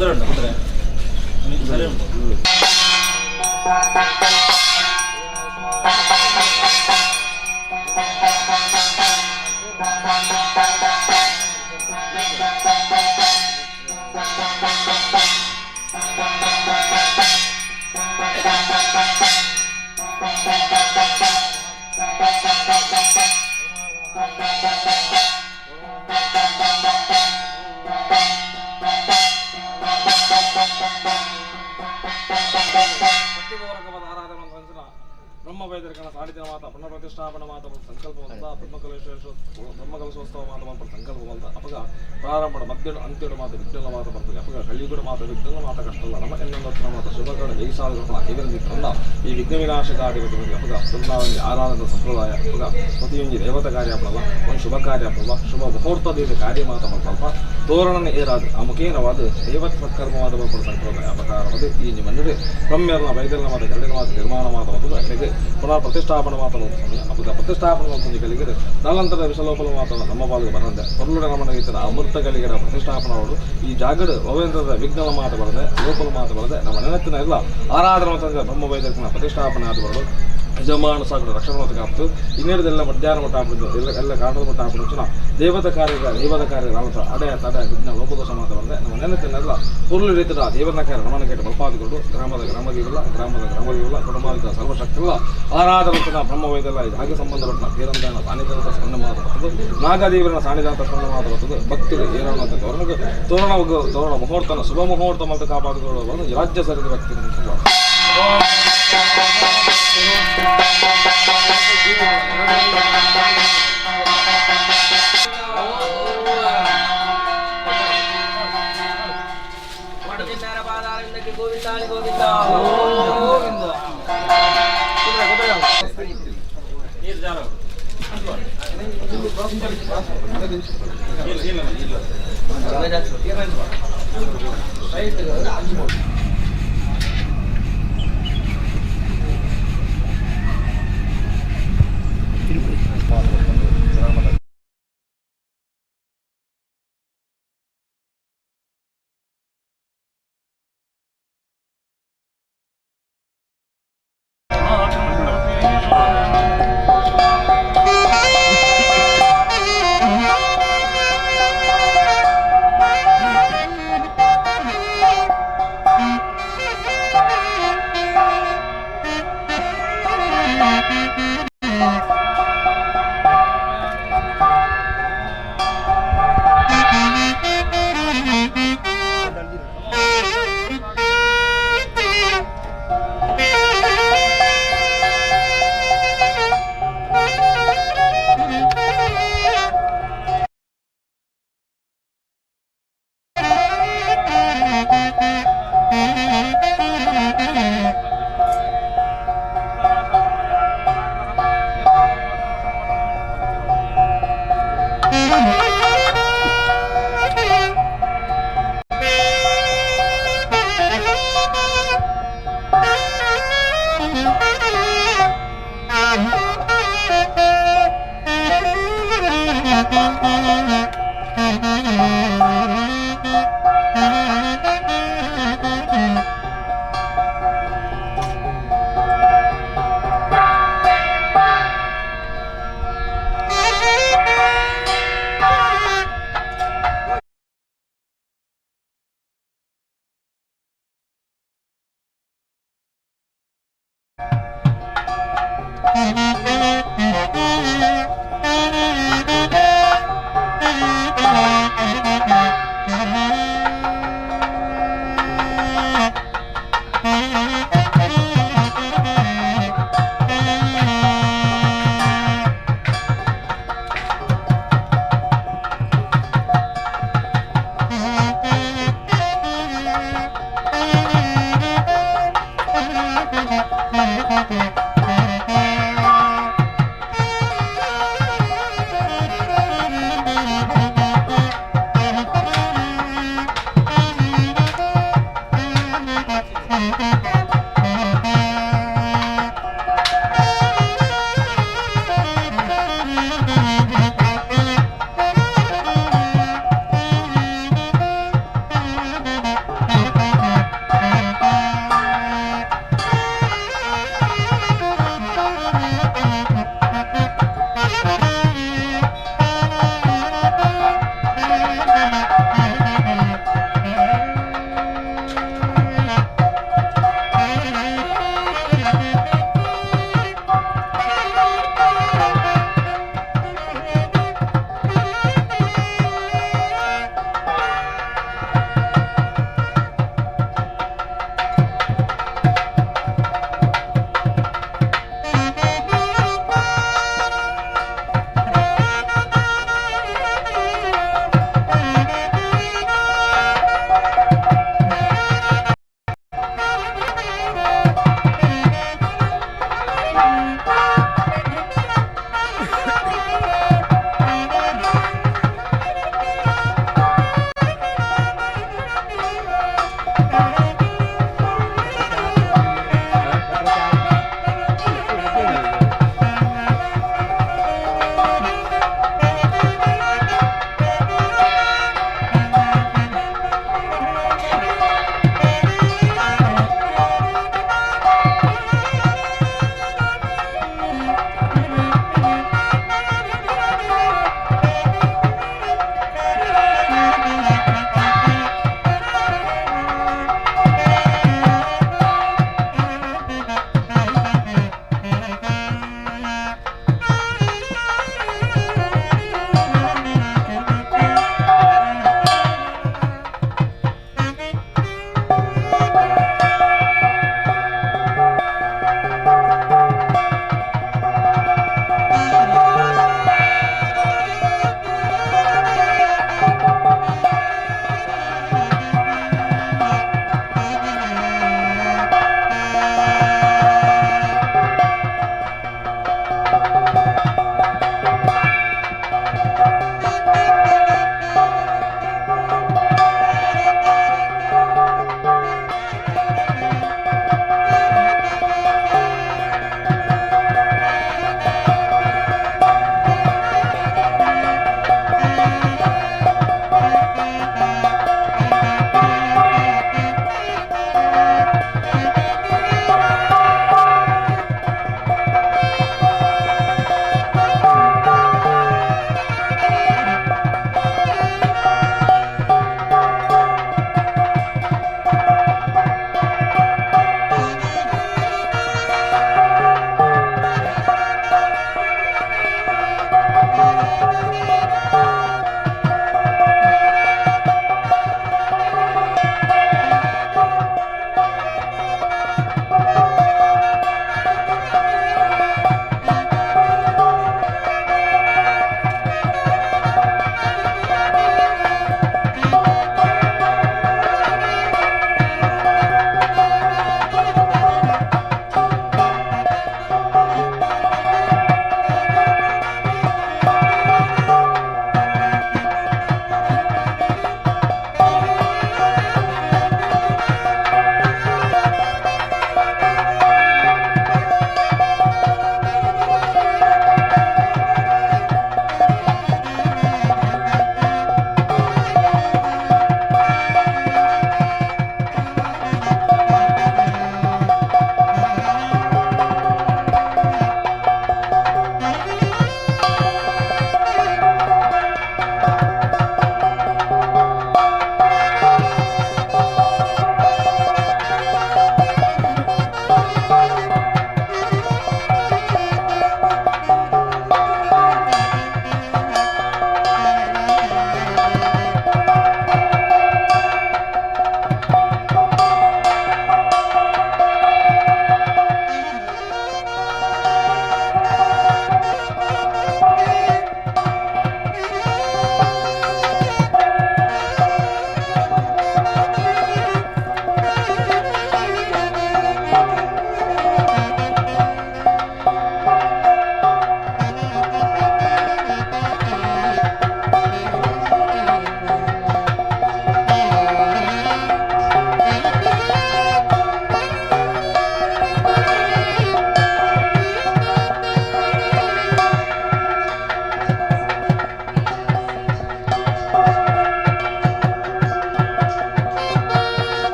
ಕುದುರೆ ಉಂಟು ಕುದುರೆ ಸರಿ ಉಂಟು. ಬ್ರಹ್ಮ ವೈದ್ಯರ ಸಾಣಿಧ್ಯ ಮಾತ ಪುನಃ ಪ್ರತಿಷ್ಠಾಪನ ಮಾತ ಸಂಕಲ್ಪ ಬಂತ ಬ್ರಹ್ಮಕಲಶೋತ್ಸವ ಮಾತ ಮಾತ್ರ ಸಂಕಲ್ಪ ಬಂತ. ಅಪಗ ಪ್ರಾರಂಭದ ಮಧ್ಯಡು ಅಂತ್ಯಡು ಮಾತ ವಿಘ್ನಲ ಮಾತ ಬರ್ತದೆ. ಅಪಗ ಕಲಿಯುಗಡು ಮಾತ ವಿಘ್ನಲ ಮಾತ ಕಷ್ಟಲ್ಲ ನಮ್ಮ ಎನ್ನೊಂದತ್ರ ಮಾತ ಶುಭಕರಣ ಜೈಸಾಧುಗಳ ದೇವರಿಂದ ಈ ವಿಘ್ನ ವಿನಾಶಕಾರಿ. ಅಪಗ ವೃಂದಾವನಿ ಆರಾಧನಾ ಸಂಪ್ರದಾಯ. ಅಪಗ ಪ್ರತಿಯೊಂದು ದೇವತ ಕಾರ್ಯ ಪ್ರಭ ಒಂದು ಶುಭ ಕಾರ್ಯ ಪ್ರಭ ಶುಭ ಮುಹೂರ್ತದ ಕಾರ್ಯ ಮಾತ ಸ್ವಲ್ಪ ತೋರಣನ ಏರಾದ ಆ ಮುಖೇನವಾದ ದೇವತ್ ಸತ್ಕರ್ಮವಾದ ಬರ್ಪಡ ಸಂಪ್ರದಾಯ ಅಪಕಾರವಾದ ಈ ಮನ್ನಡು ಬ್ರಹ್ಮರ್ನ ಬೈದಲ್ನ ಮಾತ ಗರಡಿನ ಮಾತ ನಿರ್ಮಾಣ ಮಾತ ಬರ್ತದೆ. ಅಲ್ಲಿಗೆ ಪುನಃ ಪ್ರತಿಷ್ಠಾಪನೆ ಮಾತ ಸಮಯ. ಅಪಗ ಪ್ರತಿಷ್ಠಾಪನೆ ಮಾಡ್ಕೊಂಡು ಕಲಿಗರು ನಲ್ಲಂತರ ವಿಷಲೋಪಲ ಮಾತ ನಮ್ಮ ಪಾಲಿಗೆ ಬರಂದೆ ಪೊರ್ಲುಡ ನಮ್ಮನ ಇತರ ಅಮೃತ ಕಲಿಗರ ಪ್ರತಿಷ್ಠಾಪನೆ ಅವರು ಈ ಜಾಗಡು ಭವೇಂದ್ರದ ವಿಘ್ನಲ ಮಾತು ಬರದೆ ಲೋಪಲ ಮಾತು ಬರದೆ ನಮ್ಮ ನೆನಪಿನ ಎಲ್ಲ ಆರಾಧನೆ ಮಾತ್ರ ಬ್ರಹ್ಮ ವೈದ್ಯಕನ ಪ್ರತಿಷ್ಠಾಪನೆ ಆದ ಬರಡು ಯಜಮಾನ ಸಾಕು ರಕ್ಷಣೆ ಮತ್ತು ಕಾಪ್ತು ಇನ್ನೇರದೆಲ್ಲ ಮಧ್ಯಾಹ್ನ ಮಟ್ಟ ಹಾಕುದು ಎಲ್ಲ ಎಲ್ಲ ಕಾಂಡದ ಮಟ್ಟ ಹಾಕುದು. ದೇವತ ಕಾರ್ಯ ದೈವದ ಕಾರ್ಯ ರಾಮತ ಅಡೆ ತಡೆ ವಿಘ್ನ ಲೋಪದೋಷ ಮಾತ್ರ ಬಂದೆ ನಮ್ಮ ನೆನಪಿನೆಲ್ಲ ಪುರುಳು ರೀತಿಯ ದೇವನ ಕಾರ್ಯ ನಮನ ಕೇಟ ಬಲ್ಪಾದಿಗಳು ಗ್ರಾಮದ ಗ್ರಾಮದೇವಲ್ಲ ಗ್ರಾಮದ ಗ್ರಾಮದೇವಲ್ಲ ಕುಟುಂಬದ ಸರ್ವಶಕ್ತಿಲ್ಲ ಆರಾಧನ ಬ್ರಹ್ಮವೇದಲ್ಲ ಇದು ಹಾಗೆ ಸಂಬಂಧಪಟ್ಟ ಪೀರಂದಾನ ಸಾನ್ನಿಧ್ಯ ಸ್ಮರಣ ಮಾತು ಬರ್ತದೆ. ನಾಗದೇವರನ ಸಾನ್ನಿಧಾನ ಸ್ಮರಣ ಮಾತು ಬರ್ತದೆ. ಭಕ್ತರು ಏನೋ ಅಂತ ತೋರಣ ತೋರಣ ತೋರಣ ಮುಹೂರ್ತನ ಶುಭ ಮುಹೂರ್ತ ಮತ್ತು ಕಾಪಾಡಿಕೊಳ್ಳುವ ರಾಜ್ಯ ಸರಿದ ಭಕ್ತಿ. ನೀರು ಜಾರ Thank you.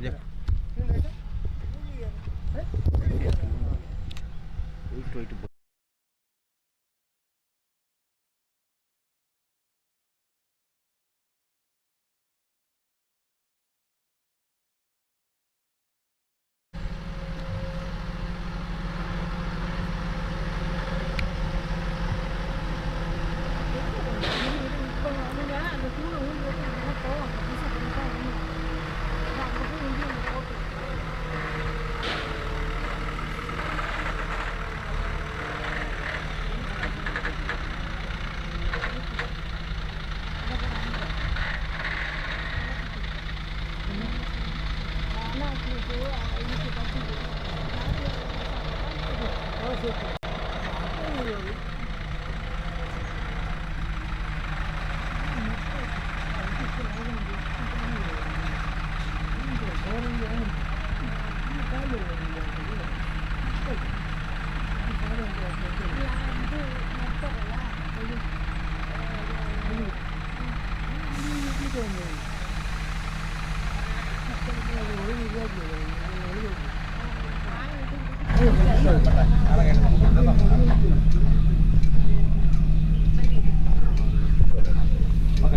Yeah. 8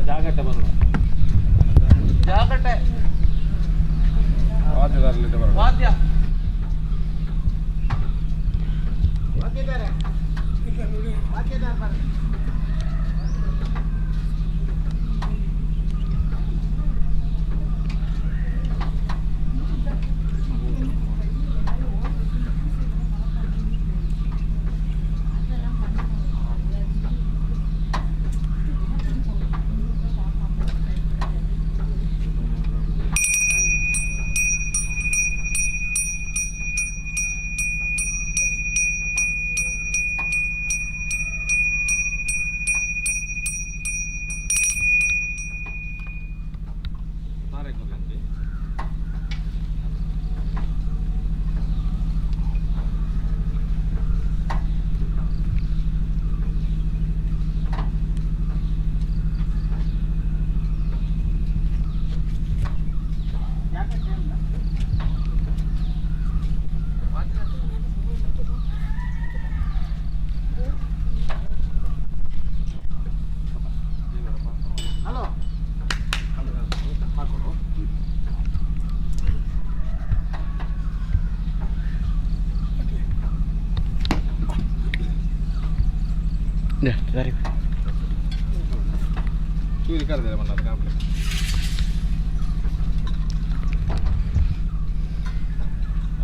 ಜಾಗಟ್ಟೆ ಬರೋಣ. ಜಾಗಟ್ಟೆ ವಾದ್ಯ ಹಲೋ. ಚೂರಿ ಕರೆದಿಲ್ಲ ಮಣ್ಣ ಕಾಂಪ್ಲೆಕ್ಸ್.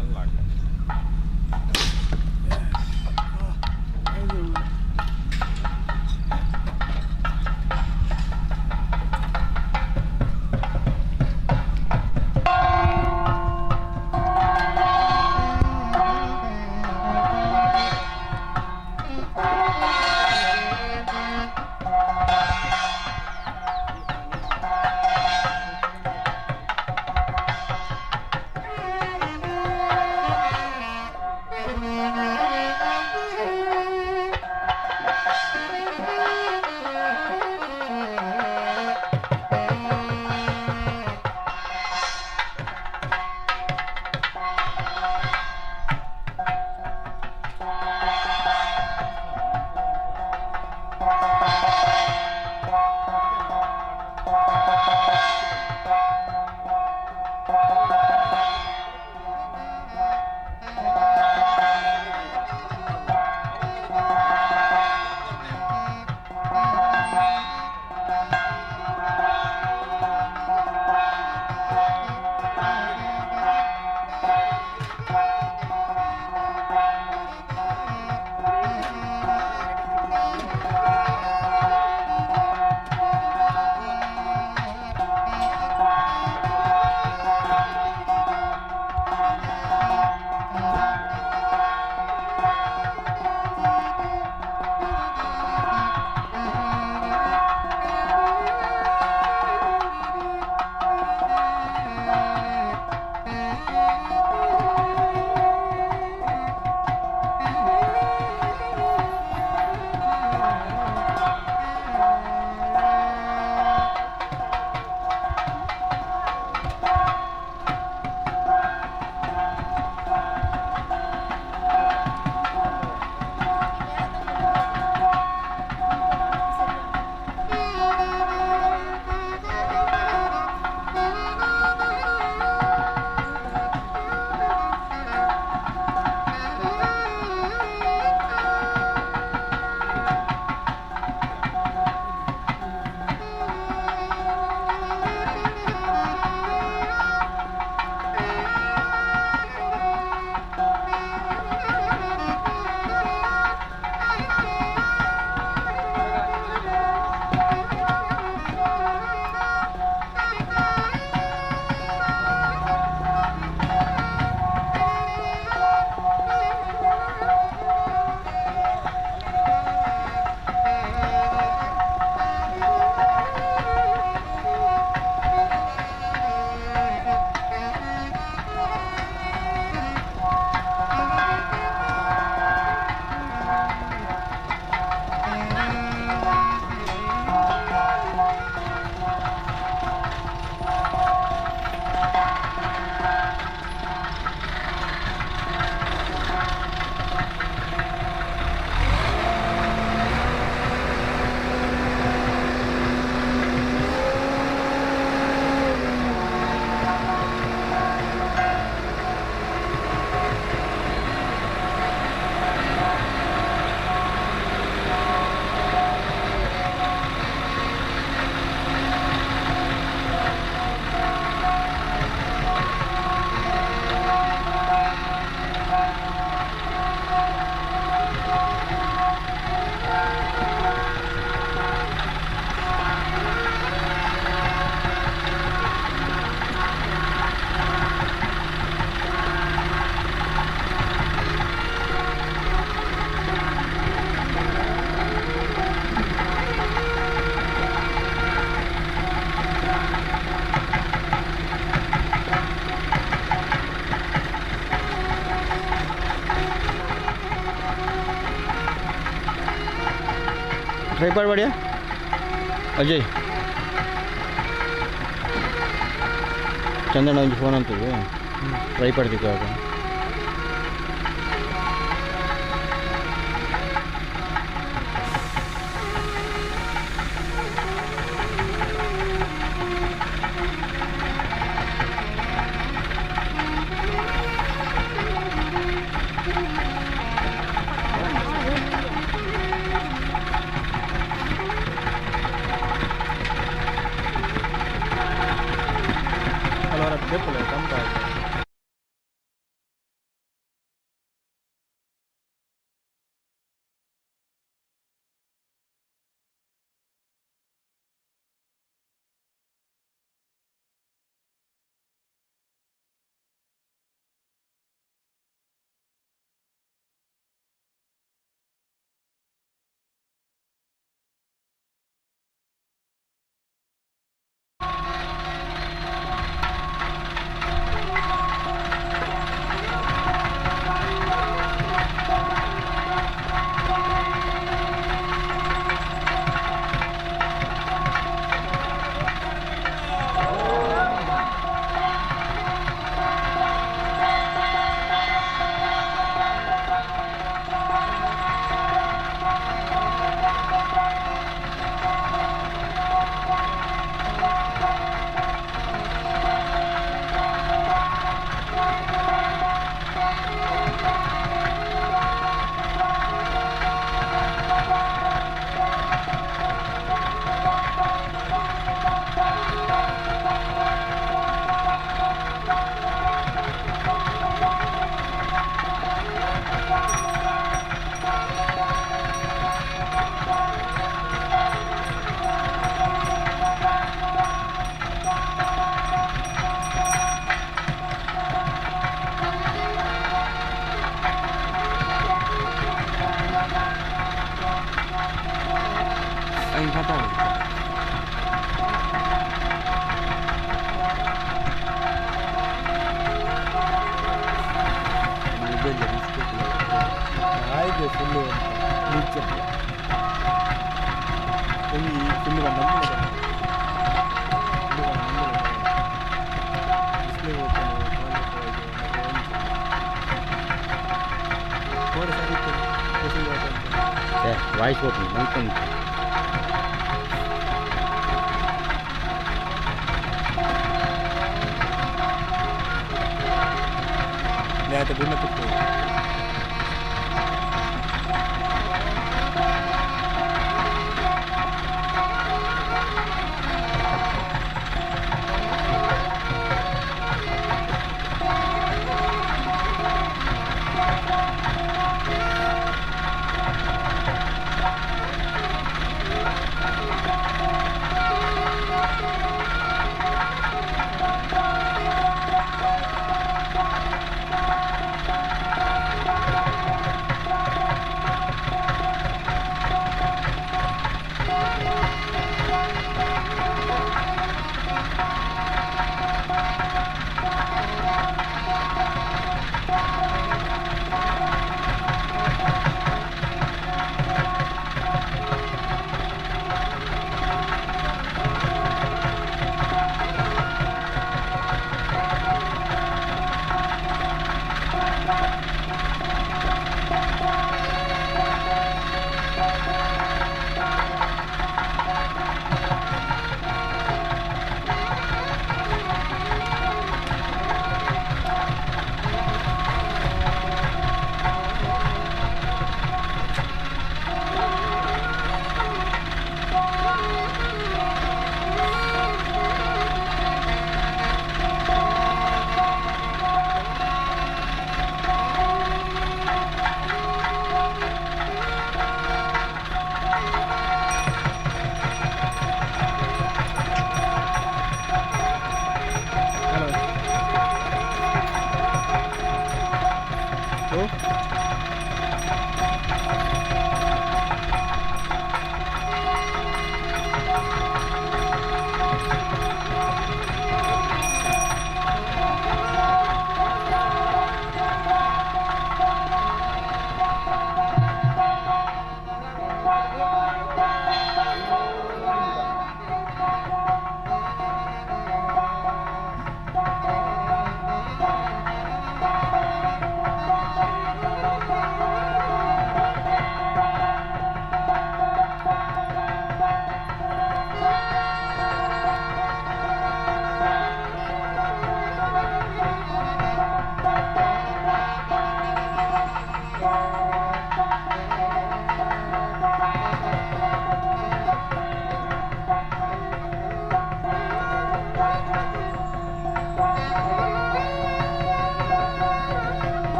ಅಲ್ಲ. ಟ್ರೈಪಾಡ್ ಬಾಡಿಯಾ ಅಜಯ್. ಚಂದಣ್ಣ ಒಂಜಿ ಫೋನ್ ಅಂತದ್ದು ಟ್ರೈಪಾಡ್ ತಿಕ್ಕಾಗ. ವಾಯ್ಸ್ ಓಪನ್ ಮಂಕೊಂಡು.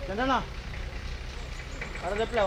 ಚಂದ್ರಣ್ಣ ಅರ್ಧ.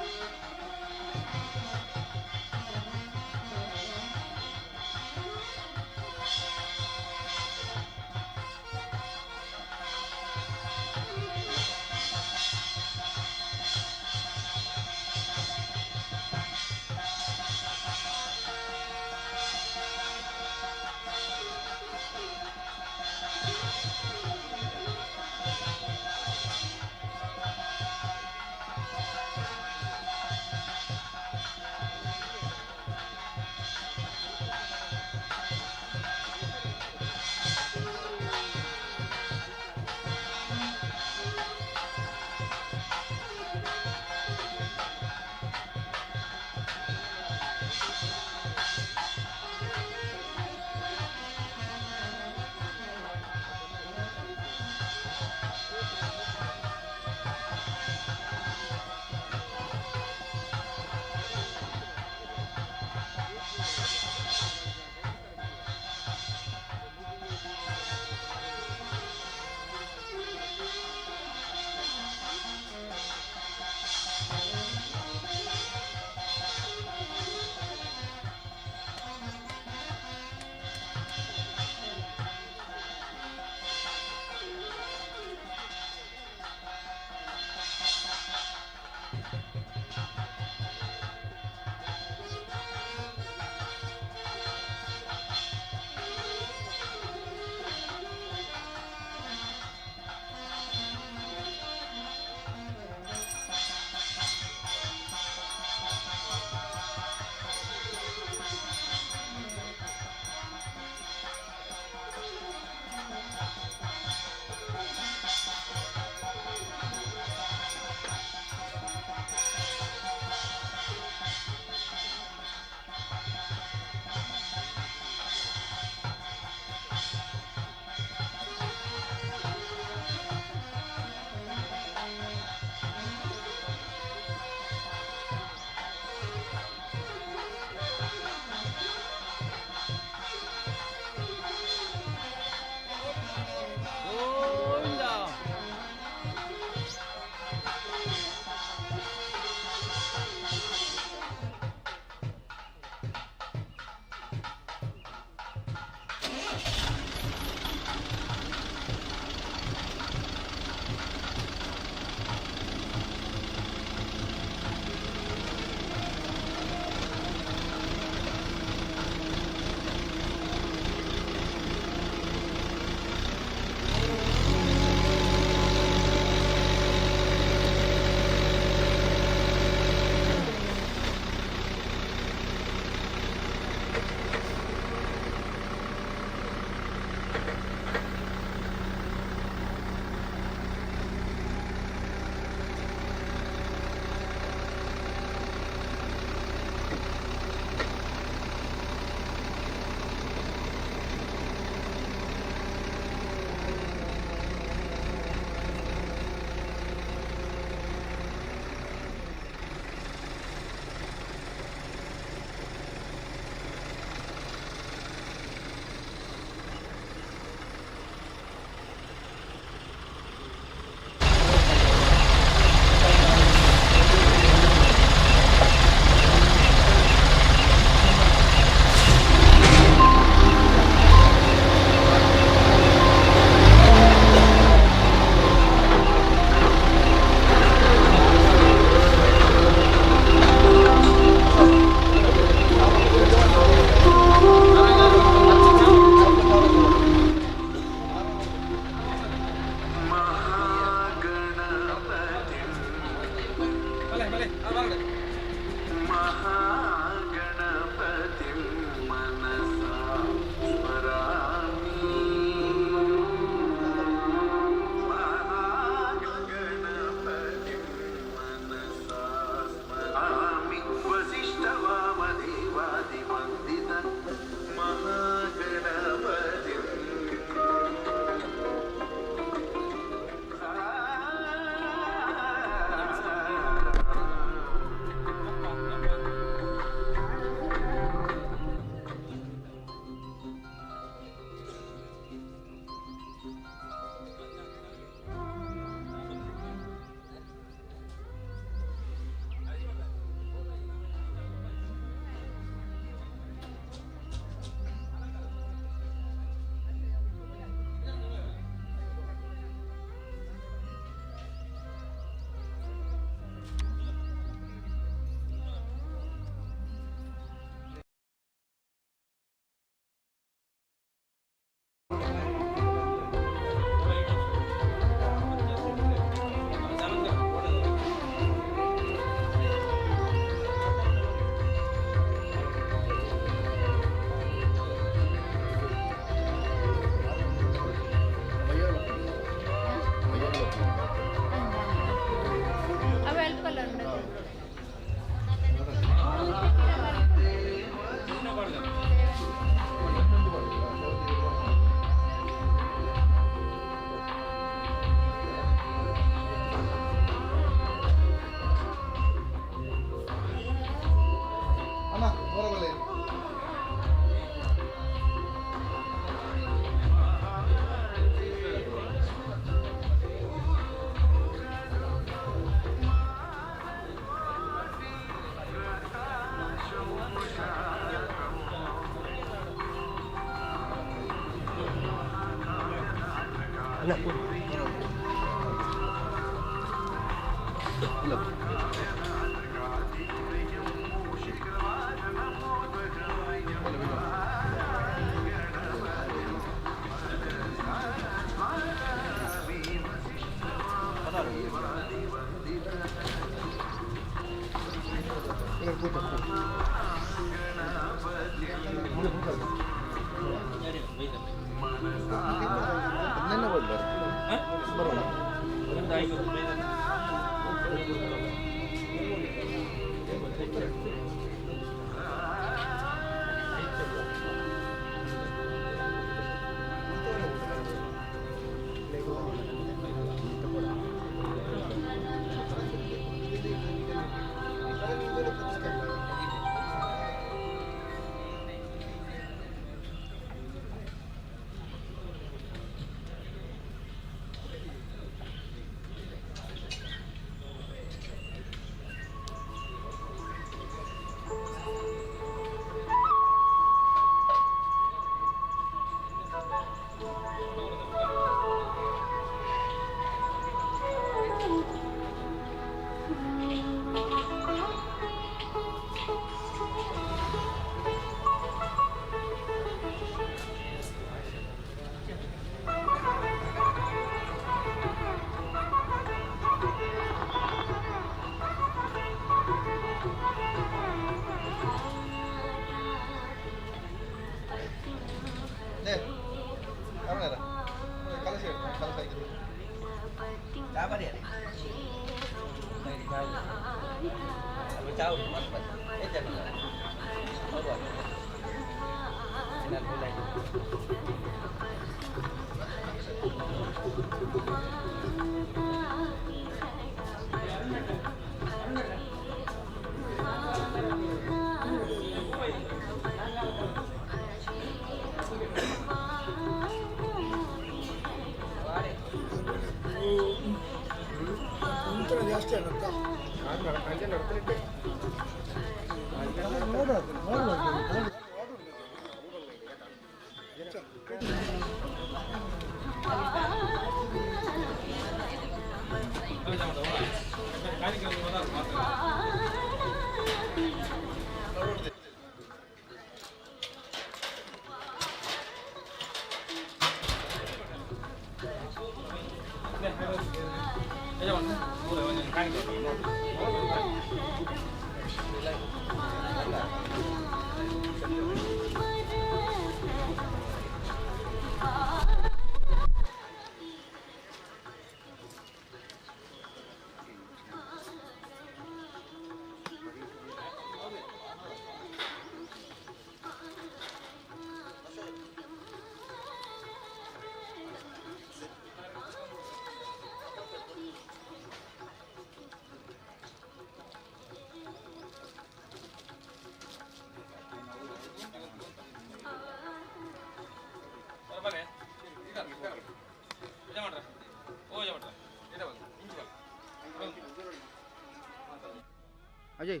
Ajay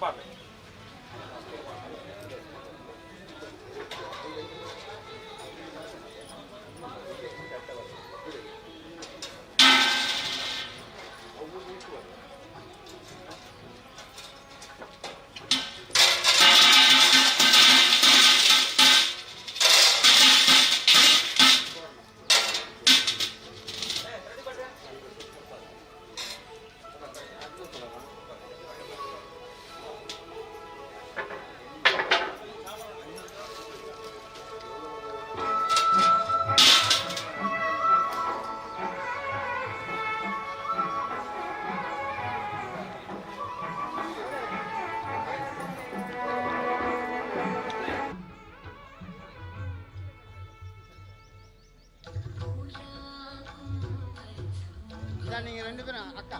ಪಾಡ್ಲೆ. நீங்கள் ரெண்டு பேரும் அக்கா.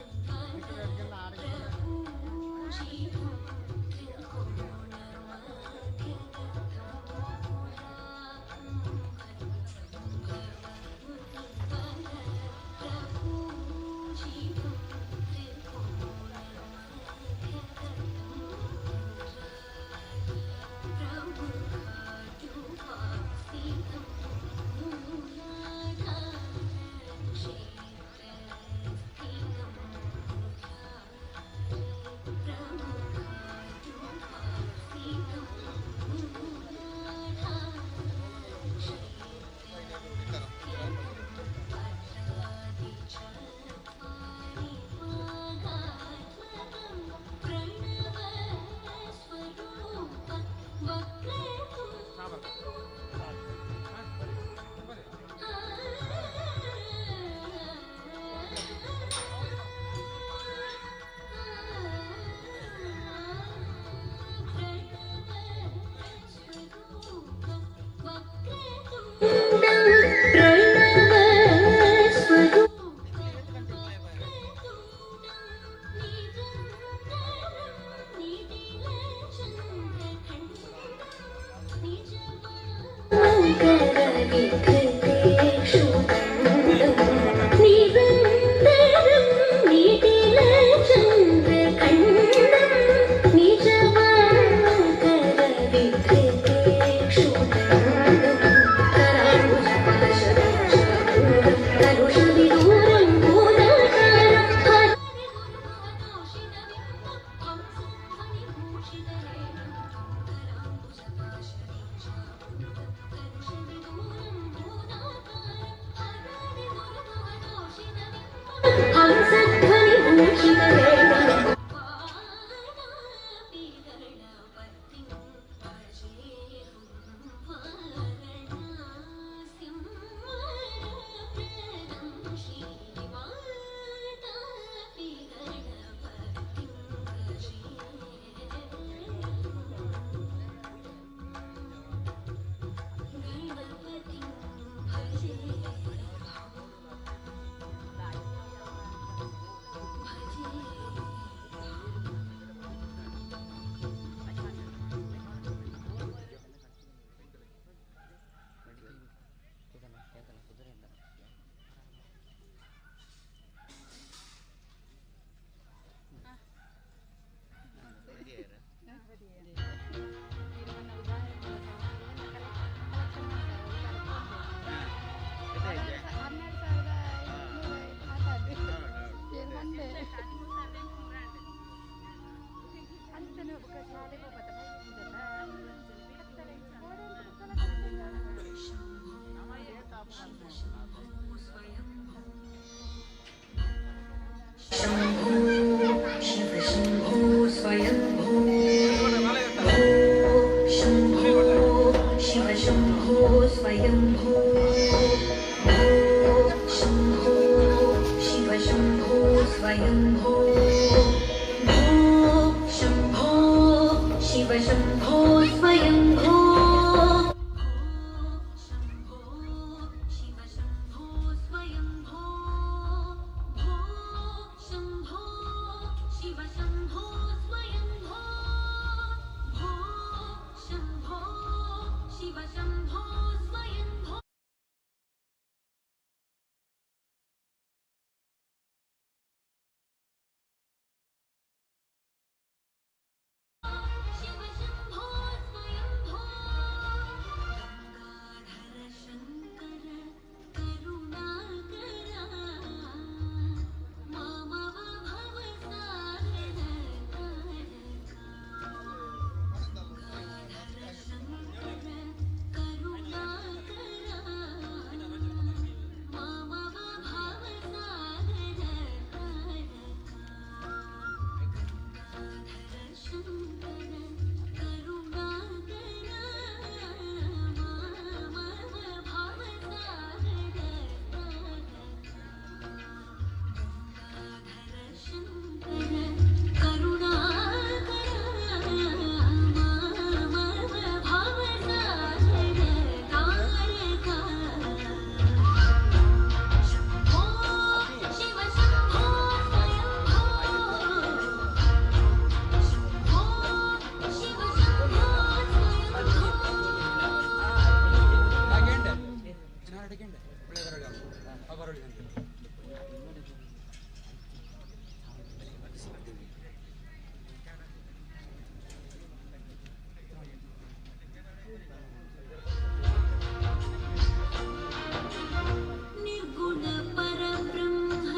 निर्गुण परब्रह्म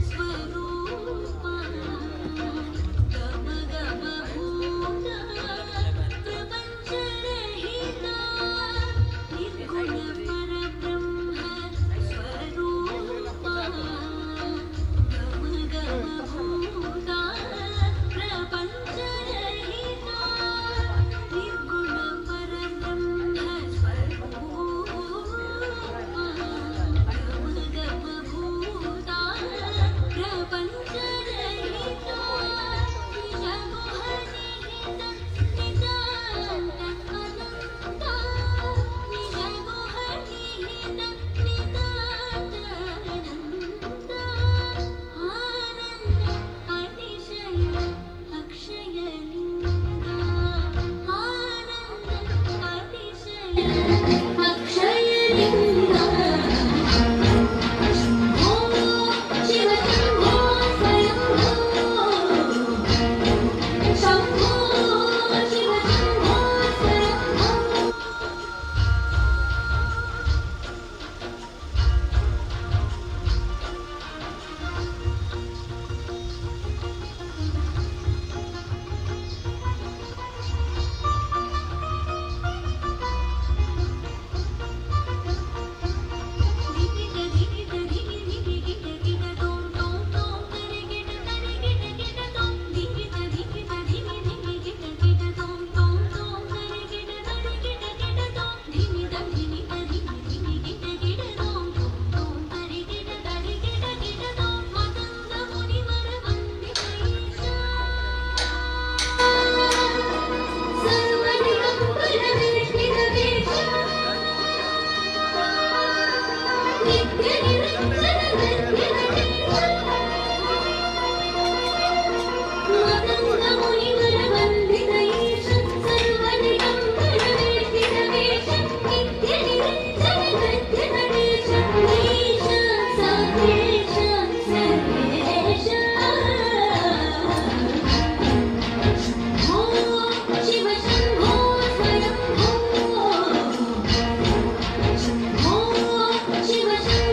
स्वरूपा गम गम भूता प्रपञ्चरहिता निर्गुण परब्रह्म स्वरूपा गम गम भूता प्रपञ्चरहिता निर्गुण परब्रह्म स्वरूपा गम गम भूता प्रपञ्चरहिता निजगुहनिहित नितान्त अनन्ता निजगुहनिहित नितान्त अनन्ता आनन्द अतिशय अक्षयलिङ्गा आनन्द अतिशय अक्षयलिङ्गा। शम्भो शिव शम्भो स्वयम्भो शम्भो शिव शम्भो स्वयम्भो। ಧಿಗಿಟ ಧಿಗಿಟ ಧಿಗಿ ಧಿಗಿ ಗಿಟ ಗಿಟ ಟೋಂ ಟೋಂ ಟೋಂ ತರಿ ಗಿಟ ತರಿ ಗಿಟ ಗಿಟ ಟೋಂ ಧಿಗಿಟ ಧಿಗಿಟ ಧಿಗಿ ಧಿಗಿ ಗಿಟ ಗಿಟ ಟೋಂ ಟೋಂ ಟೋಂ ತರಿ ಗಿಟ ತರಿ ಗಿಟ ಗಿಟ ಟೋಂ ಧಿಮಿ the ಧಿಮಿ the ಧಿಗಿ ಧಿಗಿ ಗಿಟ ಗಿಟ ಟೋಂ ಟೋಂ ಟೋಂ ತರಿ ಗಿಟ ತರಿ ಗಿಟ ಗಿಟ ಟೋಂ ಮತಂಗ ಮುನಿವರ ವಂದಿತ ಈಶಾ ಸರ್ವದಿಗಂಬರ ವಿಷ್ಣಿತ ವೇಷ ನಿತ್ಯ ನಿರಂಜನ ಗದ್ಯ ನಟೇಶ ಮತಂಗ ಮುನಿವರ ವಂದಿತ ಈಶ ಸರ್ವದಿಗಂಬರ ವೇಷಿತ ವೇಷ ನಿತ್ಯ ನಿರಂಜನ ಗದ್ಯ ನಟೇಶ ಈಶ ಸಾಕೇಶ ಸರ್ವೇಶ Shambho Shiva Shambho Swayambho Shambho Shiva Shambho.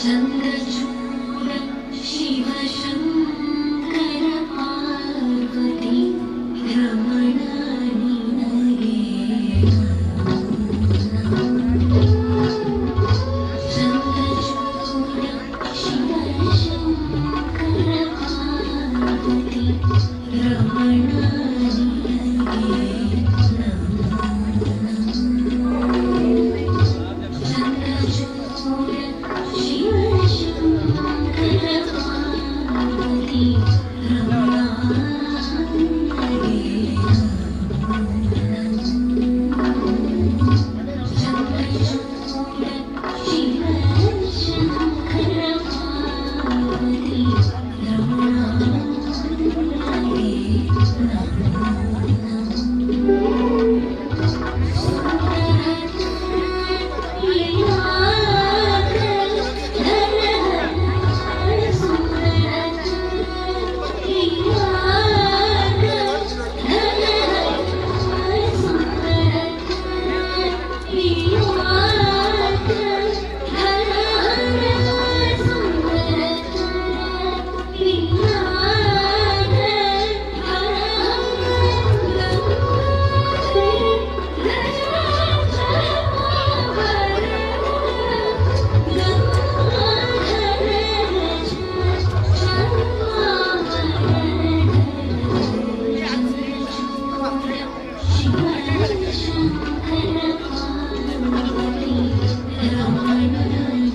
Chandrachud Shivshankar Parvati Raman निनगे Chandrachud Shiva Shankar Parvati रमण निनगे चन्द्रचूड शिवशङ्कर पार्वती रमणानगे चन्द्रचूड शिवशङ्कर पार्वती रमणानगे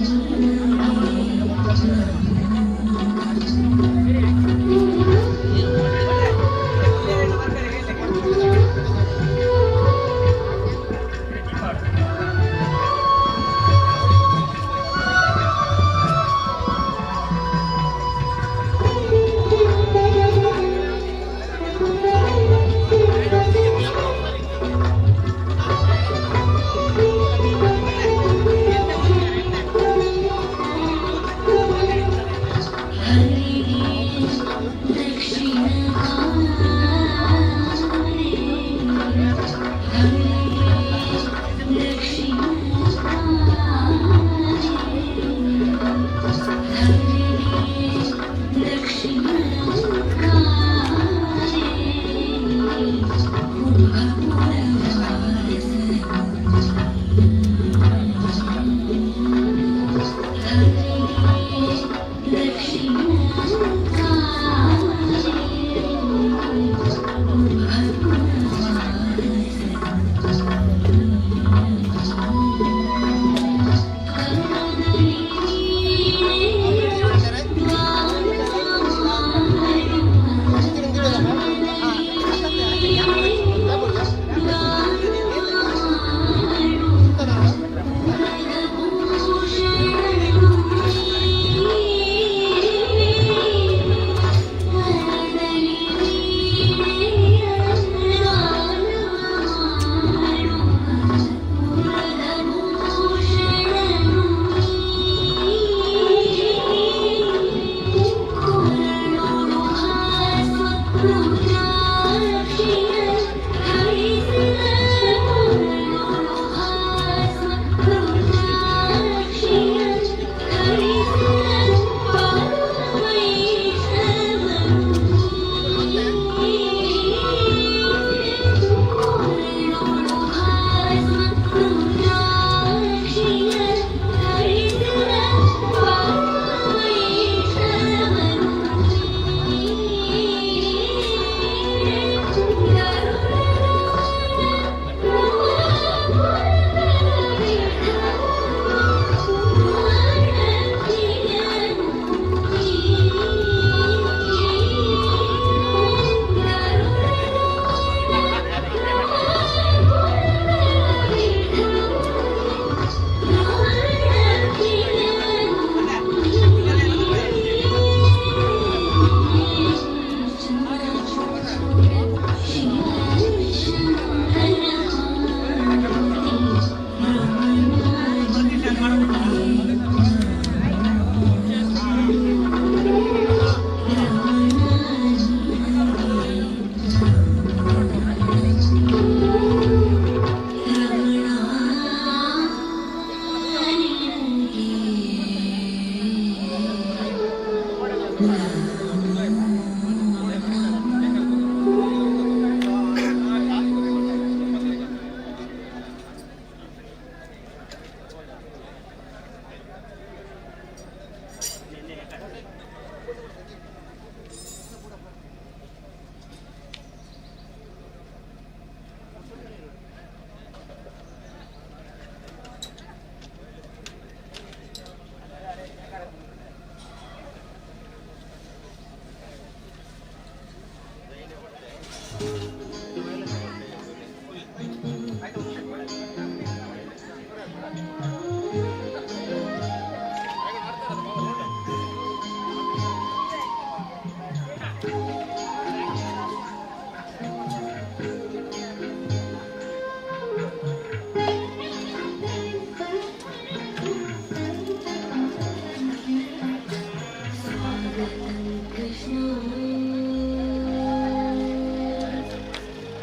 ಕೃಷ್ಣ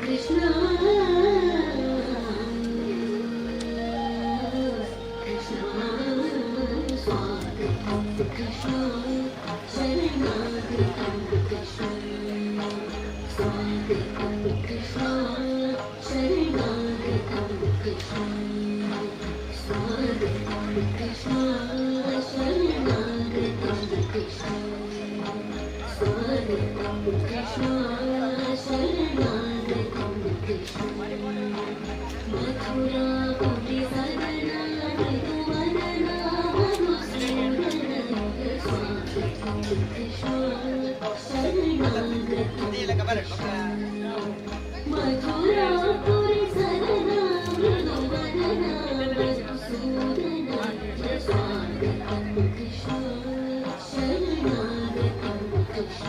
ಕೃಷ್ಣ ಕೃಷ್ಣ ಸ್ವಾಗತ ಕೃಷ್ಣ ಶರಣಾಗತ ಕೃಷ್ಣ ಸ್ವಾಗತ ಕೃಷ್ಣ ಶರಣಾಗತ ಕೃಷ್ಣ ಸ್ವಾಗತ ಕೃಷ್ಣ ಶರಣಾಗತ ಕೃಷ್ಣ ಸ್ವಾಗತ ಕೃಷ್ಣ ಶರಣಾಗತ ಕೃಷ್ಣ ಮಥುರಾಪುರಿ ಸದನ ಮೃದುವದನ ಮಧುಸೂದನ ಸ್ವಾಗತ ಕೃಷ್ಣ ಶರಣಾಗತ ಮಥುರಾಪುರಿ ಸದನ ಮೃದುವದನ ಮಧುಸೂದನ ಸ್ವಾಗತ ಕೃಷ್ಣ ಶರಣಾಗತ ಕೃಷ್ಣ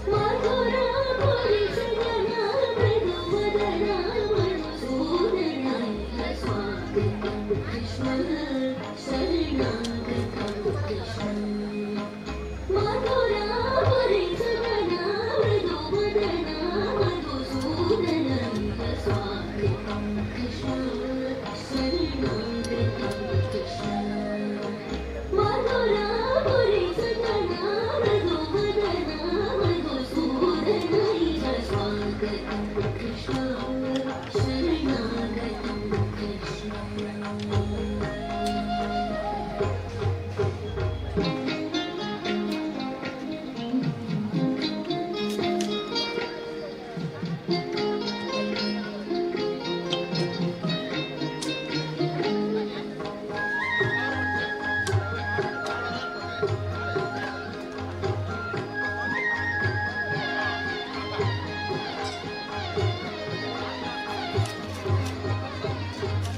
ಮಧುರಾಪುರಿ ಸದನ ಮೃದುವದನ ಮಧುಸೂದನ ಸ್ವಾಗತ ಕೃಷ್ಣ ಶರಣಾಗತ ಕೃಷ್ಣ ಮಧುರಾಪುರಿ ಸದನ ಮೃದುವದನ ಮಧುಸೂದನ ಸ್ವಾಗತ ಕೃಷ್ಣ ಶರಣಾಗತ ಕೃಷ್ಣ ಮಧುರಾಪುರಿ ಸದನ ಮೃದುವದನ ಮಧುಸೂದನ ಸ್ವಾಗತ ಕೃಷ್ಣ ಶರಣಾಗತ ಕೃಷ್ಣ.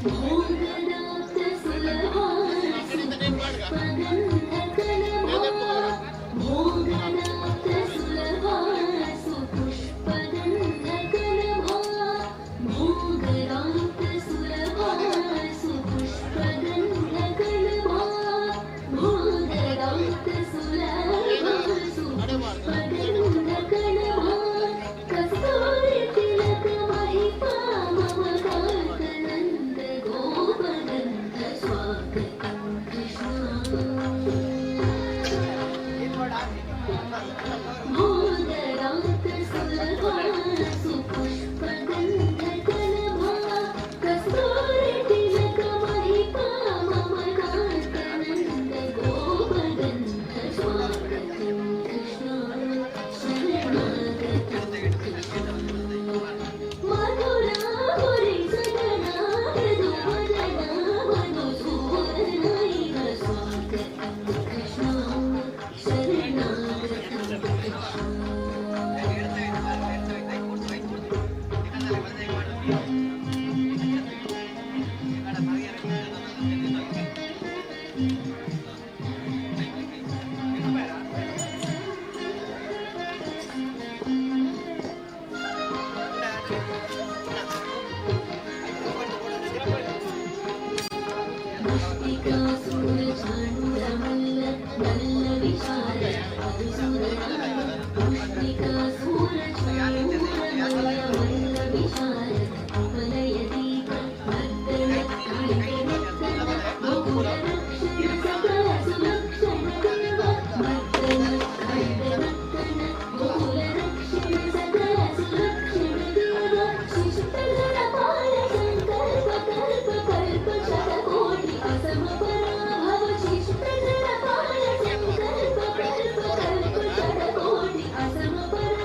ಭೋಗದಾಪ್ತ ಸುಲಭಾಸು ಪುಷ್ಪಗಂಧಕಲಭಾ ಭೋಗದಾಪ್ತ ಸುಲಭಾಸು ಪುಷ್ಪಗಂಧಕಲಭಾ ಭೋಗದಾಪ್ತ ಸುಲಭಾಸು ಪುಷ್ಪಗಂಧಕಲಭಾ ಭೋಗದಾಪ್ತ ಸುಲಭಾಸು ಪುಷ್ಪಗಂಧಕಲಭಾ ಕಸ್ತೂರಿ ತಿಲಕ ಮಹಿಪಾ ಮಮ ಕಾಂತನಂದ ಗೋಪಗಂಧ ಸ್ವಾಗತ ಕೃಷ್ಣ. ಭೋಗರಾತ ಸುಲಭಾಸು ಪುಷ್ಪಗಂಧಕಲಭಾ ಕಸ್ತೂರಿ ತಿಲಕ ಮಹಿಪಾ ಮಮ ಕಾಂತನಂದ ಗೋಪಗಂಧ ಸ್ವಾಗತ ಕೃಷ್ಣ ಶರಣಾಗತ ಕೃಷ್ಣ. ಮಧುರಾಪುರಿ ಸದನ ಮೃದುವದನ ಮಧುಸೂದನ ಸ್ವಾಗತ ಕೃಷ್ಣ ಶರಣಾಗತ ಕೃಷ್ಣ. ಮುಷ್ಟಿಕಾಸುರಚಾಣೂರಮಲ್ಲ ಮಲ್ಲ ವಿಶಾಲ ಮಧುಸೂದನ ಮುಷ್ಟಿಕಾಸುರಚಾಣೂರಮಲ್ಲ ಮಲ್ಲ ವಿಶಾಲ ಕುವಲಯ ದೀಪ ಮದ್ದಳ ಕಾಳಿಕ ಮತ್ತನ ಗೋಕುಲ ರಕ್ಷಣ ಸಕಲ ಸುಲಕ್ಷಣ ದೇವ ಮದ್ದಳ ಕಾಳಿಕ ಮತ್ತನ ಗೋಕುಲ ರಕ್ಷಣ ಸಕಲ ಸುಲಕ್ಷಣ ದೇವ ಶಿಷ್ಟಧರ ಪಾಲ ಸಂಕಲ್ಪ ಕಲ್ಪ ಕಲ್ಪ ಶತಕೋಟಿ ಅಸಮ ಪರಾಭವ ಶಿಷ್ಟಧರ ಪಾಲ ಸಂಕಲ್ಪ ಕಲ್ಪ ಕಲ್ಪ ಶತಕೋಟಿ ಅಸಮ ಪರಾಭವ.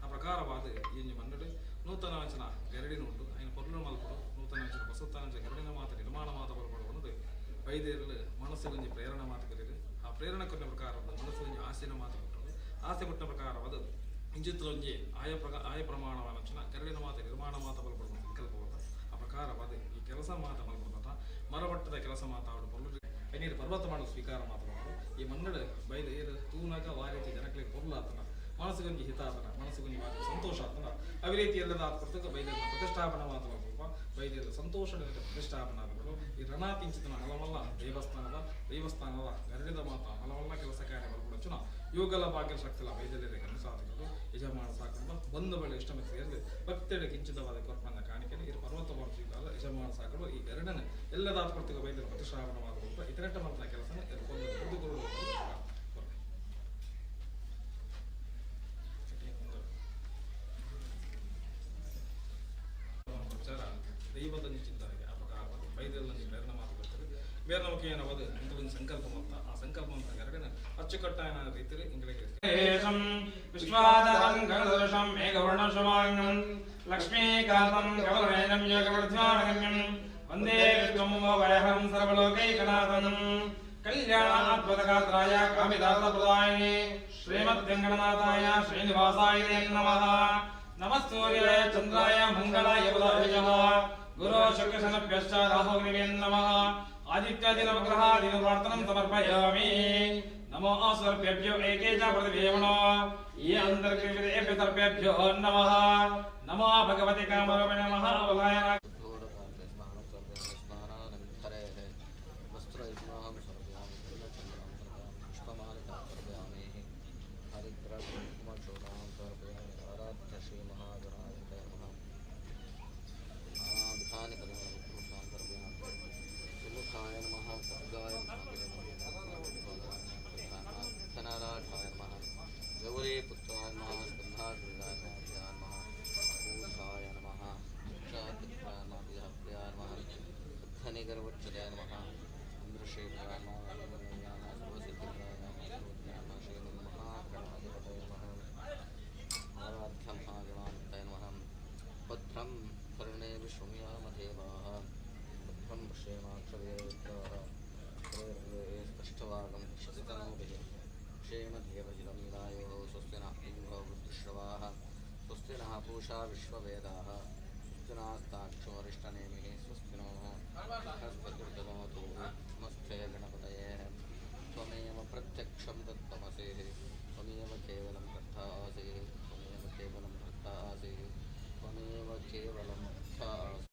ಆ ಪ್ರಕಾರವಾದ ಇಂಜಿ ಮನ್ನಡು ನೂತನ ಅಂಚನ ಗರಡಿನ ಉಂಟು ಐನ ಪೊರ್ಲು ಮಲ್ಪಡು ನೂತನ ಅಂಚನ ಹೊಸತನ ಗರಡಿನ ಮಾತ ನಿರ್ಮಾಣ ಮಾತ ಬಲ್ಪಡು ಅನ್ನೋದು ವೈದ್ಯರು ಮನಸ್ಸಿಗೊಂಜಿ ಪ್ರೇರಣೆ ಮಾತು ಕರೀರು. ಆ ಪ್ರೇರಣೆ ಕೊಟ್ಟ ಪ್ರಕಾರದ ಮನಸ್ಸಿಗೊಂಜಿ ಆಸೆನ ಮಾತು ಕೊಟ್ಟರು. ಆಸೆ ಕೊಟ್ಟ ಪ್ರಕಾರವಾದ ಇಂಜಿತ್ರೊಂಜಿ ಆಯ ಪ್ರಮಾಣವಾದ ಗರಡಿನ ಮಾತ ನಿರ್ಮಾಣ ಮಾತ ಬಲ್ಪಡು ಸಂಕಲ್ಪ ಆ ಪ್ರಕಾರವಾದ ಈ ಕೆಲಸ ಮಾತ ಮಲ್ಪಡ್ತ ಮರಮಟ್ಟದ ಕೆಲಸ ಮಾತಾಡು ಪೊರ್ಲು ಐನೀರು ಪರ್ವತ ಮಾಡಲು ಸ್ವೀಕಾರ ಮಾತು ಈ ಮನ್ನಡು ಬೈದ ಏರು ತೂನಾಗ ವಾರೀತಿ ಜನಗಳಿಗೆ ಪೊರ್ಲು ಆತನ ಮನಸ್ಸಿಗೊಂಜಿ ಹಿತ ಆತನ ಮನಸ್ಸಿಗೊಂಜಿ ವಾರಿ ಸಂತೋಷ ಆತನ ಅವಿ ರೀತಿ ಎಲ್ಲದ ಆತ್ಪರ್ತಕ್ಕ ಬೈದ ಪ್ರತಿಷ್ಠಾಪನೆ ಮಾತು ಸ್ವಲ್ಪ ಬೈದ ಸಂತೋಷದ ಪ್ರತಿಷ್ಠಾಪನೆ ಆದಗಳು ಈ ರಣಾತಿಂಚಿತನ ಹಲವಲ್ಲ ದೇವಸ್ಥಾನದ ದೇವಸ್ಥಾನದ ಗರಡಿದ ಮಾತ ಹಲವಲ್ಲ ಕೆಲಸ ಕಾರ್ಯ ಬರ್ಬಿಡಚುನ ಯೋಗಲ ಭಾಗ್ಯ ಶಕ್ತಿಲ ಬೈದಲ್ಲಿರೆ ಸಾಧಕರು ಯಜಮಾನ ಸಾಕುವ ಬಂಧು ಬಳಿ ಇಷ್ಟ ಮಿತ್ರರಿಗೆ ಭಕ್ತಿಯ ಕಿಂಚಿತವಾದ ಕೊರ್ಪನ್ನ ಕಾಣಿಕೆ ಈ ಪರ್ವತ ಸ್ವೀಕಾರ ಯಜಮಾನ ಸಾಕಲು ಈ ಗರಡನ ಎಲ್ಲದ ಆತ್ಪರ್ತಕ ಬೈದರ ಪ್ರತಿಷ್ಠಾಪನೆ ಮಾತು ಇತರೆಟ್ಟ ಮಾತ್ರ ಕೆಲಸನ ವಿಚಾರ ದೈವದ ಚಿಂತನೆಗೆ ಆ ಪ್ರಕಾರ ಬೈದರಲ್ಲಿ ಪ್ರೇರಣೆ ಮಾತು ಬರ್ತಾರೆ. ಬೇರೆ ನಮಗೆ ಏನವಾದ ಒಂದು ಸಂಕಲ್ಪ ಮಾತ್ರ ಆ ಸಂಕಲ್ಪ ಸಂಕಲ್ಪ ಅಂತ ಅಚ್ಚುಕಟ್ಟಾಯಿನ ರೀತಿಯಲ್ಲಿ ಇಂಗಳಿಗೆ ವಿಶ್ವಾಧಾರಂ ಗಣದರ್ಶಂ ಮೇಘವರ್ಣಶುಭಾಂಗಂ ಲಕ್ಷ್ಮೀಕಾಂತಂ ಕಮಲನಯನಂ ಯೋಗವರ್ಧ್ವಾನಗಮ್ಯಂ ವಂದೇ ವಿಷ್ಣುಂ ವರಹಂ ಸರ್ವಲೋಕೈಕನಾಥಂ ಕಲ್ಯಾಣಾದ್ಭುತಗಾತ್ರಾಯ ಕಾಮಿದಾಸಪ್ರದಾಯಿನೇ ಶ್ರೀಮದ್ವೆಂಕಟನಾಥಾಯ ಶ್ರೀನಿವಾಸಾಯ ತೇ ನಮಃ. ನಮಃ ಸೂರ್ಯಾಯ ಚಂದ್ರಾಯ ಮಂಗಳಾಯ ಬುಧಾಯ ಚ ಗುರೋ ಶುಕ್ರಶನಭ್ಯಶ್ಚ ರಾಹುಗ್ನಿವೇ ನಮಃ. ಆದಿತ್ಯಾದಿ ನವಗ್ರಹಾದಿನ ಪ್ರಾರ್ಥನಂ ಸಮರ್ಪಯಾಮಿ. ನಮೋ ಸರ್ಪೇಭ್ಯೋ ಏಕೆ ಚ ಪ್ರತಿವೇಮಣೋ ಯೇ ಅಂತರ್ಗೃಹೇಭ್ಯ ಸರ್ಪೇಭ್ಯೋ ನಮಃ. ನಮೋ ಭಗವತಿ ಕಾಮರೂಪಿಣೆ ಮಹಾಬಲಾಯ. विश्ववेदाः स्वस्ति नस्ताक्षो अरिष्टनेमिः स्वस्ति नो बृहस्पतिर्दधातु. नमस्ते गणपतये. त्वमेव प्रत्यक्षं तत्त्वमसि, त्वमेव केवलं कर्ता आसि, त्वमेव केवलं भर्ता आसि, त्वमेव केवलं भर्ता आसि.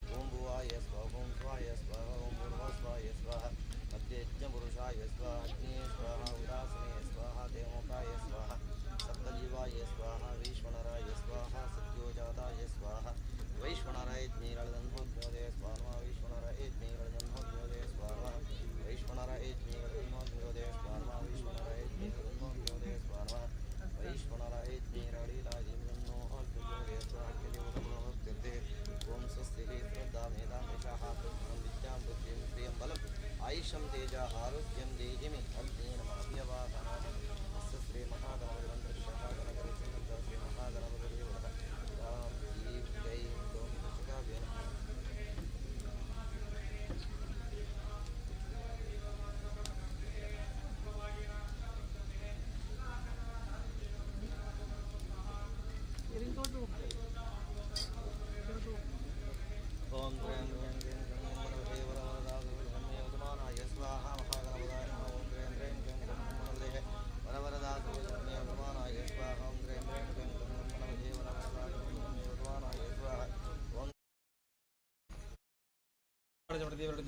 ಓಂ ಭುವಾಯ ಸ್ವಾಹ, ಓಂ ಸ್ವಾಯ ಸ್ವಾಹ, ಓಂ ಭೂರ್ಭುವಸ್ವಾಯ ಸ್ವಾಹ, ಮಧ್ಯಜ್ಞಪುರುಷಾಯ ಸ್ವಾಹ, ಅಗ್ನೇ ಸ್ವಾಹ, ಉದಾಸನೇ ಸ್ವಾಹ, ದೇವಮುಖಾಯ ಸ್ವಾಹ, ಸಪ್ತಜೀವಾಯ ಸ್ವಾಹ, ವೈಶ್ವನರಾಯ ಸ್ವಾಹ, ಸತ್ಯೋಜಾತಾಯ ಸ್ವಾಹ, ವೈಶ್ವನರಾಯ ಜ್ಞೀರಳದನ್ಹೋದ್ಯೋದಯ ಸ್ವಾಹ, ವೈಶ್ವನರಾಯ ಜ್ಞೀರಳದನ್ಹೋದ್ಯೋದಯ ಸ್ವಾಹ, ವೈಶ್ವನರಾಯ ಜ್ಞೀರಳದನ್ಹೋದ್ಯೋದಯ ಸ್ವಾಹ, ವೈಶ್ವನರಾಯ ಜ್ಞೀರಳದನ್ಹೋದ್ಯೋದಯ ಸ್ವಾಹ, ವೈಶ್ವನರಾಯ ಜ್ಞೀರಳೀಲಾಜೀವನ್ನೋದ್ಯೋದಯ ಸ್ವಾಹ. ಓಂ ಸ್ವಸ್ತಿ ಶ್ರದ್ಧಾಮೇಧಾಮೇಷಾಃ ಬ್ರಹ್ಮಂ ವಿದ್ಯಾಂ ಬುದ್ಧಿಂ ಪ್ರಿಯಂ ಬಲಂ ಆಯುಷಂ ತೇಜ ಆರೋಗ್ಯಂ ದೇಹಿ ಮೇ ಅಗ್ನೇ ನಮಃ ಅವ್ಯವಾಹನಾಃ. ಅಸ್ಯ ಶ್ರೀ ಮಹಾಗಣಪತಿ ಮಂತ್ರಸ್ಯ ಗಣಪತಿ ಶ್ರೀ ಮಹಾಗಣಪತಿ ದೇವಃ ತಾಂ ಈಂ ಜೈಂ ದೋಂ ಸುಖಾವ್ಯ ನಮಃ.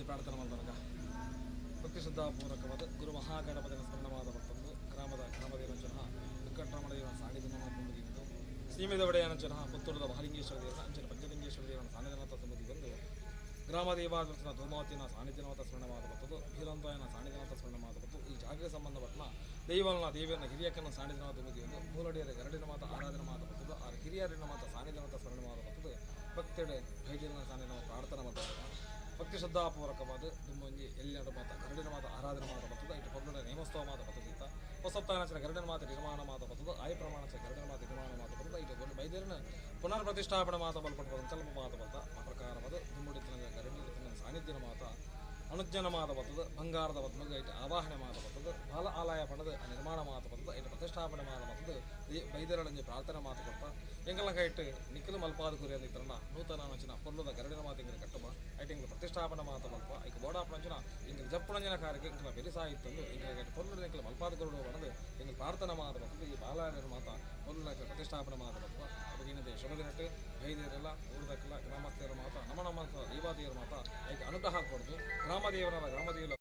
ಒಂಜಿ ಪ್ರಾರ್ಥನೆ ಮಲ್ತನಗ ಭಕ್ತಿ ಶ್ರದ್ಧಾಪೂರ್ವಕವಾದ ಗುರು ಮಹಾಗಣಪತಿನ ಸ್ಮರಣವಾದ ಮತ್ತೊಂದು ಗ್ರಾಮದ ಗ್ರಾಮದೇವಂಚನ ವೆಂಕಟರಮಣ ದೇವನ ಸಾನ್ನಿಧ್ಯನ ಮಾತೊಂದು ಸೀಮೆದ ಒಡೆಯನಂಚನ ಪುತ್ತೂರದ ಮಹಾಲಿಂಗೇಶ್ವರ ದೇವನ ಅಂಚನ ಪಂಚಲಿಂಗೇಶ್ವರ ದೇವನ ಸಾನ್ನಿಧ್ಯನಾಥ ಸಂಬಂಧಿ ಬಂದು ಗ್ರಾಮ ದೇವಾದರ್ಶನ ಧೂಮಾವತಿನ ಸಾನ್ನಿಧ್ಯನಾಥ ಸ್ಮರಣವಾದ ಬರ್ತದೆ ಭೀರಂತಾಯನ ಸಾನ್ನಿಧ್ಯನಾಥ ಸ್ಮರಣವಾದ ಬರ್ತದೆ. ಈ ಜಾಗಕ್ಕೆ ಸಂಬಂಧಪಟ್ಟನ ದೈವನ ದೇವಿಯನ್ನ ಹಿರಿಯಕ್ಕನ ಸಾನ್ನಿಧ್ಯನಾಥ ಒಂದು ಮೂಲಡಿಯರ ಗರಡಿನ ಮಾತ ಆರಾಧನೆ ಮಾತ ಬರ್ತದೆ. ಆ ಹಿರಿಯರಿನ ಮಾತ ಸಾನ್ನಿಧ್ಯನಾಥ ಸ್ಮರಣವಾದ ಬರ್ತದೆ. ಭಕ್ತಡೆ ಭೈದ್ಯನ ಸಾನ್ನಿಧ್ಯ ಪ್ರಾರ್ಥನೆ ಮಾಡ್ತಾರೆ. ಭಕ್ತಿ ಶ್ರದ್ಧಾಪೂರ್ವಕವಾದ ದುಮ್ಮೊಂಜಿ ಎಲ್ಲಿನಡ ಮಾತ ಗರಡಿನ ಮಾತ ಆರಾಧನೆ ಮಾತ ಬರ್ತದೆ. ಇಟ್ಟು ಪೊರ್ಲುಡ ನೇಮೋತ್ಸವ ಮಾತ ಬರ್ತದೆ. ಹೊಸತ್ತಾನಚನ ಗರಡಿನ ಮಾತ ನಿರ್ಮಾಣ ಮಾತ ಬರ್ತದೆ. ಆಯ ಪ್ರಮಾಣಚ ಗರಡಿನ ಮಾತ ನಿರ್ಮಾಣ ಮಾತ ಬರ್ತದೆ. ಇಟ್ಟು ಬೈದೇರನ ಪುನರ್ ಪ್ರತಿಷ್ಠಾಪನೆ ಮಾತ ಬಲ್ಪಟ್ಟು ಸಂಕಲ್ಪ ಮಾತ ಬಲ್ತ. ಆ ಪ್ರಕಾರವಾದ ದುಮ್ಮುಡಿತನ ಗರಡಿನ ಸಾನ್ನಿಧ್ಯನ ಮಾತ ಅನುಜ್ಞನ ಮಾತ ಬರ್ತದೆ. ಬಂಗಾರದ ಪದ್ಮಗ ಇಟ್ಟು ಆವಾಹನೆ ಮಾತ ಬರ್ತದೆ. ಬಾಲ ಆಲಯ ಪಣದ ನಿರ್ಮಾಣ ಮಾತ ಬರ್ತದೆ. ಇಟ್ಟು ಪ್ರತಿಷ್ಠಾಪನೆ ಮಾತ ಬರ್ತದೆ. ಬೈದರಳಂಜಿ ಪ್ರಾರ್ಥನೆ ಮಾತು ಕೊಡ್ತಾ ಎಂಗಲ ಕೈಟ್ಟು ನಿಖಿಲ ಮಲ್ಪಾದ ಕುರಿಯದ ಇತ್ತರಣ ನೂತನ ಅಂಚಿನ ಪೊರ್ಲುದ ಗರಡಿನ ಮಾತು ಇಂಗಿನ ಕಟ್ಟುಮ ಐಟ್ ಇಂಗ್ಲ ಪ್ರತಿಷ್ಠಾಪನೆ ಮಾತ ಮಲ್ಪ ಐಕ್ ಬೋಡಾಪಣಂಚಿನ ಇಂಗ್ಲ ಜಪ್ಪಣಂಜಿನ ಕಾರ್ಯಕ್ಕೆ ಇಂಗ್ಲ ಬೆರಿಸಾಯಿತ್ತಂದು ಇಂಗ್ಲ ಕೈಟ್ ಪೊರ್ಲುದ ಇಂಗ್ಲ ಮಲ್ಪಾದ ಕುರುಡು ಬಣದು ಇಂಗ್ಲ ಪ್ರಾರ್ಥನೆ ಮಾತ ಬರ್ತದೆ. ಈ ಬಾಲಾಯನ ಮಾತ ಪೊರ್ಲುದ ಪ್ರತಿಷ್ಠಾಪನೆ ಮಾತ ಬರ್ತದೆ. ಅವಾಗ ಶುಭದಿನಟ್ಟು ಬೈದೇರೆಲ್ಲ ಊರದಕ್ಕೆಲ್ಲ ಗ್ರಾಮಸ್ಥರ ಮಾತ ನಮ್ಮ ನಮ್ಮ ದೇವಾದೇವರ ಮಾತ ಐಕ್ ಅನುಗ್ರಹ ಕೊಡ್ದು ಗ್ರಾಮದೇವರ ಗ್ರಾಮದೇವರ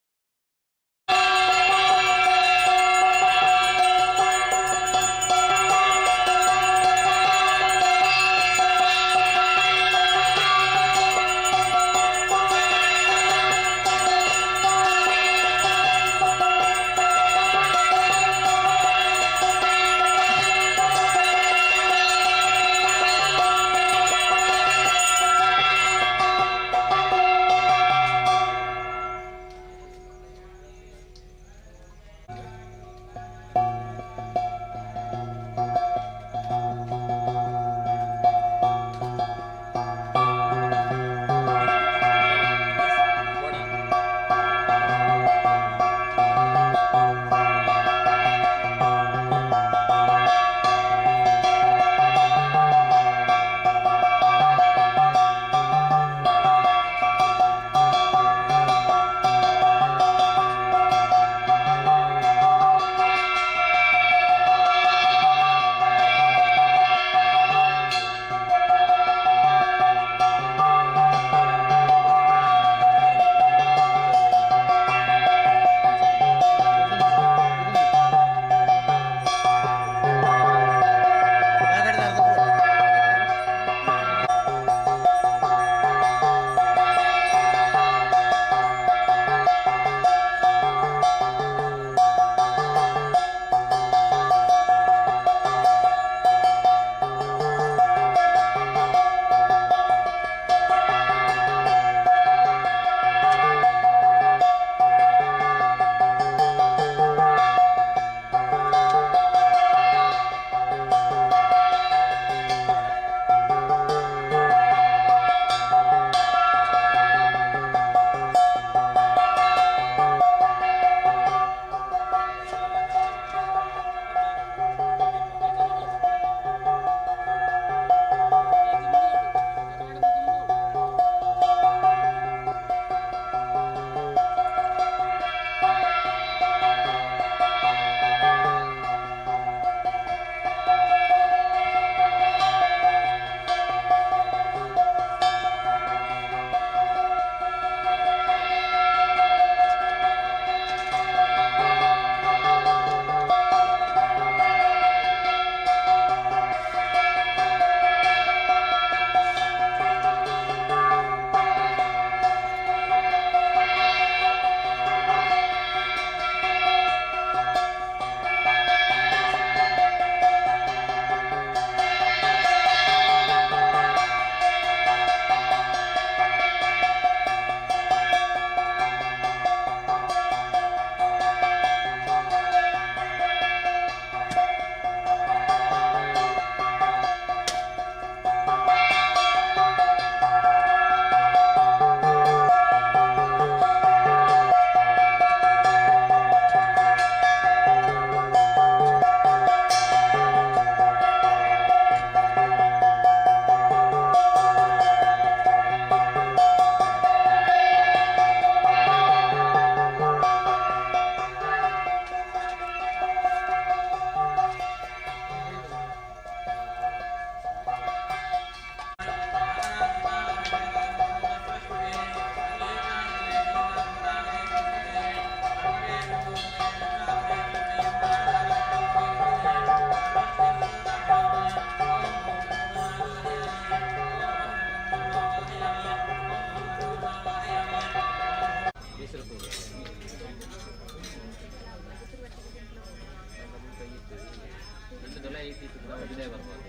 ಇದೇ ಬರ್ಬೋದು.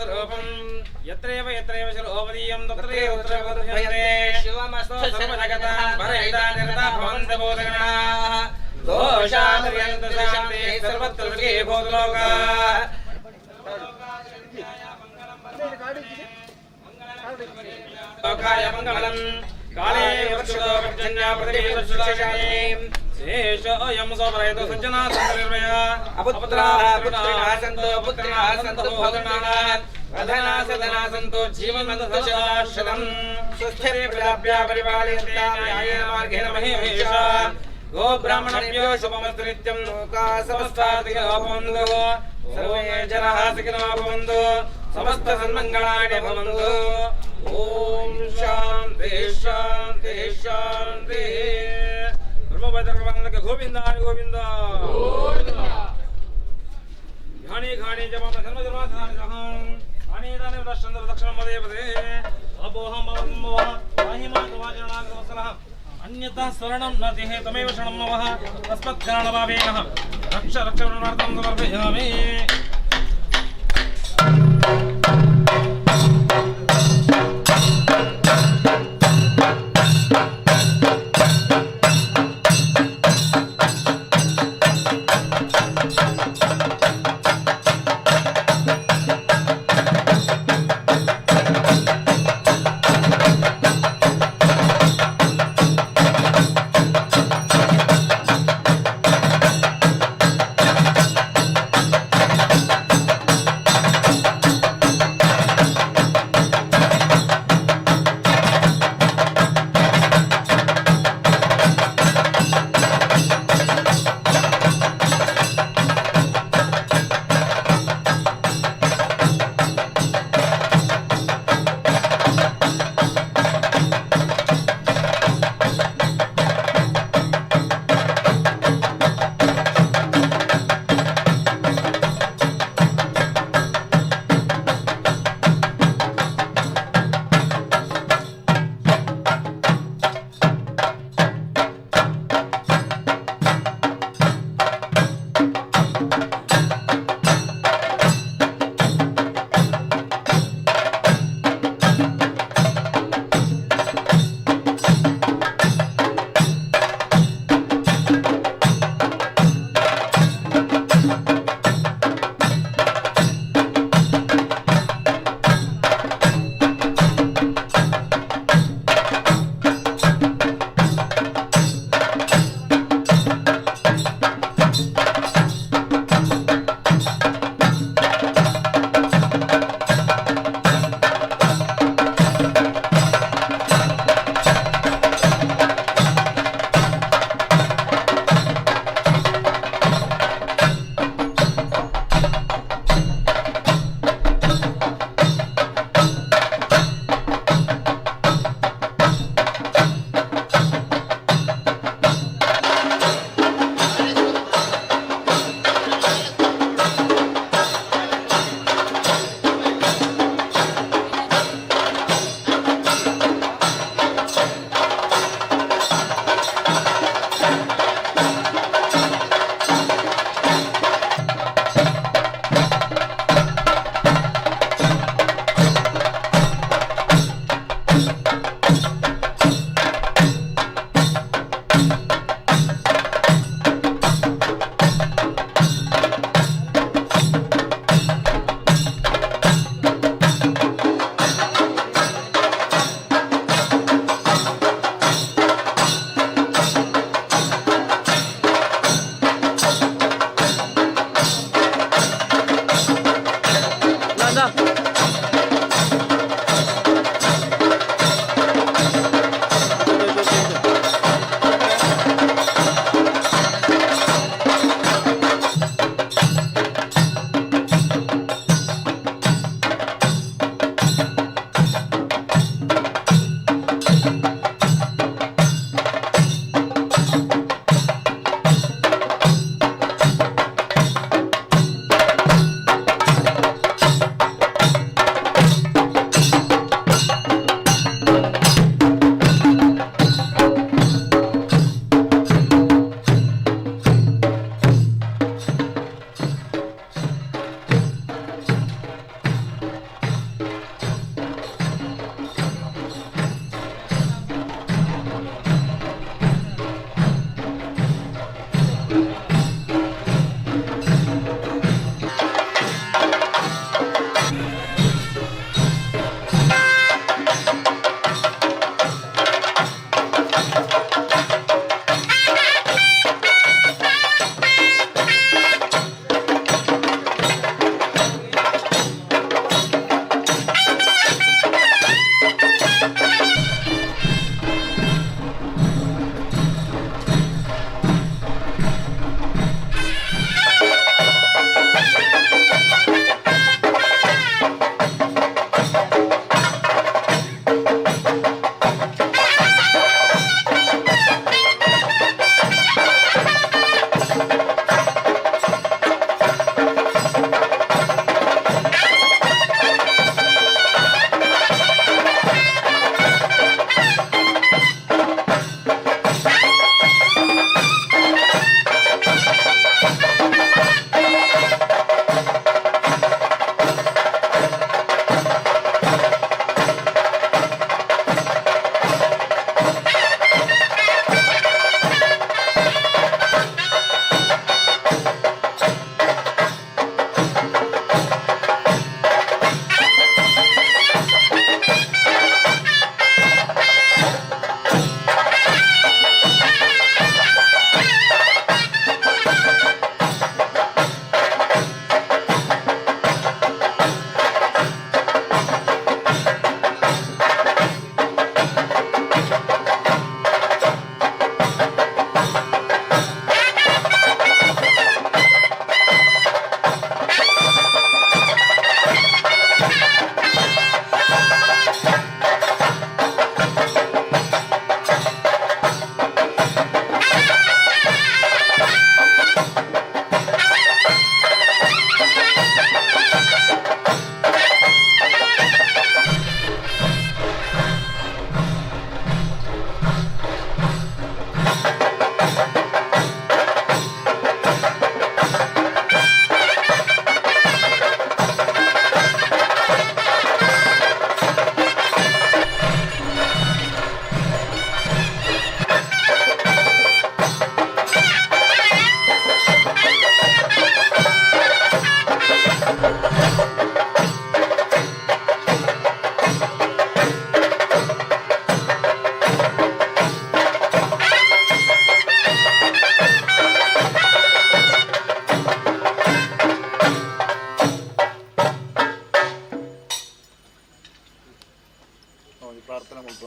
ಸ್ವರೂಪಂ ಯತ್ರೈವ ಯತ್ರೈವ ಶಿರೋಪದೀಯಂ ತತ್ರೈವ ತತ್ರೈವ ದೃಶ್ಯಂತೆ ಸರ್ವಜಗತಾಂ ಪರಹಿತಾ ನಿರತಾ ಭವಂತ ಬೋಧಗಣಾಃ ದೋಷಾತರ್ಯಂತ ಶಾಂತಿ ಸರ್ವತ್ರ ಸುಖೀ ಭವತು ಲೋಕಾಃ. लोकाय मङ्गलम् काले वृक्षतो पर्जन्या पृथिवी वृक्षदाशिनी शेषोऽयं सोपरयतु सज्जना सन्तनिर्मय अपुत्राः पुत्रिणः सन्तु पुत्रिणः सन्तु भोगणाः अधना सदना सन्तु जीवन्तु शतम् स्वस्थे प्रजाभ्यः परिपालयन्तां न्यायेन मार्गेण महीमहिषा गोब्राह्मणेभ्यो शुभमस्तु नित्यं लोकाः समस्ताः सुखिनो भवन्तु सर्वे जनाः सुखिनो भवन्तु समस्त सन्मङ्गलानि भवन्तु। ॐ शान्ति शान्ति शान्ति। ब्रह्मवैद्यकर्मानन्दक गोविन्द गोविन्द घाणी घाणी जपम धर्म धर्माधानि सहं घाणी दाने दर्शन दक्षिण पदे पदे अपोहं भवं भवः महिमा तवाचरणागमसलः अन्यतः शरणं न देहे तमेव शरणं नमः तस्मत्कारणभावेन रक्ष रक्ष वरुणार्थं समर्पयामि।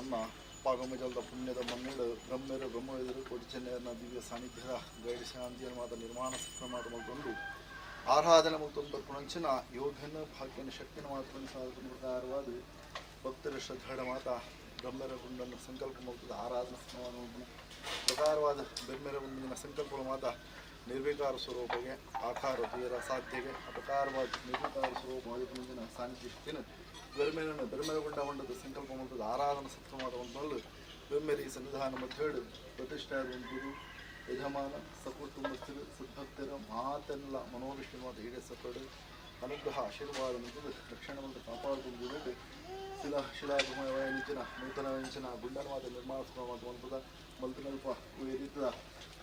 ನಮ್ಮ ಪಾಗಮಜಲದ ಪುಣ್ಯದ ಮಣ್ಣಿಡು ಬ್ರಹ್ಮರು ಬ್ರಹ್ಮವೇದರು ಕೋಟಿಚೆನ್ನಯರ್ನ ದಿವ್ಯ ಸಾನ್ನಿಧ್ಯದ ಗೈಡ್ ಶಾಂತಿಯನ್ನು ಮಾತ ನಿರ್ಮಾಣ ಸಕ್ರಮಾದ ಮಲ್ತೊಂದು ಆರಾಧನೆ ಮಲ್ತೊಂದು ಬರ್ಪುಣಂಚಿನ ಯೋಗನ ಭಾಗ್ಯನ ಶಕ್ತಿನ ಮಾತ್ರ ಸಾಧನ ಪ್ರಕಾರವಾದ ಭಕ್ತರ ಶ್ರದ್ಧಾಡ ಮಾತ ಬ್ರಹ್ಮರ ಗುಂಡನ್ನು ಸಂಕಲ್ಪ ಮಲ್ತದ ಆರಾಧನಾ ಸ್ನಾನ ಪ್ರಕಾರವಾದ ಬೆಮ್ಮೆರ ಒಂದಿನ ಸಂಕಲ್ಪ ಮಾತ ನಿರ್ವಿಕಾರ ಸ್ವರೂಪಗೆ ಆಕಾರ ತೀರ ಸಾಧ್ಯಗೆ ಅಪಕಾರವಾದ ನಿರ್ವಿಕಾರ ಸ್ವರೂಪ ಮುಂದಿನ ಸಾನ್ನಿಧ್ಯ ಶಕ್ತಿನ ಬೆರ್ಮೆರನ್ನು ಬೆರ್ಮೆರಗೊಂಡ ಹೊಂಡದ ಸಂಕಲ್ಪ ಮಲ್ತದ ಆರಾಧನಾ ಸತ್ವಮಾದ ಒಂದು ಬೆಮ್ಮೆರಿ ಸನ್ನಿಧಾನ ಮಧ್ಯೇಡು ಪ್ರತಿಷ್ಠೆ ಗುರು ಯಜಮಾನ ಸಕುಟುಂಬಸ್ಥರು ಸದ್ಭಕ್ತರ ಮಾತೆಲ್ಲ ಮನೋವಿಷ್ಣುವಾದ ಈಡೇಸಪಡು ಅನುಗ್ರಹ ಆಶೀರ್ವಾದ ಮತ್ತು ರಕ್ಷಣೆ ಮತ್ತು ಕಾಪಾಡಿಕೊಂಡು ಶಿಲಾ ಶಿಲಾಭಮಯಂಚಿನ ನೂತನ ವ್ಯಂಚನ ಗುಂಡನವಾದ ನಿರ್ಮಾಣ ಮಲ್ಪದ ಮಲ್ತನಲ್ಪ ರೀತಿಯ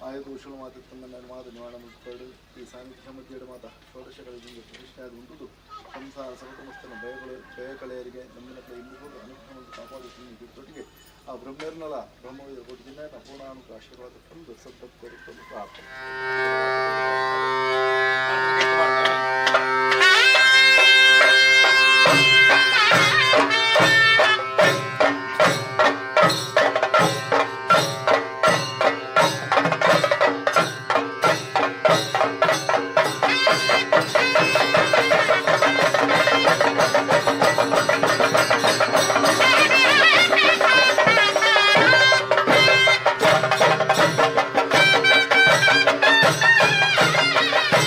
ಆಯುಧ ಮಾತು ತನ್ನ ಮಾತು ನಿವಾರಣೆ ಮುಟ್ಪಾಡು ಈ ಸಾನ್ನಿಧ್ಯ ಮಧ್ಯೆ ಮಾತ ಷೋಡಶಗಳಿಂದ ಪ್ರತಿಷ್ಠೆ ಉಂಟು ಸಂಸಾರ ಸಕುಟುಂಬಸ್ಥನ ಭಯಗಳು ಭಯಕಳೆಯರಿಗೆ ನಮ್ಮಿನ ಕಡೆ ಇಂಬುದು ಅನುಗ್ರಹವನ್ನು ಕಾಪಾಡುತ್ತೀನಿ ಬಿಟ್ಟೊಟ್ಟಿಗೆ ಆ ಬ್ರಹ್ಮರ್ನಲ ಬ್ರಹ್ಮವಿದ ಕೊಟ್ಟಿದ್ದ ಪೂರ್ಣಾನುಗ್ರಹ ಆಶೀರ್ವಾದ ತಂದು ಸದ್ಭಕ್ತರು ತಂದು ಪ್ರಾರ್ಥನೆ. Thank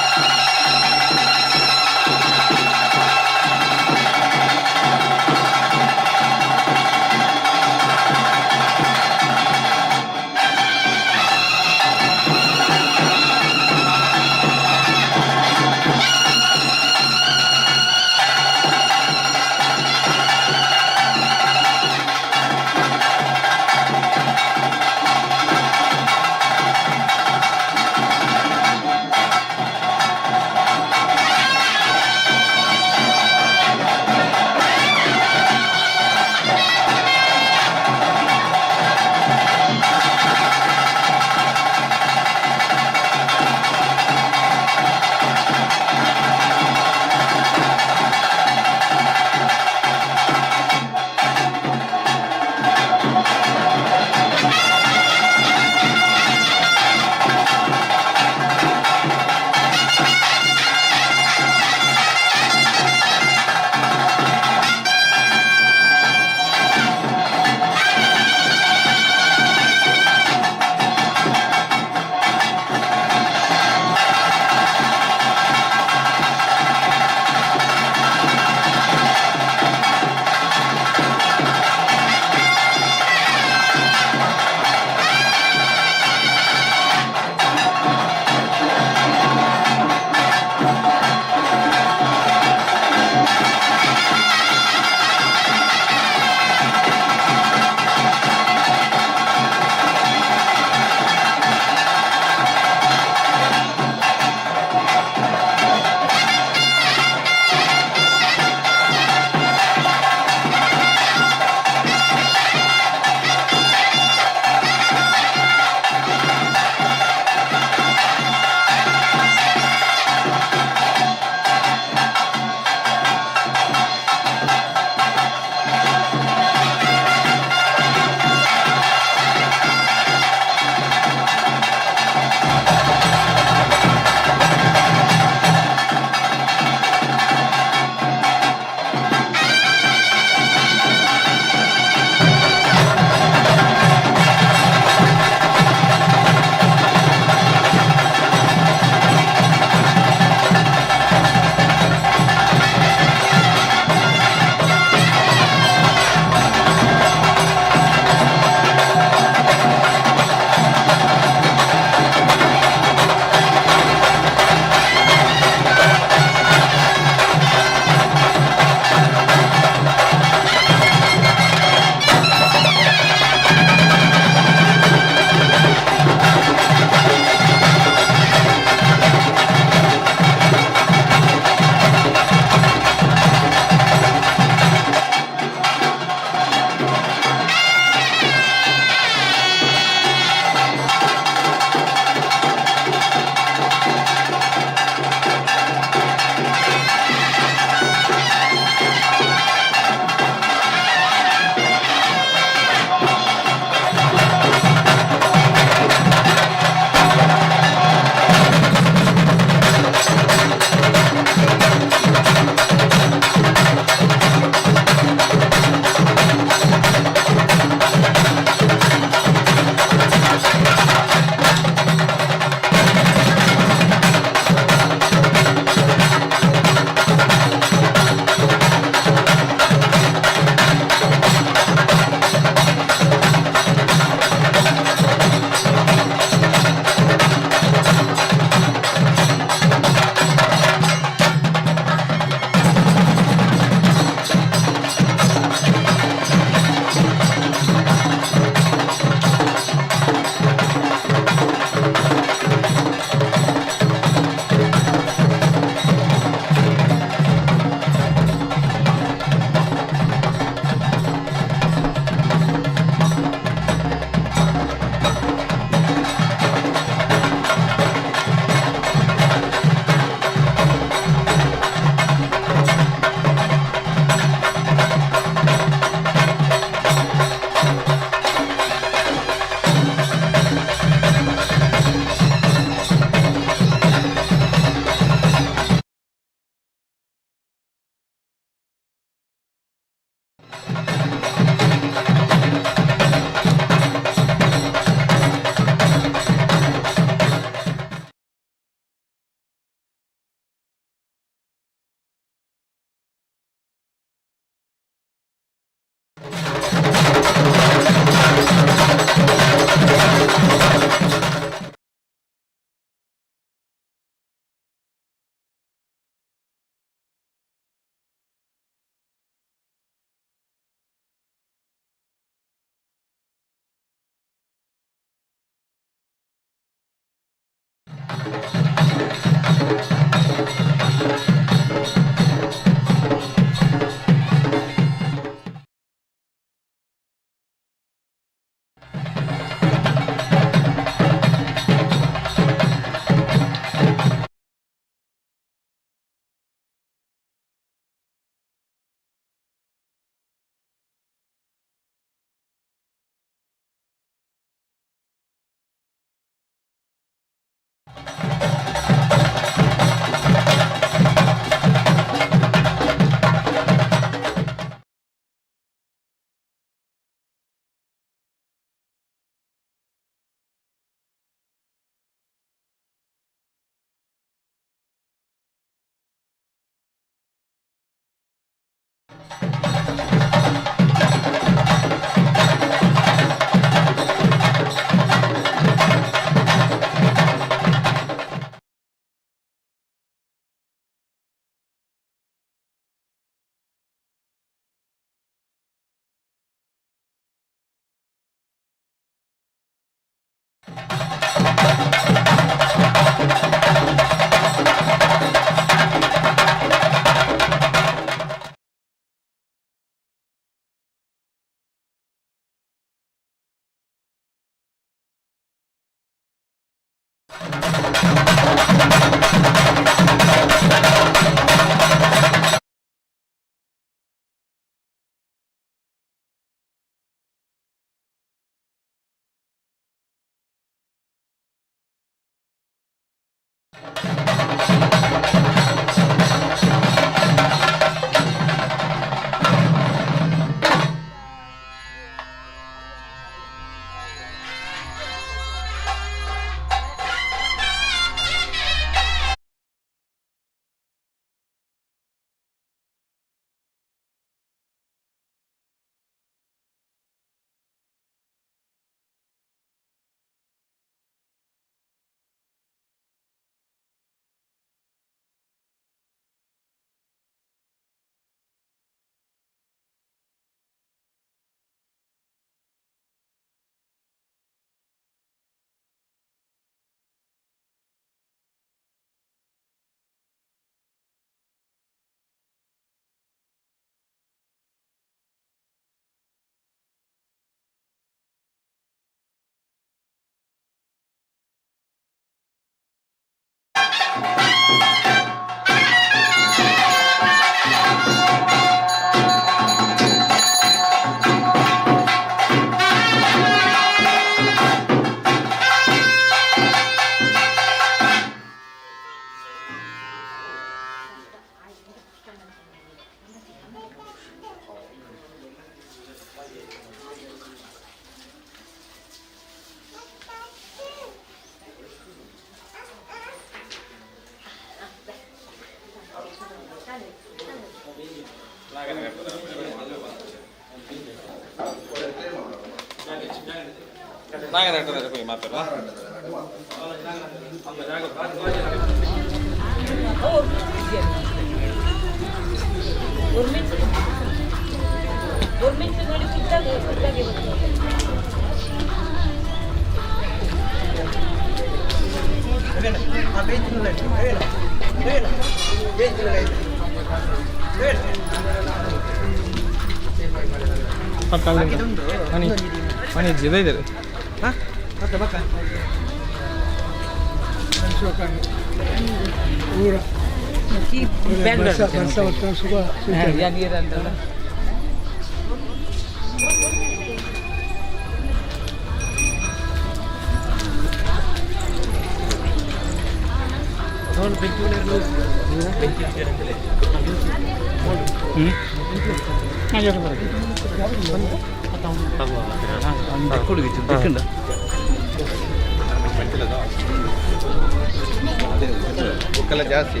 ಬುಕ್ಕೆಲ್ಲ ಜಾಸ್ತಿ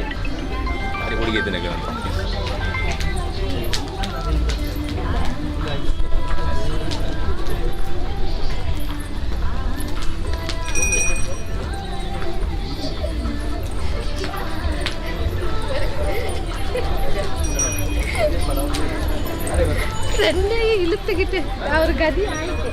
ಹುಡುಗಿ ಇಳುತ್ತುಕಿಟ್ಟು ಅವ್ರ ಗದಿ ಆಯ್ತು.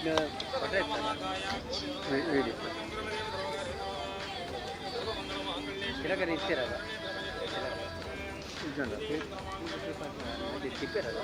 ವಿಡಿಯೋ ತಿಲಕರ ಇತ್ತಿರಲ್ಲ ತಿಪ್ಪೇರಲ್ಲ.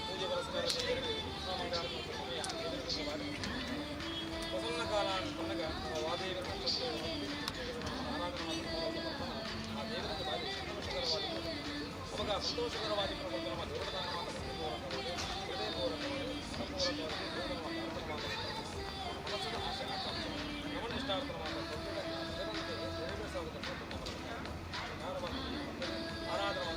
ಪೂಜೆ ಪುರಸ್ಕಾರ ಪ್ರಸನ್ನ ಕಾಲ ಅಂತಂದಾಗ ವಾದೇವರ ಆರಾಧನೆ ಆ ದೇವರ ಬಾರಿ ಸಂತೋಷಕರವಾಗಿ ಅವಾಗ ಸಂತೋಷಕರವಾಗಿ ನಮ್ಮ ದೇವರದಾನ ಹೃದಯಪೂರ್ವಕವಾಗಿ ಸಂಪೂರ್ಣವಾಗಿ ಮನಸ್ಸಿನ ಆಶೆ ಆಕಾಂಕ್ಷೆ ನಮ್ಮನ್ನು ಆರಾಧನೆ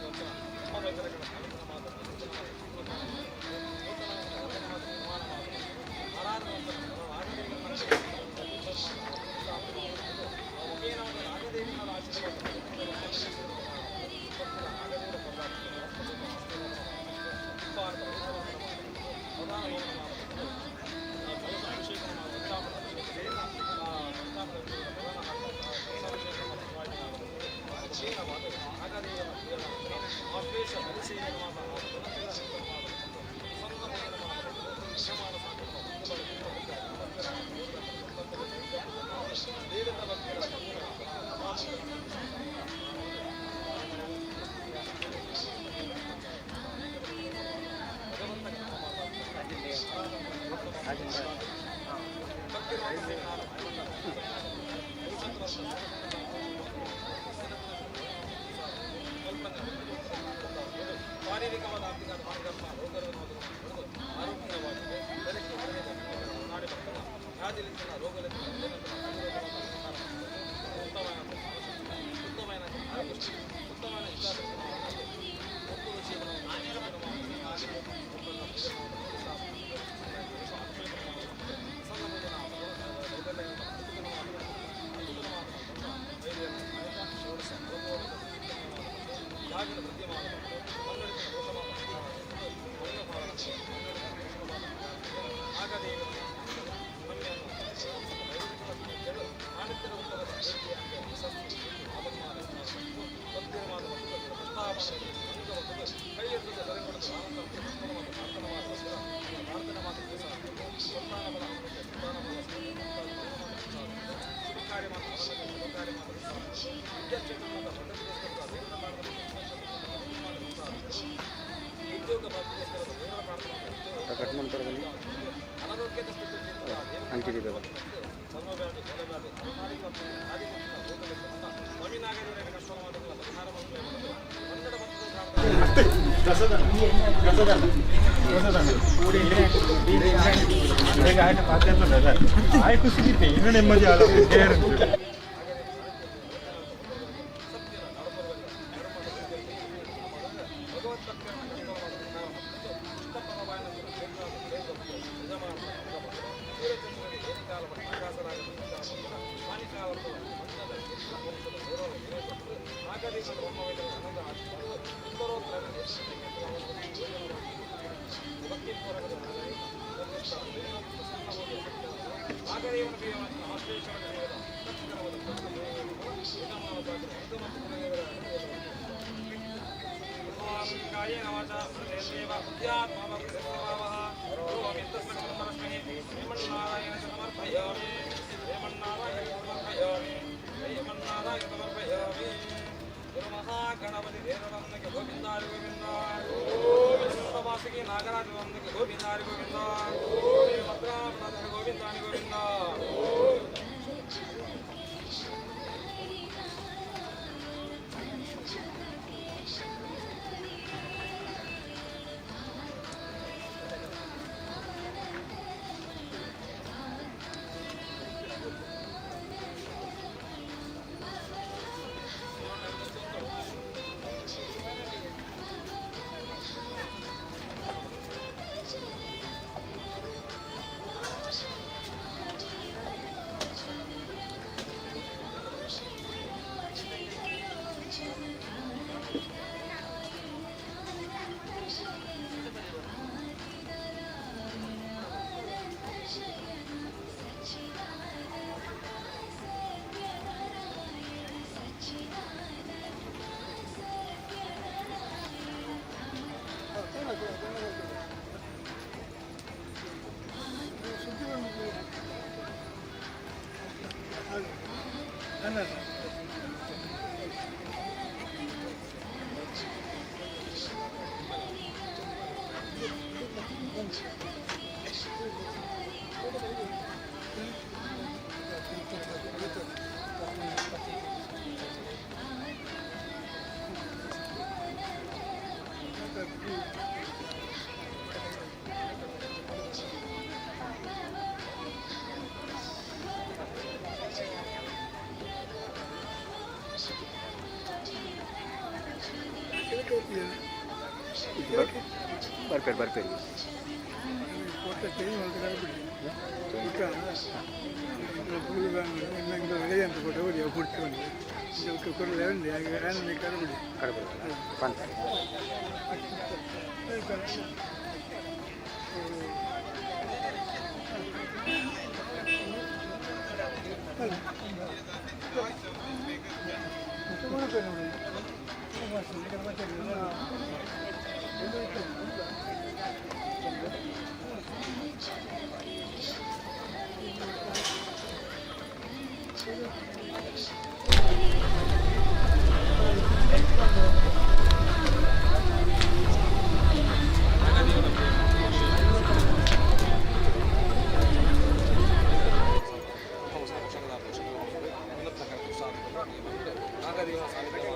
ಕಟ್ ಮಾಡ್ತಾರೆ ಬನ್ನಿ ಅಂಚಿದೆ. ಇನ್ನೂ ನೆಮ್ಮದಿ ಆದ. ಬರ್ಪೇರು ಬರ್ಪೇರು. ಪಂತ. ನಾಗದೇವನ ಸಾನ್ನಿಧ್ಯ.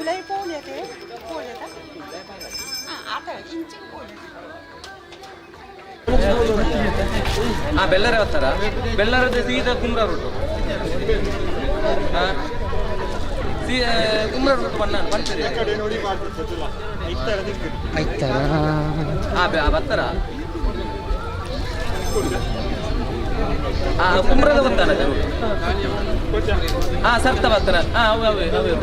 ಉಲೈ ಪೋಲೆತೆ ಪೋಲೆತ ಆತ ಇಂಚಿಗೆ ಪೋಲೆ. ಹಾ, ಬೆಳ್ಳಾರೆ ಬರ್ತಾರ. ಬೆಳ್ಳಾರದ ಸೀದಾ ಕುಮ್ರಾ ರೂಟು. ಹಾ, ಸೀ ಕುಮ್ರಾ ರೂಟ್ ಬಣ್ಣ ಬಂತೀರಿ. ಹಾ, ಬರ್ತಾರ. ಹಾ, ಕುಮ್ರದ ಬರ್ತಾರ. ಹಾ, ಸರ್ತ ಬರ್ತಾರ. ಹಾ, ಅವೇ ಅವೇ ಅವೇ.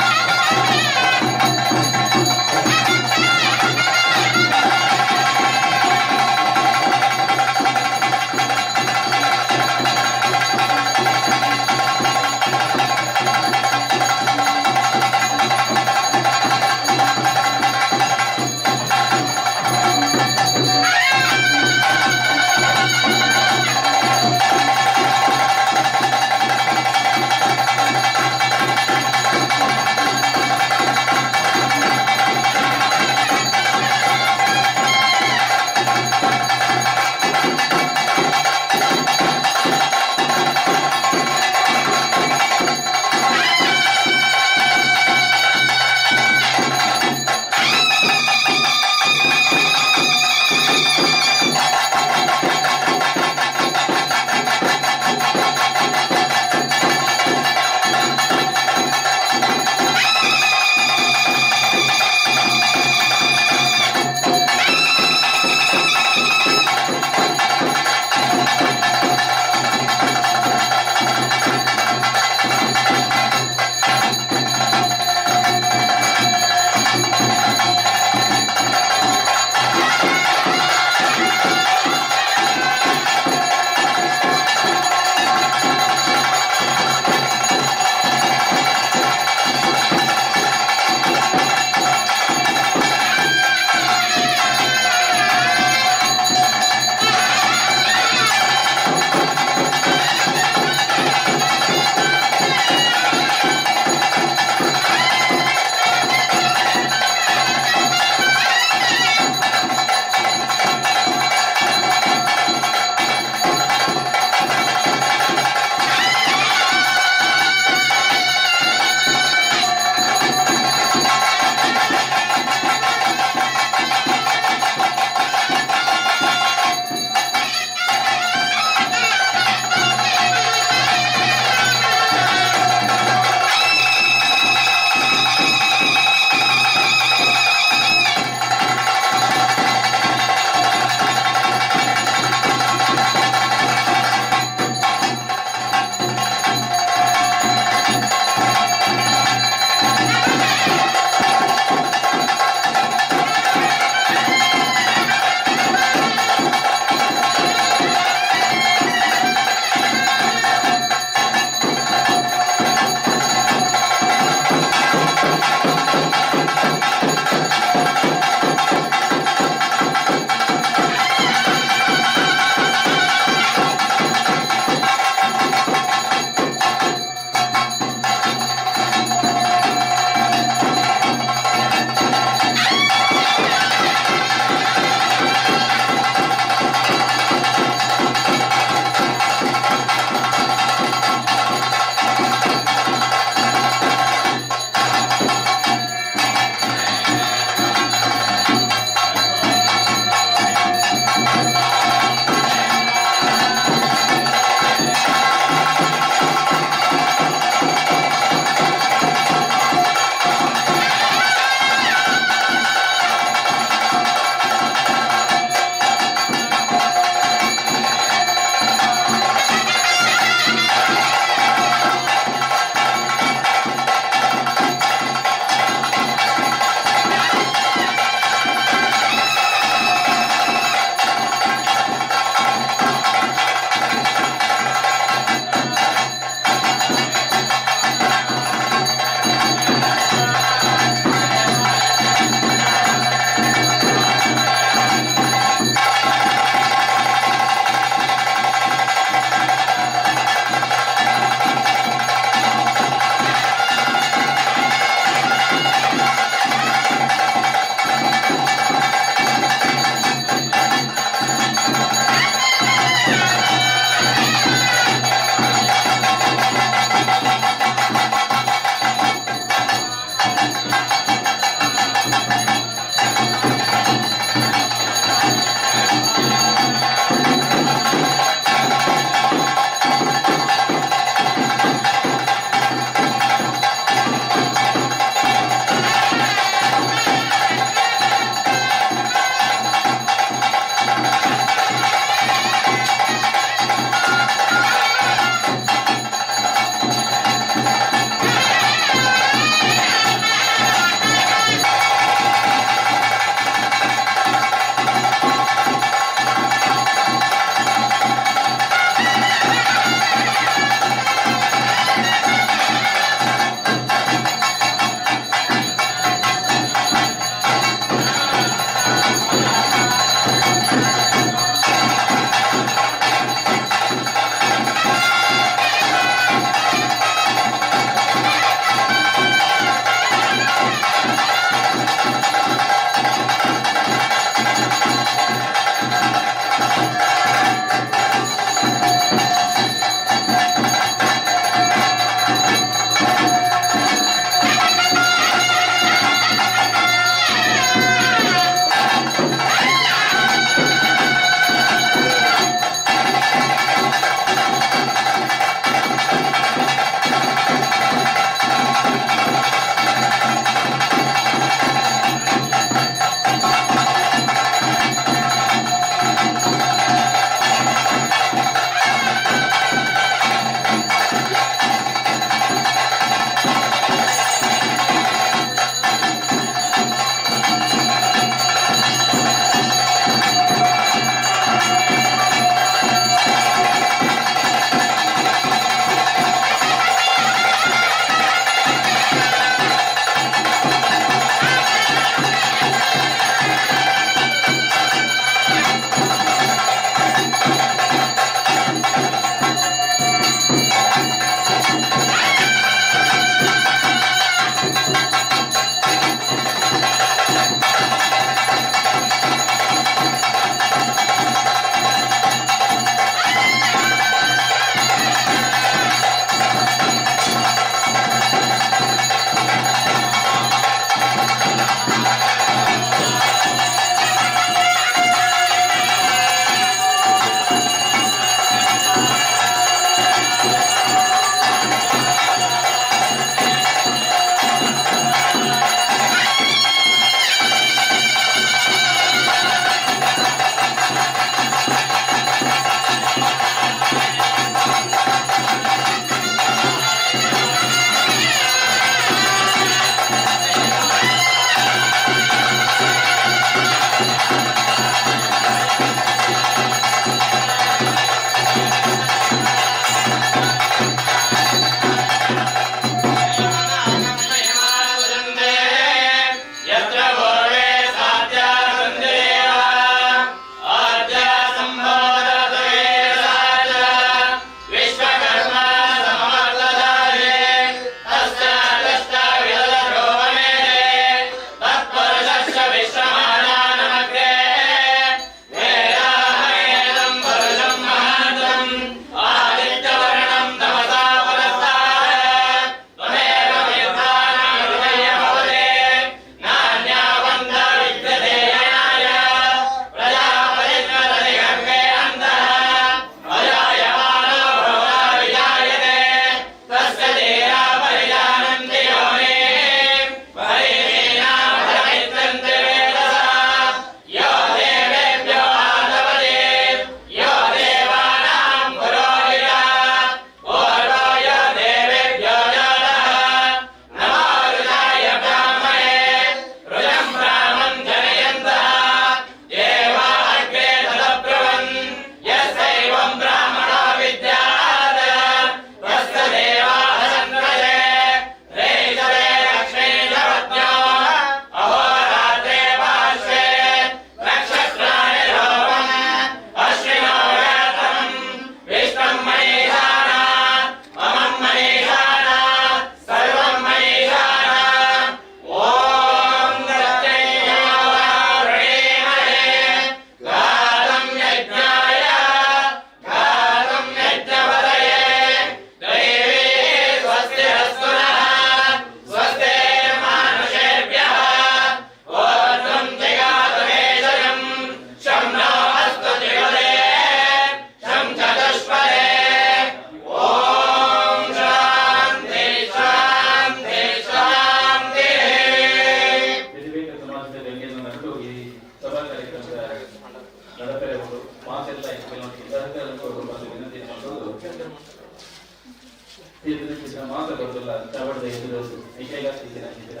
ತೀರ್ಥ ಮಾತ್ರ ಗೊತ್ತಿಲ್ಲ ಚಾವಡದ ಎದುರು ವಿಷಯ ಸಿಕ್ಕಿನ ಇಂಚಿನ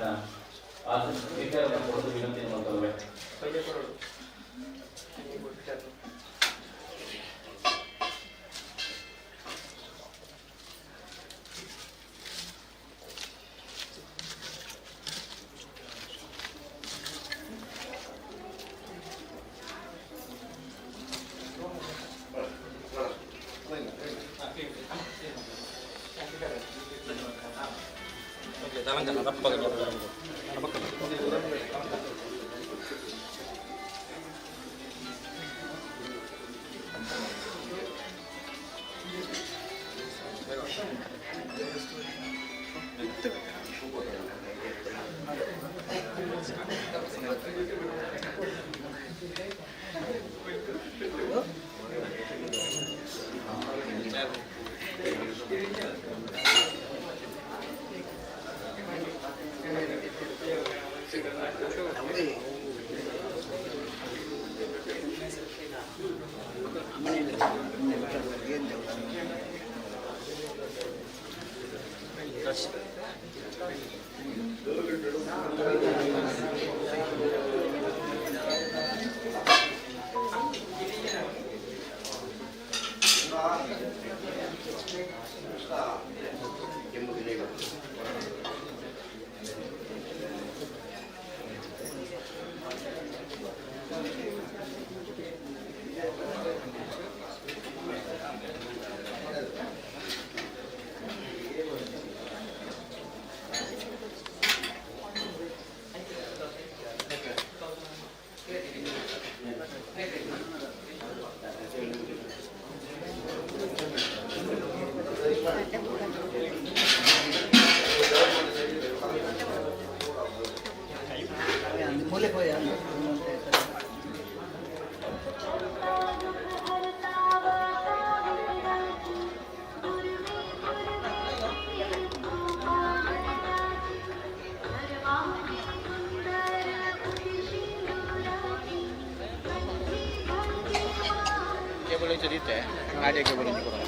ಆಸನ ಸ್ವೀಕಾರ ಕೊಡೋದು ವಿನಂತಿ ಮಾಡ್ತವೆ. ಕೇಬಲ್ ಇಂಚ ದೀತೆ ಆಡಿಯೋ ಕೇಬಲ್ ಇಂಚ ಕೊಡೋಣ.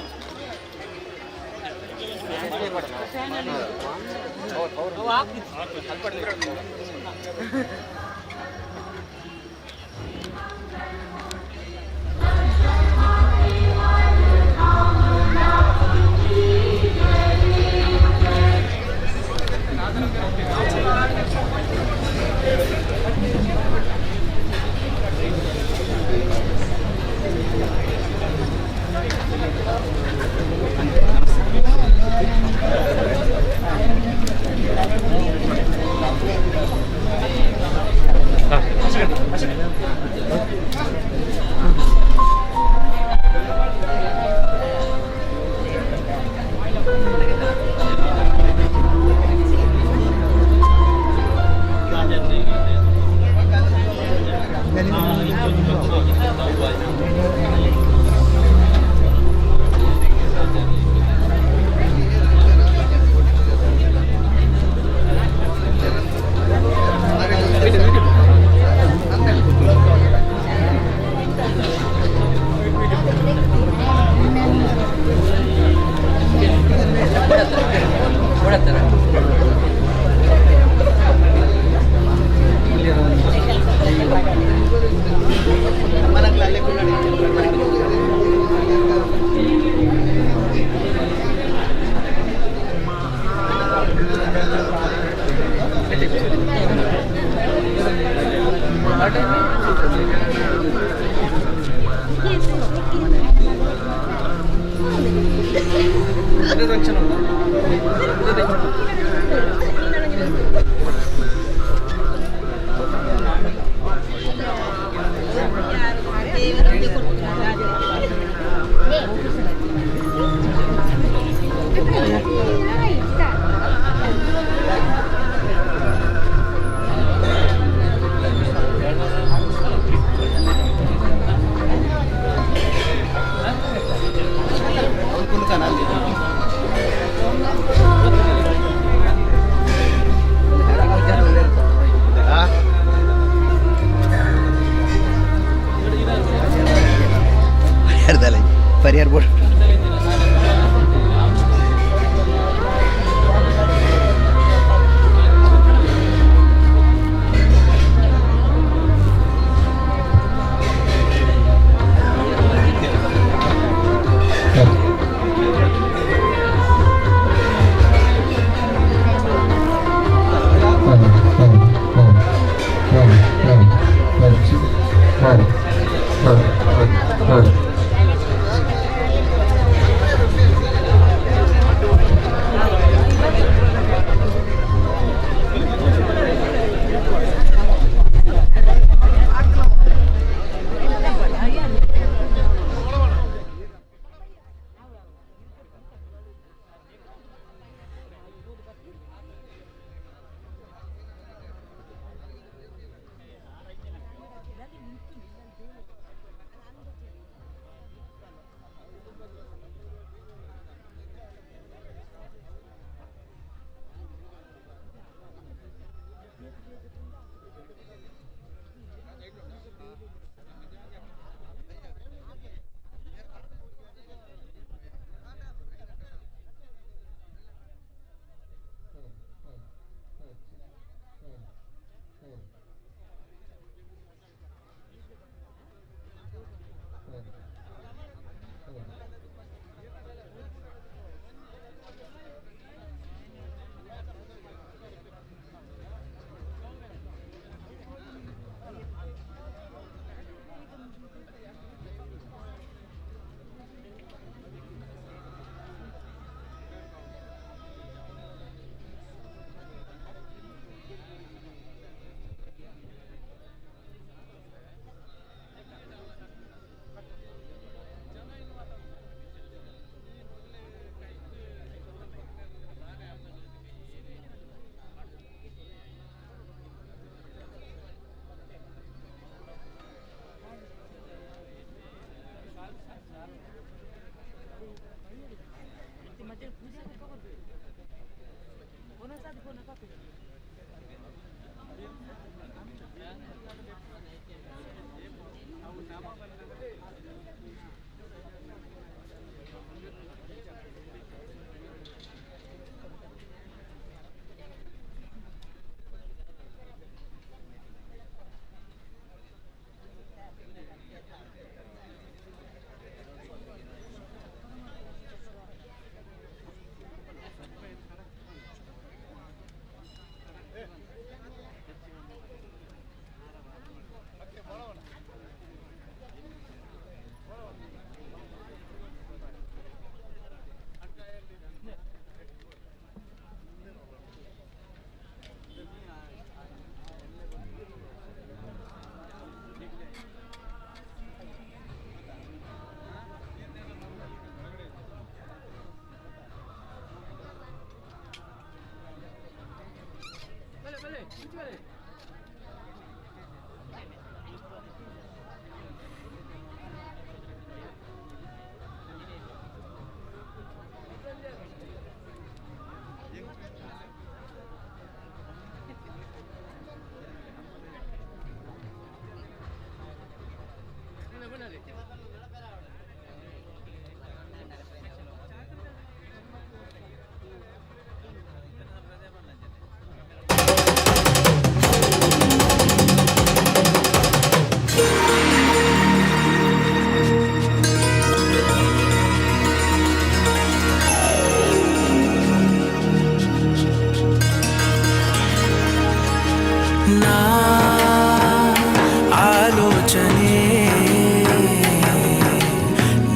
ಪರಿಹಾರ ಬೋರ್ಡ್.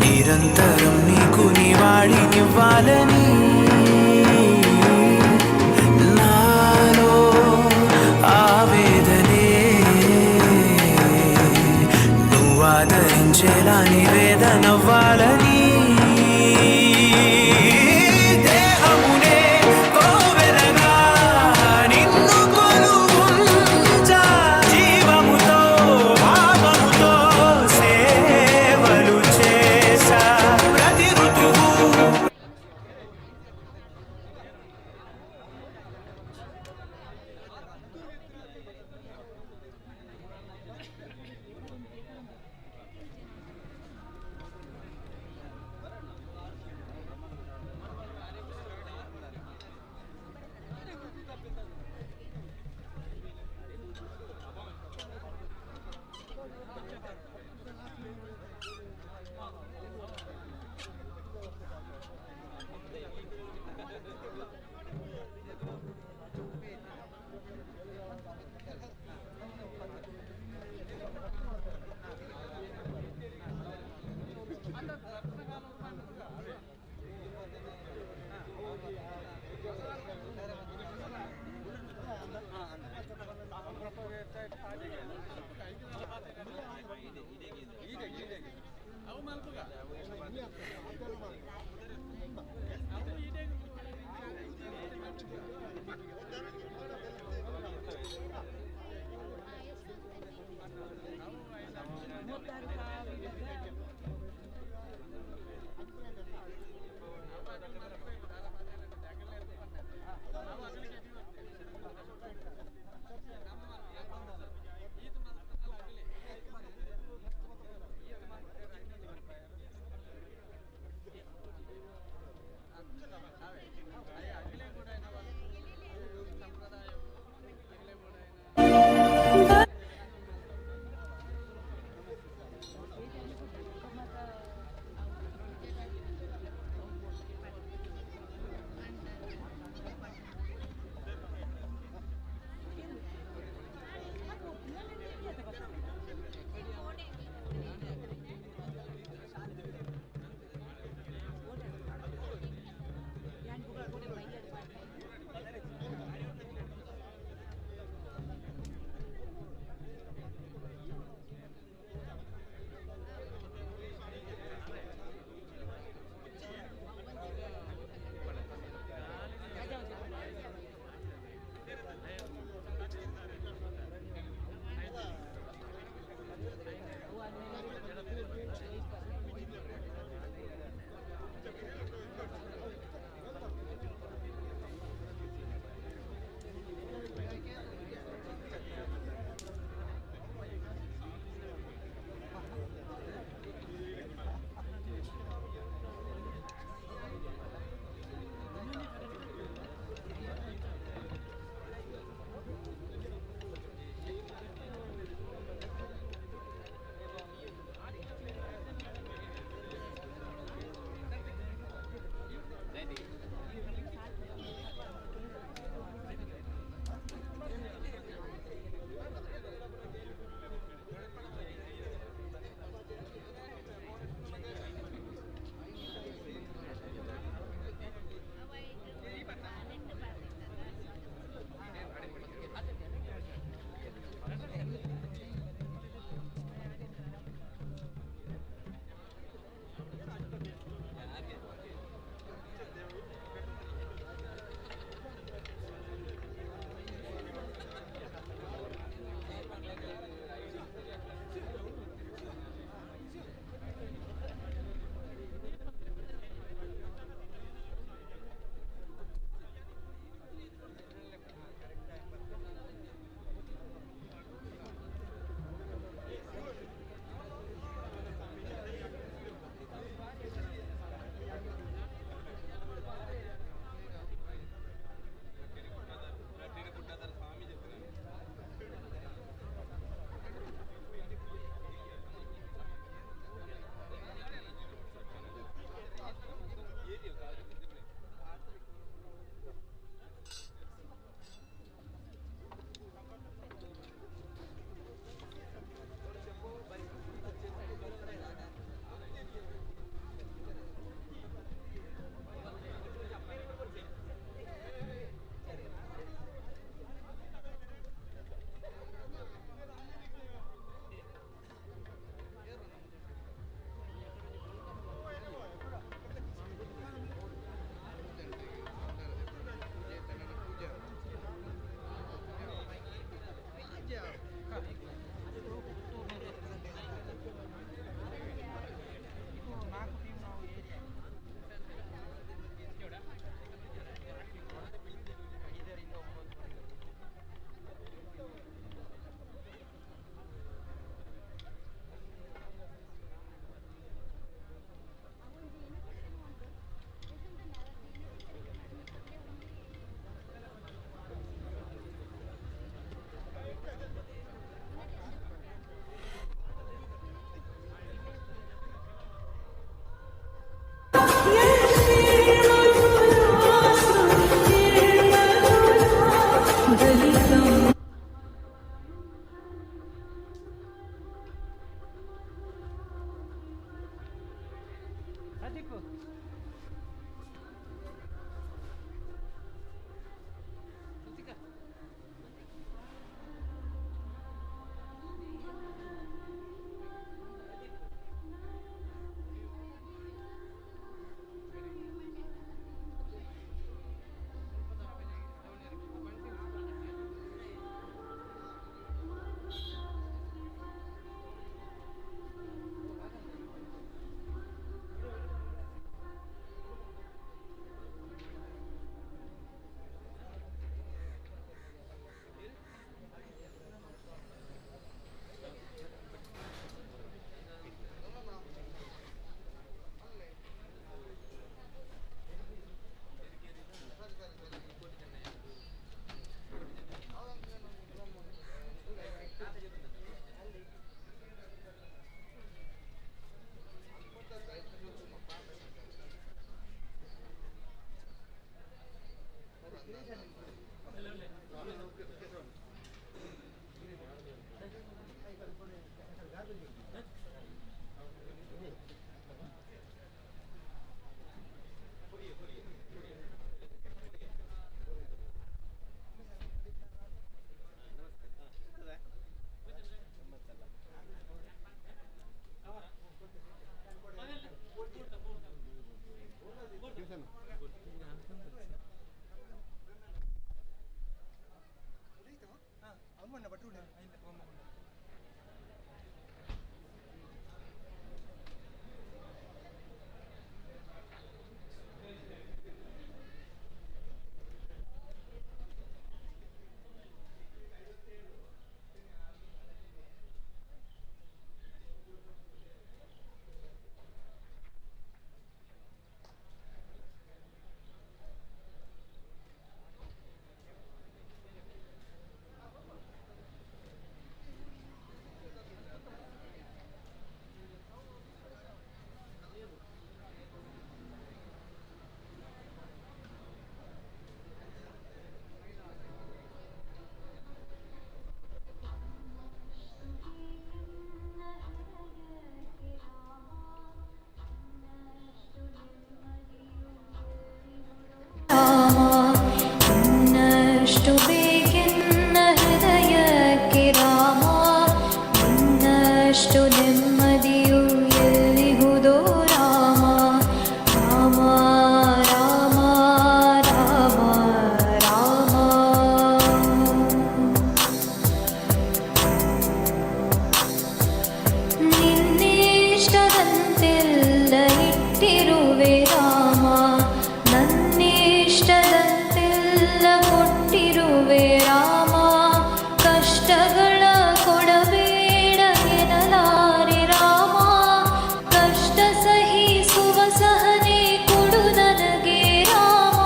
నిరంతరం నీకు నివాళినివ్వాలని నాలో ఆవేదనే నువ్వు ఆదరించేలా నివేదనవ్వాలని దేహమునే కోవెలగా నిన్ను కొలువుంచా జీవముతో భావముతో సేవలు చేసా ప్రతి ఋతువు. ಇನ್ನಷ್ಟು ಬೇಕೆನ್ನ ಹೃದಯಕ್ಕೆ ರಾಮ, ಇನ್ನಷ್ಟು ನೆಮ್ಮದಿಯು ಎಲ್ಲಿಹುದೋ ರಾಮ. ರಾಮ ರಾಮ ರಾಮ ರಾಮ. ನಿನ್ನಿಷ್ಟದಂತೆಲ್ಲ ಇಟ್ಟಿರುವೆ ರಾಮ, ನನ್ನಿಷ್ಟದಂತೆಲ್ಲ ಕೊಟ್ಟಿರುವೆ ರಾಮ. ಕಷ್ಟಗಳ ಕೊಡಬೇಡ ಎನ್ನಲಾರೆ ರಾಮ, ಕಷ್ಟ ಸಹಿಸುವ ಸಹನೆ ಕೊಡು ನನಗೆ ರಾಮ.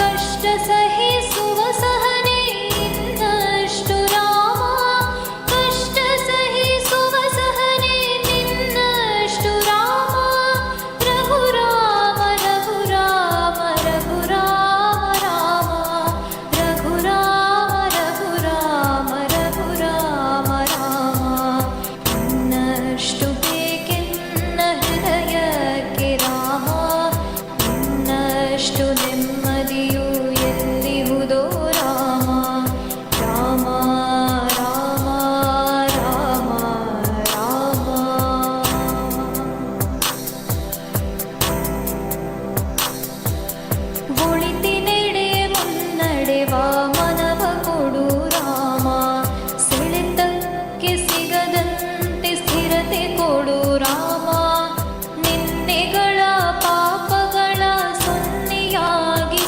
ಕಷ್ಟ ಸಹಿಸುವ ಸಹನೆ ಇನ್ನಷ್ಟು ರಾಮ, ಕಷ್ಟ ಸಹಿಸುವ ಸಹನೆ ನಿನ್ನಷ್ಟು ರಾಮ. ರಘುರಾಮ ರಘುರಾಮ ರಘುರಾಮ ರಾಮ, ರಘುರಾಮ ರಘುರಾಮ ರಘುರಾಮ ರಾಮ. ಇನ್ನಷ್ಟು ಬೇಕೆನ್ನ ಹೃದಯಕ್ಕೆ ರಾಮ, ಇನ್ನಷ್ಟು ನೆಮ್ಮದಿಯು ಎಲ್ಲಿಹುದೋ ರಾಮ. ರಾಮ ರಾಮ ರಾಮ ರಾಮ. ಒಳಿತಿನೆಡೆ ಮುನ್ನಡೆವ ಮನವ ಕೊಡು ರಾಮ, ಸೆಳೆತಕ್ಕೆ ಸಿಗದಂತೆ ಸ್ಥಿರತೆ ಕೊಡು ರಾಮ. ನಿನ್ನೆಗಳ ಪಾಪಗಳ ಸೊನ್ನೆಯಾಗಿಸು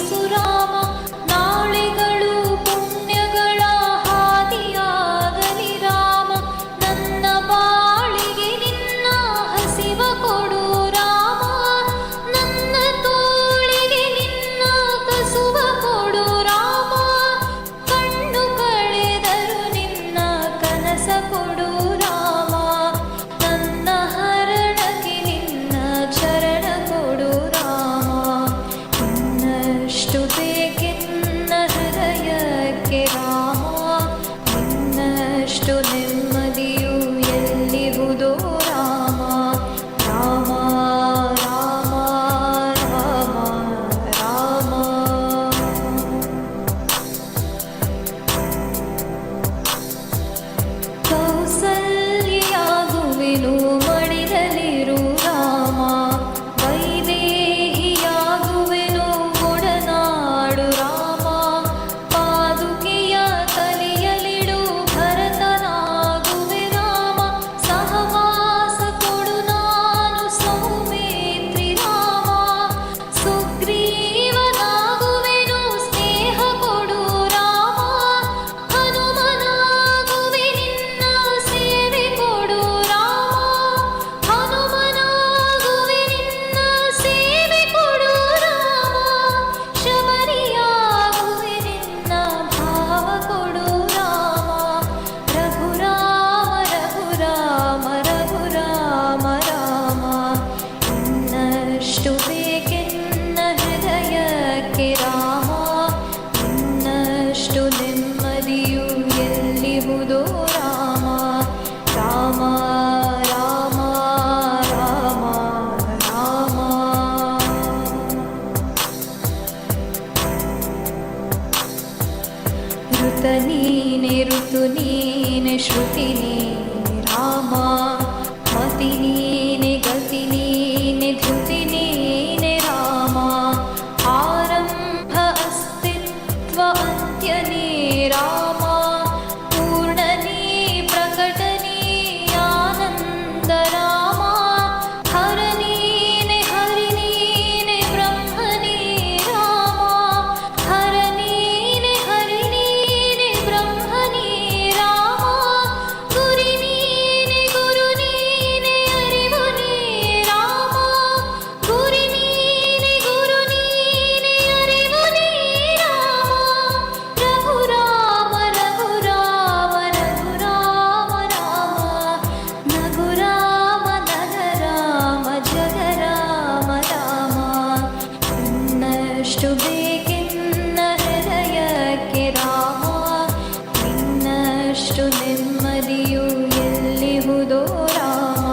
ಸುತ ನೀನೆ ಋತು ನೀನೆ ಶ್ರುತಿ ನೀನೆ ರಾಮ ಮತಿ ನೀನೆ ಗತಿ ನೀನೆ ಧೃತಿ ನೀನೆ ರಾಮ ಆರಂಭ ಅಸ್ತಿತ್ವ ಅಂತ್ಯನೇ ರಾಮ ಪೂರ್ಣನೇ ಪ್ರಕಟನೇ ಆನಂದ ರಾಮ ಹರನೀನೆ ಹರಿನೀನೆ ಬ್ರಹ್ಮನೇ ರಾಮ ಹರನೀನೆ ಹರಿನೀನೆ ಬ್ರಹ್ಮನೇ ರಾಮ ಗುರಿನೀನೆ ಗುರುನೀನೆ ಅರಿವುನೇ ರಾಮ ಗುರಿನೀನೆ ಗುರುನೀನೆ ಅರಿವುನೇ ರಾಮ ರಘುರಾಮ ರಘುರಾಮ ರಘುರಾಮ ರಾಮ ನಗುರಾಮ ನಗರಾಮ ಜಗರಾಮ ರಾಮ ಇನ್ನಷ್ಟು ಬೇಕೆನ್ನ ಹೃದಯಕ್ಕೆ ರಾಮ ಇನ್ನಷ್ಟು ನೆಮ್ಮದಿಯು ಎಲ್ಲಿಹುದೋ ರಾಮ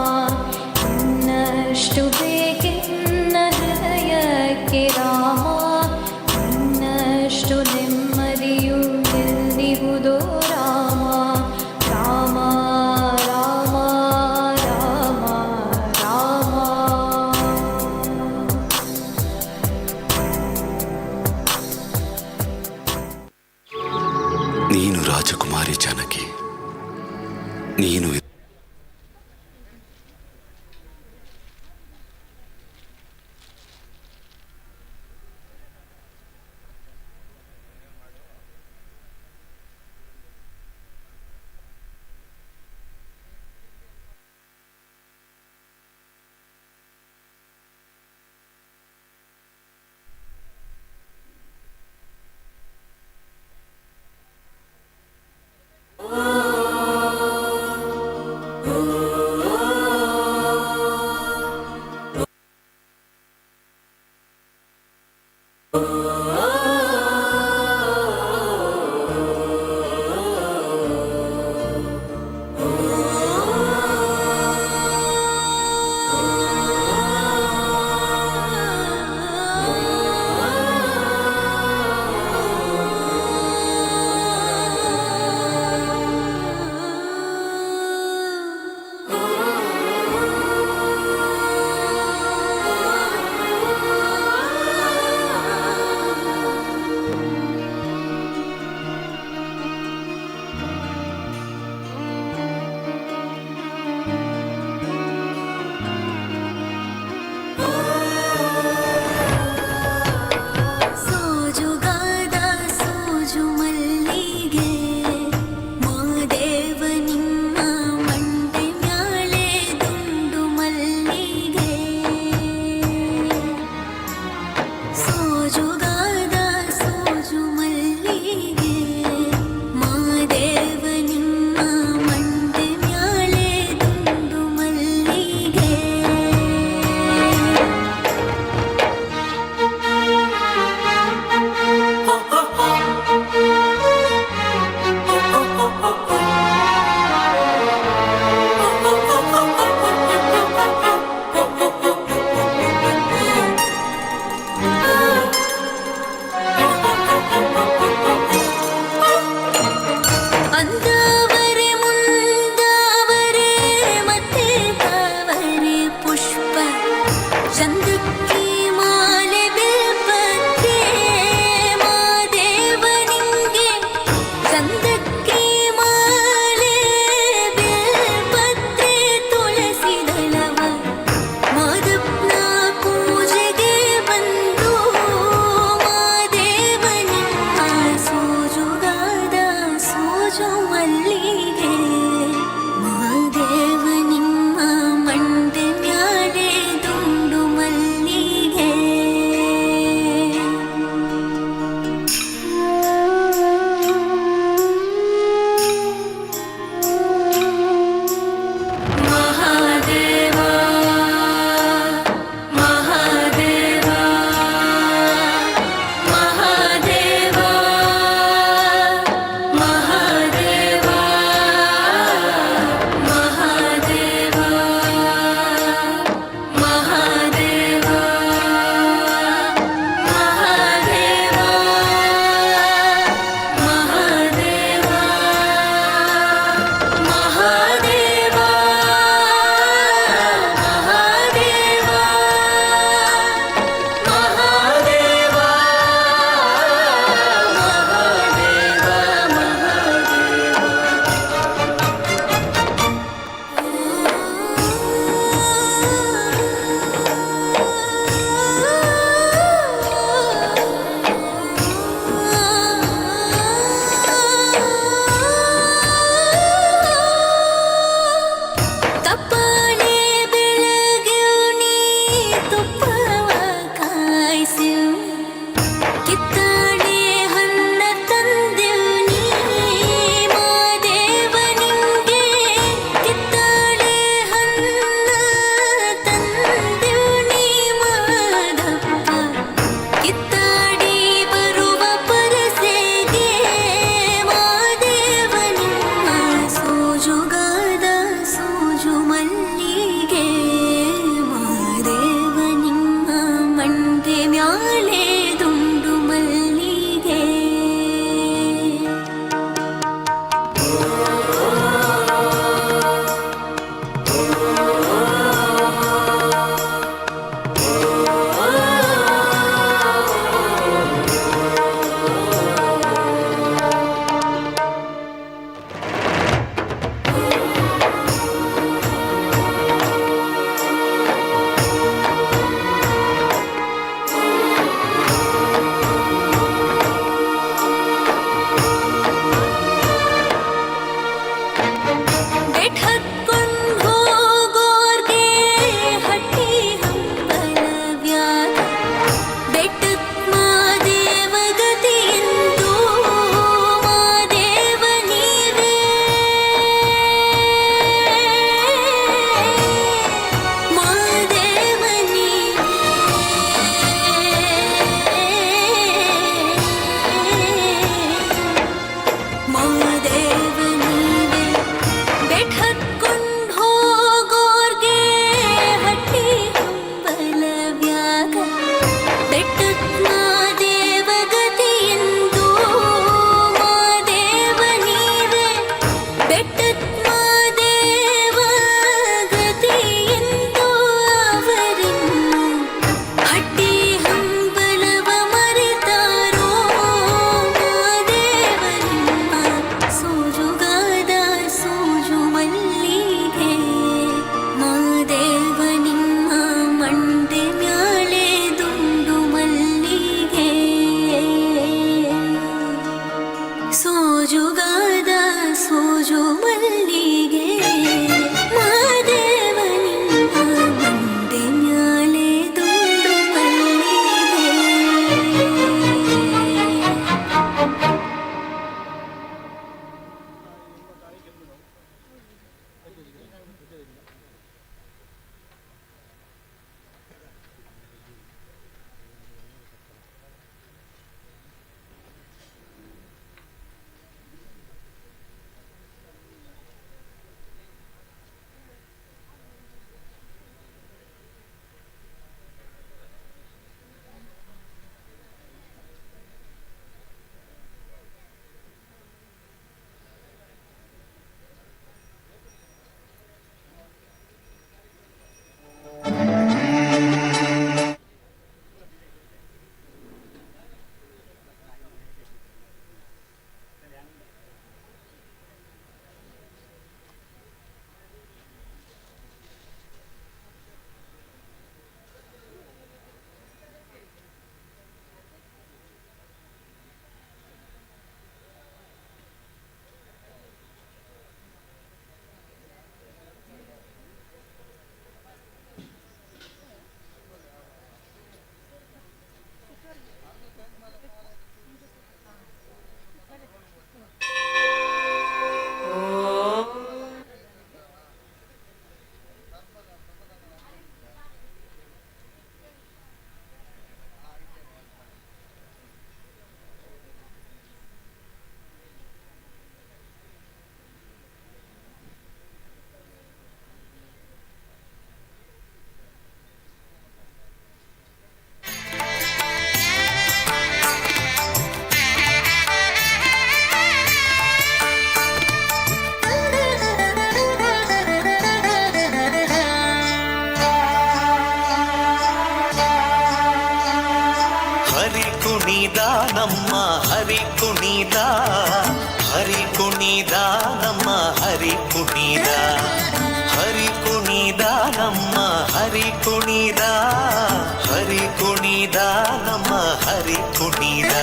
ಇನ್ನಷ್ಟು ಬೇಕೆನ್ನ ಹೃದಯಕ್ಕೆ ರಾಮ ಇನ್ನಷ್ಟು ನೆಮ್ಮದಿಯು ಎಲ್ಲಿಹುದೋ ರಾಮ ರಾಮ ರಾಮ ರಾಮ ರಾಮ. ನೀನು ರಾಜಕುಮಾರಿ ಜಾನಕಿ, ನೀನು ಸೋಜುಗಾದ ಸೋಜು ಮಲ್ಲಿಗೆ ಮಾದೇವ ನಿಮ್ಮ ಮಂಡೆ ಮ್ಯಾಳೆ ದುಂಡು ಮಲ್ಲಿಗೆ ಸೋಜುಗಾದ ಸೋಜು ಮಲ್ಲಿಗೆ ಮಾದೇವ ನಿಮ್ಮ ಮಂಡೆ ಮ್ಯಾಳೆ ದುಂಡು ಮಲ್ಲಿಗೆ. ಕುಣಿದ ನಮ್ಮ ಹರಿ ಕುಣಿದ, ಹರಿ ಕುಣಿದ ನಮ್ಮ ಹರಿ ಕುಣಿದ, ಹರಿ ಕುಣಿದ ನಮ್ಮ ಹರಿ ಕುಣಿದ, ಹರಿ ಕುಣಿದ ನಮ್ಮ ಹರಿ ಕುಣಿದ.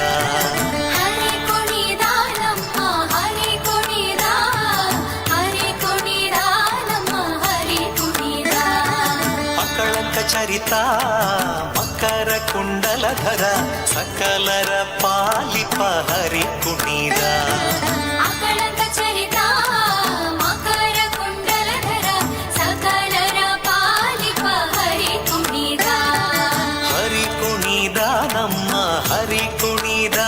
ಹರಿ ಕುಣಿದ ನಮ್ಮ ಹರಿ ಕುಣಿದ, ಹರಿ ಕುಣಿದ ನಮ್ಮ ಹರಿ ಕುಣಿದ. ಅಕಳಂಕ ಚರಿತ ಮಕರ ಕುಂಡಲಧರ ಸಕಲರ ಪಾಲಿಪ ಹರಿ ಕುಣಿದ. ಅಕಳಂಕ ಚರಿತ ಮಕರ ಕುಂಡಲಧರ ಸಕಲರ ಪಾಲಿಪ ಹರಿ ಕುಣಿದ. ಹರಿ ಕುಣಿದ ನಮ್ಮ ಹರಿ ಕುಣಿದ,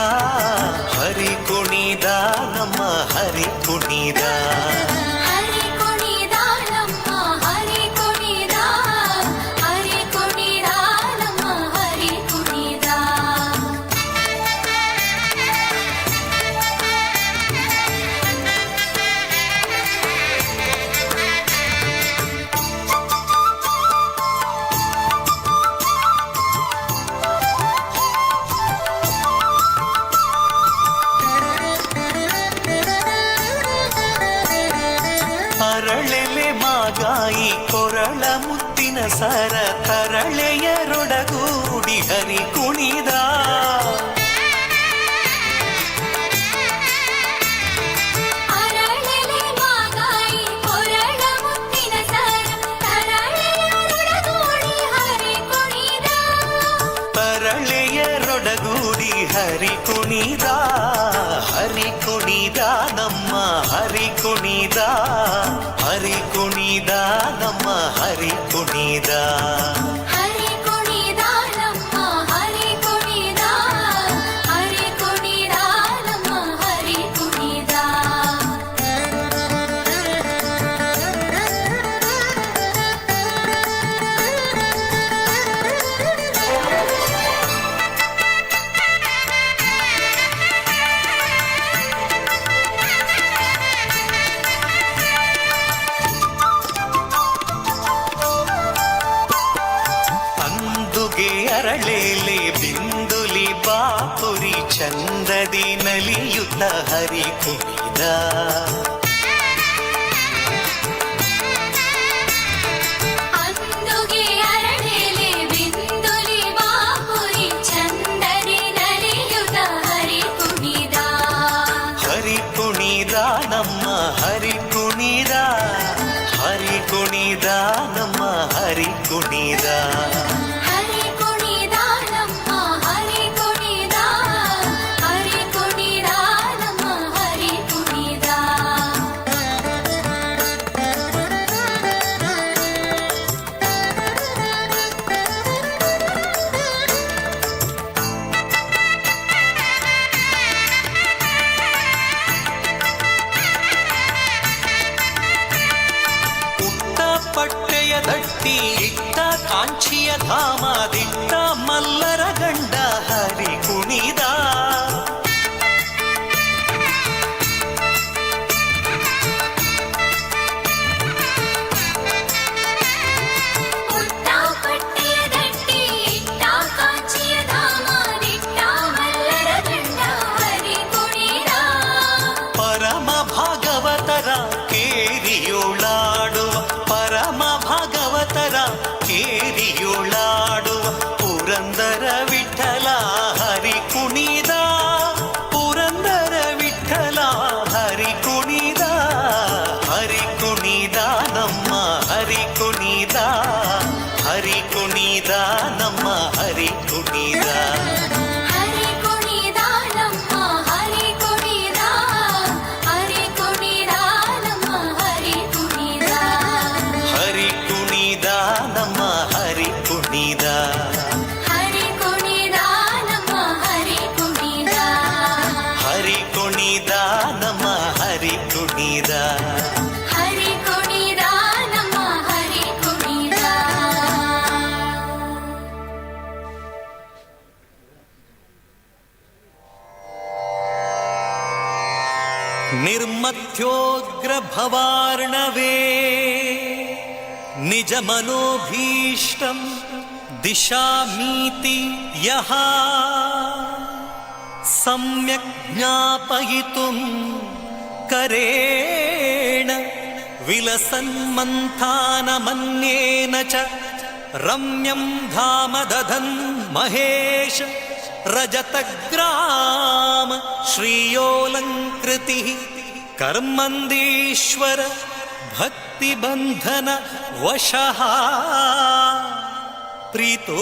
ಹರಿ ಕುಣಿದ ನಮ್ಮ ಹರಿ ಕುಣಿದ. ಹರಿ ಕುಣಿದ ನಮ್ಮ ಹರಿ ಕುಣಿದ, ಹರಿ ಕುಣಿದ ನಮ್ಮ ಹರಿ ಕುಣಿದ. ಅರಳೆಲೆ ಮಾಗಾಯಿ ಕೊರಳ ಮುತ್ತಿನ ಸರ ತರಳೆಯರೊಡಗೂಡಿ ಹರಿ ಕುಣಿದ. ಅರಳೆಲೆ ಮಾಗಾಯಿ ಕೊರಳ ಮುತ್ತಿನ ಸರ ತರಳೆಯರೊಡಗೂಡಿ ಹರಿ ಕುಣಿದ. ತರಳೆಯರೊಡಗೂಡಿ ಹರಿ ಕುಣಿದ, ಹರಿ ಕುಣಿದ ನಮ್ಮ ಹರಿ ಕುಣಿದ, ಹರಿ ಕುಣಿದ ನಮ್ಮ ಹರಿ ಕುಣಿದ. ಹರಿ ಕುಣಿದ ನಮ್ಮ ಹರಿ ಕುಣಿದ, ಹರಿ ಕುಣಿದ ನಮ್ಮ ಹರಿ ಕುಣಿದ. ಅಂದುಗೆ ಅರಳೇಲೆ ಬಿಂದುಲಿ ಬಾಪುರಿ ಚಂದದಿ ನಲಿಯುತ್ತ ಹರಿ ಕುಣಿದ. ಅಂದುಗೆ ಅರಳೆಲೆ ಬಿಂದುಲಿ ಬಾಪುರಿ ಚಂದರಿ ನಲಿಯುತ ಹರಿ ಕುಣಿದ. ಹರಿ ಕುಣಿದ ನಮ್ಮ ಹರಿ ಕುಣಿದ, ಹರಿ ಕುಣಿದ ನಮ್ಮ ಹರಿ ಕುಣಿದ. ಹರಿ ಕುಣಿದ ನಮ್ಮ ಹರಿ ಕುಣಿದ, ಹರಿ ಕುಣಿದ ನಮ್ಮ ಹರಿ ಕುಣಿದ. ಉಟ್ಟ ಪಟ್ಟೆಯ ದಟ್ಟಿ ಇಟ್ಟ ಕಾಂಚಿಯ ಧಾಮ ದಿಟ್ಟ ಮಲ್ಲರ ಗಂಡ ಹರಿ ಕುಣಿದ. ಉಟ್ಟ ಪಟ್ಟೆಯ ದಟ್ಟಿ ಇಟ್ಟ ಕಾಂಚಿಯ ಧಾಮ ದಿಟ್ಟ ಮಲ್ಲರ ಗಂಡ ಹರಿ ಕುಣಿದ. ಪರಮ ಭಾಗವತರ ಕೇರಿಯೋಳಾಡುವ, ಪರಮ ಭಾಗವತರ ಕೇರಿಯೋಳಾಡುವ ಪುರಂದರ ವಿಠಲ ಹರಿ ಕುಣಿದ, ಪುರಂದರ ವಿಠಲ ಹರಿ ಕುಣಿದ, ಹರಿ ಕುಣಿದ ನಮ್ಮ ಹರಿ ಕುಣಿದ, ಹರಿ ಕುಣಿದ ನಮ್ಮ ಹರಿ ಕುಣಿದ. ಹರಿ ಕುಣಿದ ನಮ್ಮ ಹರಿ ಕುಣಿದ, ಹರಿ ಕುಣಿದ ನಮ್ಮ ಹರಿ ಕುಣಿದ. ಹರಿ ಕುಣಿದ ನಮ್ಮ ಹರಿ ಕುಣಿದ, ಹರಿ ಕುಣಿದ ನಮ್ಮ ಹರಿ ಕುಣಿದ. ಹರಿ ಕುಣಿದ ನಮ್ಮ ಹರಿ ಕುಣಿದ. ಹರಿ ಕುಣಿದ ನಮ್ಮ ಹರಿ ಕುಣಿದ. ನಿರ್ಮಥ್ಯೋಗ್ರಭವಾರ್ಣವೇ ನಿಜಮನೋಭೀಷ್ಟಂ ದಿಶಾಮೀತಿ ಯಃ. ಸಮ್ಯಕ್ ಜ್ಞಾಪಯಿತುಂ ಕರೇಣ ವಿಲಸನ್ಮಂಥಾನಮನ್ಯೇನ ಚ ರಮ್ಯಂ ಧಾಮ ದಧನ್ ಮಹೇಶ ರಜತಗ್ರಾಮ ಶ್ರೀಯೋಲಂಕೃತಿ ಕರ್ಮಂದೀಶ್ವರ ಭಕ್ತಿಬಂಧನ ವಶಃ ಪ್ರೀತೋಸ್ತು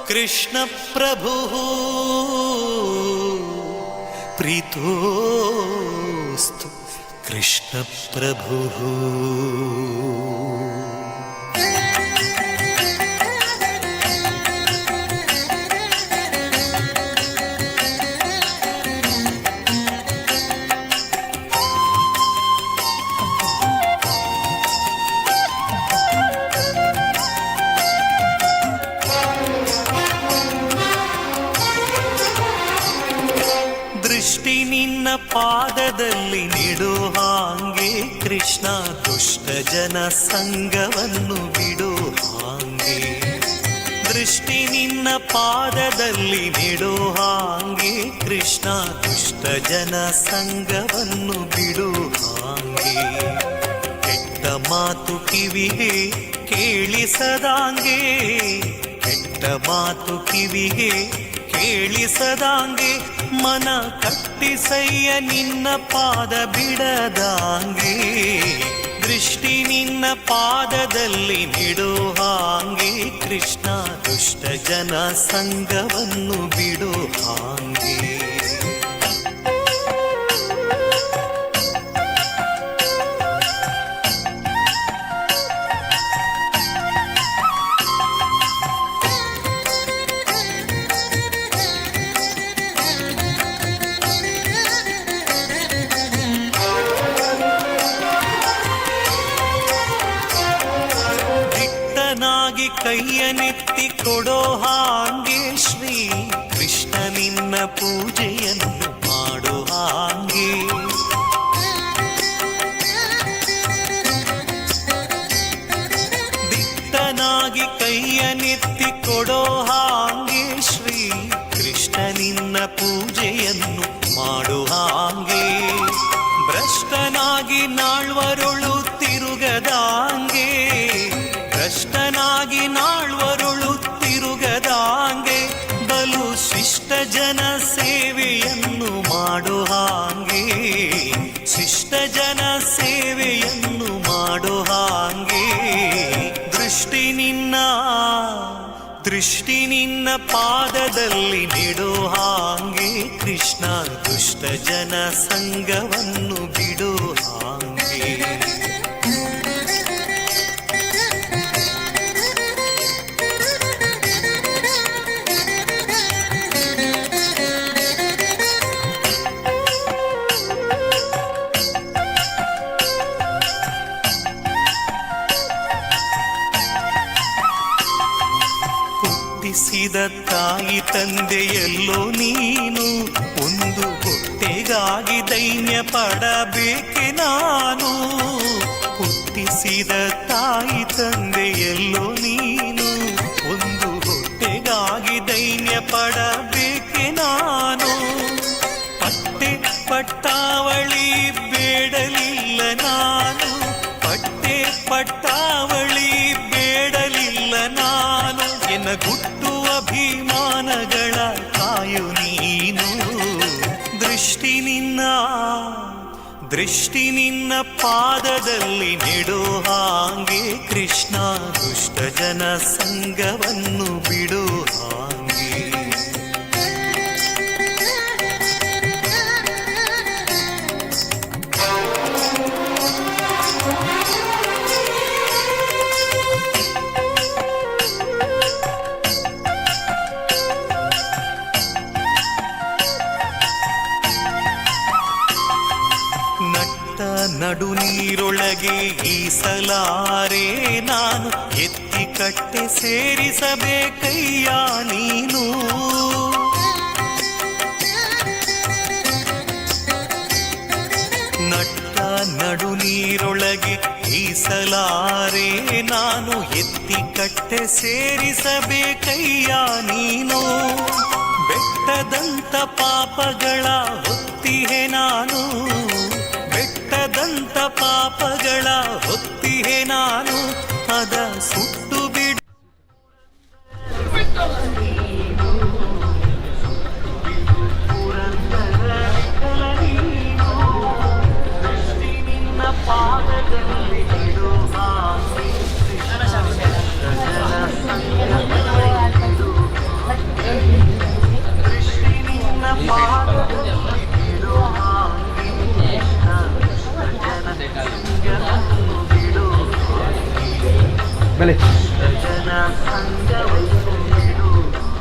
ಕೃಷ್ಣ ಪ್ರಭು ಪ್ರೀತೋಸ್ತು ಕೃಷ್ಣ ಪ್ರಭು. ದೃಷ್ಟಿ ನಿನ್ನ ಪಾದದಲ್ಲಿ ನಿಡು ಹಾಂಗೆ ಕೃಷ್ಣ, ದುಷ್ಟ ಜನ ಸಂಗವನ್ನು ಬಿಡು ಹಾಂಗೆ. ದೃಷ್ಟಿ ನಿನ್ನ ಪಾದದಲ್ಲಿ ನಿಡು ಹಾಂಗೆ ಕೃಷ್ಣ, ದುಷ್ಟ ಜನ ಸಂಗವನ್ನು ಬಿಡು ಹಾಂಗೆ. ಕೆಟ್ಟ ಮಾತು ಕಿವಿಗೆ ಕೇಳಿಸದಾಂಗೆ, ಕೆಟ್ಟ ಮಾತು ಕಿವಿಗೆ ಕೇಳಿಸದಾಂಗೆ, ಮನ ಕಟ್ಟಿಸಯ್ಯ ನಿನ್ನ ಪಾದ ಬಿಡದಾಂಗೆ. ದೃಷ್ಟಿ ನಿನ್ನ ಪಾದದಲ್ಲಿ ನಿಡು ಹಾಂಗೆ ಕೃಷ್ಣ, ದುಷ್ಟ ಜನ ಸಂಗವನ್ನು ಬಿಡು ಹಾಂಗೆ. ದಿಟ್ಟನಾಗಿ ಕೈಯನೆತ್ತಿ ಕೊಡೋ ಹಾಂಗೆ ಶ್ರೀ ಕೃಷ್ಣ, ನಿನ್ನ ಪೂಜೆಯನ್ನು ಮಾಡೋ ಹಾಂಗೆ. ದಿಟ್ಟನಾಗಿ ಕೈಯನೆತ್ತಿ ಕೊಡೋ ಹಾಂಗೆ ಶ್ರೀ ಕೃಷ್ಣ, ನಿನ್ನ ಪೂಜೆಯನ್ನು ಮಾಡೋ ಹಾಂಗೆ. ಭ್ರಷ್ಟನಾಗಿ ನಾಳ್ವರುಳು ತಿರುಗದಾಂಗೆ, ಭ್ರಷ್ಟನಾಗಿ ನಾಳ್ವರುಳು ತಿರುಗದಾಂಗೆ, ಬಲು ಶಿಷ್ಟ ಜನ ಸೇವೆಯನ್ನು ಮಾಡೋ ಹಾಂಗೆ, ಶಿಷ್ಟ ಜನ ಸೇವೆಯನ್ನು ಮಾಡೋ ಹಾಂಗೆ. ದೃಷ್ಟಿ ನಿನ್ನ, ದೃಷ್ಟಿ ನಿನ್ನ ಪಾದದಲ್ಲಿ ನಿಡೋ ಹಾಂಗೆ ಕೃಷ್ಣ, ದುಷ್ಟ ಜನ ಸಂಗವನ್ನು ಬಿಡೋ ಹಾಂಗೆ. ಹುಟ್ಟಿಸಿದ ತಾಯಿ ತಂದೆಯಲ್ಲೋ ನೀನು, ಒಂದು ಹೊಟ್ಟೆಗಾಗಿ ದೈನ್ಯ ಪಡಬೇಕೆ ನಾನು. ಹುಟ್ಟಿಸಿದ ತಾಯಿ ತಂದೆಯಲ್ಲೋ ನೀನು, ಒಂದು ಹೊಟ್ಟೆಗಾಗಿ ದೈನ್ಯ ಪಡಬೇಕೆ ನಾನು. ಪಟ್ಟೆ ಪಟ್ಟಾವಳಿ ಬೇಡಲಿಲ್ಲ ನಾನು, ಪಟ್ಟೆ ಪಟ್ಟಾವಳಿ ಬೇಡಲಿಲ್ಲ ನಾನು. ಎನ್ನ ಗುಟ್ಟು ಅಭಿಮಾನಗಳ ಕಾಯು ನೀನು. ದೃಷ್ಟಿ ನಿನ್ನ, ದೃಷ್ಟಿ ನಿನ್ನ ಪಾದದಲ್ಲಿ ನಿಡೋ ಹಾಂಗೆ ಕೃಷ್ಣ, ದುಷ್ಟ ಜನ ಸಂಗವನ್ನು ಬಿಡೋ ಹಾಂಗೆ. ನಟ್ಟ ನಡು ನೀರೊಳಗೆ ಈಸಲಾರೆ ನಾನು, ಎತ್ತಿ ಕಟ್ಟೆ ಸೇರಿಸಬೇಕಯ್ಯ ನೀನು. ನಟ್ಟ ನಡು ನೀರೊಳಗೆ ಈಸಲಾರೆ ನಾನು, ಎತ್ತಿ ಕಟ್ಟೆ ಸೇರಿಸಬೇಕಯ್ಯ ನೀನು. ಬೆಟ್ಟದ ಬೆಟ್ಟದಂತ ಪಾಪಗಳ ಹೊತ್ತಿಹೆ ನಾನು, ಬೆಟ್ಟದಂತ ಪಾಪಗಳ ಹೊತ್ತಿಹೆ ನಾನು, ಅದ ಸುಟ್ಟು ಬಿಡು. ಬಲೆ.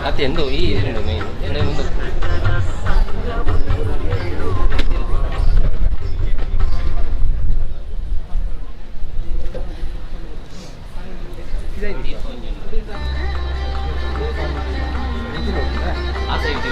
ಅತ್ತೆ ಎಂದು ಈ ಎರಡು ಮೇನ್ ಎರಡು ಮುಂದೆ. ಆ ಸೈಡ್.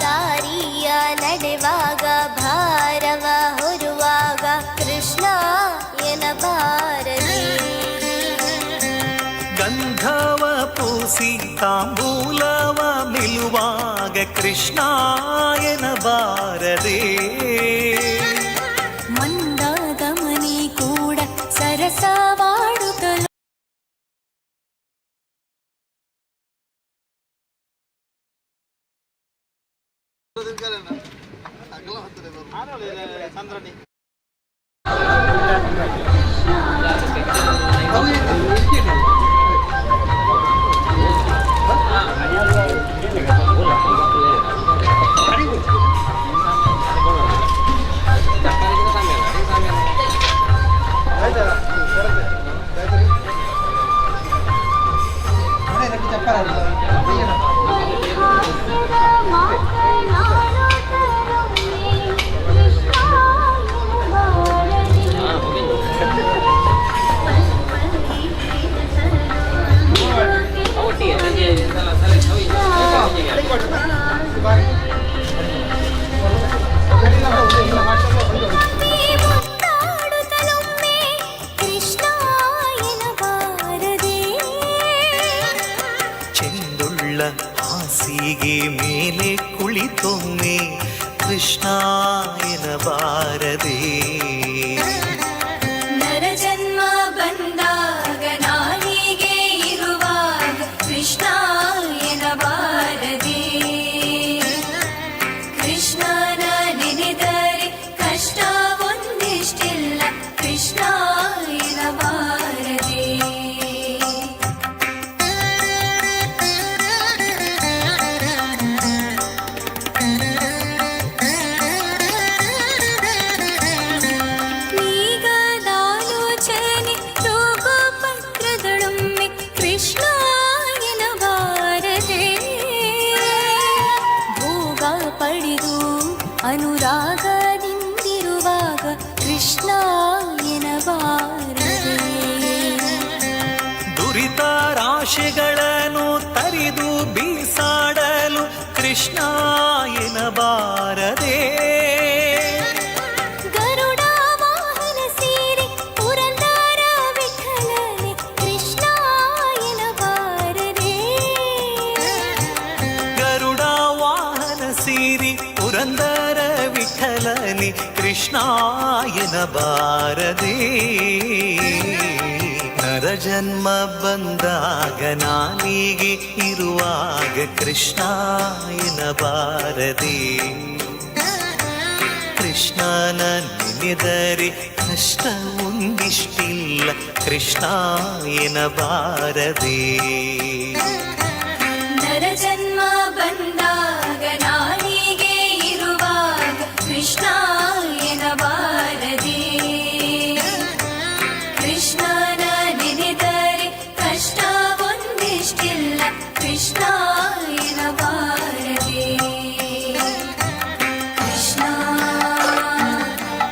ದಾರಿಯ ನಡೆವಾಗ ಭಾರವ ಹೊರುವಾಗ ಕೃಷ್ಣ ಎನಬಾರದೆ. ಗಂಧವ ಪೂಸಿ ತಾಂಬೂಲವ ಮೆಲುವಾಗ ಕೃಷ್ಣ ಎನಬಾರದೆ. ಚೆಂದುಳ್ಳ ಹಾಸಿಗೆ ಮೇಲೆ ಕುಳಿತೊಮ್ಮೆ ಕೃಷ್ಣ ಎನ್ನಬಾರದೆ. ನರಜನ್ಮ ಬಂದಾಗ ನಾಲಿಗೆ ಇರುವಾಗ ಕೃಷ್ಣ ಎನ್ನಬಾರದೆ. ಕೃಷ್ಣನ ನೆನೆದರೆ ಕಷ್ಟ ಒಂದಿಷ್ಟಿಲ್ಲ ಕೃಷ್ಣ ಎನ್ನಬಾರದೆ. ನೀಗದಾಲೋಚನೆ ರೋಗಪತ್ರದೊಳೊಮ್ಮೆ ಕೃಷ್ಣ ಎನ್ನಬಾರದೆ. ಭೋಗ ಪಡೆದು ಅನುರಾಗದಿಂದಿರುವಾಗ ಕೃಷ್ಣ ಎನ್ನಬಾರದೆ. ದುರಿತ ರಾಶಿಗಳನ್ನು ತರಿದು ಬೀಸಾಡಲು ಕೃಷ್ಣ ಎನ್ನಬಾರದೆ. ಗರುಡ ವಾಹನ ಸೇರಿ ಪುರಂದರ ವಿಠಲನೆ ಕೃಷ್ಣ ಎನ್ನಬಾರದೆ. ಗರುಡ ವಾಹನ ಸೀರಿ ಪುರಂದರ ವಿಠಲನಿ ಕೃಷ್ಣ ಎನ್ನಬಾರದೆ. ನರಜನ್ಮ ಬಂದಾಗ ನಾಲಿಗೆ ಇರುವಾಗ ಕೃಷ್ಣ ಎನ್ನಬಾರದೆ. ಕೃಷ್ಣನ ನೆನೆದರೆ ಕಷ್ಟ ಒಂದಿಷ್ಟಿಲ್ಲ ಕೃಷ್ಣ ಎನ್ನಬಾರದೆ. ನರಜನ್ಮ ಬಂದಾಗ ನಾಲಿಗೆ ಇರುವಾಗ ಕೃಷ್ಣ ಎನ್ನಬಾರದೆ. ಕೃಷ್ಣನ ನೆನೆದರೆ ಕಷ್ಟ ಒಂದಿಷ್ಟಿಲ್ಲ ಕೃಷ್ಣ ಎನ್ನಬಾರದೆ. ಕೃಷ್ಣ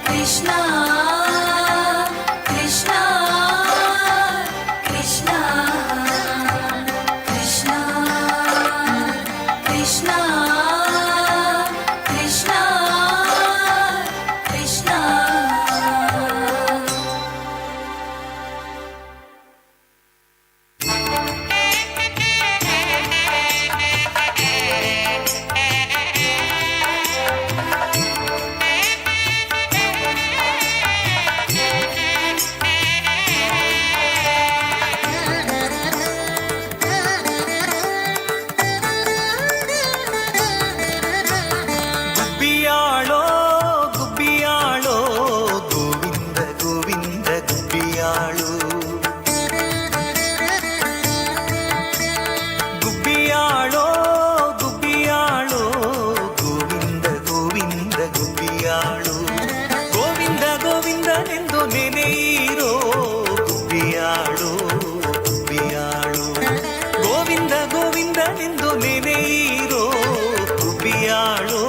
ಕೃಷ್ಣ ಕೃಷ್ಣ ಕೃಷ್ಣ ಕೃಷ್ಣ ಕೃಷ್ಣ ಕೃಷ್ಣ ಕೃಷ್ಣ. ಗುಬ್ಬಿಯಾಳೋ ಗುಬ್ಬಿಯಾಳೋ ಗೋವಿಂದ ಗೋವಿಂದ ಗುಬ್ಬಿಯಾಳು. ಗುಬ್ಬಿಯಾಳೋ ಗುಬ್ಬಿಯಾಳೋ ಗೋವಿಂದ ಗೋವಿಂದ ಗುಬ್ಬಿಯಾಳು. ಗೋವಿಂದ ಗೋವಿಂದನೆಂದು ನೆನೆಯಿರೋ ಗುಬ್ಬಿಯಾಳು ಗುಬ್ಬಿಯಾಳು. ಗೋವಿಂದ ಗೋವಿಂದನೆಂದು ನೆನೆಯಿರೋ ಗುಬ್ಬಿಯಾಳು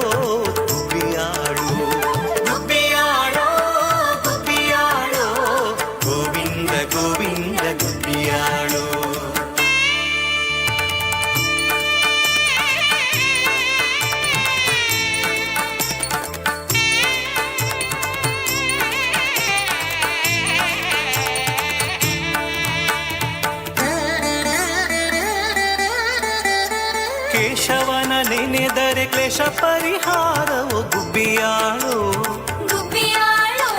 ಗುಬ್ಬಿಯಾಳು. ಗುಬ್ಬಿಯಾಳೋ ಗುಬ್ಬಿಯಾಳೋ ಗೋವಿಂದ ಗೋವಿಂದ ಗುಬ್ಬಿಯಾಳು. ಕೇಶವನ ನೆನೆದರೆ ಕ್ಲೇಶ ಪರಿಹಾರವು ಗುಬ್ಬಿಯಾಳು. ಗುಬ್ಬಿಯಾಳು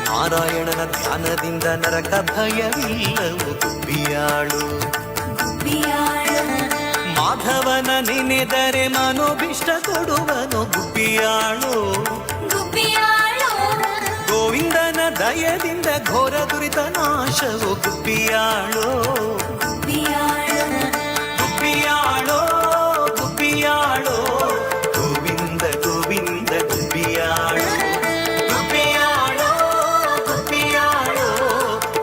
ನಾರಾಯಣನ ಧ್ಯಾನದಿಂದ ನರಕ ಭಯವಿಲ್ಲವು ಗುಬ್ಬಿಯಾಳು. ಗುಬ್ಬಿಯಾಳು ಮಾಧವನ ನೆನೆದರೆ ಮನೋಭಿಷ್ಟ ಕೊಡುವನು ಗುಬ್ಬಿಯಾಳು. ಗುಬ್ಬಿಯಾಳು. ದಯದಿಂದ ಘೋರ ದುರಿತ ನಾಶವು ಗುಬ್ಬಿಯಾಳೋ. ಗುಬ್ಬಿಯಾಳೋ ಗುಬ್ಬಿಯಾಳೋ ಗೋವಿಂದ ಗೋವಿಂದ ಗುಬ್ಬಿಯಾಳೋ. ಗುಬ್ಬಿಯಾಳೋ ಗುಬ್ಬಿಯಾಳೋ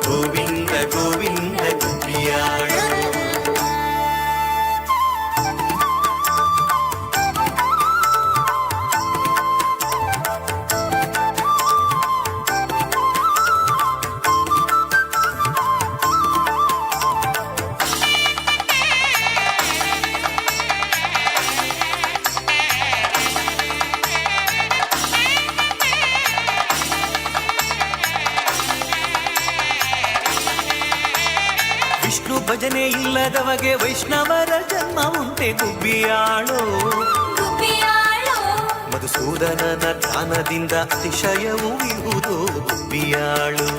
ಗೋವಿಂದ ಗೋವಿಂದ ಗುಬ್ಬಿಯಾಳೋ. ವಿಷ್ಣು ಭಜನೆ ಇಲ್ಲದವಗೆ ವೈಷ್ಣವರ ಜನ್ಮ ಉಂಟೆ ಗುಬ್ಬಿಯಾಳೋ. ಮಧುಸೂದನನ ಧ್ಯಾನದಿಂದ ಅತಿಶಯವು ಇಹುದು ಗುಬ್ಬಿಯಾಳು.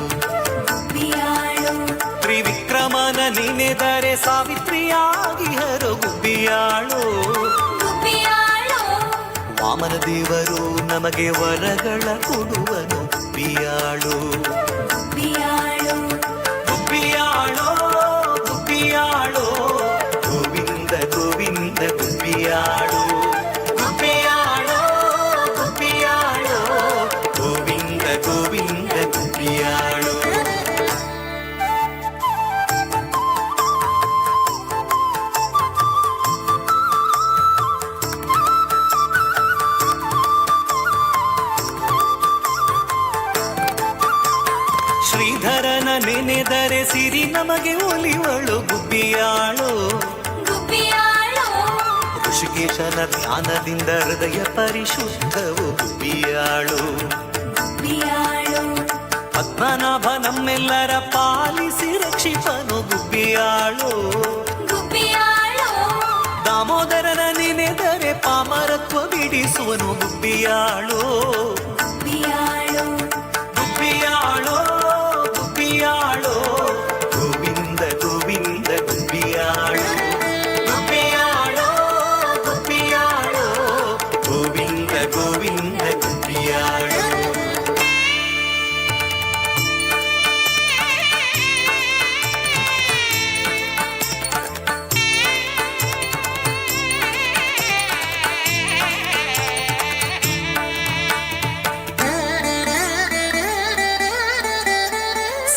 ತ್ರಿವಿಕ್ರಮನ ನೆನೆದರೆ ಸಾವಿತ್ರಿಯಾಗಿ ಹರೋ ಗುಬ್ಬಿಯಾಳು. ವಾಮನ ದೇವರು ನಮಗೆ ವರಗಳ ಕೊಡುವನು ಗುಬ್ಬಿಯಾಳು. ಗುಬ್ಬಿಯಾಳೋ ಗುಬ್ಬಿಯಾಳೋ ಗೋವಿಂದ ಗೋವಿಂದ ಗುಬ್ಬಿಯಾಳೋ. ಗುಬ್ಬಿಯಾಳೋ ಗುಬ್ಬಿಯಾಳೋ ಗೋವಿಂದ ಗೋವಿಂದ ಗುಬ್ಬಿಯಾಳೋ. ಶ್ರೀಧರನ ನೆನೆದರೆ ಸಿರಿ ನಮಗೆ ಒಲಿವಳು ಗುಬ್ಬಿಯಾಳೋ. ಋಷಿಕೇಶನ ಧ್ಯಾನದಿಂದ ಹೃದಯ ಪರಿಶುದ್ಧವು ಗುಬ್ಬಿಯಾಳು. ಪದ್ಮನಾಭ ನಮ್ಮೆಲ್ಲರ ಪಾಲಿಸಿ ರಕ್ಷಿಪನು ಗುಬ್ಬಿಯಾಳು. ದಾಮೋದರನ ನೆನೆದರೆ ಪಾಮರತ್ವ ಬಿಡಿಸುವನು ಗುಬ್ಬಿಯಾಳು. ಗುಬ್ಬಿಯಾಳೋ ಗುಬ್ಬಿಯಾಳೋ ಗೋವಿಂದ ಗೋವಿಂದ ಗುಬ್ಬಿಯಾಳೋ. ಗುಬ್ಬಿಯಾಳೋ ಗುಬ್ಬಿಯಾಳೋ ಗೋವಿಂದ ಗೋವಿಂದ ಗುಬ್ಬಿಯಾಳೋ.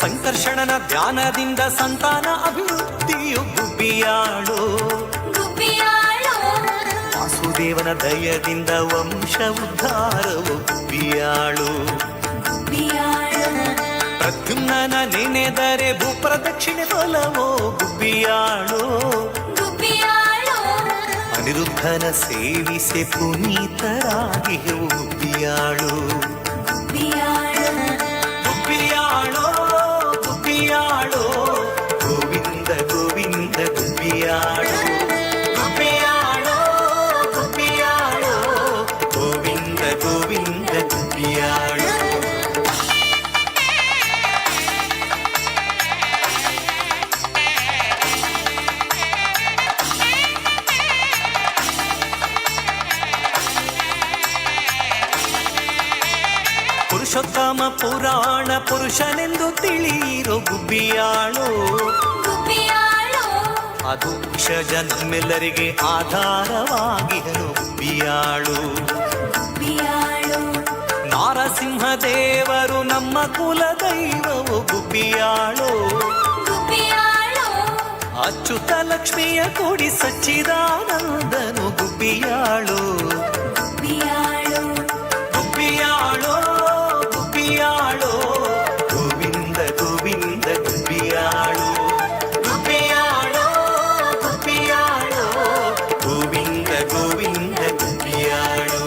ಸಂಕರ್ಷಣನ ಧ್ಯಾನದಿಂದ ಸಂತಾನ ಅಭಿವೃದ್ಧಿಯು ಗುಬ್ಬಿಯಾಳು. ವಾಸುದೇವನ ದಯದಿಂದ ವಂಶ ಉದ್ಧಾರವು ಗುಬ್ಬಿಯಾಳು. ಪ್ರದ್ಯುಮ್ನನ ನೆನೆದರೆ ಭೂಪ್ರದಕ್ಷಿಣೆ ಬಲವೋ ಗುಬ್ಬಿಯಾಳು. ಅನಿರುದ್ಧನ ಸೇವಿಸಿ ಪುನೀತರಾಗಿ ಗುಬ್ಬಿಯಾಳು. ಗುಬ್ಬಿಯಾಳೋ ಗುಬ್ಬಿಯಾಳೋ ಗೋವಿಂದ ಗೋವಿಂದ ಗುಬ್ಬಿಯಾಳೋ. ಗುಬ್ಬಿಯಾಳೋ ಗುಬ್ಬಿಯಾಳೋ ಗೋವಿಂದ ಗೋವಿಂದ ಗುಬ್ಬಿಯಾಳೋ. ಪುರುಷೋತ್ತಮ ಪುರಾಣ ಪುರುಷನೆಂದು ತಿಳಿಯಿರೋ ಗುಬ್ಬಿಯಾಳೋ. ಅದು ಕ್ಷಜ ನಮ್ಮೆಲ್ಲರಿಗೆ ಆಧಾರವಾಗಿಹನು ಗುಬ್ಬಿಯಾಳು. ನಾರಸಿಂಹ ದೇವರು ನಮ್ಮ ಕುಲ ದೈವವು ಗುಬ್ಬಿಯಾಳು. ಅಚ್ಯುತ ಲಕ್ಷ್ಮಿಯ ಕೊಡಿ ಸಚ್ಚಿದಾನಂದನು ಗುಬ್ಬಿಯಾಳು. ಗುಬ್ಬಿಯಾಳೋ ಗುಬ್ಬಿಯಾಳೋ ಗೋವಿಂದ ಗೋವಿಂದ ಗುಬ್ಬಿಯಾಳೋ. ಗುಬ್ಬಿಯಾಳೋ ಗುಬ್ಬಿಯಾಳೋ ಗೋವಿಂದ ಗೋವಿಂದ ಗುಬ್ಬಿಯಾಳೋ.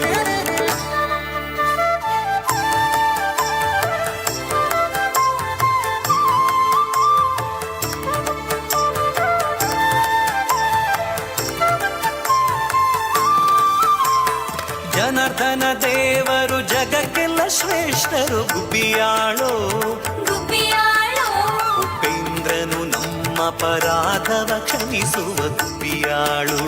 ಜನಾರ್ದನ ದೇವರು ಜಗಕ್ಕೆಲ್ಲ ಶ್ರೇಷ್ಠರು ಗುಬ್ಬಿಯಾಳೋ. ಉಪೇಂದ್ರನು ನಮ್ಮ ಅಪರಾಧವ ಕ್ಷಮಿಸುವ ಗುಬ್ಬಿಯಾಳು.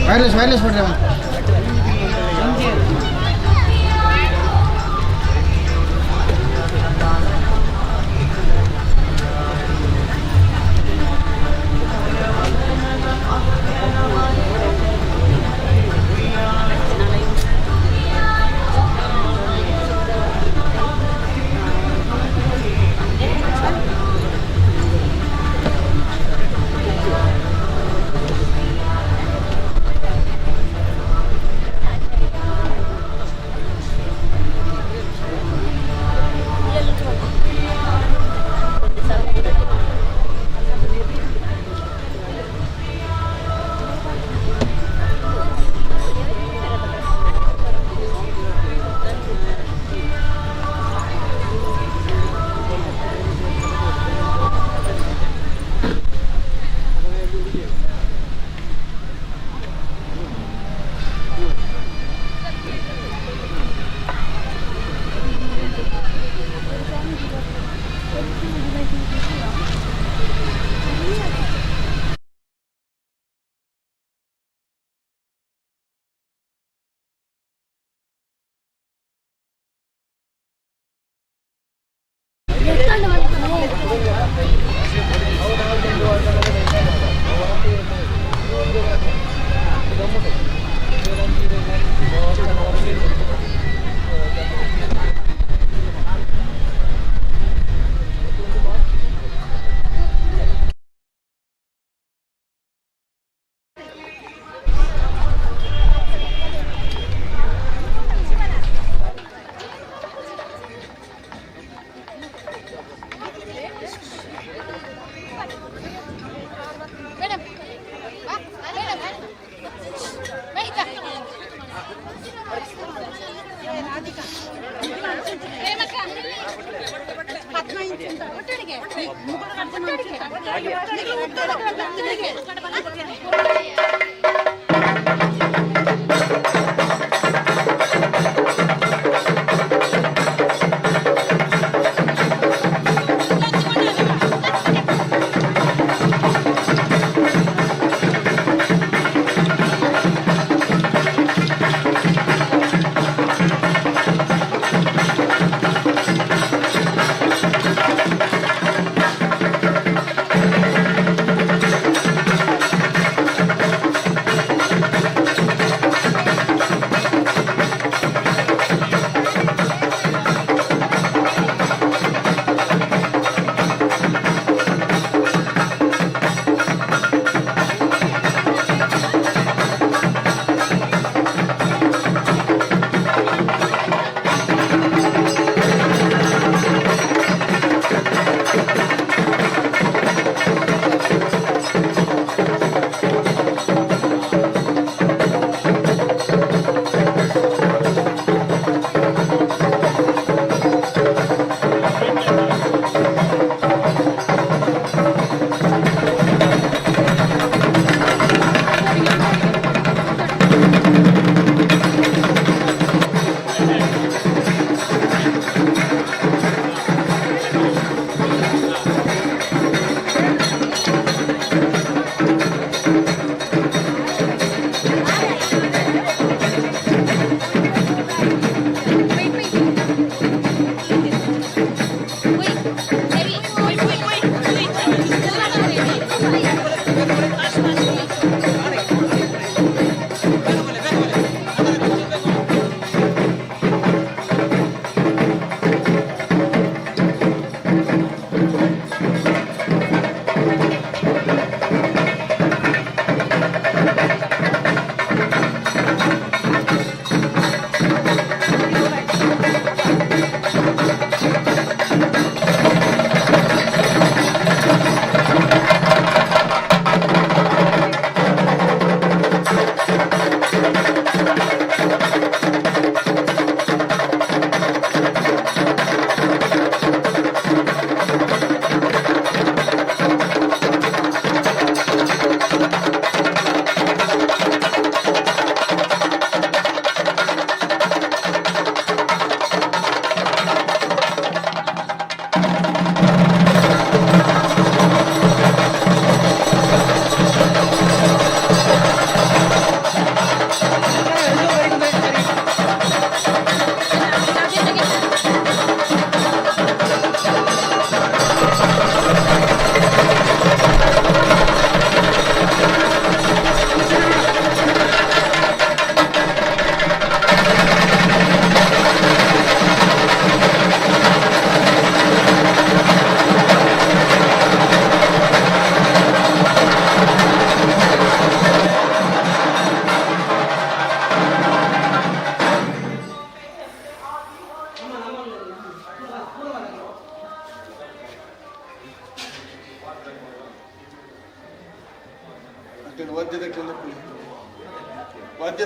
ವೈರ್ಲೆಸ್ ವೈರ್ಲೆಸ್ ಕೊಡ್ರಿ.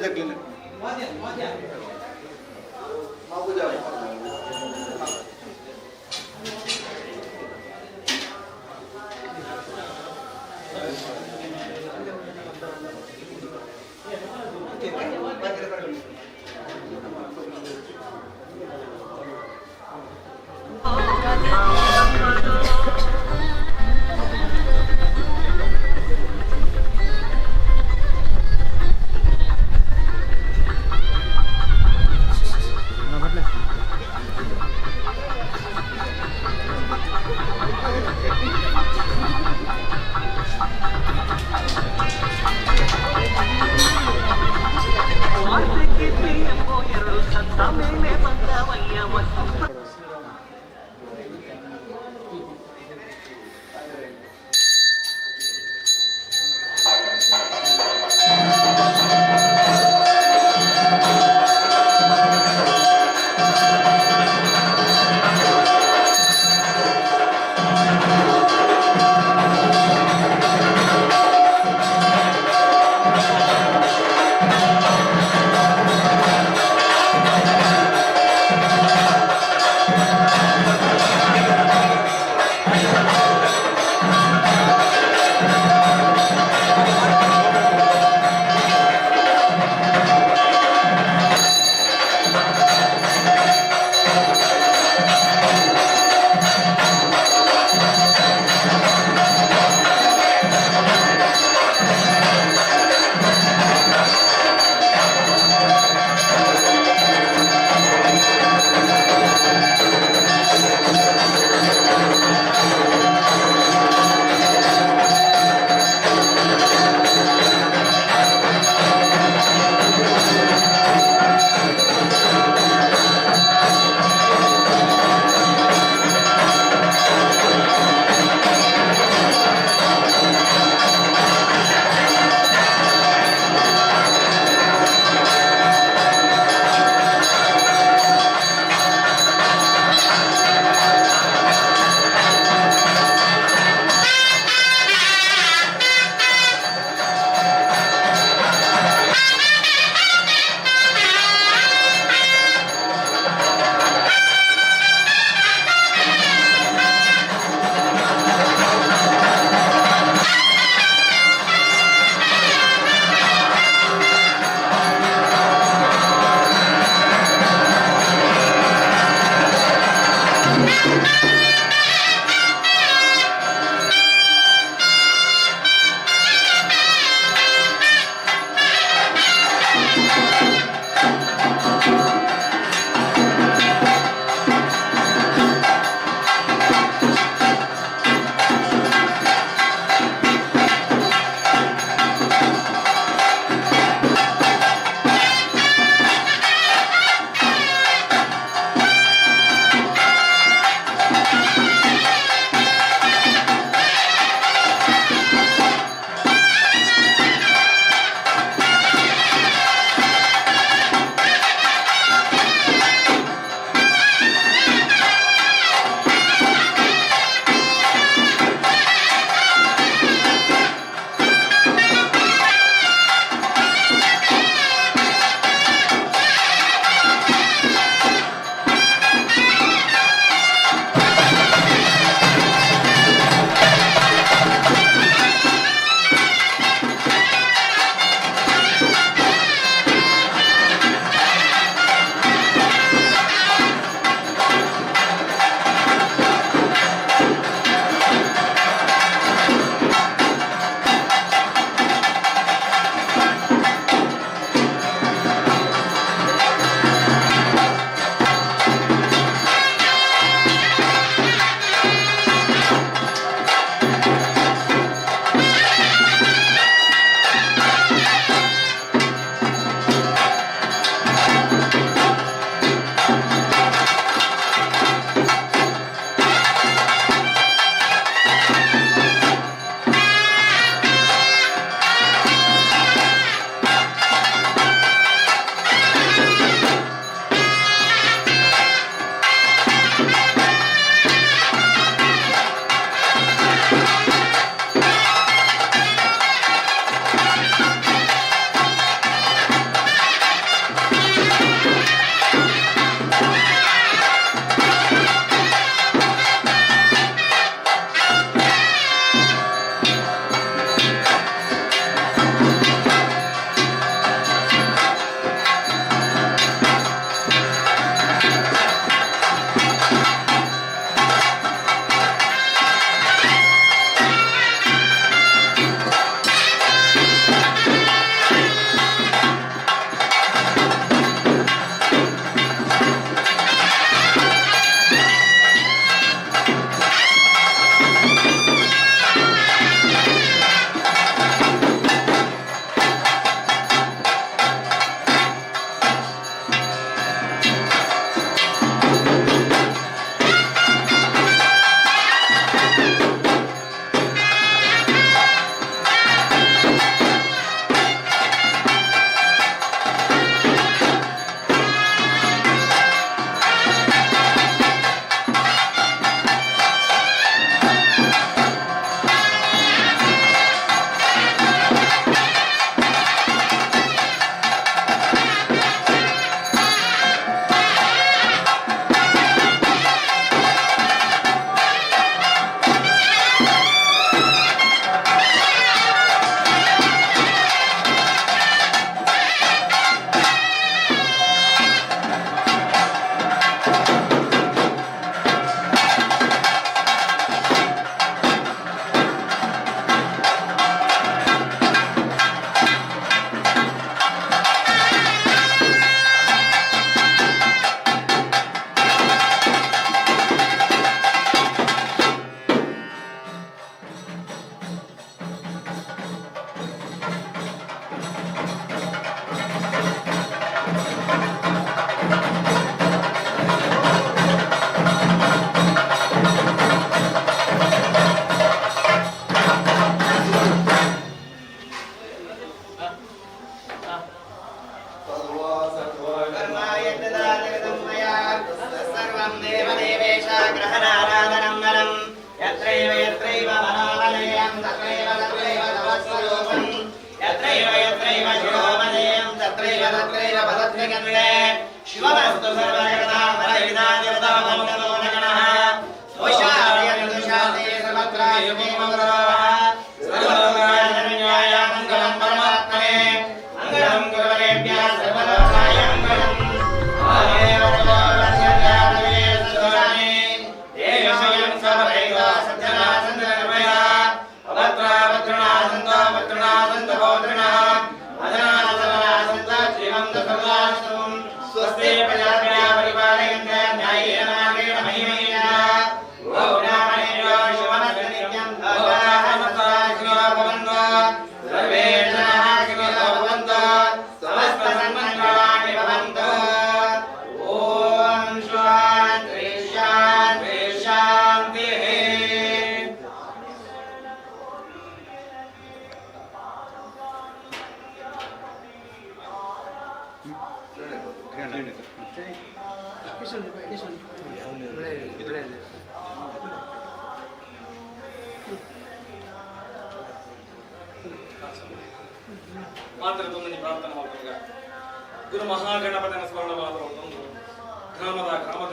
ವಾದ್ಯದಕ್ಲೆನ ಪೂಜಾ. सर्वं देवदेवेश ग्रहणाराधनं वरं यत्रैव यत्रैव मनोमलयं तत्रैव तत्रैव तव स्वरूपं यत्रैव यत्रैव शिरोमलयं तत्रैव तत्रैव भवत्रिगन्धे शिवमस्तु सर्वजगतां परहिता देवता मङ्गलो नगणः दोषादय सर्वत्र सर्वलोकाय मङ्गलं परमात्मने मङ्गलं गुरुवरेभ्यः सर्वलोकाय मङ्गलम्। स्वस्ति प्रजाभ्यः परिपालयन्ते न्यायेन मार्गेण महिमया गोब्राह्मणेभ्यो शुभमस्तु नित्यं लोकाः समस्ताः सुखिनो भवन्तु सर्वे जनाः सुखिनो भवन्तु समस्तसन्मङ्गलानि भवन्तु। ॐ शान्ति शान्ति शान्तिः। ಮಾತ್ರ ತೊಂದರೆ ಪ್ರಾರ್ಥನೆ ಮಾಡ್ಕೊಂಡ ಗುರು ಮಹಾಗಣಪತಿನ ಸ್ಮರಣ ಮಾತ್ರ ಒಂದು ಗ್ರಾಮದ ಗ್ರಾಮದ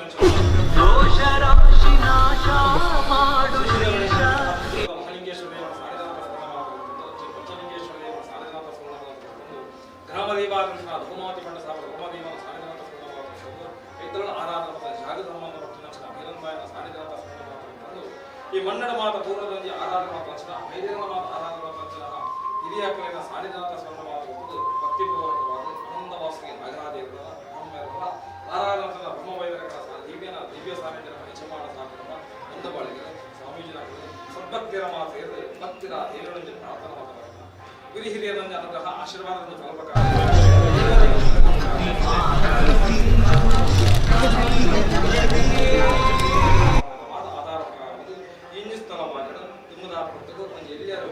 ಮಹಾಲಿಂಗೇಶ್ವರ ದೇವರ ಸಾರಜನಾಥ ಸ್ಮರಣ ಮಾಡುವಂಥದ್ದು, ಶ್ರೀ ಪಂಚಲಿಂಗೇಶ್ವರ ದೇವರ ಸಾರಜನಾಥ ಸ್ಮರಣ ಮಾಡುವಂಥದ್ದು, ಗ್ರಾಮ ದೇವಾದಂತಹ ಧೂಮಾವತಿ ಮಂಡ ಸಾವರ ಧೂಮದೇವನ ಸಾರಜನಾಥ ಸ್ಮರಣ ಮಾಡುವಂಥದ್ದು, ಇತರರ ಆರಾಧನೆ ಮತ್ತು ಜಾಗ ಸಂಬಂಧ ಪಟ್ಟಿನ ಭೈರಂಬಾಯನ ಸಾರಜನಾಥ ಸ್ಮರಣ ಮಾಡುವಂಥದ್ದು. ಈ ಮನ್ನಡ ಮಾತ ಪೂರ್ವದಲ್ಲಿ ಆರಾಧನೆ ಮಾತ್ರ ಭೈರವನ ಮಾತ ಆರಾಧನೆ ಮಾತ್ರ ಹಿರಿಯ ಕಲೆಯ ಸಾರಜನಾಥ ಸ್ಮರಣ ಮಾಡುವಂಥದ್ದು ಭಕ್ತಿಪೂರ್ವಕವಾದ ಆನಂದವಾಸಿಗೆ ನಾಗರಾದೇವರ ಬ್ರಹ್ಮರ ಆರಾಧನಾ ಬ್ರಹ್ಮವೈದರ ದಿವ್ಯನ ದಿವ್ಯ ಸಾನ್ನಿಧ್ಯ ಯಜಮಾನ ಸಾಕರಮ ಒಂದು ಬಾಳಿಗೆ ಸ್ವಾಮೀಜಿನಾಗಲಿ ಸದ್ಭಕ್ತಿರ ಮಾತು ಭಕ್ತಿರ ದೇವರೊಂದಿಗೆ ಪ್ರಾರ್ಥನೆ ಮಾಡ್ತಾರೆ. ಗುರಿ ಹಿರಿಯರೊಂದಿಗೆ ಅನುಗ್ರಹ ಆಶೀರ್ವಾದವನ್ನು ಆಧಾರ ಇಂಜು ಸ್ಥಳವಾಗಿ ತುಮ್ಮದಾಪುರಕ್ಕೂ ಒಂದು ಎಲ್ಲಿಯಾರು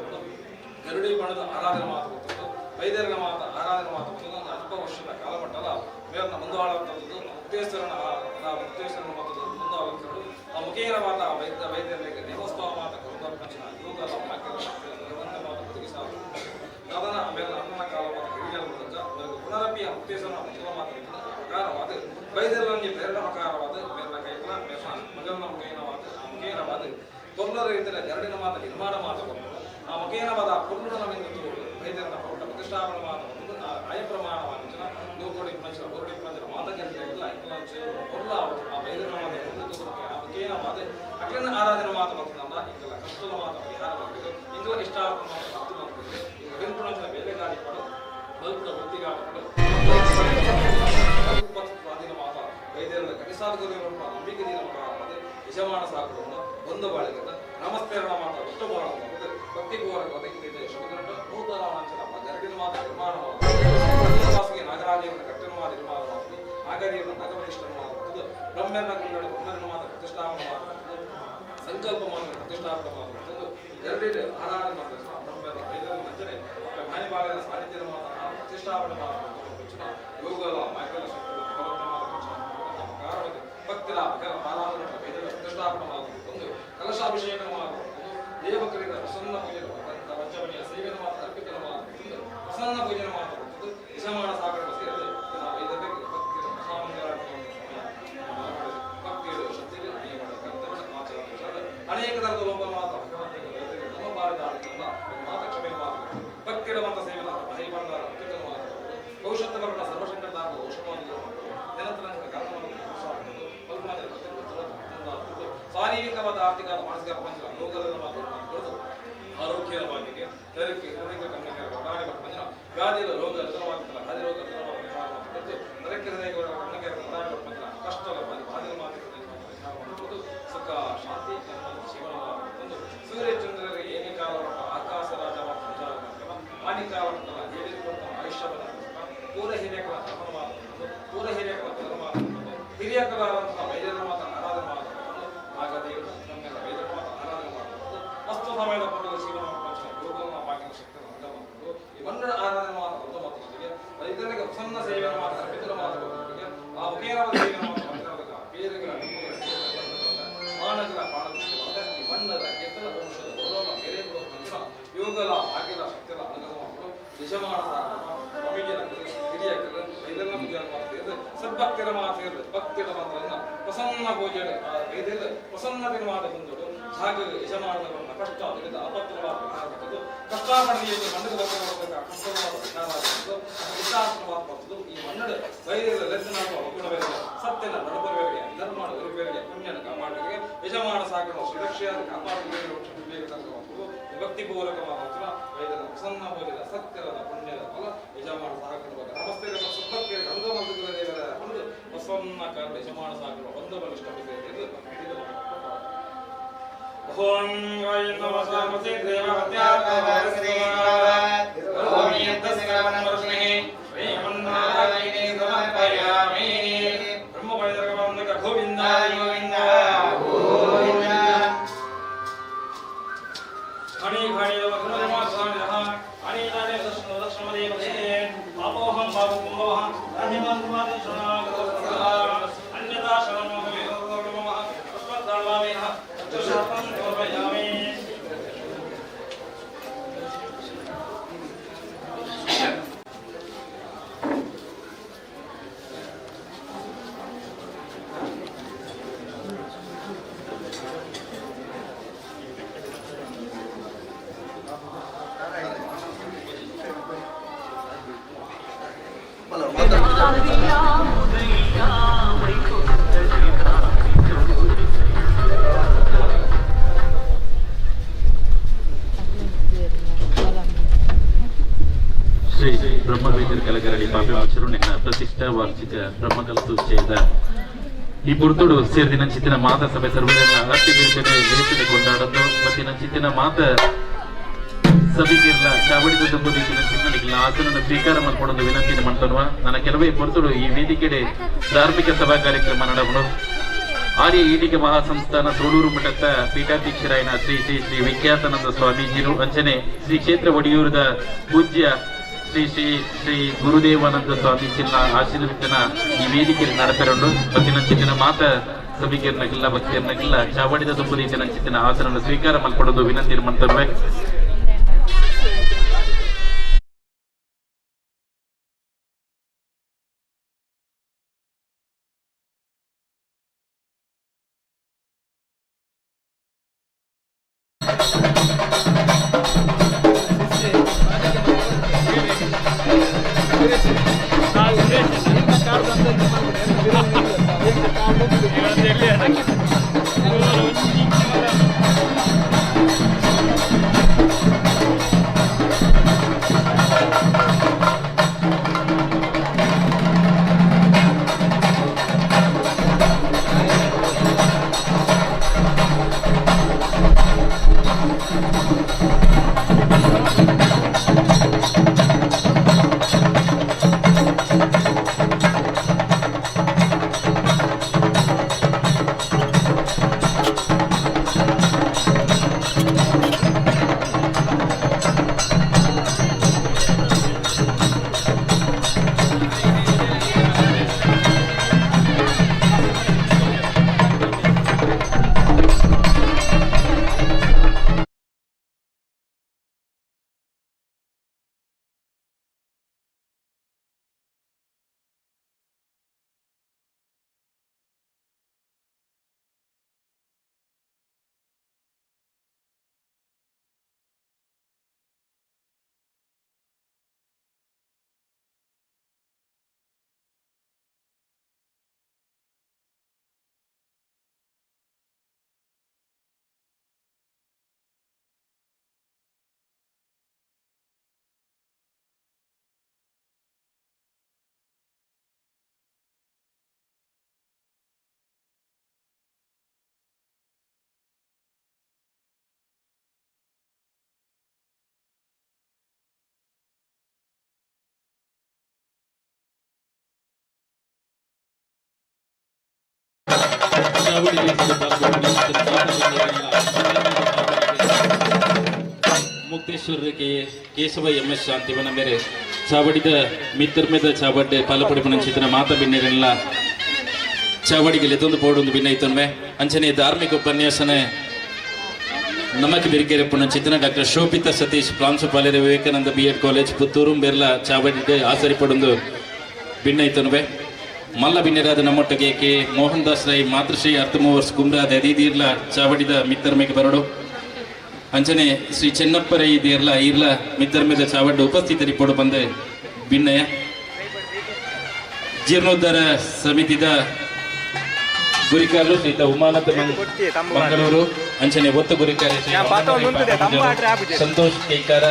ಗರುಡಿ ಬಣ್ಣದ ಆರಾಧನೆ ಮಾತು ಗೊತ್ತದ್ದು, ವೈದ್ಯರ ಮಾತು ಆರಾಧನೆ ಮಾತು ಗೊತ್ತದ್ದು. ಒಂದು ಅಲ್ಪ ವರ್ಷದ ಕಾಲಮಟ್ಟಲ ಮೇಲ್ನ ಮುಂದಾಳುವಂಥದ್ದು ಮುಕ್ತೇಶ್ವರನ ಮುಕ್ತೇಶ್ವರನ ಮತ್ತು ಮುಂದಾಳುವಂಥದ್ದು ಆ ಮುಖೇನವಾದ ವೈದ್ಯರಿಗೆ ದೇವಸ್ಥಾನ ಮಾತ ಕರುಣಾರ್ಪಂಚನ ಯೋಗ ಭಗವಂತ ಮಾತ ಒದಗಿಸಾರು ದಾದನ ಆಮೇಲೆ ಅನ್ನನ ಕಾಲವಾದ ಹಿರಿಯರ ಪುನರಪಿ ಆ ಮುಕ್ತೇಶ್ವರನ ಮೊದಲ ಮಾತು ಪ್ರಕಾರವಾದ ವೈದ್ಯರಲ್ಲಿ ಪ್ರೇರಣ ಪ್ರಕಾರವಾದ ಮೇಲಿನ ಕೈಗಳ ಮೇಷ ಮಗನ ಮುಖೇನವಾದ ಆ ಮುಖೇನವಾದ ಕೊಲ್ಲರ ರೀತಿಯ ಗರಡಿನ ಮಾತ ನಿರ್ಮಾಣ ಮಾತು ಆ ಮುಖೇನವಾದ ಪುರ್ಣ ವೈದ್ಯರನ್ನ ಪೌಟ ಪ್ರತಿಷ್ಠಾಪನೆ ಮಾತು ಆ ಆಯ ಪ್ರಮಾಣವಾದ 100 ಕೋಟಿ ಪಂಚ ಕೋಟಿ ಪಂಚ ಮಾತಕರಿಲ್ಲ ಕೊಲ್ಲ ಆ ವೈದ್ಯರ ಮಾತು ಆ ಮುಖೇನವಾದ ಅಕ್ಕಿನ ಆರಾಧನೆ ಮಾತು ಬರ್ತದಲ್ಲ ಇಂಗೆಲ್ಲ ಕಷ್ಟದ ಮಾತು ಪರಿಹಾರ ಬರ್ತದೆ ಇಂಗೆಲ್ಲ ಇಷ್ಟಾರ್ಥ ಮಾತು ಭಕ್ತಿ ಬರ್ತದೆ ಇಂಗ ಬೆಂಪುಣಂಚಿನ ಬೇಲೆಗಾಡಿ ಪಡು ಬಲ್ಪುಡ ವೃತ್ತಿಗಾಡಿ ಪಡು ಸ್ವಾಧೀನ ಮಾತ ವೈದ್ಯರ ಕನಿಸಾಧಕರು ನಂಬಿಕೆ ದೀನ ಮಗ ಯಜಮಾನ ಸಾಕುವನ್ನು ಒಂದು ಬಾಳಿಗೆ ನಮಸ್ತೇರಣ ಮಾತ ಒಟ್ಟು ಮಾಡುವುದು ಭಕ್ತಿಪೂರ್ವಕವಾದ ಇಂದಿದೆ ಶುಭಗಂಟ ನೂತನ ವಾಂಛನ ಗರಡಿನ ಮಾತ ನಿರ್ಮಾಣ ಮಾಡುವುದು ನಾಗರಾಜನ ಕಟ್ಟನ ಮಾತ ನಿರ್ಮಾಣ ಮಾಡುವುದು ನಾಗರಿಯರ ನಾಗಪ್ರತಿಷ್ಠಾನ ಮಾಡುವುದು ಬ್ರಹ್ಮನ ಕನ್ನಡ ಬ್ರಹ್ಮನ ಮಾತ ಪ್ರತಿಷ್ಠಾಪನೆ ಮಾಡುವುದು ಸಂಕಲ್ಪ ಮಾತ್ರ ಪ್ರತಿಷ್ಠಾಪನೆ ಮಾಡುವುದು ಗರಡಿನ ಆರಾಧನೆ ಮಾಡುವುದು ಬ್ರಹ್ಮನ ವೈದ್ಯರ ಮಂಜನೆ ಜ್ಞಾನಿಬಾಲನ ಸಾನ್ನಿಧ್ಯದ ಮಾತ ಪ್ರತಿಷ್ಠಾಪನೆ ಮಾಡುವುದು ಯೋಗದ ಮಾರ್ಗದ ಶಕ್ತಿ ಭಗವಂತ ಮಾತ ಭಕ್ತರ ಆರಾಧನೆ ವೈದ್ಯರ ಪ್ರತಿಷ್ಠಾಪನೆ ಮಾಡುವುದು ಒಂದು ಕಲಶಾಭಿಷೇಕ ಮಾಡುವುದು ದೇವಕರಿಗೆ ಪ್ರಸನ್ನ ಪೂಜೆ ಪಂಚಮಣಿಯ ಸೇವೆನ ಮಾತ್ರ ಅರ್ಪಿತನ ಮಾಡುವುದು ಪ್ರಸನ್ನ ಪೂಜನೆ ಮಾಡುವುದು ಯಜಮಾನ ಸಾಗರ ಸೇರಿದೆ ವೈದ್ಯರಿಗೆ ಭಕ್ತಿಯ ಮಹಾಮಂಗಲ ಭಕ್ತಿಯ ಶಕ್ತಿಗೆ ಅನೇಕ ತರದ ಲೋಪ ಮಾತ್ರ ಭಗವಂತನಿಗೆ ವೈದ್ಯರಿಗೆ ನಮ್ಮ ಬಾರಿದ ಮಾತ ಕ್ಷಮೆ ಮಾತ್ರ ಭಕ್ತಿರ ಮಾತ ಸೇವೆನ ಹರಿಭಂಡಾರ ಅತ್ಯುತ್ತಮ ಔಷಧವರ್ಣ ಸರ್ವಶಂಕರದಾರ ಔಷಧವನ್ನು ನಿರಂತರ ಶಾರೀರಿಕವಾದ ಆರ್ಥಿಕ ಮಾನಸಿಕ ಪ್ರಪಂಚ ರೋಗದ ಮಾತ್ರ ಆರೋಗ್ಯದ ಭಾಗ್ಯಕ್ಕೆ ದೈಹಿಕ ಹೃದಯ ಕಣ್ಣಕ್ಕೆ ಒಟ್ಟಾರೆ ಪ್ರಪಂಚ ವ್ಯಾಧಿಯ ರೋಗ ರಿತನವಾಗಿತ್ತಲ್ಲ ವ್ಯಾಧಿ ರೋಗ ಪರಿಹಾರ ಮಾಡಿಕೊಂಡು ನರಕ್ಕೆ ಹೃದಯ ಕಣ್ಣಕ್ಕೆ ಒಟ್ಟಾರೆ ಪ್ರಪಂಚ ಕಷ್ಟದ ಬಾಧಿ ಮಾತ್ರ ಪರಿಹಾರ ಮಾಡಿಕೊಂಡು ಸುಖ ಶಾಂತಿ ನಮ್ಮ ಜೀವನ ಸೂರ್ಯ ಚಂದ್ರರಿಗೆ ಏನೇ ಕಾಲ ಆಕಾಶ ರಾಜ ಸಂಚಾರ ಹಾನಿಕಾರಕ ದೇವರಿಗೆ ಕೊಟ್ಟ ಆಯುಷ್ಯವನ್ನು ಪೂರ ಹಿರಿಯಕರ ಧರ್ಮ ಮಾತುಕೊಂಡು ಪೂರ ಹಿರಿಯಕರ ಧರ್ಮ ಮಾತುಕೊಂಡು ಹಿರಿಯಕರಾದಂತಹ ವೈದ್ಯರ ಮಾತ್ರ ಆರಾಧನೆ ಮಾಡಿಕೊಂಡು ನಾಗದೇವರು ನಮ್ಮೆಲ್ಲ ವೈದ್ಯರ ಮಾತ್ರ ಆರಾಧನೆ ಮಾಡಿಕೊಂಡು ವಸ್ತು ಸಮಯದ ಪಡೆದ ಜೀವನ ಯೋಗನ ಭಾಗ್ಯದ ಶಕ್ತಿಯನ್ನು ಅರ್ಥ ಮಾಡಿಕೊಂಡು ಈ ಮನ್ನಡ ಆರಾಧನೆ ಮಾತ್ರ ಒಂದು ಮಾತ್ರ ಸೇವೆ ಮಾತ್ರ ಪಿತೃ ಮಾತ್ರ ಆ ಮುಖೇನವಾದ ಸೇವೆ ಮಾತ್ರ ಬೇರೆಗಳ ಮಾನಗಳ ಪ್ರಾಣ ಈ ಮಣ್ಣದ ಕೆತ್ತಲ ವಂಶದ ಗೌರವ ಬೇರೆ ಯೋಗಲ ಭಾಗ್ಯದ ಶಕ್ತಿಯ ಅನುಗ್ರಹ ಯಜಮಾನ ಹಿರಿಯಕರು ಇದೆಲ್ಲ ಮಾತಿದೆ ಸದ್ಭಕ್ತರ ಮಾತಿರದು ಭಕ್ತಿರ ಮಾತ್ರನ್ನ ಪ್ರಸನ್ನ ಪೂಜೆ ಇದೆಲ್ಲ ಪ್ರಸನ್ನತೆ ಮಾತ ಬಂದಳು ಹಾಗೆ ಯಜಮಾನರನ್ನ ಕಷ್ಟ ಅದರಿಂದ ಅಪತ್ರವಾದ ಪರಿಹಾರ ಕಷ್ಟ ಪಡೆದಿಯನ್ನು ಮಣ್ಣು ಕಷ್ಟವಾದ ಪರಿಹಾರ ಆಗ್ತದೆ ಹಿತಾರ್ಥವಾದ ಬರ್ತದೆ. ಈ ಮನ್ನಡ ವೈದ್ಯರ ಲೆಕ್ಕನಾಗುವ ಒಗ್ಗುಣವೇರಿಗೆ ಸತ್ಯನ ನಡಪರುವವರಿಗೆ ಧರ್ಮ ಉರುಪೇರಿಗೆ ಪುಣ್ಯನ ಕಾಪಾಡುವವರಿಗೆ ಯಜಮಾನ ಸಾಗರ ಸುರಕ್ಷೆಯಾದ ಕಾಪಾಡುವವರಿಗೆ ಭಕ್ತಿಪೂರ್ವಕವಾದ ವೈದ್ಯರ ಪ್ರಸನ್ನ ಪೂಜೆಯ ಸತ್ಯದ ಪುಣ್ಯದ ಫಲ ಯಜಮಾನ ಸಹಕರುವ ನಮಸ್ತೆ ಸದ್ಭಕ್ತಿಯ ಅಂಗಮಂತ್ರಗಳ ದೇವರ ಒಂದು ಪ್ರಸನ್ನ ಕಾರಣ ಯಜಮಾನ ಸಾಗರ ಒಂದು ಬಲಿಷ್ಠ ಗೋವಿಂದ ಗೋವಿಂದ ಗೋವಿಂದ. ಹಣಿ ಹಣಿ ಅನ್ಯಥಾ ಶರಣೋ ಸಮರ್ಪಯಾಮಿ. ಶ್ರೀ ಬ್ರಹ್ಮವೇದರ ಕಲಗರಡಿ ಪಾಪಿ ಪ್ರತಿಷ್ಠಾ ವಾರ್ಷಿಕ ಬ್ರಹ್ಮಕಲಸೋತ್ಸವದ ಈ ಪುರ್ತುಡು ಸೇರಿದಿನ ಚಿತ್ತಿನ ಮಾತ ಸಭೆ ಸರ್ವರನ್ನ ಅಗತ್ಯ ಬಿರುಕನೆ ನಿರೀಕ್ಷಣೆ ಕೊಂಡಾಡದ್ದು ಮತ್ತಿನ ಚಿತ್ತಿನ ಮಾತ ಸಭೆಗಿರ್ಲ ಚಾವಡಿದ ದಂಪತಿನ ಚಿನ್ನಡಿಗಿಲ್ಲ ಆಸನನ್ನು ಸ್ವೀಕಾರ ಮಾಡಿಕೊಂಡು ವಿನಂತಿಯನ್ನು ಮಾಡ್ತನ್ವ. ನನ್ನ ಕೆಲವೇ ಪುರ್ತುಡು ಈ ವೇದಿಕೆಡೆ ಧಾರ್ಮಿಕ ಸಭಾ ಕಾರ್ಯಕ್ರಮ ನಡವನು. ಆರ್ಯ ಈಡಿಗ ಮಹಾಸಂಸ್ಥಾನ ಸೋಳೂರು ಮಠದ ಪೀಠಾಧ್ಯಕ್ಷರಾಯನ ಶ್ರೀ ಶ್ರೀ ಶ್ರೀ ವಿಖ್ಯಾತಾನಂದ ಸ್ವಾಮೀಜಿರು, ಅಂಚನೆ ಶ್ರೀ ಕ್ಷೇತ್ರ ಒಡಿಯೂರದ ಪೂಜ್ಯ ಶ್ರೀ ಶ್ರೀ ಶ್ರೀ ಗುರುದೇವಾನಂದ ಸ್ವಾಮೀಜಿನ ಆಶೀರ್ವಚನ ಈ ವೇದಿಕೆಯಲ್ಲಿ ನಡಪೆರಡು. ಚಿತ್ತಿನ ಮಾತ ಸಭಿಕೆಯರ್ನಗಿಲ್ಲ ಭಕ್ತಿಯರ್ನಗಿಲ್ಲ ಚಾವಡಿದ ದಂಪತಿ ಚಿತ್ತಿನ ಆಸನನ್ನು ಸ್ವೀಕಾರ ಮಾಡ್ಕೊಡೋದು ವಿನಂತಿ ಮಾಡ್ತವೆ. ಮುಕ್ತೇಶ್ವರರಿಗೆ ಕೇಶವ ಎಂ ಎಸ್ ಶಾಂತಿವನ ಮೇರೆ ಚಾವಡಿದ ಮಿತ್ತರ್ಮೆದ ಚಾವಡ್ಡೆ ಪಾಲಪಡಿ ಪುಣಂಚಿತನ ಮಾತ ಬಿನ್ನೆರೆಲ್ಲ ಚಾವಡಿಗೆ ಲೆತ್ತೊಂದು ಪೋಡೊಂದು ಭಿನ್ನೈತೊನ್ವೆ. ಅಂಚನೆ ಧಾರ್ಮಿಕ ಉಪನ್ಯಾಸನೆ ನಮಕ್ ಬಿರ್ಗೆರೆ ಪುಣಂಚಿತನ ಡಾಕ್ಟರ್ ಶೋಭಿತಾ ಸತೀಶ್ ಪ್ರಾಂಶುಪಾಲರ ವಿವೇಕಾನಂದ ಬಿ ಎಡ್ ಕಾಲೇಜ್ ಪುತ್ತೂರು ಬೆರ್ಲ ಚಾವಡಿಗೆ ಆಸರಿ ಪಡೊಂದು ಭಿನ್ನೈತೊನ್ವೆ. ಮಲ್ಲ ಬಿನ್ನೆರಾದ ನಮ್ಮೊಟ್ಟಿಗೆ ಕೆ ಮೋಹನ್ ದಾಸ್ ರೈ ಮಾತೃಶ್ರೀ ಅರ್ಥಮೂವರ್ಸ್ ಕುಮ್ರಾದ ಅದೀದೀರ್ಲ ಚಾವಡಿದ ಮಿತ್ತರ್ಮೆಗೆ ಬರಡು. ಅಂಚನೆ ಶ್ರೀ ಚೆನ್ನಪ್ಪ ರೈ ದೇರ್ಲ ಈರ್ಲ ಮಿತ್ತರ್ಮೆದ ಚಾವಡ್ಡ ಉಪಸ್ಥಿತರಿ ಪೊಡು ಬಂದೆ ಭಿನ್ನಯ. ಜೀರ್ಣೋದ್ಧಾರ ಸಮಿತಿದ ಗುರಿಕಾರರು ಶ್ರೀತ ಉಮಾನಂದ ಮಂಗಳೂರು, ಅಂಚನೆ ಒತ್ತು ಗುರಿಕಾರ ಶ್ರೀ ಸಂತೋಷ್ ಕೈಕಾರ,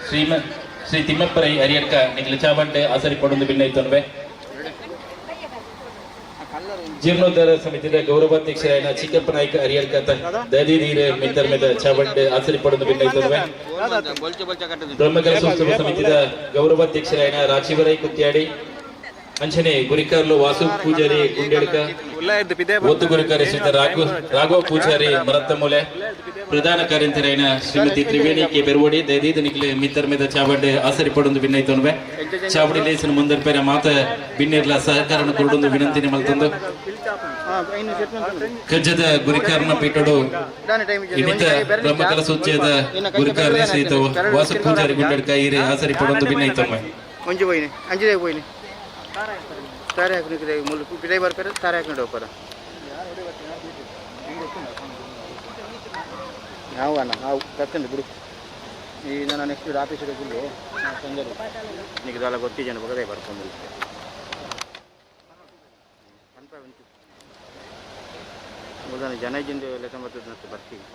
ಶ್ರೀ ತಿಮ್ಮಪ್ಪರೈ ಅರಿಯಡ್ಕ ನಿಖಿಲ ಚಾವಡ್ಡೆ ಆಸರಿ ಪಡೊಂದು ಭಿನ್ನೈತೊನ್ವೆ. ಜೀರ್ಣೋದ್ಧಾರ ಸಮಿತಿದ ಗೌರವಾಧ್ಯಕ್ಷರಾದ ಚಿಕ್ಕಪ್ಪ ನಾಯ್ಕ ಅರಿಯಡ್ಕ ದದೀಧೀರ ಮಿತ್ತರ್ಮೆದ ಚಾವಡ್ಡೆ ಆಸರಿ ಪಡೊಂದು ಭಿನ್ನೈತೊನ್ವೆ. ಬ್ರಹ್ಮಕಲಶೋತ್ಸವ ಸಮಿತಿದ ಗೌರವಾಧ್ಯಕ್ಷರಾದ ರಾಜೀವರೈ ಕುತ್ಯಾಡಿ, ಅಂಚನೆ ಗುರಿಕಾರ್ಲು ವಾಸು ಪೂಜಾರಿ ಗುಂಡೆಡ್ಕ, ಒತ್ತು ಗುರಿಕಾರಿ ಶ್ರೀತ ರಾಘವ ಪೂಜಾರಿ ಮರತ್ತಮೂಲೆ, ಪ್ರಧಾನ ಕಾರ್ಯಂತರಾಯನ ಶ್ರೀಮತಿ ತ್ರಿವೇಣಿ ಕೆ ಬೆರ್ವಡಿ ದಯದೀದ ನಿಖಿಲ ಮಿತ್ತರ್ಮೆದ ಚಾವಡ್ಡೆ ಆಸರಿ ಪಡೊಂದು ಭಿನ್ನೈತೊನ್ವೆ. ಚಾವಡಿ ಲೇಸನ ಮುಂದರ್ಪೇರ ಮಾತ ಬಿನ್ನೆರ್ಲ ಸಹಕಾರನ ಕೊರಡೊಂದು ವಿನಂತಿನ ಮಲ್ತೊಂದು ಕಜ್ಜದ ಗುರಿಕಾರನ ಪೀಠಡು ಇಣಿತ ಬ್ರಹ್ಮಕಲಶೋತ್ಸವದ ಗುರಿಕಾರ ಶ್ರೀತ ವಾಸು ಪೂಜಾರಿ ಗುಂಡೆಡ್ಕ ಈರೆ ಆಸರಿ ಪಡೊಂದು ಭಿನ್ನೈತೊನ್ವೆ. ಒಂಜಿ ಪೋಯಿನಿ ಅಂಜಿದೆ ಪೋಯಿನಿ ತಾರೆ ಹಾಕಿ ಮುಲ್ಲು ಪಿದೈ ಬರ್ತಾರೆ ತಾರೆ ಹಾಕೊಂಡು ಹೋಗ್ತಾರ. ನಾವು ಅಣ್ಣ ನಾವು ಕತ್ತಂಡು ಬಿಡು. ಈ ನಾನು ನೆಕ್ಸ್ಟ್ ಆಫೀಸಿಗೆ ಬಿಡು ಸಂಜೆ ನಿಮಗೆ ದಾಲ ಗೊತ್ತಿಜನ ಬಗದೇ ಬರ್ಕೊಂಡು ಉದಾಹರಣೆ ಜನ ಜಿಂದ ಲೆಕ್ಕ ಬರ್ತದೆ ಬರ್ತೀವಿ.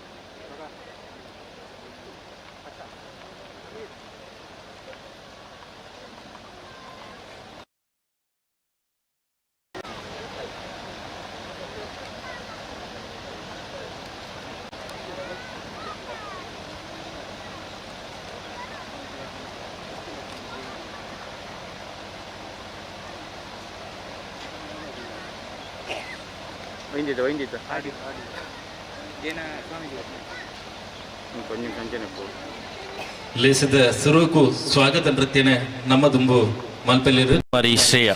ಒಯ್ದಿದ್ದ ಒಯ್ದಿದ್ದ ಕೊಂಚ ಸಂಜೆನೆ ಲೇಸದ ಸುರುಕು ಸ್ವಾಗತ ನೃತ್ಯನ ನಮ್ಮ ದುಂಬು ಮಲ್ಪೆಲ್ಲಿರು ಮಾರಿ ಶ್ರೇಯ.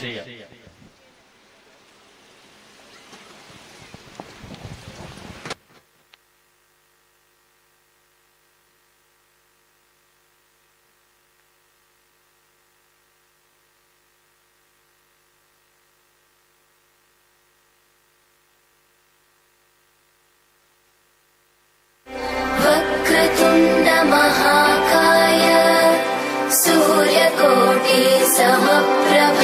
वक्रतुण्ड महाकाय सूर्यकोटि समप्रभ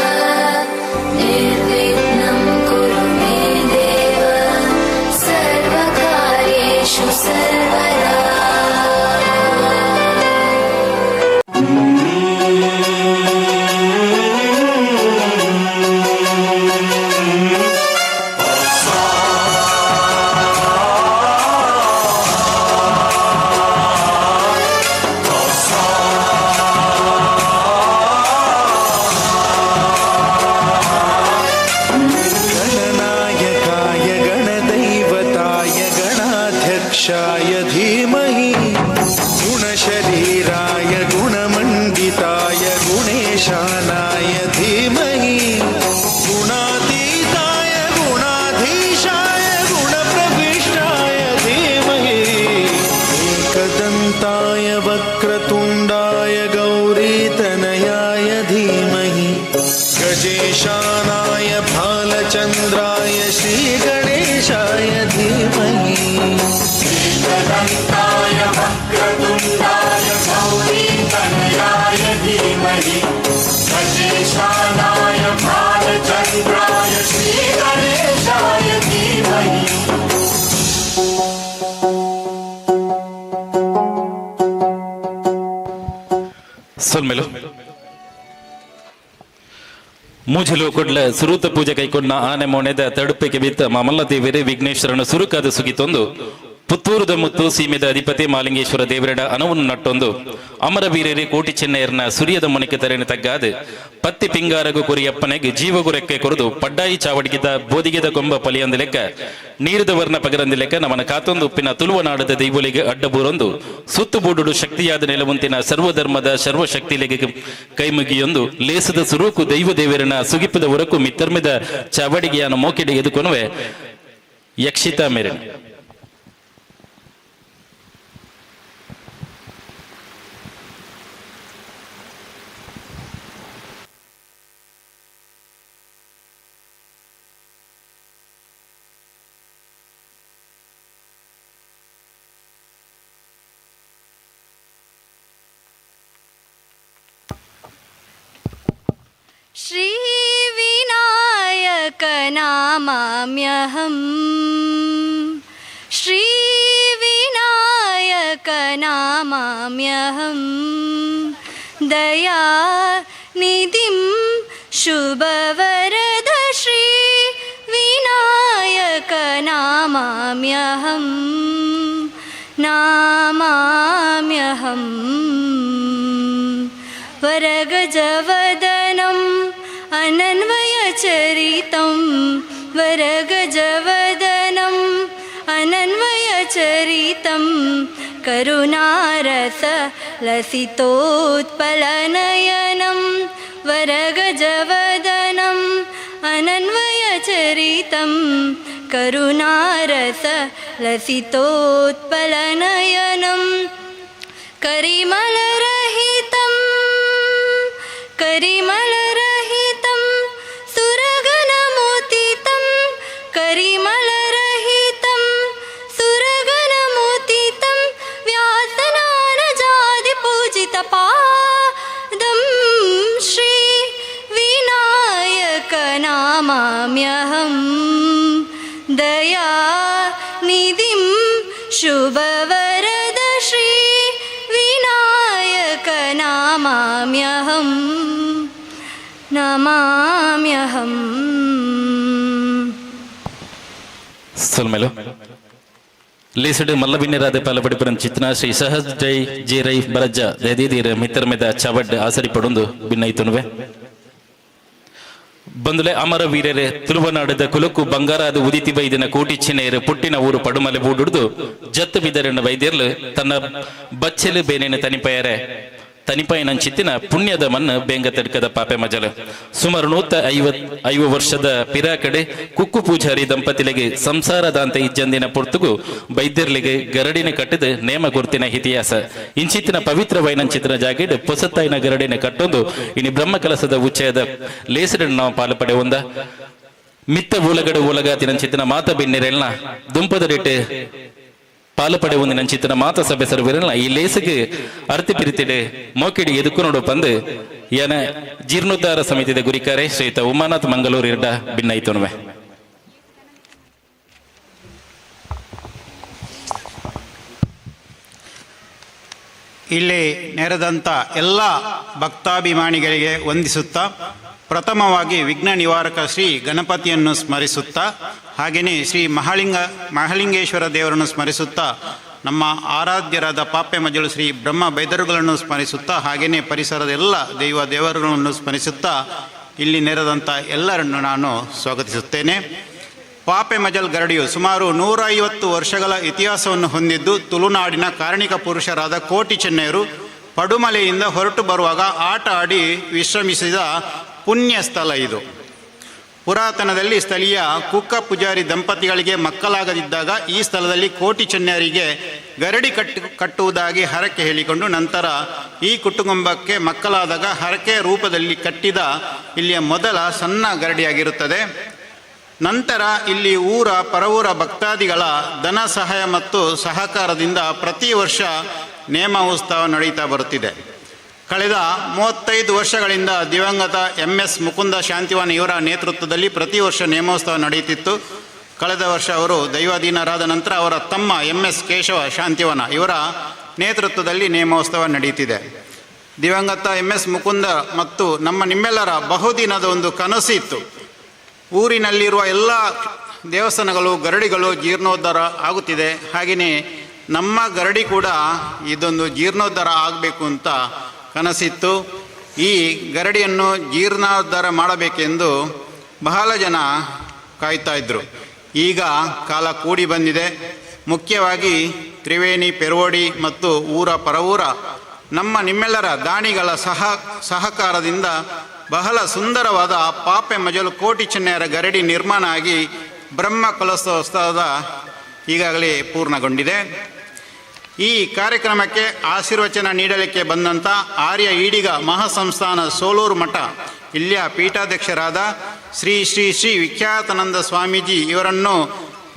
निर्विघ्नं कुरु मे देव सर्वकार्येषु सर्वदा. गणनायकाय गणदैवताय गणाध्यक्षाय धीमहि गुणशरीराय गुणमण्डिताय गुणेशानाय धीमहि गुणातीताय गुणाधीशाय गुणप्रविष्टाय धीमहि एकदन्ताय वक्रतुण्डाय गौरीतनयाय धीमहि गजेशानाय भालचन्द्राय श्रीगणेशाय धीमहि. एकदन्ताय वक्रतुण्डाय गौरीतनयाय धीमहि गजेशानाय भालचन्द्राय श्रीगणेशाय धीमहि. ಸೊಲ್ಮೆಲು ಮೂಜಲು ಕೊಡ್ಲ ಸುರೂತ ಪೂಜೆ ಕೈಕೊಂಡ ಆನೆ ಮೊಣೆದ ತಡುಪಿಗೆ ಬಿತ್ತ ಮಾಮಲ್ಲ ದೇವರೇ ವಿಘ್ನೇಶ್ವರನ ಸುರುಕಾದ ಸುಗಿತೊಂದು ಪುತ್ತೂರುದ ಮುತ್ತು ಸೀಮೆದ ಅಧಿಪತಿ ಮಾಲಿಂಗೇಶ್ವರ ದೇವರೆಡ ಅನವನ್ನು ನಟ್ಟೊಂದು ಅಮರವೀರರಿ ಕೋಟಿ ಚೆನ್ನೈರ್ನ ಸುರಿಯದ ಮುನಿಕೆ ತರೆನ ತಗ್ಗಾದು ಪತ್ತಿ ಪಿಂಗಾರಗು ಕುರಿಯಪ್ಪನೆಗೆ ಜೀವಗುರೆಕ್ಕೆ ಕೊರದು ಪಡ್ಡಾಯಿ ಚಾವಡಿಗಿದ ಬೋದಿಗೆದ ಕೊಂಬ ಪಲಿಯಂದ ಲೆಕ್ಕ ನೀರಿದ ವರ್ಣ ಪಗರಂದ ಲೆಕ್ಕ ನಮನ ಕಾತೊಂದು ಉಪ್ಪಿನ ತುಳುವ ನಾಡದ ದೈವೊಲಿಗೆ ಅಡ್ಡಬೂರೊಂದು ಸುತ್ತು ಬೂಡುಡು ಶಕ್ತಿಯಾದ ನೆಲವಂತಿನ ಸರ್ವಧರ್ಮದ ಸರ್ವಶಕ್ತಿಲೆಗೆ ಕೈಮುಗಿಯೊಂದು ಲೇಸದ ಸುರೂಕು ದೈವ ದೇವರನ ಸುಗಿಪದ ಉರಕು ಮಿತ್ತರ್ಮಿದ ಚಾವಡಿಗೆಯನ್ನು ಮೋಕಿಡಿ ಎದುಕೊನುವೆ ಯಕ್ಷಿತಾ ಮೇರನ್. श्री विनायक नामाम्यहम्, श्री विनायक नामाम्यहम्, दयानिधिं शुभवरद श्री विनायक नामाम्यहम्, नामाम्यहम्। वरगजवदनम् अनन्वयचरितं, वरगजवदनम् अनन्वयचरितं, करुणारस लसितोत्पलनयनं, वरगजवदनम् अनन्वयचरितं, करुणारस लसितोत्पलनयनं, करिमलरहितं करिमलरहितं सुरगणमोदितं, करिमलरहितं सुरगणमोदितं, व्यासनारजादिपूजितपादं श्री विनायक नामाम्यहं, दयानिधिं शुभवरद श्री विनायक नामाम्यहं, नमाम्यहम्. ಸೊಲ್ಮೆಲು ಲೇಸಡು ಮಲ್ಲಬಿನ್ನಿರಾದ ಪಾಲಪಡಿಪುರಂ ಚಿತ್ನ ಶ್ರೀ ಸಹಜ್ ಜೈ ಜಿ ರೈ ಬರಜ್ಜ ದಯದೀರ ಮಿತ್ರಮೆದ ಚವಡ್ ಆಸರಿ ಪಡೊಂದು ಭಿನ್ನೈತುನುವೆ. ಬಂದುಲೆ ಅಮರ ವೀರರೆ ತುಳುವನಾಡದ ಕುಲಕ್ಕು ಬಂಗಾರಾದ ಉದಿತಿ ಬೈದಿನ ಕೋಟಿ ಚಿನ್ನೆಯರು ಪುಟ್ಟಿನ ಊರು ಪಡುಮಲೆ ಬೂಡುಡ್ದು ಜತ್ತು ಬಿದರನ್ನ ವೈದ್ಯರ್ಲು ತನ್ನ ಬಚ್ಚಲು ಬೇನೇನ ತನಿಪಯರೆ ತನಿಪಾಯಿನಂಚಿತ್ತಿನ ಪುಣ್ಯದ ಮಣ್ಣು ಬೇಂಗ ತಡ್ಕದ ಪಾಪೆ ಮಜಲು. ಸುಮಾರು 150 ವರ್ಷದ ಪಿರಾಕಡೆ ಕುಕ್ಕು ಪೂಜಾರಿ ದಂಪತಿಲಿಗೆ ಸಂಸಾರದಾಂತ ಇಜ್ಜಂದಿನ ಪೊರ್ತುಗು ಬೈದ್ಯರ್ಲಿಗೆ ಗರಡಿನ ಕಟ್ಟಿದ ನೇಮ ಗುರ್ತಿನ ಇತಿಹಾಸ. ಇಂಚಿತ್ತಿನ ಪವಿತ್ರ ವೈನಂಚಿತ್ತಿನ ಜಾಗೆಡ್ ಪೊಸತ್ತಾಯಿನ ಗರಡಿನ ಕಟ್ಟೊಂದು ಇನಿ ಬ್ರಹ್ಮ ಕಲಸದ ಉಚ್ಚಯದ ಲೇಸರನ್ನು ನಾವು ಪಾಲು ಪಡೆಯುವಂದ ಮಿತ್ತ ಊಲಗಡೆ ಊಲಗಾತಿನಂಚಿತ್ತಿನ ಮಾತ ಬಿನ್ನಿರೆಲ್ನ ದುಂಪದ ರೇಟೆ ಪಾಲು ಪಡೆಯುವಂದಿನ ಚಿತ್ತಿನ ಮಾತ ಸಭೆ ಸರ್ವಿರಲ್ಲ ಈ ಲೇಸಿಗೆ ಅರ್ತಿ ಪಿರಿತಿಡೆ ಮೋಕಿಡಿ ಎದುಕು ನೋಡು ಪಂದು ಯನ ಜೀರ್ಣೋದ್ಧಾರ ಸಮಿತಿದ ಗುರಿಕಾರೆ ಶ್ರೀಯುತ ಉಮಾನಾಥ್ ಮಂಗಳೂರು ಇರಡ ಭಿನ್ನೈತುನುವೆ. ಇಲ್ಲಿ ನೆರೆದಂಥ ಎಲ್ಲ ಭಕ್ತಾಭಿಮಾನಿಗಳಿಗೆ ವಂದಿಸುತ್ತಾ ಪ್ರಥಮವಾಗಿ ವಿಘ್ನ ನಿವಾರಕ ಶ್ರೀ ಗಣಪತಿಯನ್ನು ಸ್ಮರಿಸುತ್ತಾ, ಹಾಗೆಯೇ ಶ್ರೀ ಮಹಾಲಿಂಗೇಶ್ವರ ದೇವರನ್ನು ಸ್ಮರಿಸುತ್ತಾ, ನಮ್ಮ ಆರಾಧ್ಯರಾದ ಪಾಪೆ ಮಜಲು ಶ್ರೀ ಬ್ರಹ್ಮ ಬೈದರುಗಳನ್ನು ಸ್ಮರಿಸುತ್ತಾ, ಹಾಗೆಯೇ ಪರಿಸರದ ಎಲ್ಲ ದೈವ ದೇವರುಗಳನ್ನು ಸ್ಮರಿಸುತ್ತಾ ಇಲ್ಲಿ ನೆರೆದಂಥ ಎಲ್ಲರನ್ನು ನಾನು ಸ್ವಾಗತಿಸುತ್ತೇನೆ. ಪಾಪೆ ಮಜಲ್ ಗರಡಿಯು ಸುಮಾರು 150 ವರ್ಷಗಳ ಇತಿಹಾಸವನ್ನು ಹೊಂದಿದ್ದು, ತುಳುನಾಡಿನ ಕಾರಣಿಕ ಪುರುಷರಾದ ಕೋಟಿ ಚೆನ್ನಯರು ಪಡುಮಲೆಯಿಂದ ಹೊರಟು ಬರುವಾಗ ಆಟ ಆಡಿ ವಿಶ್ರಮಿಸಿದ ಪುಣ್ಯ ಸ್ಥಳ ಇದು. ಪುರಾತನದಲ್ಲಿ ಸ್ಥಳೀಯ ಕುಕ್ಕ ಪೂಜಾರಿ ದಂಪತಿಗಳಿಗೆ ಮಕ್ಕಳಾಗದಿದ್ದಾಗ ಈ ಸ್ಥಳದಲ್ಲಿ ಕೋಟಿ ಚೆನ್ನಯರಿಗೆ ಗರಡಿ ಕಟ್ಟುವುದಾಗಿ ಹರಕೆ ಹೇಳಿಕೊಂಡು ನಂತರ ಈ ಕುಟುಂಬಕ್ಕೆ ಮಕ್ಕಳಾದಾಗ ಹರಕೆ ರೂಪದಲ್ಲಿ ಕಟ್ಟಿದ ಇಲ್ಲಿಯ ಮೊದಲ ಸಣ್ಣ ಗರಡಿಯಾಗಿರುತ್ತದೆ. ನಂತರ ಇಲ್ಲಿ ಊರ ಪರವೂರ ಭಕ್ತಾದಿಗಳ ಧನ ಸಹಾಯ ಮತ್ತು ಸಹಕಾರದಿಂದ ಪ್ರತಿ ವರ್ಷ ನೇಮ ಉತ್ಸವ ನಡೆಯುತ್ತಾ ಬರುತ್ತಿದೆ. ಕಳೆದ 35 ವರ್ಷಗಳಿಂದ ದಿವಂಗತ MS Mukunda Shantivan ಇವರ ನೇತೃತ್ವದಲ್ಲಿ ಪ್ರತಿ ವರ್ಷ ನೇಮೋತ್ಸವ ನಡೆಯುತ್ತಿತ್ತು. ಕಳೆದ ವರ್ಷ ಅವರು ದೈವಾಧೀನರಾದ ನಂತರ ಅವರ ತಮ್ಮ MS Keshava Shantivan ಇವರ ನೇತೃತ್ವದಲ್ಲಿ ನೇಮೋತ್ಸವ ನಡೆಯುತ್ತಿದೆ. ದಿವಂಗತ MS Mukunda ಮತ್ತು ನಮ್ಮ ನಿಮ್ಮೆಲ್ಲರ ಬಹುದಿನದ ಒಂದು ಕನಸಿತ್ತು. ಊರಿನಲ್ಲಿರುವ ಎಲ್ಲ ದೇವಸ್ಥಾನಗಳು, ಗರಡಿಗಳು ಜೀರ್ಣೋದ್ಧಾರ ಆಗುತ್ತಿದೆ. ಹಾಗೆಯೇ ನಮ್ಮ ಗರಡಿ ಕೂಡ ಇದೊಂದು ಜೀರ್ಣೋದ್ಧಾರ ಆಗಬೇಕು ಅಂತ ಕನಸಿತ್ತು. ಈ ಗರಡಿಯನ್ನು ಜೀರ್ಣೋದ್ಧಾರ ಮಾಡಬೇಕೆಂದು ಬಹಳ ಜನ ಕಾಯ್ತಾ ಇದ್ದರು. ಈಗ ಕಾಲ ಕೂಡಿ ಬಂದಿದೆ. ಮುಖ್ಯವಾಗಿ ತ್ರಿವೇಣಿ, ಪೆರೋಡಿ ಮತ್ತು ಊರ ಪರವೂರ ನಮ್ಮ ನಿಮ್ಮೆಲ್ಲರ ದಾನಿಗಳ ಸಹಕಾರದಿಂದ ಬಹಳ ಸುಂದರವಾದ ಪಾಪೆ ಮಜಲು ಕೋಟಿ ಚೆನ್ನಯರ ಗರಡಿ ನಿರ್ಮಾಣ ಆಗಿ ಬ್ರಹ್ಮ ಕಲಶೋತ್ಸವದ ಈಗಾಗಲೇ ಪೂರ್ಣಗೊಂಡಿದೆ. ಈ ಕಾರ್ಯಕ್ರಮಕ್ಕೆ ಆಶೀರ್ವಚನ ನೀಡಲಿಕ್ಕೆ ಬಂದಂಥ ಆರ್ಯ ಈಡಿಗ ಮಹಾಸಂಸ್ಥಾನ ಸೋಲೂರು ಮಠ ಇಲ್ಲಿಯ ಪೀಠಾಧ್ಯಕ್ಷರಾದ ಶ್ರೀ ಶ್ರೀ ಶ್ರೀ ವಿಖ್ಯಾತಾನಂದ ಸ್ವಾಮೀಜಿ ಇವರನ್ನು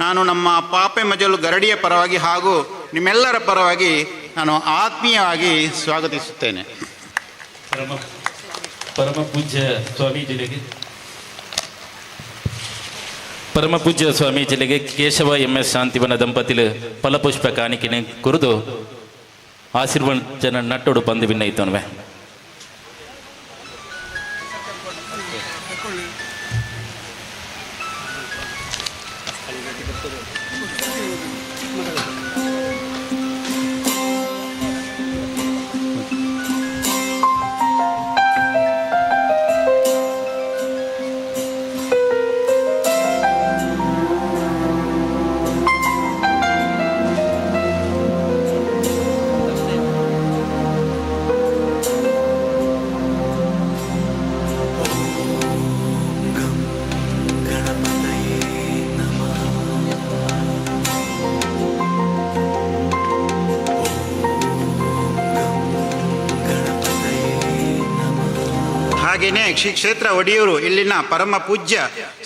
ನಾನು ನಮ್ಮ ಪಾಪೆ ಮಜಲು ಗರಡಿಯ ಪರವಾಗಿ ಹಾಗೂ ನಿಮ್ಮೆಲ್ಲರ ಪರವಾಗಿ ನಾನು ಆತ್ಮೀಯವಾಗಿ ಸ್ವಾಗತಿಸುತ್ತೇನೆ. ಪರಮ ಪೂಜ್ಯ ಸ್ವಾಮೀಜಿಗಳಿಗೆ, ಪರಮ ಪೂಜ್ಯ ಸ್ವಾಮೀಜಿಗಳಿಗೆ ಕೇಶವ ಎಂ ಎಸ್ ಶಾಂತಿವನ ದಂಪತಿಲು ಫಲಪುಷ್ಪ ಕಾಣಿಕೆನೆ ಕುರಿದು ಆಶೀರ್ವಚನ ನಟ್ಟೋಡು ಪಂದು ವಿನ್ನಯಿತನ್ವೆ. ಹಾಗೆಯೇ ಶ್ರೀ ಕ್ಷೇತ್ರ ಒಡಿಯೂರು ಇಲ್ಲಿನ ಪರಮ ಪೂಜ್ಯ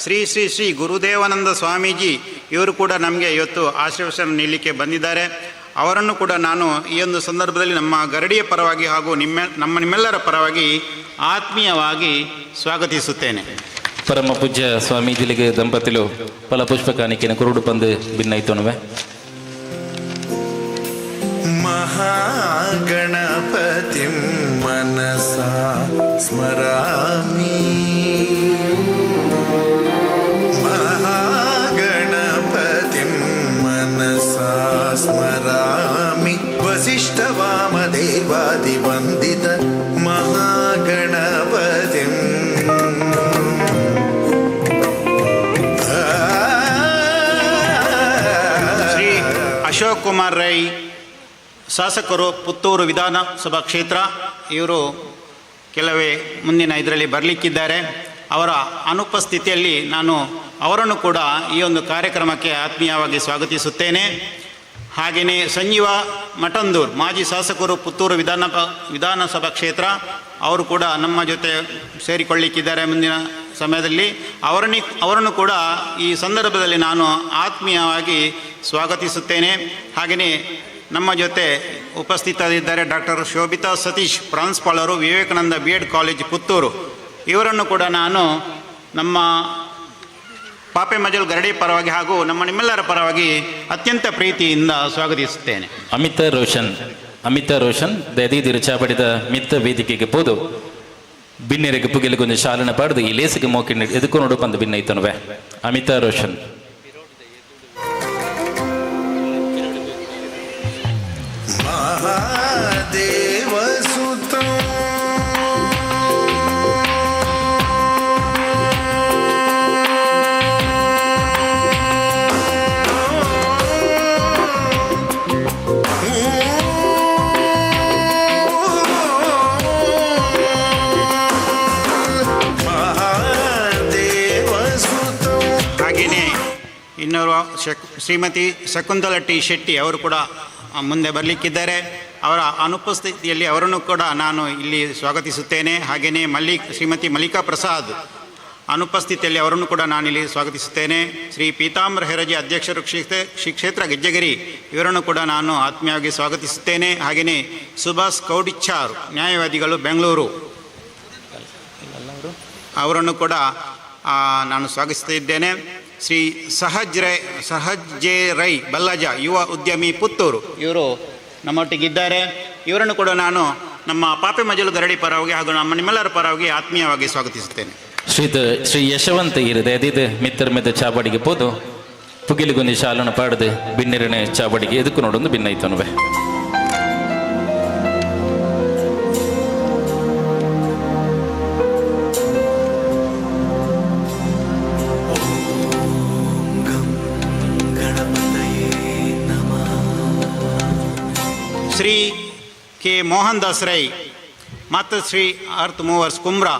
ಶ್ರೀ ಶ್ರೀ ಶ್ರೀ ಗುರುದೇವಾನಂದ ಸ್ವಾಮೀಜಿ ಇವರು ಕೂಡ ನಮಗೆ ಇವತ್ತು ಆಶೀರ್ವಚನ ನೀಡಲಿಕ್ಕೆ ಬಂದಿದ್ದಾರೆ. ಅವರನ್ನು ಕೂಡ ನಾನು ಈ ಒಂದು ಸಂದರ್ಭದಲ್ಲಿ ನಮ್ಮ ಗರಡಿಯ ಪರವಾಗಿ ಹಾಗೂ ನಿಮ್ಮೆಲ್ಲರ ಪರವಾಗಿ ಆತ್ಮೀಯವಾಗಿ ಸ್ವಾಗತಿಸುತ್ತೇನೆ. ಪರಮ ಪೂಜ್ಯ ಸ್ವಾಮೀಜಿಗಳಿಗೆ ದಂಪತಿಲು ಫಲಪುಷ್ಪ ಕಾಣಿಕೆಯನ್ನು ಕುರುಡು ಪಂದು ಭಿನ್ನೈತೋನುವೆ. ಮಹಾಗಣಪತಿಂ ಮನಸಾ ಸ್ಮರಾಮಿ, ಮಹಾಗಣಪತಿಂ ಮನಸಾ ಸ್ಮರಾಮಿ, ವಸಿಷ್ಠ ವಾಮದೇವಾದಿ ವಂದಿತ ಮಹಾಗಣಪತಿಂ. ಶ್ರೀ ಅಶೋಕ್ ಕುಮಾರ್ ರೈ ಶಾಸಕರು, ಪುತ್ತೂರು ವಿಧಾನಸಭಾ ಕ್ಷೇತ್ರ, ಇವರು ಕೆಲವೇ ಮುಂದಿನ ಇದರಲ್ಲಿ ಬರಲಿಕ್ಕಿದ್ದಾರೆ. ಅವರ ಅನುಪಸ್ಥಿತಿಯಲ್ಲಿ ನಾನು ಅವರನ್ನು ಕೂಡ ಈ ಒಂದು ಕಾರ್ಯಕ್ರಮಕ್ಕೆ ಆತ್ಮೀಯವಾಗಿ ಸ್ವಾಗತಿಸುತ್ತೇನೆ. ಹಾಗೆಯೇ ಸಂಜೀವ ಮಠಂದೂರ್ ಮಾಜಿ ಶಾಸಕರು, ಪುತ್ತೂರು ವಿಧಾನಸಭಾ ಕ್ಷೇತ್ರ, ಅವರು ಕೂಡ ನಮ್ಮ ಜೊತೆ ಸೇರಿಕೊಳ್ಳಿಕ್ಕಿದ್ದಾರೆ ಮುಂದಿನ ಸಮಯದಲ್ಲಿ. ಅವರನ್ನು ಕೂಡ ಈ ಸಂದರ್ಭದಲ್ಲಿ ನಾನು ಆತ್ಮೀಯವಾಗಿ ಸ್ವಾಗತಿಸುತ್ತೇನೆ. ಹಾಗೆಯೇ ನಮ್ಮ ಜೊತೆ ಉಪಸ್ಥಿತರಿದ್ದಾರೆ ಡಾಕ್ಟರ್ ಶೋಭಿತಾ ಸತೀಶ್, ಪ್ರಾಂಶುಪಾಲರು, Vivekananda B Ed college Puttur, ಇವರನ್ನು ಕೂಡ ನಾನು ನಮ್ಮ ಪಾಪೆ ಮಜಲ್ ಗರಡಿ ಪರವಾಗಿ ಹಾಗೂ ನಮ್ಮ ನಿಮ್ಮೆಲ್ಲರ ಪರವಾಗಿ ಅತ್ಯಂತ ಪ್ರೀತಿಯಿಂದ ಸ್ವಾಗತಿಸುತ್ತೇನೆ. ಅಮಿತಾ ರೋಷನ್ ದಯದೀದಿರು ಚಾಪಡಿದ ಮಿತ್ತ ವೇದಿಕೆಗೆ ಪೋದು ಬಿನ್ನೆರೆಗೆ ಪುಗೆಲು ಕೊಂಚ ಶಾಲನ ಪಾಡ್ದು ಈ ಲೇಸಿಗೆ ಮೋಕಿ ಎದುಕು ನೋಡು ಪಂದು ಭಿನ್ನೈತನುವೆ. ಅಮಿತಾ ರೋಷನ್. ಮಹಾದೇವಸುತಂ ಹಾಗೆಯೇ ಇನ್ನೋರ್ವ ಶ್ರೀಮತಿ ಶಕುಂತಲ ಟಿ ಶೆಟ್ಟಿ ಅವರು ಕೂಡ ಮುಂದೆ ಬರಲಿಕ್ಕಿದ್ದಾರೆ. ಅವರ ಅನುಪಸ್ಥಿತಿಯಲ್ಲಿ ಅವರನ್ನು ಕೂಡ ನಾನು ಇಲ್ಲಿ ಸ್ವಾಗತಿಸುತ್ತೇನೆ. ಹಾಗೆಯೇ ಶ್ರೀಮತಿ ಮಲ್ಲಿಕಾ ಪ್ರಸಾದ್ ಅನುಪಸ್ಥಿತಿಯಲ್ಲಿ ಅವರನ್ನು ಕೂಡ ನಾನಿಲ್ಲಿ ಸ್ವಾಗತಿಸುತ್ತೇನೆ. ಶ್ರೀ ಪೀತಾಂಬರ ಹೆರಜಿ ಅಧ್ಯಕ್ಷರು ಶ್ರೀ ಕ್ಷೇತ್ರ ಗೆಜ್ಜೆಗಿರಿ ಇವರನ್ನು ಕೂಡ ನಾನು ಆತ್ಮೀಯವಾಗಿ ಸ್ವಾಗತಿಸುತ್ತೇನೆ. ಹಾಗೆಯೇ ಸುಭಾಷ್ ಕೌಡಿಚ್ಚಾರ್ ನ್ಯಾಯವಾದಿಗಳು ಬೆಂಗಳೂರು ಅವರನ್ನು ಕೂಡ ನಾನು ಸ್ವಾಗತಿಸುತ್ತಿದ್ದೇನೆ. ಶ್ರೀ ಸಹಜ್ ರೈ ಬಲ್ಲಜ ಯುವ ಉದ್ಯಮಿ ಪುತ್ತೂರು ಇವರು ನಮ್ಮೊಟ್ಟಿಗಿದ್ದಾರೆ. ಇವರನ್ನು ಕೂಡ ನಾನು ನಮ್ಮ ಪಾಪೆ ಮಜಲು ಗರಡಿ ಪರವಾಗಿ ಹಾಗೂ ನಮ್ಮ ನಿಮ್ಮೆಲ್ಲರ ಪರವಾಗಿ ಆತ್ಮೀಯವಾಗಿ ಸ್ವಾಗತಿಸುತ್ತೇನೆ. ಶ್ರೀ ಯಶವಂತ ಇರದೆ ಅದಿದು ಮಿತ್ರ ಮೆದ ಚಾವಡಿಗೆ ಪೋದು ಪುಗಿಲಿಗೊಂದು ಶಾಲನ ಪಾಡದು ಬಿನ್ನಿರನೆ ಚಾವಡಿಗೆ ಎದಕ್ಕೂ ನೋಡೊಂದು ಭಿನ್ನೈತನುವೆ. ಶ್ರೀ ಕೆ ಮೋಹನ್ ದಾಸ್ ರೈ ಮತ್ತು ಶ್ರೀ ಅರ್ತ್ ಮೂವರ್ಸ್ ಕುಮ್ರಾ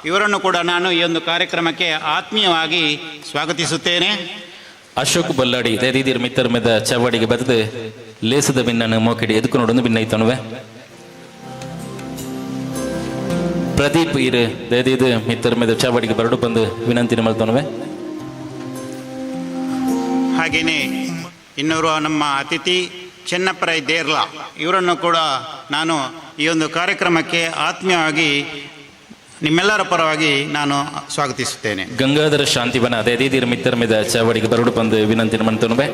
ಇವರನ್ನು ಕೂಡ ನಾನು ಈ ಒಂದು ಕಾರ್ಯಕ್ರಮಕ್ಕೆ ಆತ್ಮೀಯವಾಗಿ ಸ್ವಾಗತಿಸುತ್ತೇನೆ. ಅಶೋಕ್ ಬಲ್ಲಾಡಿ ದಯದೀದಿರ್ ಮಿತ್ತರ್ ಮೆದ ಚವಡಿಗೆ ಬರೆದು ಲೇಸದ ಭಿನ್ನನ್ನು ಮೋಕಿಡಿ ಎದಕ್ಕೂ ನೋಡೊಂದು ಭಿನ್ನೈತನುವೆ. ಪ್ರದೀಪ್ ಇರು ದಯದೀದು ಮಿತ್ತರ್ ಮೆದ ಚಾವಡಿಗೆ ಬರಡು ಬಂದು ವಿನಂತಿ ಮಲ್ತನುವೆ. ಹಾಗೆಯೇ ಇನ್ನೋರ್ವ ನಮ್ಮ ಅತಿಥಿ ಚೆನ್ನಪ್ಪರೈ ದೇರ್ಲಾ ಇವರನ್ನು ಕೂಡ ನಾನು ಈ ಒಂದು ಕಾರ್ಯಕ್ರಮಕ್ಕೆ ಆತ್ಮೀಯವಾಗಿ ನಿಮ್ಮೆಲ್ಲರ ಪರವಾಗಿ ನಾನು ಸ್ವಾಗತಿಸುತ್ತೇನೆ. ಗಂಗಾಧರ ಶಾಂತಿವನ ದಯದೀದಿರ್ ಮಿತ್ತರ್ ಮೆದ ಚಾವಡಿಗೆ ಬರಡು ಬಂದು ವಿನಂತಿ ಮಲ್ತನುವೆ.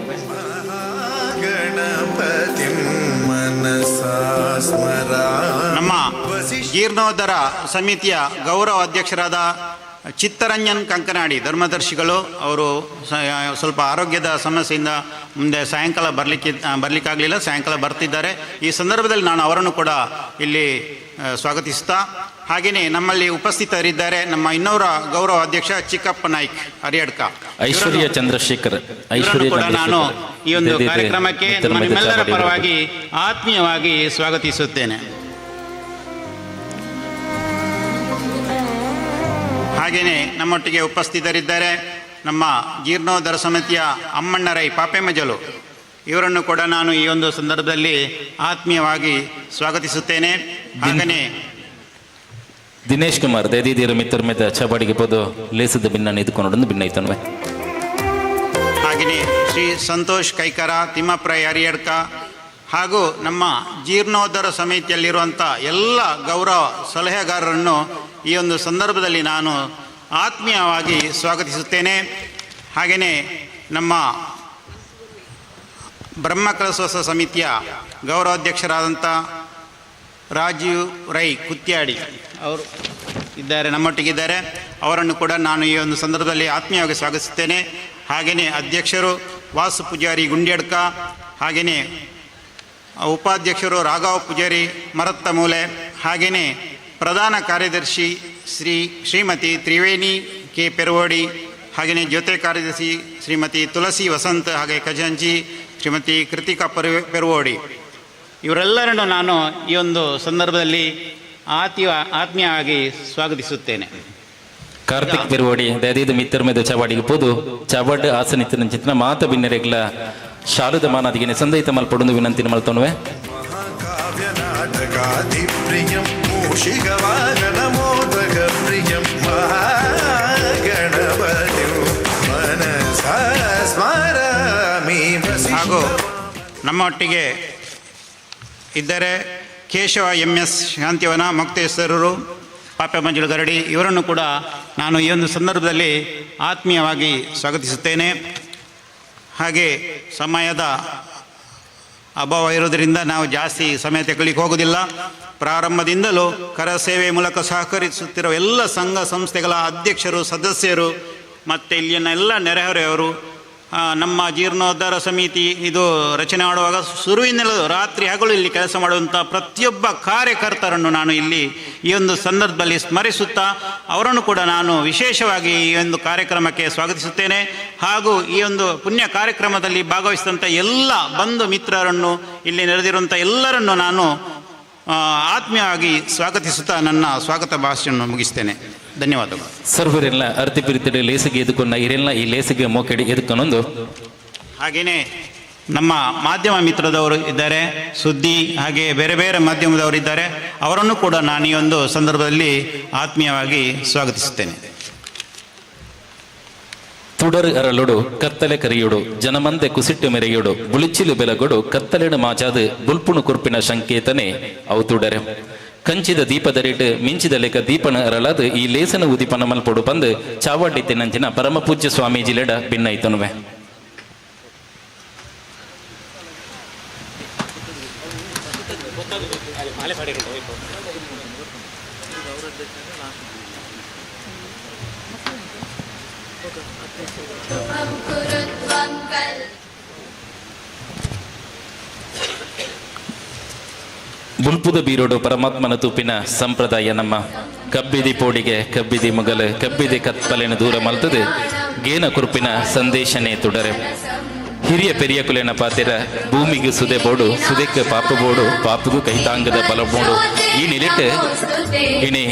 ನಮ್ಮ ಜೀರ್ಣೋದ್ಧಾರ ಸಮಿತಿಯ ಗೌರವ ಅಧ್ಯಕ್ಷರಾದ ಚಿತ್ತರಂಜನ್ ಕಂಕನಾಡಿ ಧರ್ಮದರ್ಶಿಗಳು ಅವರು ಸ್ವಲ್ಪ ಆರೋಗ್ಯದ ಸಮಸ್ಯೆಯಿಂದ ಮುಂದೆ ಸಾಯಂಕಾಲ ಬರಲಿಕ್ಕಾಗಲಿಲ್ಲ, ಸಾಯಂಕಾಲ ಬರ್ತಿದ್ದಾರೆ. ಈ ಸಂದರ್ಭದಲ್ಲಿ ನಾನು ಅವರನ್ನು ಕೂಡ ಇಲ್ಲಿ ಸ್ವಾಗತಿಸ್ತಾ, ಹಾಗೆಯೇ ನಮ್ಮಲ್ಲಿ ಉಪಸ್ಥಿತರಿದ್ದಾರೆ ನಮ್ಮ ಇನ್ನೋರ ಗೌರವ ಅಧ್ಯಕ್ಷ ಚಿಕ್ಕಪ್ಪ ನಾಯ್ಕ್ ಹರಿಯಡ್ಕ, ಐಶ್ವರ್ಯ ಚಂದ್ರಶೇಖರ್, ಐಶ್ವರ್ಯ ಕೂಡ ನಾನು ಈ ಒಂದು ಕಾರ್ಯಕ್ರಮಕ್ಕೆ ನಿಮ್ಮೆಲ್ಲರ ಪರವಾಗಿ ಆತ್ಮೀಯವಾಗಿ ಸ್ವಾಗತಿಸುತ್ತೇನೆ. ಹಾಗೆಯೇ ನಮ್ಮೊಟ್ಟಿಗೆ ಉಪಸ್ಥಿತರಿದ್ದಾರೆ ನಮ್ಮ ಜೀರ್ಣೋದ್ಧಾರ ಸಮಿತಿಯ ಅಮ್ಮಣ್ಣರೈ ಪಾಪೆಮಜಲು ಇವರನ್ನು ಕೂಡ ನಾನು ಈ ಒಂದು ಸಂದರ್ಭದಲ್ಲಿ ಆತ್ಮೀಯವಾಗಿ ಸ್ವಾಗತಿಸುತ್ತೇನೆ. ಹಾಗೆಯೇ ದಿನೇಶ್ ಕುಮಾರ್ ದಯದೀದಿರ ಮಿತ್ರ ಮೆದ ಚಬಾಡಿಗೆ ಪೋದು ಲೇಸದ ಭಿನ್ನ ಎದುಕೊಂಡು ಭಿನ್ನೈತನ್ವೆ. ಹಾಗೆಯೇ ಶ್ರೀ ಸಂತೋಷ್ ಕೈಕರ, ತಿಮ್ಮಪ್ರೈ ಹರಿಯಡ್ಕ ಹಾಗೂ ನಮ್ಮ ಜೀರ್ಣೋದ್ಧಾರ ಸಮಿತಿಯಲ್ಲಿರುವಂಥ ಎಲ್ಲ ಗೌರವ ಸಲಹೆಗಾರರನ್ನು ಈ ಒಂದು ಸಂದರ್ಭದಲ್ಲಿ ನಾನು ಆತ್ಮೀಯವಾಗಿ ಸ್ವಾಗತಿಸುತ್ತೇನೆ. ಹಾಗೆಯೇ ನಮ್ಮ ಬ್ರಹ್ಮಕಲಶೋತ್ಸವ ಸಮಿತಿಯ ಗೌರವಾಧ್ಯಕ್ಷರಾದಂಥ ರಾಜೀವ್ ರೈ ಕುತ್ಯಾಡಿ ಅವರು ಇದ್ದಾರೆ, ನಮ್ಮೊಟ್ಟಿಗಿದ್ದಾರೆ. ಅವರನ್ನು ಕೂಡ ನಾನು ಈ ಒಂದು ಸಂದರ್ಭದಲ್ಲಿ ಆತ್ಮೀಯವಾಗಿ ಸ್ವಾಗತಿಸುತ್ತೇನೆ. ಹಾಗೆಯೇ ಅಧ್ಯಕ್ಷರು ವಾಸು ಪೂಜಾರಿ ಗುಂಡ್ಯಡ್ಕ, ಹಾಗೆಯೇ ಉಪಾಧ್ಯಕ್ಷರು ರಾಘವ ಪೂಜಾರಿ ಮರತ್ತಮೂಲೆ, ಹಾಗೆಯೇ ಪ್ರಧಾನ ಕಾರ್ಯದರ್ಶಿ ಶ್ರೀಮತಿ ತ್ರಿವೇಣಿ ಕೆ ಪೆರುವಡಿ, ಹಾಗೆಯೇ ಜೊತೆ ಕಾರ್ಯದರ್ಶಿ ಶ್ರೀಮತಿ ತುಳಸಿ ವಸಂತ್, ಹಾಗೆ ಖಜಾಂಚಿ ಶ್ರೀಮತಿ ಕೃತಿಕಾ ಪೆರುವೋಡಿ ಇವರೆಲ್ಲರನ್ನು ನಾನು ಈ ಒಂದು ಸಂದರ್ಭದಲ್ಲಿ ಆತ್ಮೀಯವಾಗಿ ಸ್ವಾಗತಿಸುತ್ತೇನೆ. ಕಾರ್ತಿಕ್ ಪೆರುವೋಡಿ ದಯದೀದ ಮಿತ್ರ ಮೇಲೆ ಚವಾಡಿಗೆ ಪೋದು ಚವಾಡ್ ಆಸನಿತ್ತಿನ ಚಿತ್ರ ಮಾತ ಬಿನ್ನರೆಗ್ಲ ಶಾಲುದ ಮಾನಾದಿಗೆ ಸಂದಯಿತ ಮಲ್ಪೊಡೊಂದು ವಿನಂತಿ ಮಲ್ತೊನುವೆ. ನಾಟಕಾಧಿಪ್ರಿಯಂ ಮೂಷಿಕವಾಹನಮೋದಕಪ್ರಿಯಂ ಮಹಾಗಣಪತಿಂ ಮನಸಾ ಸ್ಮರಾಮಿ. ಹಾಗೂ ನಮ್ಮೊಟ್ಟಿಗೆ ಇದ್ದರೆ ಕೇಶವ ಎಂ ಎಸ್ ಶಾಂತಿವನ ಮುಕ್ತೇಶ್ವರರು, ಪಾಪಮಂಜುಳು ಗರಡಿ ಇವರನ್ನು ಕೂಡ ನಾನು ಈ ಒಂದು ಸಂದರ್ಭದಲ್ಲಿ ಆತ್ಮೀಯವಾಗಿ ಸ್ವಾಗತಿಸುತ್ತೇನೆ. ಹಾಗೆ ಸಮಯದ ಅಭಾವ ಇರೋದರಿಂದ ನಾವು ಜಾಸ್ತಿ ಸಮಯ ತೆಗೊಳ್ಳಿಕ್ಕೆ ಹೋಗೋದಿಲ್ಲ. ಪ್ರಾರಂಭದಿಂದಲೂ ಕರಸೇವೆ ಮೂಲಕ ಸಹಕರಿಸುತ್ತಿರುವ ಎಲ್ಲ ಸಂಘ ಸಂಸ್ಥೆಗಳ ಅಧ್ಯಕ್ಷರು, ಸದಸ್ಯರು ಮತ್ತು ಇಲ್ಲಿನ ಎಲ್ಲ ನೆರೆಹೊರೆಯವರು, ನಮ್ಮ ಜೀರ್ಣೋದ್ಧಾರ ಸಮಿತಿ ಇದು ರಚನೆ ಮಾಡುವಾಗ ಶುರುವಿನಿಂದಲೂ ರಾತ್ರಿ ಹಗಲು ಇಲ್ಲಿ ಕೆಲಸ ಮಾಡುವಂಥ ಪ್ರತಿಯೊಬ್ಬ ಕಾರ್ಯಕರ್ತರನ್ನು ನಾನು ಇಲ್ಲಿ ಈ ಒಂದು ಸಂದರ್ಭದಲ್ಲಿ ಸ್ಮರಿಸುತ್ತಾ ಅವರನ್ನು ಕೂಡ ನಾನು ವಿಶೇಷವಾಗಿ ಈ ಒಂದು ಕಾರ್ಯಕ್ರಮಕ್ಕೆ ಸ್ವಾಗತಿಸುತ್ತೇನೆ. ಹಾಗೂ ಈ ಒಂದು ಪುಣ್ಯ ಕಾರ್ಯಕ್ರಮದಲ್ಲಿ ಭಾಗವಹಿಸಿದಂಥ ಎಲ್ಲ ಬಂಧು ಮಿತ್ರರನ್ನು, ಇಲ್ಲಿ ನೆರೆದಿರುವಂಥ ಎಲ್ಲರನ್ನು ನಾನು ಆತ್ಮೀಯವಾಗಿ ಸ್ವಾಗತಿಸುತ್ತಾ ನನ್ನ ಸ್ವಾಗತ ಭಾಷೆಯನ್ನು ಮುಗಿಸ್ತೇನೆ. ಧನ್ಯವಾದಗಳು. ಸರ್ವರೆಲ್ಲ ಅರ್ತಿ ಪಿರಿತಿಡೆ ಲೇಸಿಗೆ ಎದುಕೊಂಡ ಇರೆಲ್ಲ ಈ ಲೇಸಿಗೆ ಮೋಕೆಡಿ ಎದುಕೊನೊಂದು. ಹಾಗೆಯೇ ನಮ್ಮ ಮಾಧ್ಯಮ ಮಿತ್ರದವರು ಇದ್ದಾರೆ, ಸುದ್ದಿ ಹಾಗೆ ಬೇರೆ ಬೇರೆ ಮಾಧ್ಯಮದವರು ಇದ್ದಾರೆ, ಅವರನ್ನು ಕೂಡ ನಾನು ಈ ಒಂದು ಸಂದರ್ಭದಲ್ಲಿ ಆತ್ಮೀಯವಾಗಿ ಸ್ವಾಗತಿಸುತ್ತೇನೆ. ತುಡರು ಅರಳುಡು ಕತ್ತಲೆ ಕರಿಯುಡು ಜನಮಂದೆ ಕುಸಿಟ್ಟು ಮೆರೆಯುಡು ಬುಳಿಚಿಲು ಬೆಲಗೊಡು ಕತ್ತಲೆಡು ಮಾಚಾದು ಬುಲ್ಪುಣು ಕುರ್ಪಿನ ಸಂಕೇತನೆ ಅವು ತುಡರೆ. ಕಂಚಿದ ದೀಪದರಿಟ್ಟು ಮಿಂಚಿದ ಲೇಖ ದೀಪನ ಅರಳಾದು ಈ ಲೇಸನ ಉದಿಪನ ಮಲ್ಪೊಡು ಪಂದು ಚಾವಡ್ಡಿ ತಿನ್ನಂಚಿನ ಪರಮ ಪೂಜ್ಯ ಸ್ವಾಮೀಜಿ ಲೆಡ ಭಿನ್ನೈತನುವೆ. ಬುಲ್ಪುದ ಬೀರೋಡು ಪರಮಾತ್ಮನ ತೂಪಿನ ಸಂಪ್ರದಾಯ ನಮ್ಮ ಕಬ್ಬಿದಿ ಪೋಡಿಗೆ ಕಬ್ಬಿದಿ ಮೊಗಲು ಕಬ್ಬಿದಿ ಕತ್ಪಲೆನ ದೂರ ಮಲ್ತದೆ ಗೇನ ಕುರುಪಿನ ಸಂದೇಶನೇ ತುಡರೆ ಹಿರಿಯ ಪೆರಿಯ ಕುಲೇನ ಪಾತಿರ ಭೂಮಿಗೆ ಸುದೆ ಬೋಡು ಸುದೆಕ್ಕೆ ಪಾಪು ಬೋಡು ಪಾಪುಗು ಕೈತಾಂಗದ ಬಲ ಬೋಡು ಈ ನಿಲೆಟ್ ಇನಿ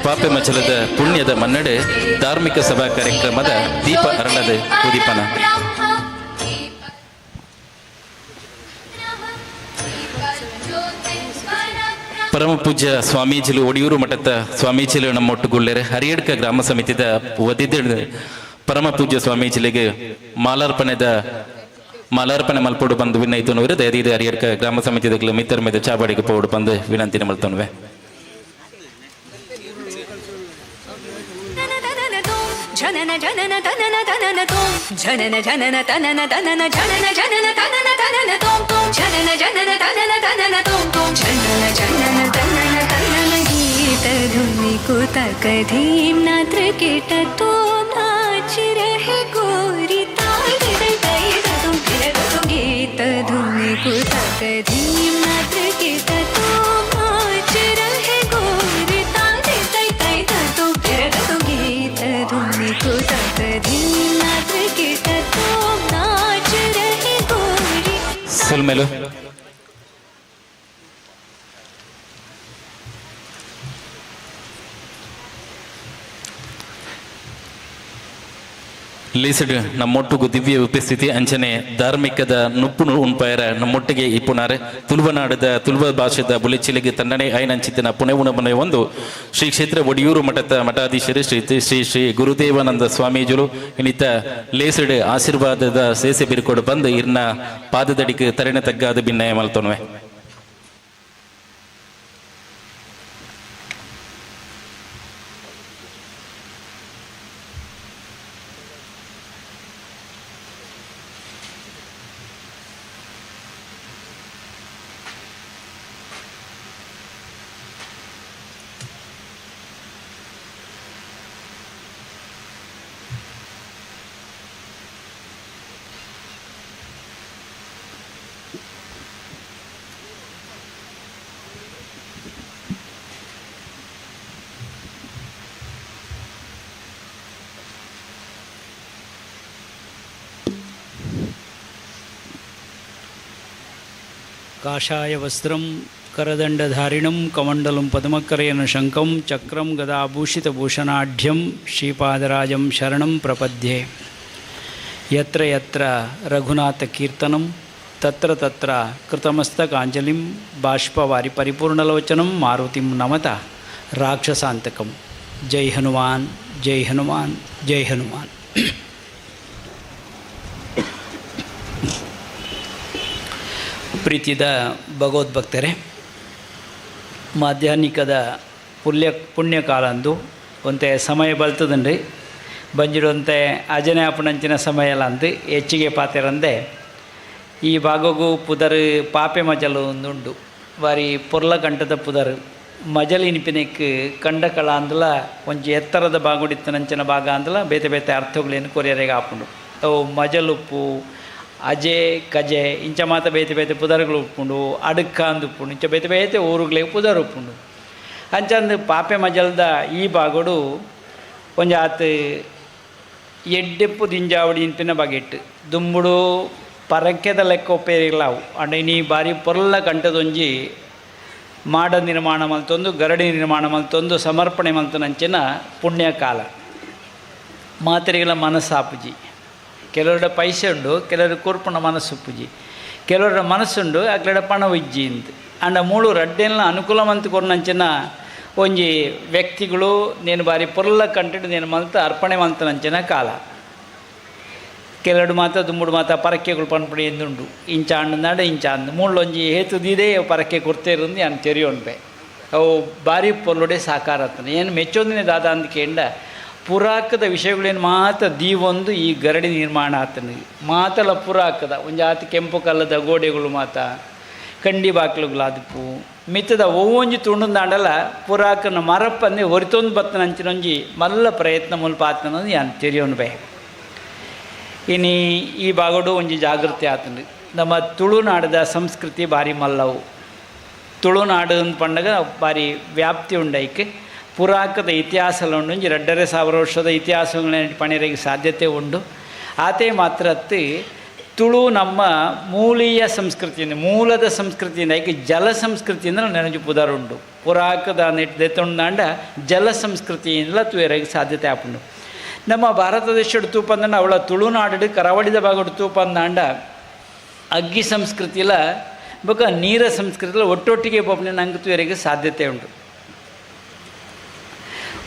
ಪಾಪೆ ಮಚಲದ ಪುಣ್ಯದ ಮನ್ನಡೆ ಧಾರ್ಮಿಕ ಸಭಾ ಕಾರ್ಯಕ್ರಮದ ದೀಪ ಅರಳದ ಉದೀಪನ. ಪರಮ ಪೂಜ್ಯ ಸ್ವಾಮೀಜಿಲು ಒಡಿಯೂರು ಮಠದ ಸ್ವಾಮೀಜಿಲು ನಮ್ಮೊಟ್ಟುಗುಳ್ಳೆರೆ ಹರಿಯಡ್ಕ ಗ್ರಾಮ ಸಮಿತಿದ ವದಿದ ಪರಮ ಪೂಜ್ಯ ಸ್ವಾಮೀಜಿಲಿಗೆ ಮಾಲಾರ್ಪಣೆ ಮಲ್ಪೋಡು ಬಂದು ವಿನಯಿತನುವರೆ ದಯದೀದ ಹರಿಯಡ್ಕ ಗ್ರಾಮ ಸಮಿತಿದ ಮಿತ್ರ ಮೇಲೆ ಚಾಬಾಡಿಗೆ ಪೋಡು ಬಂದು ವಿನಂತಿನ ಮಲ್ತನುವೆ. ಜನನ ಜನನ ತನನ ತನನ ತೋಂ ಜನನ ಜನನ ತನನ ತನನ ಜನನ ಜನನ ತನನ ತನನ ತೋಂ ತೋಂ ಜನನ ಜನನ ತನನ ತನನ ತೋಂ ತೋಂ ಜನನ ಜನನ ತನನ ತನನ ಗೀತ ಧುನಿ ಕುತ ಕಧೀಂ ನಾತ್ರ ಕೇಟ ತೋ ನಾಚ ರಹೆ ಗೋರಿ ತಾಯಿ ತೈ ತೋ ಗೀತ ಧುನಿ ಕುತ ಕಧೀಂ ನಾತ್ರ ಕೇಟ ತೋ ನಾಚ ರಹೆ ಗೋರಿ ತಾಯಿ ತೈ ತೈ ತೋ ಗೀತ ಧುನಿ ಕುತ ಕಧೀಂ ನಾತ್ರ ಕೇಟ ತೋ ನಾಚ ರಹೆ ಗೋರಿ. ಸುಲ್ಮೆಲು ಲೇಸಡ್ ನಮ್ಮೊಟ್ಟುಗು ದಿವ್ಯ ಉಪಸ್ಥಿತಿ ಅಂಚನೆ ಧಾರ್ಮಿಕದ ನುಪ್ಪುನು ಉಣ್ಪಾಯರ ನಮ್ಮೊಟ್ಟಿಗೆ ಇಪ್ಪುನಾರೆ ತುಳುವನಾಡದ ತುಳುವ ಭಾಷೆದ ಬುಲೆಚಿಲಿಗೆ ತನ್ನನೆ ಐನಂಚಿತನ ಪುಣೆವುಣ ಮನೆ ಒಂದು ಶ್ರೀ ಕ್ಷೇತ್ರ ಒಡಿಯೂರು ಮಠದ ಮಠಾಧೀಶರು ಶ್ರೀ ಶ್ರೀ ಶ್ರೀ ಗುರುದೇವಾನಂದ ಸ್ವಾಮೀಜಿಲು ಇನ್ನಿತ ಲೇಸಡ್ ಆಶೀರ್ವಾದದ ಸೇಸೆ ಬಿರುಕೊಡು ಬಂದು ಇರ್ನ ಪಾದದಡಿಗೆ ತರಣೆ ತಗ್ಗಾದ ಭಿನ್ನಯ ಮಲ್ತೊನ್ವೆ. ಕಾಷಾಯ ವಸ್ತ್ರಂ ಕರದಂಡಧಾರಿಣಂ ಕಮಂಡಲಂ ಪದ್ಮಕರೇನ ಶಂಖಂ ಚಕ್ರಂ ಗದಾಭೂಷಿತಭೂಷಣಾಢ್ಯಂ ಶ್ರೀಪಾದರಾಜಂ ಶರಣಂ ಪ್ರಪದ್ಯೆ. ಯತ್ರ ಯತ್ರ ರಘುನಾಥಕೀರ್ತನಂ ತತ್ರ ತತ್ರ ಕೃತಮಸ್ತಕಾಂಜಲಿಂ ಬಾಷ್ಪವಾರಿ ಪರಿಪೂರ್ಣಲೋಚನಂ ಮಾರುತಿಂ ನಮತ ರಾಕ್ಷಸಾಂತಕಂ. ಜೈ ಹನುಮಾನ್, ಜೈ ಹನುಮಾನ್, ಜೈ ಹನುಮಾನ್. ಪ್ರೀತಿದ ಭಗವದ್ಭಕ್ತರೇ, ಮಾಧ್ಯಾಹ್ನಿಕದ ಪುಣ್ಯಕಾಲಂದು ಒಂತೆ ಸಮಯ ಬಲ್ತದಂಡ್ರಿ ಬಂಜಿಡುವಂತೆ ಅಜನೆ ಅಪನಂಚಿನ ಸಮಯ ಅಲ್ಲ ಅಂದು ಹೆಚ್ಚಿಗೆ ಪಾತೆರಂದೆ ಈ ಭಾಗಗೂ ಪುದರ್ ಪಾಪೆ ಮಜಲು ಒಂದುಂಡು ಬಾರಿ ಪೊರ್ಲ ಕಂಠದ ಪುದರ್ ಮಜಲ್ ಇನಿಪಿನೆಕ್ ಕಂಡಕಳ ಅಂದಲ ಒಂಜಿ ಎತ್ತರದ ಬಾಗುಡಿತ್ತನಂಚಿನ ಭಾಗ ಅಂದಲ ಬೇತೆ ಬೇತೆ ಅರ್ಥಗಳೇನು ಕೊರಿಯರಿಗೆ ಆಪುಂಡು. ಅವು ಮಜಲುಪ್ಪು ಅಜೆ ಕಜೆ ಇಂಚ ಮಾತ ಬೇತೆ ಬೇತೆ ಪುದರ್ಗಳು ಉಪ್ಪುಂಡು, ಅಡುಕ್ಕ ಅಂದು ಉಪ್ಪುಂಡು, ಇಂಚ ಬೇತೆ ಬೇತೆ ಊರುಗಳಿಗೆ ಪುದರ್ ಉಪ್ಪುಂಡು. ಅಂಚಂದು ಪಾಪೆ ಮಜಲ್ದ ಈ ಭಾಗಡು ಒಂಜಿ ಆತ್ ಎಡ್ಡೆಪ್ಪು ದಿಂಜಾವಡಿ ಇನ್ಪಿನ ಬಗೆಟ್ಟು ದುಂಬುಡು ಪರಕೆದ ಲೆಕ್ಕ ಒಪ್ಪೇರಿಲಾವು ಅಂಡ ಇನಿ ಬಾರಿ ಪೊರ್ಲ ಕಂಠದೊಂಜಿ ಮಾಡ ನಿರ್ಮಾಣ ಮಲ್ತೊಂದು ಗರಡಿ ನಿರ್ಮಾಣ ಮಲ್ತೊಂದು ಸಮರ್ಪಣೆ ಮಲ್ತನಂಚಿನ ಪುಣ್ಯಕಾಲ. ಮಾತೆರಿಗಳ ಮನಸ್ಸಾಪುಜಿ, ಕೆಲವರ ಪೈಸೆ ಉಂಡು, ಕೆಲವರು ಕೊರ್ಪುನ ಮನಸ್ಸುಪ್ಪುಜಿ, ಕೆಲವರ ಮನಸ್ಸುಂಡು ಅಕ್ಲೆಡ ಪಣ ಇಜ್ಜಿ ಅಂತ. ಅಂಡ ಮೂಳು ರಡ್ಡೆಲ್ಲ ಅನುಕೂಲ ಮಂತ್ ಕೊರ್ನಂಚಿನ ಒಂಜಿ ವ್ಯಕ್ತಿಗಳು ನೇನು ಬಾರಿ ಪೊರ್ಲ ಕಂಟೆಡ್ ನೇನು ಮಲ್ತ ಅರ್ಪಣೆ ಮಲ್ತನಂಚಿನ ಕಾಲ. ಕೆಲವರು ಮಾತ್ರ ದುಂಬುಡು ಮಾತ್ರ ಪರಕ್ಕೆಗಳು ಪನ್ಪುಡಿ ಎಂದುಂಡು ಇಂಚ ಅಂಡ ಇಂಚ ಅಂದು ಮೂಳೊಂಜಿ ಹೇತುದಿದೆ ಪರಕ್ಕೆ ಕೊಡ್ತೇರಂದು ನಾನು ತೆರಿಯೋಣ್ಬೆ. ಅವು ಬಾರಿ ಪೊರ್ಲುಡೆ ಸಾಕಾರ ಆತನ ಏನು ಮೆಚ್ಚೊಂದಿನ ದಾದ ಅಂದ್ಕೇಂಡ ಪುರಾಕದ ವಿಷಯಗಳೇನು ಮಾತ್ರ ದೀವೊಂದು ಈ ಗರಡಿ ನಿರ್ಮಾಣ ಆತನ ಮಾತಲ ಪುರಾಕದ ಒಂಜಿ ಆತ ಕೆಂಪು ಕಲ್ಲದ ಗೋಡೆಗಳು ಮಾತ ಕಂಡಿ ಬಾಕ್ಲುಗಳಾದಪು ಮಿತ್ತದ ಒವ್ವೊಂಜಿ ತುಂಡುಂದಾಂಡಲ ಪುರಾಕನ ಮರಪ್ಪಂದೆ ಹೊರಿತೊಂದು ಬತ್ತನ ಅಂಚಿನೊಂಜಿ ಮಲ್ಲ ಪ್ರಯತ್ನ ಮುಲ್ಪ ಆತನೊಂದು ಯಾನ್ ತೆರಿಯೋಣ್ಬೆ. ಇನಿ ಈ ಭಾಗಡು ಒಂಜಿ ಜಾಗೃತಿ ಆತಂಡು. ನಮ್ಮ ತುಳುನಾಡದ ಸಂಸ್ಕೃತಿ ಭಾರಿ ಮಲ್ಲವು. ತುಳುನಾಡು ಅಂದ್ ಪಂಡಗ ಭಾರಿ ವ್ಯಾಪ್ತಿ ಉಂಡೈಕ್ ಪುರಾಕದ ಇತಿಹಾಸಲ ಉಂಡು. ಒಂಜಿ 2500 ವರ್ಷದ ಇತಿಹಾಸಗಳನ್ನ ಪಣಿರಿಗೆ ಸಾಧ್ಯತೆ ಉಂಡು. ಆತೇ ಮಾತ್ರ ತುಳು ನಮ್ಮ ಮೂಲೀಯ ಸಂಸ್ಕೃತಿಯಿಂದ, ಮೂಲದ ಸಂಸ್ಕೃತಿಯಿಂದ, ಐಕೆ ಜಲ ಸಂಸ್ಕೃತಿಯಿಂದ ನೆನಜು ಪುದರ್ ಉಂಡು. ಪುರಾಕದ ನೆಟ್ ದೆತ್ತೊಂಡಾಂಡ ಜಲ ಸಂಸ್ಕೃತಿಯಿಂದ ತುಯರಿಗೆ ಸಾಧ್ಯತೆ ಆಪುಂಡು. ನಮ್ಮ ಭಾರತ ದೇಶದ ತೂಪಂದಂಡ ಅವಳ ತುಳುನಾಡು ಕರಾವಳಿದ ಭಾಗದ ತೂಪಂದಾಂಡ ಅಗ್ಗಿ ಸಂಸ್ಕೃತಿಲ ಬೊಕ ನೀರ ಸಂಸ್ಕೃತಿಲ ಒಟ್ಟೊಟ್ಟಿಗೆ ಪೋಪನೆ ನಂಗೆ ತುಯರಿಗೆ ಸಾಧ್ಯತೆ ಉಂಟು.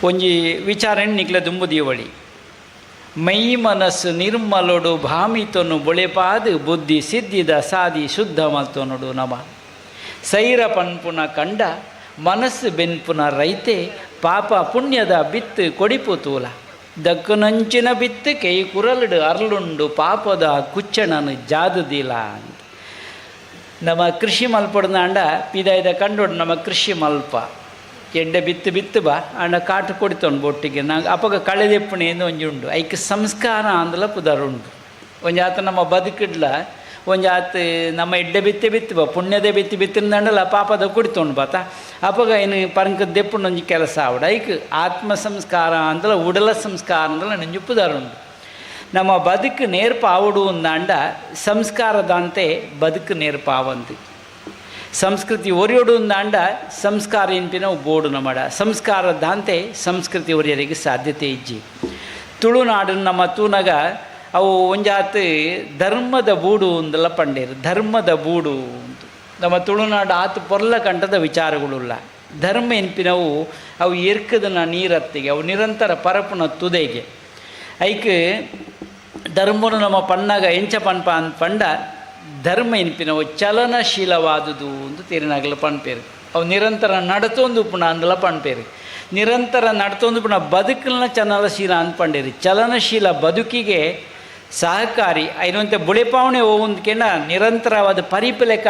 ಒಂಜಿ ವಿಚಾರಣೆ ನಿಕ್ಲೆ ದುಂಬು ದೀವಳಿ. ಮೈ ಮನಸ್ಸು ನಿರ್ಮಲೋಡು ಭಾಮಿತನು ಬೊಳೆಪಾದು ಬುದ್ಧಿ ಸಿದ್ಧಿದ ಸಾದಿ ಶುದ್ಧ ಮಲ್ತೊನುಡು ನಮ ಸೈರ ಪನ್ಪುನ ಕಂಡ ಮನಸ್ಸು ಬೆನ್ಪುನ ರೈತೆ ಪಾಪ ಪುಣ್ಯದ ಬಿತ್ತು ಕೊಡಿಪು ತೂಲ ದಕ್ಕನಂಚಿನ ಬಿತ್ತು ಕೈ ಕುರಲುಡು ಅರ್ಲುಂಡು ಪಾಪದ ಕುಚ್ಚಣನು ಜಾದುದಿಲ ಅಂತ. ನಮ್ಮ ಕೃಷಿ ಮಲ್ಪಡ್ದಾಂಡ ಪಿದಾಯ್ದ ಕಂಡೋಡು ನಮ್ಮ ಕೃಷಿ ಮಲ್ಪ ಎಡ್ಡೆ ಬಿತ್ತು ಬಿತ್ತು ಬಾ ಅಂಡ ಕಾಟು ಕೊಡಿತೊಂಡು ಬೊಟ್ಟಿಗೆ ನಂಗೆ ಅಪಗ ಕಳೆದೆಪ್ಪಣೆ ಎಂದು ಒಂಜಿ ಉಂಡು. ಐಕ್ ಸಂಸ್ಕಾರ ಅಂದಲ ಪುದರ್ ಉಂಡು. ಒಂಜಾತ ನಮ್ಮ ಬದುಕಿಡ್ಲ ಒಂಜಾತ ನಮ್ಮ ಎಡ್ಡೆ ಬಿತ್ತೆ ಬಿತ್ತು ಬಾ ಪುಣ್ಯದ ಬಿತ್ತಿ ಬಿತ್ತಿಂದಂಡಲ ಪಾಪದ ಕುಡಿತೊಂಡು ಬಾತ ಅಪಗ ಏನು ಪರಂಕ ದೆಪ್ಪುಂಡು ಒಂಜಿ ಕೆಲಸ ಆವಡ. ಐಕ್ ಆತ್ಮ ಸಂಸ್ಕಾರ ಅಂದಲ ಉಡಲ ಸಂಸ್ಕಾರ ಅಂದಲ ನಂಜು ಪುದರ್ ಉಂಡು. ನಮ್ಮ ಬದುಕು ನೇರ್ಪಾವಡು ಅಂದಾಂಡ ಸಂಸ್ಕಾರದಂತೆ ಬದುಕು ನೇರ್ಪಾವಂದು. ಸಂಸ್ಕೃತಿ ಒರಿಯೋಡು ಅಂದಾಂಡ ಸಂಸ್ಕಾರ ಇಂಪಿನ ಬೋಡು ನಮ್ಮಡ ಸಂಸ್ಕಾರದಂತೆ ಸಂಸ್ಕೃತಿ ಒರಿಯರಿಗೆ ಸಾಧ್ಯತೆ ಇಜ್ಜಿ. ತುಳುನಾಡು ನಮ್ಮ ತೂನಗ ಅವು ಒಂಜಾತ್ ಧರ್ಮದ ಬೂಡು ಅಂದೆಲ್ಲ ಪಂಡೇರು. ಧರ್ಮದ ಬೂಡು ಅಂತ ನಮ್ಮ ತುಳುನಾಡು ಆತು ಪೊರ್ಲ ಕಂಠದ ವಿಚಾರಗಳುಲ್ಲ. ಧರ್ಮ ಎನ್ಪಿನವು ಅವು ಎರ್ಕದನ ನೀರತ್ತಿಗೆ ಅವು ನಿರಂತರ ಪರಪುನ ತುದೆಗೆ. ಐಕ್ ಧರ್ಮನು ನಮ್ಮ ಪಣ್ಣಾಗ ಎಂಚ ಪನ್ಪ ಅಂತ ಪಂಡ ಧರ್ಮ ಎನ್ಪಿನವು ಚಲನಶೀಲವಾದುದು ಅಂತ ತೀರಿನಾಗಲ ಪಣ್ಪೇರು. ಅವು ನಿರಂತರ ನಡತೊಂದು ಪುಣ ಅಂದಲ ಪಣ್ಪೇರು. ನಿರಂತರ ನಡತೊಂದು ಪುಣ ಬದುಕಲ್ನ ಚಲನಶೀಲ ಅಂತ ಪಂಡೇರಿ. ಚಲನಶೀಲ ಬದುಕಿಗೆ ಸಹಕಾರಿ ಐನಂತೆ ಬುಳೆಪಾವಣೆ ಹೋವಂದ್ಕೆಂಡ ನಿರಂತರವಾದ ಪರಿಪಲೆಕ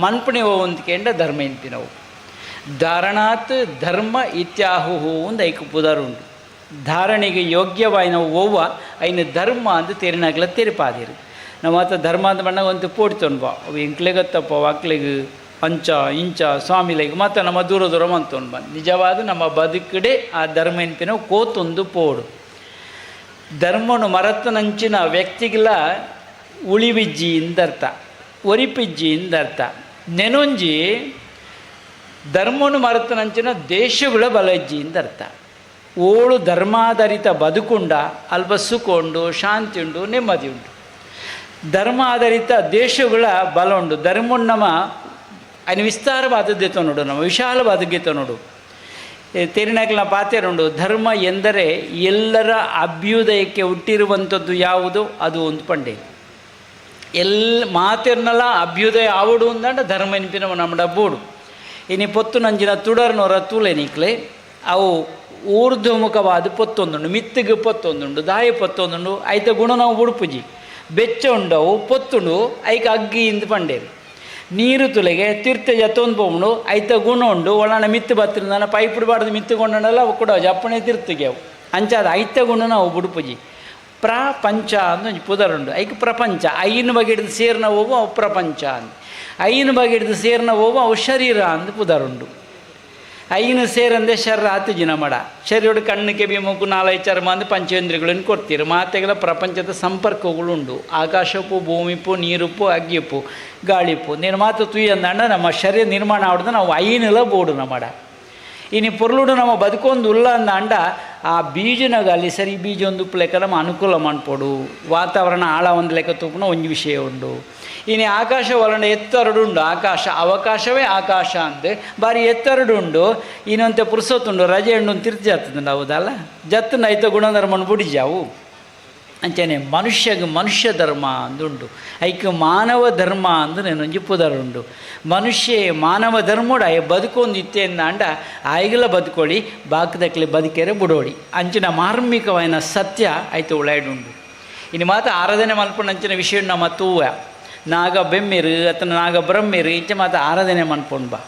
ಮನ್ಪಣೆ ಹೋವಂದ್ಕೆಂಡ ಧರ್ಮ ಎನ್ಪಿನವು. ಧಾರಣಾತ್ ಧರ್ಮ ಇತ್ಯಾಹುಹು ಒಂದು ಐಕು ಪುದರುಂಡು. ಧಾರಣೆಗೆ ಯೋಗ್ಯವಾಯಿನ ಓವ್ವ ಐನ ಧರ್ಮ ಅಂತ ತೆರಿನಾಗಲ ತೆರಿಪಾದಿರು. ನಮ್ಮ ಆತ ಧರ್ಮ ಅಂತ ಬಣ್ಣ ಒಂದು ಪೋಡ್ತೊಂಡು ಬಾ ಅವು ಎಂಕ್ಲೆಗತ್ತಪ್ಪ ವಾಕ್ಲೆಗ್ ಅಂಚ ಇಂಚ ಸ್ವಾಮಿಲೆಗ್ ಮತ್ತು ನಮ್ಮ ದೂರ ದೂರ ಮಂತೊಂಡು ಬಾ. ನಿಜವಾದ ನಮ್ಮ ಬದುಕಡೆ ಆ ಧರ್ಮ ಎನ್ಪಿನವು ಕೋತೊಂದು ಪೋಡು. ಧರ್ಮನು ಮರತನಂಚಿನ ವ್ಯಕ್ತಿಗಳ ಉಳಿವಿಜ್ಜಿ ಇಂದರ್ಥ, ಒರಿಪಿಜ್ಜಿ ಇಂದರ್ಥ. ನೆನೊಂಜಿ ಧರ್ಮನು ಮರತನಂಚಿನ ದೇಶಗಳ ಬಲಜ್ಜಿ ಇಂದರ್ಥ. ಓಳು ಧರ್ಮಾಧಾರಿತ ಬದುಕುಂಡ ಅಲ್ಪ ಸುಖ ಉಂಡು, ಶಾಂತಿ ಉಂಡು, ನೆಮ್ಮದಿ ಉಂಟು. ಧರ್ಮ ಆಧಾರಿತ ದೇಶಗಳ ಬಲ ಉಂಡು. ಧರ್ಮ ನಮ್ಮ ಅನಿ ವಿಸ್ತಾರವಾದದ್ದೇ ನೋಡು, ನಮ್ಮ ವಿಶಾಲವಾದಕ್ಕೆ ನೋಡು. ತೆರಿನಾಕಲ್ನ ಪಾತೆರುಂಡು. ಧರ್ಮ ಎಂದರೆ ಎಲ್ಲರ ಅಭ್ಯುದಯಕ್ಕೆ ಹುಟ್ಟಿರುವಂಥದ್ದು ಯಾವುದು ಅದು ಒಂದು ಪಂಡೆ. ಎಲ್ ಮಾತೆರ್ನಲ್ಲ ಅಭ್ಯುದಯ ಆವಡು ಅಂದಂಡ ಧರ್ಮ ಎನ್ಪಿನವ ನಮ್ಮ ಡಬ್ಬೋಡು. ಇನಿ ಪೊತ್ತು ನಂಜಿನ ತುಡರ್ನೋರ ತೂಲೆನಿಕ್ಲೆ ಅವು ಊರ್ಧ್ವಮುಖವಾದ ಪೊತ್ತೊಂದುಂಡು, ಮಿತ್ತಿಗೆ ಪೊತ್ತೊಂದುಂಡು, ದಾಯ ಪೊತ್ತೊಂದುಂಡು. ಐತ ಗುಣ ನಾವು ಉಡುಪುಜಿ ಬೆಚ್ಚ ಉಂಡವು ಪೊತ್ತುಂಡು ಐಕ ಅಗ್ಗಿ ಇಂದು ಪಂಡೇರು. ನೀರು ತುಲೆಗೆ ತೀರ್ಥ ಜತ್ತೊಂದು ಪೋಂಡು ಐತ ಗುಣ ಉಂಡು. ಒಳನ ಮಿತ್ತು ಬತ್ತಿನ ಪೈಪ್ ಬಾಡ್ದು ಮಿತ್ತುಕೊಂಡಲ್ಲ ಅವು ಕೂಡ ಜಪ್ಪಣೆ ತೀರ್ಥಗೆ ಅವು ಅಂಚಾದ ಐತ ಗುಣ ನಾವು ಬುಡುಪುಜಿ. ಪ್ರಪಂಚ ಅಂದು ಒಂಜಿ ಪುದರುಂಡು. ಐಕ್ ಪ್ರಪಂಚ ಐನ ಬಗೆ ಹಿಡಿದು ಸೇರ್ನ ಹೋಗು ಅವು ಪ್ರಪಂಚ ಅಂದ್. ಐನ ಬಗೆ ಹಿಡಿದು ಸೇರ್ನ ಹೋಗು ಅವು ಶರೀರ ಅಂದು ಪುದರುಂಡು. ಐನು ಸೇರಂದೆ ಶರೀರ ಆತುಜಿನ ಮಡ ಶರೀರ ಕಣ್ಣು ಕೆಬಿ ಮೂಗು ನಾಲೈ ಚರ್ಮ ಅಂದು ಪಂಚೇಂದ್ರಿಯಗಳನ್ನು ಕೊಡ್ತೀರಿ. ಮಾತೆಗಳ ಪ್ರಪಂಚದ ಸಂಪರ್ಕಗಳುಂಡು. ಆಕಾಶಪ್ಪು ಭೂಮಿಪ್ಪು ನೀರುಪ್ಪು ಅಗ್ಗಿಪ್ಪು ಗಾಳಿಪ್ಪು ನೀನು ಮಾತು ತುಯ್ಯಂದಂಡ ನಮ್ಮ ಶರೀರ ನಿರ್ಮಾಣ ಆಡ್ದು ನಾವು ಐನೆಲ್ಲ ಬೋಡು ನಮ್ಮಡ. ಇನ್ನು ಪೊರ್ಲುಡು ನಮ್ಮ ಬದುಕೊಂದು ಉಲ್ಲ ಅಂದ ಆ ಬೀಜನಾಗ ಅಲ್ಲಿ ಸರಿ ಬೀಜ ಒಂದು ಲೆಕ್ಕ ನಮ್ಮ ಅನುಕೂಲ ಮಾಡ್ಪೋಡು. ವಾತಾವರಣ ಆಳ ಒಂದು ಲೆಕ್ಕ ತೂಪುನ ಒಂದು ವಿಷಯ ಉಂಡು. ಇನ್ನು ಆಕಾಶ ಒಲಂಡ ಎತ್ತರಡು ಉಂಡು. ಆಕಾಶ ಅವಕಾಶವೇ ಆಕಾಶ ಅಂದು ಬಾರಿ ಎತ್ತರಡು ಉಂಡು. ಇನ್ನೊಂತೆ ಪುರುಸೊತ್ತುಂಡು ರಜೆ ಉಂಡು ತಿರ್ತಿ ಜಾತದ ಹೌದಲ್ಲ ಜತ್ತನ ಐತ ಗುಣಧರ್ಮನ ಬುಡಿಜಾವು. ಅಂಚನೆ ಮನುಷ್ಯಗೆ ಮನುಷ್ಯ ಧರ್ಮ ಅಂದುಂಡು. ಐಕ್ ಮಾನವ ಧರ್ಮ ಅಂದು ನೆನೊಂಜಿ ಪುದರುಂಡು. ಮನುಷ್ಯ ಮಾನವ ಧರ್ಮೋಡ ಆಯ ಬದುಕೊಂದು ಇತ್ತೆ ಅಂದ ಆಯ್ಗಲ ಬದುಕೊಳ್ಳಿ ಬಾಕದಕ್ಲೆ ಬದುಕೆರೆ ಬುಡೋಡಿ ಅಂಚಿನ ಮಾರ್ಮಿಕವಾಯಿನ ಸತ್ಯ ಆಯ್ತು ಉಳಾಯ್ಡುಂಡು. ಇನ್ನು ಮಾತ್ರ ಆರಾಧನೆ ಮಲ್ಪುಂಡು ಅಂಚಿನ ವಿಷಯ ನಮ್ಮ ತೂವ ನಾಗ ಬೆಮ್ಮಿರು ಅತನ ನಾಗ ಬ್ರಹ್ಮಿರು ಇಂಚ ಮಾತ್ರ ಆರಾಧನೆ ಮನ್ಪೊಂಡು ಬಾ.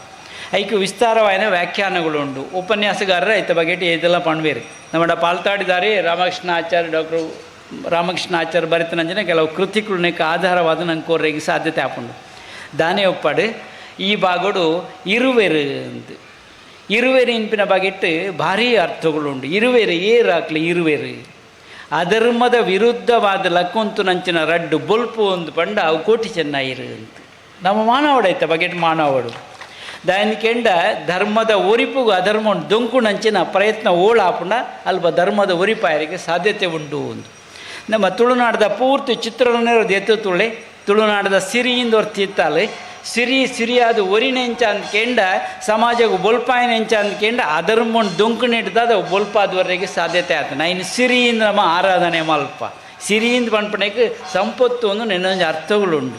ಐಕ್ ವಿಸ್ತಾರವಾಯಿನ ವ್ಯಾಖ್ಯಾನಗಳು ಉಂಡು. ಉಪನ್ಯಾಸಗಾರರು ಐತ ಬಗೆಟ್ ಇದೆಲ್ಲ ಪಣ್ವೇರು. ನಮ್ಮ ಪಾಲ್ತಾಡಿದಾರೆ ರಾಮಕೃಷ್ಣ ಆಚಾರ್ಯ ಡಾಕ್ಟ್ರು ರಾಮಕೃಷ್ಣ ಆಚಾರ್ಯ ಬರೆತನಂಚಿನ ಕೆಲವು ಕೃತಿಕುಲಕ್ಕೆ ಆಧಾರವಾದ ನಂಗೆ ಕೋರ್ರೆಗೆ ಸಾಧ್ಯತೆ ಆಪುಂಡು. ದಾನೆ ಒಪ್ಪಾಡು ಈ ಭಾಗಡು ಇರುವೆರು ಅಂತ ಇರುವೆರು ಇನ್ಪಿನ ಬಗೆಟ್ಟು ಭಾರೀ ಅರ್ಥಗಳುಂಡು. ಇರುವೆರು ಏರಾಕ್ಲಿ ಇರುವೆರು ಅಧರ್ಮದ ವಿರುದ್ಧವಾದ ಲಕ್ಕೊಂತು ನಂಚಿನ ರಡ್ಡು ಬೊಲ್ಪು ಒಂದು ಪಂಡ ಅವು ಕೋಟಿ ಚೆನ್ನಾಯಿರು ಅಂತ ನಮ್ಮ ಮಾನವಡೈತ ಬಗೆಟ್ ಮಾನವಡು ದಾನಿಕೆಂಡ ಧರ್ಮದ ಒರಿಪುಗು ಅಧರ್ಮ ದೊಂಕು ನಂಚಿನ ಪ್ರಯತ್ನ ಓಳಾಪುಂಡ ಅಲ್ಪ ಧರ್ಮದ ಒರಿಪಾಯರಿಗೆ ಸಾಧ್ಯತೆ ಉಂಟು ಒಂದು. ನಮ್ಮ ತುಳುನಾಡದ ಪೂರ್ತಿ ಚಿತ್ರನೇ ಎತ್ತು ತುಳೆ ತುಳುನಾಡದ ಸಿರಿಯಿಂದ ಹೊರ್ತಿತ್ತಾಳೆ ಸಿರಿ ಸಿರಿಯಾದ ಒರಿನೆಂಚ ಅಂದ್ಕೆಂಡ ಸಮಾಜಕ್ಕೆ ಬೊಲ್ಪಾಯನೆಂಚ ಅಂದ್ಕೆಂಡ ಅಧರ್ಮನ್ ದೊಂಕು ನೆಡ್ದಾದ ಬೊಲ್ಪಾದವರೆಗೆ ಸಾಧ್ಯತೆ ಆಯ್ತು. ನಾ ಇನ್ನು ಸಿರಿಯಿಂದ ನಮ್ಮ ಆರಾಧನೆ ಮಲ್ಪ ಸಿರಿಯಿಂದ ಪನ್ಪಣೆಗೆ ಸಂಪತ್ತು ಒಂದು ನೆನ್ನೊಂದು ಅರ್ಥಗಳುಂಡು.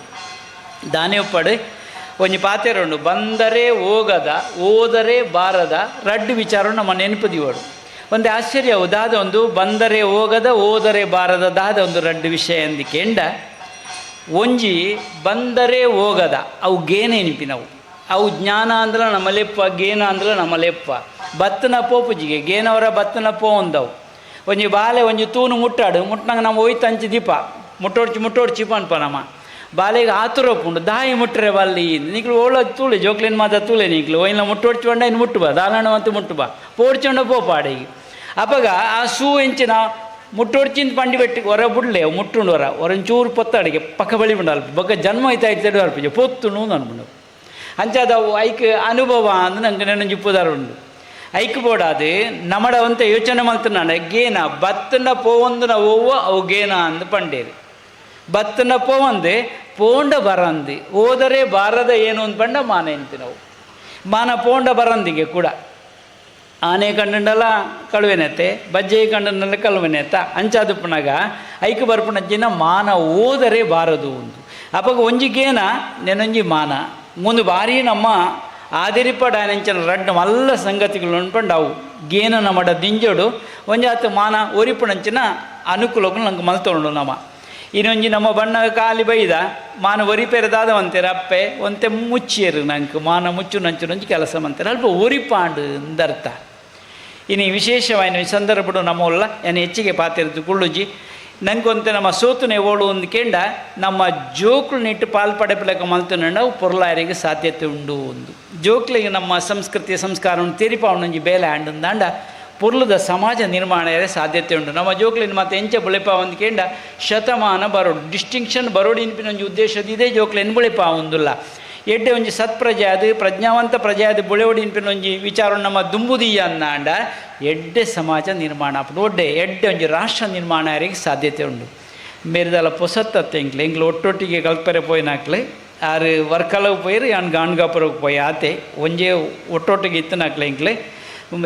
ದಾನೆ ಒಪ್ಪಡು ಒಂಜಿ ಪಾತೆರುಂಡು ಬಂದರೆ ಹೋಗದ ಓದರೆ ಬಾರದ ರಡ್ಡು ವಿಚಾರ ನಮ್ಮ ನೆನಪು ದಿವಡು. ಒಂದು ಆಶ್ಚರ್ಯ ದಾದ ಒಂದು ಬಂದರೆ ಹೋಗದ ಓದರೆ ಬಾರದ ದಾದ ಒಂದು ರಡ್ಡು ವಿಷಯ ಅಂದಿಕೆಂಡ ಒಂಜಿ ಬಂದರೆ ಹೋಗದ ಅವು ಗೇನೆ ನೆನಪಿನವು ಅವು ಜ್ಞಾನ ಅಂದ್ರೆ ನಮ್ಮ ಲೆಪ್ಪ ಗೇನ ಅಂದ್ರೆ ನಮ್ಮ ಲೆಪ್ಪ ಬತ್ತನ ಪೋಪುಜಿಗೆ ಗೇನವರ ಬತ್ತನ ಪೋ ಅಂದವು. ಒಂಜಿ ಬಾಲೆ ಒಂಜಿ ತೂನು ಮುಟ್ಟಾಡು ಮುಟ್ಟನಾಗ ನಮ್ಮ ಹೋಯ್ತು ಅಂಚಿ ದೀಪ ಮುಟ್ಟೋಡ್ಚಿ ಮುಟ್ಟೋಡ್ಚಿ ಪನ್ಪ ನಮ್ಮ ಬಾಲೆಗೆ ಆತುರಪ್ಪುಂಡು ದಾಯಿ ಮುಟ್ರೆ ಬಲ್ಲಿ ನೀಕ್ಲು ಓಳ ತೂಳೆ ಜೋಕ್ಲಿನ ಮಾತ ತೂಳೆ ನೀಕ್ಲು ಒಯ್ನ ಮುಟ್ಟೋಡ್ಚಿ ಬಂಡ ಇನ್ನು ಮುಟ್ಟು ಬಾ ದಾಲಣ್ಣ ಅಂತ ಮುಟ್ಟು ಬಾ ಪೋಡ್ಚೊಂಡ ಪೋಪಾಡಿಗೆ ಅಪ್ಪಗ ಆ ಸೂ ಎಂಚಿನ ಮುಟ್ಟೋಡ್ಚಿಂದ ಪಂಡಿ ಬೆಟ್ಟಿ ಹೊರ ಬುಡ್ಲೆ ಮುಟ್ಟುಂಡು ಹೊರ ಹೊರಂಚೂರು ಪೊತ್ತಾಡಿಗೆ ಪಕ್ಕ ಬಳಿ ಉಂಡು ಅಲ್ಪ ಬೊಕ್ಕ ಜನ್ಮ ಐತೆ ಐತೆ ಅಲ್ಪಜೆ ಪೊತ್ತುನು ಅನ್ಬುಂಡು ಅಂಚಾದವು ಐಕ್ ಅನುಭವ ಅಂದ್ ನಂಗೆ ನೆನಂಜಿ ಪುದಾರ ಉಂಡು. ಐಕ್ ಬೋಡಾದು ನಮಡವಂತ ಯೋಚನೆ ಮಲ್ತನಾಡ ಗೇನ ಬತ್ತನ ಪೋವಂದನ ಓವ ಅವು ಗೇನ ಅಂದ್ ಪಂಡೇರಿ ಬತ್ತನ ಪೋವಂದೆ ಪೋಂಡ ಬರಂದಿ ಓದರೆ ಬಾರದ ಏನು ಅಂದ್ ಪಂಡ ಮಾನ ಎಂತಿನವು ಮಾನ ಪೋಂಡ ಬರಂದಿಗೆ ಕೂಡ ಆನೆ ಕಂಡಂಡಲ ಕಳುವೆನೆತ್ತೆ ಬಜ್ಜೆ ಕಂಡಂಡಲ ಕಳುವೆನೆತ್ತ ಅಂಚಾದುಪ್ಪನಾಗ ಐಕ್ ಬರ್ಪುನಜ್ಜಿನ ಮಾನ ಓದರೆ ಬಾರದು ಒಂದು ಅಪ್ಪಗ ಒಂಜಿ ಗೇನ ನೆನೊಂಜಿ ಮಾನ ಮುಂದೆ ಭಾರಿ ನಮ್ಮ ಆದಿರಿಪಡಾನೆಂಚಿನ ರಡ್ಡು ಮಲ್ಲ ಸಂಗತಿಗಳು ಉಂಡ್ಪಂಡು ಅವು ಗೇನ ನಮ್ಮಡ ದಿಂಜೋಡು ಒಂಜಾತ ಮಾನ ಒರಿಪುಣಂಚಿನ ಅನುಕೂಲಕ್ಕೂ ನಂಗೆ ಮಲ್ತೊಂಡು ನಮ್ಮ ಇನ್ನೊಂಜಿ ನಮ್ಮ ಬಣ್ಣ ಖಾಲಿ ಬೈದ ಮಾನ ಒರಿಪೆರದಾದ ಒಂತೆರ ಅಪ್ಪೆ ಒಂತೆ ಮುಚ್ಚಿಯರು ನಂಗೆ ಮಾನ ಮುಚ್ಚು ನಂಚು ಕೆಲಸ ಮಂತಾರೆ ಅಲ್ಪ ಒರಿಪಾಂಡು ಅಂದರ್ಥ. ಇನ್ನು ವಿಶೇಷವಾಯಿನ ಸಂದರ್ಭಡು ನಮ್ಮಲ್ಲ ಏನು ಹೆಚ್ಚಿಗೆ ಪಾತಿರದು ಕುಳ್ಳುಜಿ ನಂಗೊಂತೆ ನಮ್ಮ ಸೋತುನೆ ಓಳು ಒಂದು ಕೆಂಡ ನಮ್ಮ ಜೋಕ್ಲು ನಿಟ್ಟು ಪಾಲ್ ಪಡೆಪಲೆಕ ಮಲ್ತುನಂಡ ಪೊರ್ಲಾರಿಗೆ ಸಾಧ್ಯತೆ ಉಂಡು ಒಂದು ಜೋಕ್ಲಿಗೆ ನಮ್ಮ ಸಂಸ್ಕೃತಿ ಸಂಸ್ಕಾರವನ್ನು ತೆರಿಪಾವಣಂಜಿ ಬೇಲೆ ಆಂಡಂದಾಂಡ ಪೊರ್ಲುದ ಸಮಾಜ ನಿರ್ಮಾಣ ಸಾಧ್ಯತೆ ಉಂಟು. ನಮ್ಮ ಜೋಕ್ಲಿನ ಮತ್ತು ಎಂಚ ಬುಳೆಪ ಒಂದು ಕೆಂಡ ಶತಮಾನ ಬರೋಡು ಡಿಸ್ಟಿಂಕ್ಷನ್ ಬರೋಡು ಇನ್ಪಿನ ಒಂಜಿ ಉದ್ದೇಶದ ಇದೇ ಜೋಕ್ಲಿನ ಬುಳೆಪ ಒಂದುಲ್ಲ ಎಡ್ಡೆ ಒಂಜಿ ಸತ್ಪ್ರಜೆ ಅದು ಪ್ರಜ್ಞಾವಂತ ಪ್ರಜೆ ಅದು ಬುಳೆವಡಿ ಇನ್ಪಿನ ಒಂಜಿ ವಿಚಾರ ನಮ್ಮ ದುಂಬುದೀಯ ಅಂದಾಂಡ ಎಡ್ಡೆ ಸಮಾಜ ನಿರ್ಮಾಣ ಆಪುಂಡು ಒಡ್ಡೆ ಎಡ್ಡೆ ಒಂಜಿ ರಾಷ್ಟ್ರ ನಿರ್ಮಾಣ ಸಾಧ್ಯತೆ ಉಂಟು. ಮೇರಿದಲ್ಲ ಪೊಸತ್ತತ್ತೆ ಎಂಕ್ಲೆ ಎಂಕ್ಲೆ ಒಟ್ಟೊಟ್ಟಿಗೆ ಕಲ್ಪರೆ ಪೋಯಿನಾಕ್ಲೆ ಆರು ವರ್ಕಲವು ಪೋಯಿರು ಯಾನ್ ಗಾನ್ಗಾಪುರಕ್ಕೆ ಪೋಯಿ ಆತೆ ಒಂಜೇ ಒಟ್ಟೊಟ್ಟಿಗೆ ಇತ್ತನಾಕ್ಲೆ ಎಂಕ್ಲೆ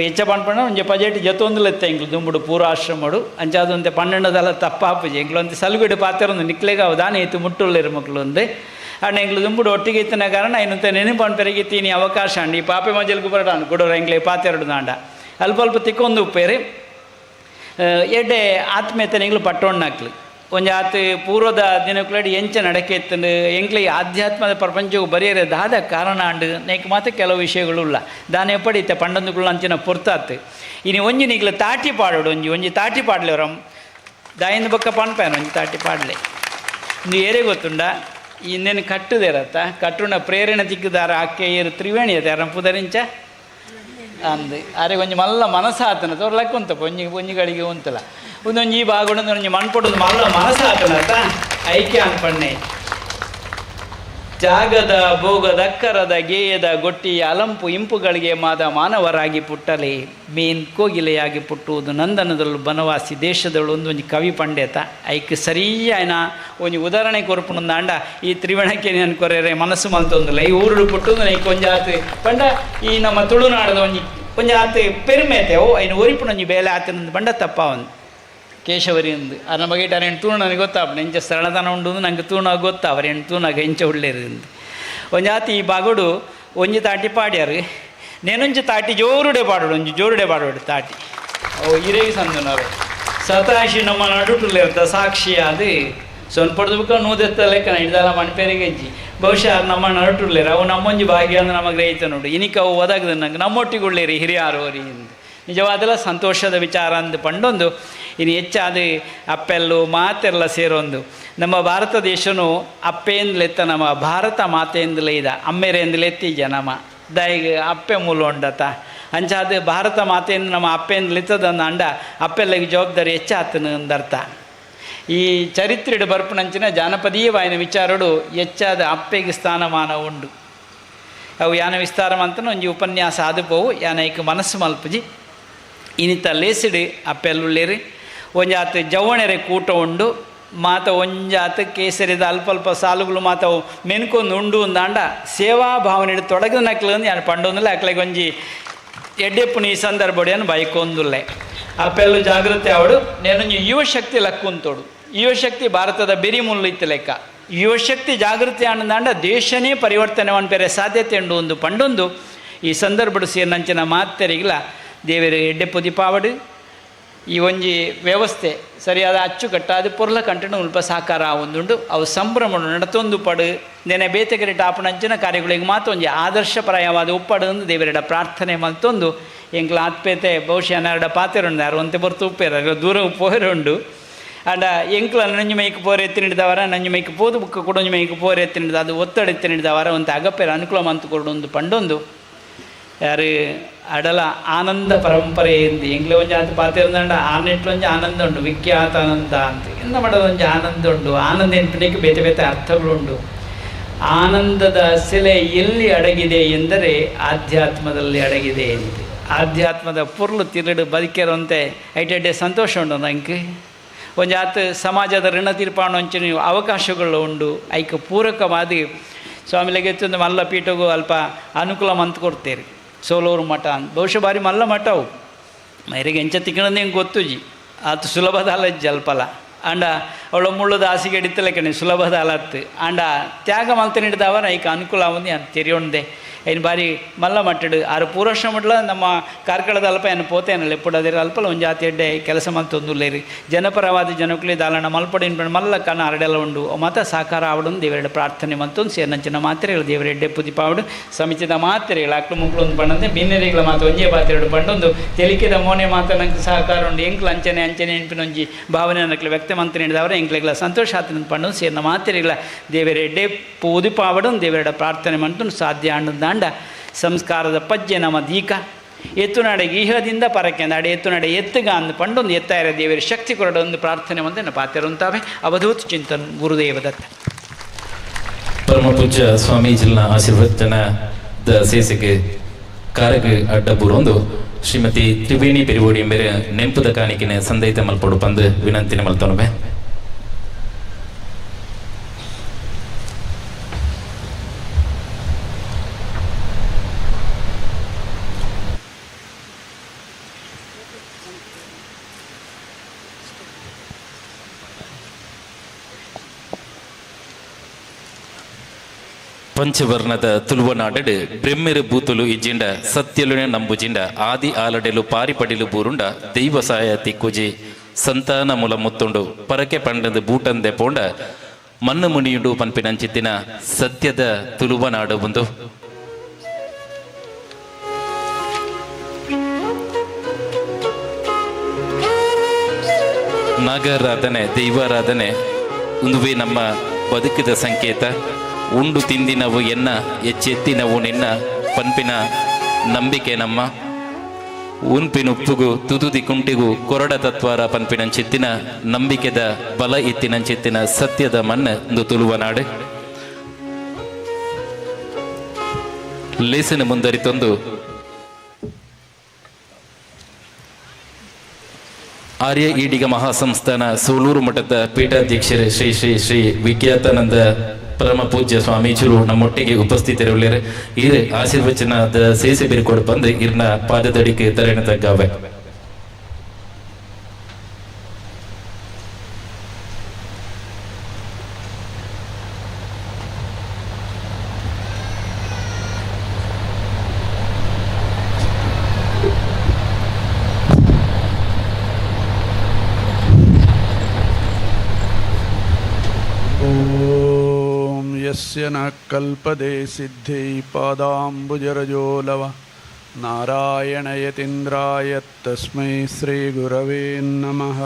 ಹೆಚ್ಚ ಪಣ್ಪಣ ಒಂಜೆ ಪಜೆಟ್ ಜೊತೊಂದುಲೆತ್ತೆ ಎಂಕ್ಲು ದುಂಬುಡು ಪೂರ ಆಶ್ರಮಡು ಅಂಚಾದೊಂತೆ ಪನ್ನೆಂಡದಲ್ಲ ತಪ್ಪಾಪುಜಿ ಎಂಕ್ಲು ಒಂತೆ ಸಲುಗಿಡು ಪಾತೆರೊಂದು ನಿಕ್ಲೆಗ ಅವು ದಾನೆ ಇತ್ತು ಮುಟ್ಟುಳ್ಳಿರು ಮಕ್ಕಳು ಒಂದೆ ಅಂಡ್ ಎಂಕ್ಲು ದುಂಬುಡು ಒಟ್ಟಿಗೆ ಇತ್ತಿನ ಕಾರಣ ಇನ್ನೊಂತೆ ನೆನಪು ಪೆರಗಿ ತೀನಿ ಅವಕಾಶ ಅಂಡ್ ಈ ಪಾಪೆ ಮಜಲ್ಗು ಬರಡಾನು ಕೊಡೋರು ಎಂಕ್ಲೆ ಪಾತೆರಡು ದಾಂಡ ಅಲ್ಪ ಅಲ್ಪ ತಿಕ್ಕೊಂದು ಉಪ್ಪೇರಿ ಎಡ್ಡೆ ಆತ್ಮೀಯತೆ ಎಂಕ್ಲು ಪಟ್ಟೊಣ್ಣಾಕ್ಲು ಒಂಜಿ ಆತ ಪೂರ್ವದ ದಿನಕ್ಕುಲಡಿ ಎಂಚ ನಡಕೆ ಇತ್ತಂಡು ಎಂಕ್ಲೆ ಆಧ್ಯಾತ್ಮದ ಪ್ರಪಂಚವು ಬರೆಯರೆ ದಾದ ಕಾರಣ ಅಂಡು ನೇಕ್ ಮಾತ್ರ ಕೆಲವು ವಿಷಯಗಳು ಇಲ್ಲ ದಾನೆ ಪಡಿತೆ ಪಂಡಂದುಕುಳ್ಳ ಅಂಚಿನ ಪೊರ್ತಾತು ಇನಿ ಒಂಜಿ ನೀಗ್ಲ ತಾಟಿ ಪಾಡೋಡು ಒಂಜಿ ಒಂಜಿ ತಾಟಿ ಪಾಡ್ಲೆ ಅವರಂ ದಾಯಿಂದ ಬೊಕ್ಕ ಪನ್ಪೇನು ಒಂಜಿ ತಾಟಿ ಪಾಡ್ಲೆ ಇಂದು ಏರೇ ಗೊತ್ತುಂಡ ಇನ್ನೇನು ಕಟ್ಟುದೇರತ್ತ ಕಟ್ಟುಣ ಪ್ರೇರಣೆ ತಿಕ್ಕುದಾರ ಅಕ್ಕೆ ಏರು ತ್ರಿವೇಣಿ ಅತ್ತೆ ಅರ ಪುದರಿಂಚ ಅಂದು ಅರೆ ಒಂಜಿ ಮಲ್ಲ ಮನಸ್ಸಾತನ ತೋರ್ಲಕ್ಕ ಉಂತಪ್ಪ ಒಂಜಿ ಒಂಜಿಗಳಿಗೆ ಉಂತಲ್ಲ ಒಂದೊಂಜಿ ಈ ಬಾಗುಡೊಂದು ಒಂಜಿ ಮಣ್ಪೊಡೋದು ಮಲ್ಲ ಮನಸ್ಸಾತನತ ಐಕ್ಯ ಅನ್ಪಣ್ಣೆ ಜಾಗದ ಭೋಗದಕ್ಕರದ ಗೇಯದ ಗೊಟ್ಟಿಯ ಅಲಂಪು ಇಂಪುಗಳಿಗೆ ಮಾದ ಮಾನವರಾಗಿ ಪುಟ್ಟಲೆ ಮೇನ್ ಕೋಗಿಲೆಯಾಗಿ ಪುಟ್ಟುವುದು ನಂದನದಲ್ಲೂ ಬನವಾಸಿ ದೇಶದಳು ಒಂದೊಂಜಿ ಕವಿ ಪಂಡೇತ ಐಕ್ ಸರಿಯಾಯನ ಒಂಜಿ ಉದಾಹರಣೆ ಕೊರ್ಪುಣಂದಾಂಡ ಈ ತ್ರಿವಣಕ್ಕೆ ನಾನು ಕೊರೆರೆ ಮನಸ್ಸು ಮಲ್ತೊಂದಿಲ್ಲ ಈ ಊರುಡು ಪುಟ್ಟುದು ಐಕ್ ಒಂಜಾತು ಪಂಡ ಈ ನಮ್ಮ ತುಳುನಾಡದ ಒಂಜಿ ಒಂಜಾತು ಪೆರ್ಮೇತೆ ಓ ಐನು ಒರಿಪುಣೊಂಜಿ ಬೇಲೆ ಆತನಂದು ಪಂಡ ತಪ್ಪ ಒಂದು ಕೇಶವರಿ ಅಂದು ಅದ್ರ ಬಗ್ಗೆ ಅರೇನು ತೂಣ ನನಗೆ ಗೊತ್ತಾಪ ಎಂಚ ಸರಳತನ ಉಂಡು ನಂಗೆ ತೂಣ ಗೊತ್ತಾ ಅವರೇನು ತೂನಾಗ ಎಂಚ ಉಳ್ಳೇರು ಅಂದು ಒಂಜಾತಿ ಈ ಬಾಗುಡು ಒಂಜಿ ತಾಟಿ ಪಾಡ್ಯಾರು ನೇನೊಂಜಿ ತಾಟಿ ಜೋರುಡೆ ಪಾಡೋಡು ಒಂಜಿ ಜೋರುಡೆ ಪಾಡೋಡು ತಾಟಿ ಓ ಇರೇಗಿ ಸಂದನವರು ಸತಾಶಿ ನಮ್ಮ ನಡುಟುಲ್ಲಿರ್ತ ಸಾಕ್ಷಿ ಅದು ಸೊನ್ಪಡ್ದು ನೂದೆತ್ತ ಲೆಕ್ಕನ ಹಿಡ್ದಲ್ಲ ಮಣ್ಪೇರಿಗೆ ಹೆಜ್ಜಿ ಬಹುಶಃ ನಮ್ಮ ನಡುಟುಲ್ಲೇರು ಅವು ನಮ್ಮೊಂಜಿ ಭಾಗ್ಯ ಅಂದ್ರೆ ನಮಗೆ ರೈತ ನೋಡು ಇನಿಕ ಅವು ಒದಗದ ನಂಗೆ ನಮ್ಮೊಟ್ಟಿಗೆ ಉಳ್ಳೇರಿ ಹಿರಿಯಾರು ಅವರಿ ಎಂದು ನಿಜವಾದಲ ಸಂತೋಷದ ವಿಚಾರ ಅಂದು ಪಂಡೊಂದು ಇನ್ನು ಹೆಚ್ಚಾದ ಅಪ್ಪೆಲ್ಲು ಮಾತೆಲ್ಲ ಸೇರೊಂದು ನಮ್ಮ ಭಾರತ ದೇಶನು ಅಪ್ಪೇಂದ್ಲೆತ್ತ ನಮ್ಮ ಭಾರತ ಮಾತೆಂದಲೇ ಇದ ಅಮ್ಮೆರೆಂದಲೆತ್ತೀಜ ನಮ್ಮ ದಾಯಿಗ ಅಪ್ಪೆ ಮೂಲ ಉಂಡತ ಅಂಚಾದ ಭಾರತ ಮಾತೆಯಿಂದ ನಮ್ಮ ಅಪ್ಪೇಂದ್ಲೆತ್ತದನ್ನ ಅಂಡ ಅಪ್ಪೆಲ್ಲಗೆ ಜವಾಬ್ದಾರಿ ಹೆಚ್ಚಾತನ ಅಂದರ್ಥ. ಈ ಚರಿತ್ರೆಡು ಬರ್ಪುನಂಚಿನ ಜಾನಪದೀಯವಾಯಿನ ವಿಚಾರಡು ಹೆಚ್ಚಾದ ಅಪ್ಪೆಗೆ ಸ್ಥಾನಮಾನ ಉಂಡು. ಅವು ಯಾನ ವಿಸ್ತಾರ ಮಂತನ ಒಂಜಿ ಉಪನ್ಯಾಸ ಆದುಪೋವು ಯಾನೈಕ್ ಮನಸ್ಸು ಮಲ್ಪುಜಿ. ಇನಿತ ಲೇಸಿಡು ಅಪ್ಪೆಲ್ಲುಳ್ಳೇರಿ ಒಂಜಾತ ಜವಣೆರೆ ಕೂಟ ಉಂಡು ಮಾತ ಒಂಜಾತ ಕೇಸರಿದ ಅಲ್ಪ ಅಲ್ಪ ಸಾಲುಗಳು ಮಾತ ಮೆನ್ಕೊಂದು ಉಂಡು ಅಂದಾಂಡ ಸೇವಾ ಭಾವನೆ ತೊಡಗಿದ ನಕ್ಲು ಯಾನು ಪಂಡೊಂದುಲ್ಲ ಅಕ್ಲೆಗೆ ಒಂಜಿ ಎಡ್ಡೆಪ್ಪುನ ಈ ಸಂದರ್ಭ ಬೈಕೊಂದುಲ್ಲೆ. ಅಪ್ಪೆಲ್ಲು ಜಾಗೃತಿ ಅವಡು నేనొంಜಿ ಯುವಶಕ್ತಿ ಲಕ್ಕುಂತೋಡು. ಯುವಶಕ್ತಿ ಭಾರತದ ಬೆರಿ ಮುಳ್ಳು ಇತ್ತು ಲೆಕ್ಕ. ಯುವಶಕ್ತಿ ಜಾಗೃತಿ ಆನಂದಾಂಡ ದೇಶನೇ ಪರಿವರ್ತನೆ ಪೇರೆ ಸಾಧ್ಯತೆ ಉಂಡು ಒಂದು ಪಂಡೊಂದು ಈ ಸಂದರ್ಭಡು ಸೇರಿನಂಚಿನ ಮಾತೆರಿಗಿಲ್ಲ ದೇವರು ಎಡ್ಡೆಪ್ಪು ದೀಪಾವಡು ಈ ಒಂಜಿ ವ್ಯವಸ್ಥೆ ಸರಿಯಾದ ಅಚ್ಚುಕಟ್ಟಾದ ಪೊರ್ಲ ಕಂಟನು ಉಲ್ಪ ಸಾಕಾರ ಒಂದುಂಡು ಅವು ಸಂಭ್ರಮ ನಡತೊಂದು ಪಡು ನೆನೆ ಬೇತೆಗೆರೆ ಟಾಪುನಂಚಿನ ಕಾರ್ಯಗಳಿಗೆ ಮಾತ್ರ ಒಂಜಿ ಆದರ್ಶಪ್ರಾಯವಾದ ಉಪ್ಪಡು ಅಂದು ದೇವರೆಡ ಪ್ರಾರ್ಥನೆ ಮಲ್ತೊಂದು ಎಂಕ್ಲ ಆತ್ಪೇತೆ ಬಹುಶಃ ನಾರಡ ಪಾತೆರುಂಡು ಯಾರು ಒಂತೆ ಬರ್ತು ಉಪ್ಪೇರ ದೂರ ಪೋರುಂಡು ಅಂಡ ಎಂಕ್ಲ ನಂಜು ಮೈಕ್ ಪೋರೆ ಎತ್ತಿನಿಡ್ದವರ ನಂಜು ಮೈಕ್ ಪೋದು ಬುಕ್ಕ ಕೊಡೊಂಜಿ ಮೈಕ್ ಪೋರೆ ಎತ್ತಿನಿಡ್ದ ಅದು ಒತ್ತಡ ಎತ್ತಿನಿಡ್ದವರ ಒಂದು ಅಗಪೇರ ಅನುಕೂಲ ಮಂತು ಕೊಡೊಂದು ಪಂಡೊಂದು ಯಾರು ಅಡಲ ಆನಂದ ಪರಂಪರೆ ಎಂದು ಎಂಗ್ಲೆ ಒಂಜಿ ಆತ ಪಾತಿರಂದಂಡ ಆನೆಟ್ಲೊಂಜಿ ಆನಂದ ಉಂಡು ವಿಖ್ಯಾತ ಆನಂದ ಅಂತ ಎಂದ ಮಾಡೋದೊಂಜಿ ಆನಂದ ಉಂಡು. ಆನಂದ ಎನ್ಪಿನಕ್ಕೆ ಬೇತೆ ಬೇತೆ ಅರ್ಥಗಳುಂಡು. ಆನಂದದ ಸೆಲೆ ಎಲ್ಲಿ ಅಡಗಿದೆ ಎಂದರೆ ಆಧ್ಯಾತ್ಮದಲ್ಲಿ ಅಡಗಿದೆ ಅಂತ. ಆಧ್ಯಾತ್ಮದ ಪೊರ್ಲು ತಿರುಡು ಬದುಕಿರುವಂತೆ ಐಟೆಡ್ಡೆ ಸಂತೋಷ ಉಂಡು ನಂಗೆ. ಒಂಜಿ ಆತ ಸಮಾಜದ ಋಣ ತೀರ್ಪಾಣೊಂಚಿನ ಅವಕಾಶಗಳು ಉಂಡು. ಐಕ್ ಪೂರಕವಾದ ಸ್ವಾಮಿಲೆಗೆ ಮಲ್ಲ ಪೀಠಗೂ ಅಲ್ಪ ಅನುಕೂಲ ಮಂತ್ ಕೊಡ್ತೇರಿ. ಸೋಲೂರು ಮಠ ಅಂತ ಬಹುಶಃ ಭಾರಿ ಮಲ್ಲ ಮಠ ಅವು ಮೈರಿಗೆ ಎಂಚ ತಿಕ್ಕಣದ ಹೆಂಗೆ ಗೊತ್ತುಜಿ ಆತು ಸುಲಭದ ಅಲ್ಲ ಜಲ್ಪಲ ಅಂಡ ಅವಳ ಮುಳ್ಳದ ಹಾಸಿಗೆ ಹಿಡಿತಲೆ ಸುಲಭದ ಅಲತ್ತು ಅಂಡ ತ್ಯಾಗ ಮಲ್ತ ನೀಡಿದವರ ಐಕ ಅನುಕೂಲ ಒಂದು ಅಂತ ತೆರಿಯೊಂದೆ ಐನು ಬಾರಿ ಮಲ್ಲ ಮಟ್ಟಡು ಆರು ಪೂರ್ವಶ ಮಟ್ಲ ನಮ್ಮ ಕಾರ್ಕಳದ ಅಲ್ಪ ಏನು ಪೋತೇನಲ್ಲ ಎಪ್ಪಡದಿರ ಅಲ್ಪಲ ಒಂದು ಜಾತಿ ಎಡ್ಡೆ ಕೆಲಸ ಮಲ್ತೊಂದುಲ್ಲೇರಿ ಜನಪರವಾದ ಜನಕ್ಕಲಿ ದಾಲನ ಮಲ್ಪಡಿ ಮಲ್ಲ ಕನ ಅರಡೆಲ್ಲ ಉಂಡು ಮತ ಸಾಕಾರ ಆವಡು ದೇವರೆಡೆ ಪ್ರಾರ್ಥನೆ ಮತ್ತೊಂದು ಸೇರ್ನಂಚಿನ ಮಾತ್ರೆಗಳು ದೇವರೆಡ್ಡೆ ಪುದಿಪಾವಡು ಸಮಿತಿದ ಮಾತ್ರೆಗಳು ಅಕ್ಲು ಮುಕ್ಳು ಒಂದು ಪಂಡಂತೆ ಬಿನ್ನೆರೆಗಳ ಮಾತು ಒಂಜೇ ಪಾತ್ರೆಡು ಪಂಡೊಂದು ತೆಲಿಕೆದ ಮೋನೆ ಮಾತ ನಂಗೆ ಸಹಕಾರ ಉಂಡು ಎಂಕ್ಲು ಅಂಚನೆ ಅಂಚನೆ ನೆನಪಿನೊಂಜಿ ಭಾವನೆ ನಕ್ಲು ವ್ಯಕ್ತ ಮಂತ್ರ ನೀಡಿದವರ ಎಂಕ್ಲೆಗಳ ಸಂತೋಷ ಆತನ ಪಂಡೊಂದು ಸೇರ್ನ ಮಾತ್ರೆಗಳ ದೇವರೆಡ್ಡೆ ಪುದಿಪಾವಡು ದೇವರೆಡ ಪ್ರಾರ್ಥನೆ ಮಂತು ಸಾಧ್ಯ ಅಂಡ ದಾಂಡ ಸಂಸ್ಕಾರದ ಪಜ್ಜೆ ನಮ್ಮ ದೀಕ ಎತ್ತುನಾಡೆಗೆ ಈಹದಿಂದ ಪರಕೆ ನಾಡೆ ಎತ್ತುನಾಡೆ ಎತ್ತುಗ ಅಂದು ಪಂಡೊಂದು ಎತ್ತಾರ ದೇವರ ಶಕ್ತಿ ಕೊರಡೊಂದು ಪ್ರಾರ್ಥನೆ ಒಂದನ್ನು ಪಾತಿರುವಂತಾವೆ. ಅವಧೂತ್ ಚಿಂತನ್ ಗುರುದೇವ ದತ್ತ. ಪರಮ ಪೂಜ್ಯ ಸ್ವಾಮೀಜಿನ ಆಶೀರ್ವಚನದ ಸೇಸೆಗೆ ಕಾರಗ ಅಡ್ಡಬೂರೊಂದು ಶ್ರೀಮತಿ ತ್ರಿವೇಣಿ ಪೆರಿವೋಡಿ ಮೇರೆ ನೆಂಪುದ ಕಾಣಿಕೆನ ಸಂದೈತ ಮಲ್ಪೊಡು ಪಂದು ವಿನಂತಿನ ಮಲ್ತೊನುವೆ. ಪಂಚವರ್ಣದ ತುಳುವನಾಡಡು ಬ್ರಹ್ಮೆರು ಬೂತುಲು ಇಜ್ಜಿಂಡ ಸತ್ಯಲುನೆ ನಂಬುಜಿಂಡ ಆದಿ ಆಲಡೆಲು ಪಾರಿಪಡಿಲು ಬೂರುಂಡ ದೈವ ಸಾಯ ತಿಕ್ಕುಜಿ ಸಂತಾನ ಮುಲ ಮುತ್ತುಂಡು ಪರಕೆ ಪಂಡಂದು ಬೂಟಂದೆ ಪೋಂಡ ಮಣ್ಣು ಮುನಿಯುಂಡು ಪನ್ಪಿನಂಚಿತ್ತಿನ ಸತ್ಯದ ತುಳುವನಾಡು ಒಂದು. ನಾಗಾರಾಧನೆ ದೈವಾರಾಧನೆ ಉಂದುವೇ ನಮ್ಮ ಬದುಕಿದ ಸಂಕೇತ. ಉಂಡು ತಿಂದಿನವು ಎನ್ನ ಎಚ್ಚೆತ್ತಿನವು ನಿನ್ನ ಪನ್ಪಿನ ನಂಬಿಕೆ ನಮ್ಮ. ಉನ್ಪಿನುಪ್ಪುಗು ತುದುದಿ ಕುಂಟಿಗೂ ಕೊರಡ ತತ್ವಾರ ಪನ್ಪಿನಂಚಿತ್ತಿನ ನಂಬಿಕೆದ ಬಲ ಇತ್ತಿನಂಚಿತ್ತಿನ ಸತ್ಯದ ಮಣ್ಣು ಇಂದು ತುಳುವನಾಡು. ಲೇಸನ ಮುಂದರಿತೊಂದು ಆರ್ಯ ಈಡಿಗ ಮಹಾಸಂಸ್ಥಾನ ಸೋಲೂರು ಮಠದ ಪೀಠಾಧ್ಯಕ್ಷರು ಶ್ರೀ ಶ್ರೀ ಶ್ರೀ ವಿಖ್ಯಾತಾನಂದ ಪರಮ ಪೂಜ್ಯ ಸ್ವಾಮೀಜಿರು ನಮ್ಮೊಟ್ಟಿಗೆ ಉಪಸ್ಥಿತರಿರುತ್ತಾರೆ. ಈ ಆಶೀರ್ವಚನದ ಸೇಸೆ ಬಿರುಕೊಡು ಬಂದು ಇರ್ನ ಪಾದದಡಿಗೆ ತರಣೆ ತಗ್ಗಾವೆ. ಯಸ್ಯ ನ ಕಲ್ಪದೆ ಸಿದ್ಧೈ ಪಾದಾಂಬುಜರಜೋಲವ ನಾರಾಯಣಯತೀಂದ್ರಾಯ ತಸ್ಮೈ ಶ್ರೀ ಗುರವೇ ನಮಃ.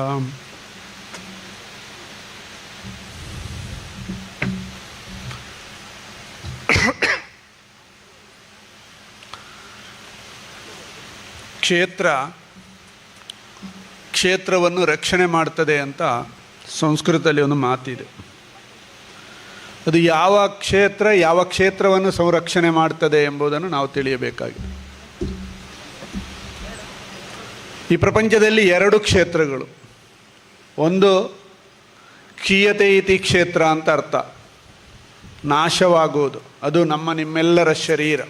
ಕ್ಷೇತ್ರ ಕ್ಷೇತ್ರವನ್ನು ರಕ್ಷಣೆ ಮಾಡ್ತದೆ ಅಂತ ಸಂಸ್ಕೃತದಲ್ಲಿ ಒಂದು ಮಾತಿದೆ. ಅದು ಯಾವ ಕ್ಷೇತ್ರ ಯಾವ ಕ್ಷೇತ್ರವನ್ನು ಸಂರಕ್ಷಣೆ ಮಾಡ್ತದೆ ಎಂಬುದನ್ನು ನಾವು ತಿಳಿಯಬೇಕಾಗಿದೆ. ಈ ಪ್ರಪಂಚದಲ್ಲಿ ಎರಡು ಕ್ಷೇತ್ರಗಳು, ಒಂದು ಕ್ಷೀಯತೆ ಇತಿ ಕ್ಷೇತ್ರ ಅಂತ ಅರ್ಥ, ನಾಶವಾಗುವುದು, ಅದು ನಮ್ಮ ನಿಮ್ಮೆಲ್ಲರ ಶರೀರ.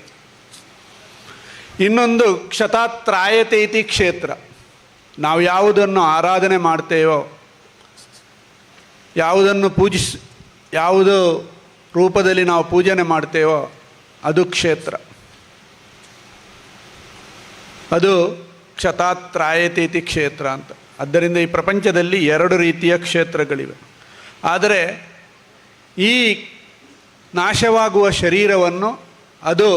ಇನ್ನೊಂದು ಕ್ಷತಾತ್ರಾಯತೆ ಇತಿ ಕ್ಷೇತ್ರ, ನಾವು ಯಾವುದನ್ನು ಆರಾಧನೆ ಮಾಡ್ತೇವೋ, ಯಾವುದನ್ನು ಯಾವುದು ರೂಪದಲ್ಲಿ ನಾವು ಪೂಜನೆ ಮಾಡ್ತೇವೋ ಅದು ಕ್ಷೇತ್ರ, ಅದು ಕ್ಷತಾತ್ರಾಯತೆ ಇತಿ ಕ್ಷೇತ್ರ ಅಂತ. ಆದ್ದರಿಂದ ಈ ಪ್ರಪಂಚದಲ್ಲಿ ಎರಡು ರೀತಿಯ ಕ್ಷೇತ್ರಗಳಿವೆ. ಆದರೆ ಈ ನಾಶವಾಗುವ ಶರೀರವನ್ನು ಅದು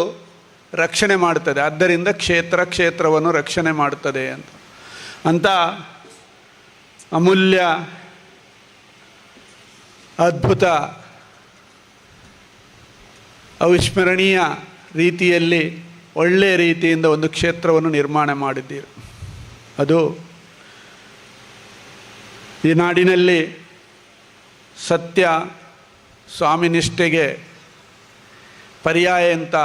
ರಕ್ಷಣೆ ಮಾಡ್ತದೆ, ಆದ್ದರಿಂದ ಕ್ಷೇತ್ರ ಕ್ಷೇತ್ರವನ್ನು ರಕ್ಷಣೆ ಮಾಡ್ತದೆ ಅಂತ. ಅಂತ ಅಮೂಲ್ಯ ಅದ್ಭುತ ಅವಿಸ್ಮರಣೀಯ ರೀತಿಯಲ್ಲಿ ಒಳ್ಳೆಯ ರೀತಿಯಿಂದ ಒಂದು ಕ್ಷೇತ್ರವನ್ನು ನಿರ್ಮಾಣ ಮಾಡಿದ್ದೀರಿ. ಅದು ಈ ನಾಡಿನಲ್ಲಿ ಸತ್ಯ ಸ್ವಾಮಿನಿಷ್ಠೆಗೆ ಪರ್ಯಾಯ ಅಂತ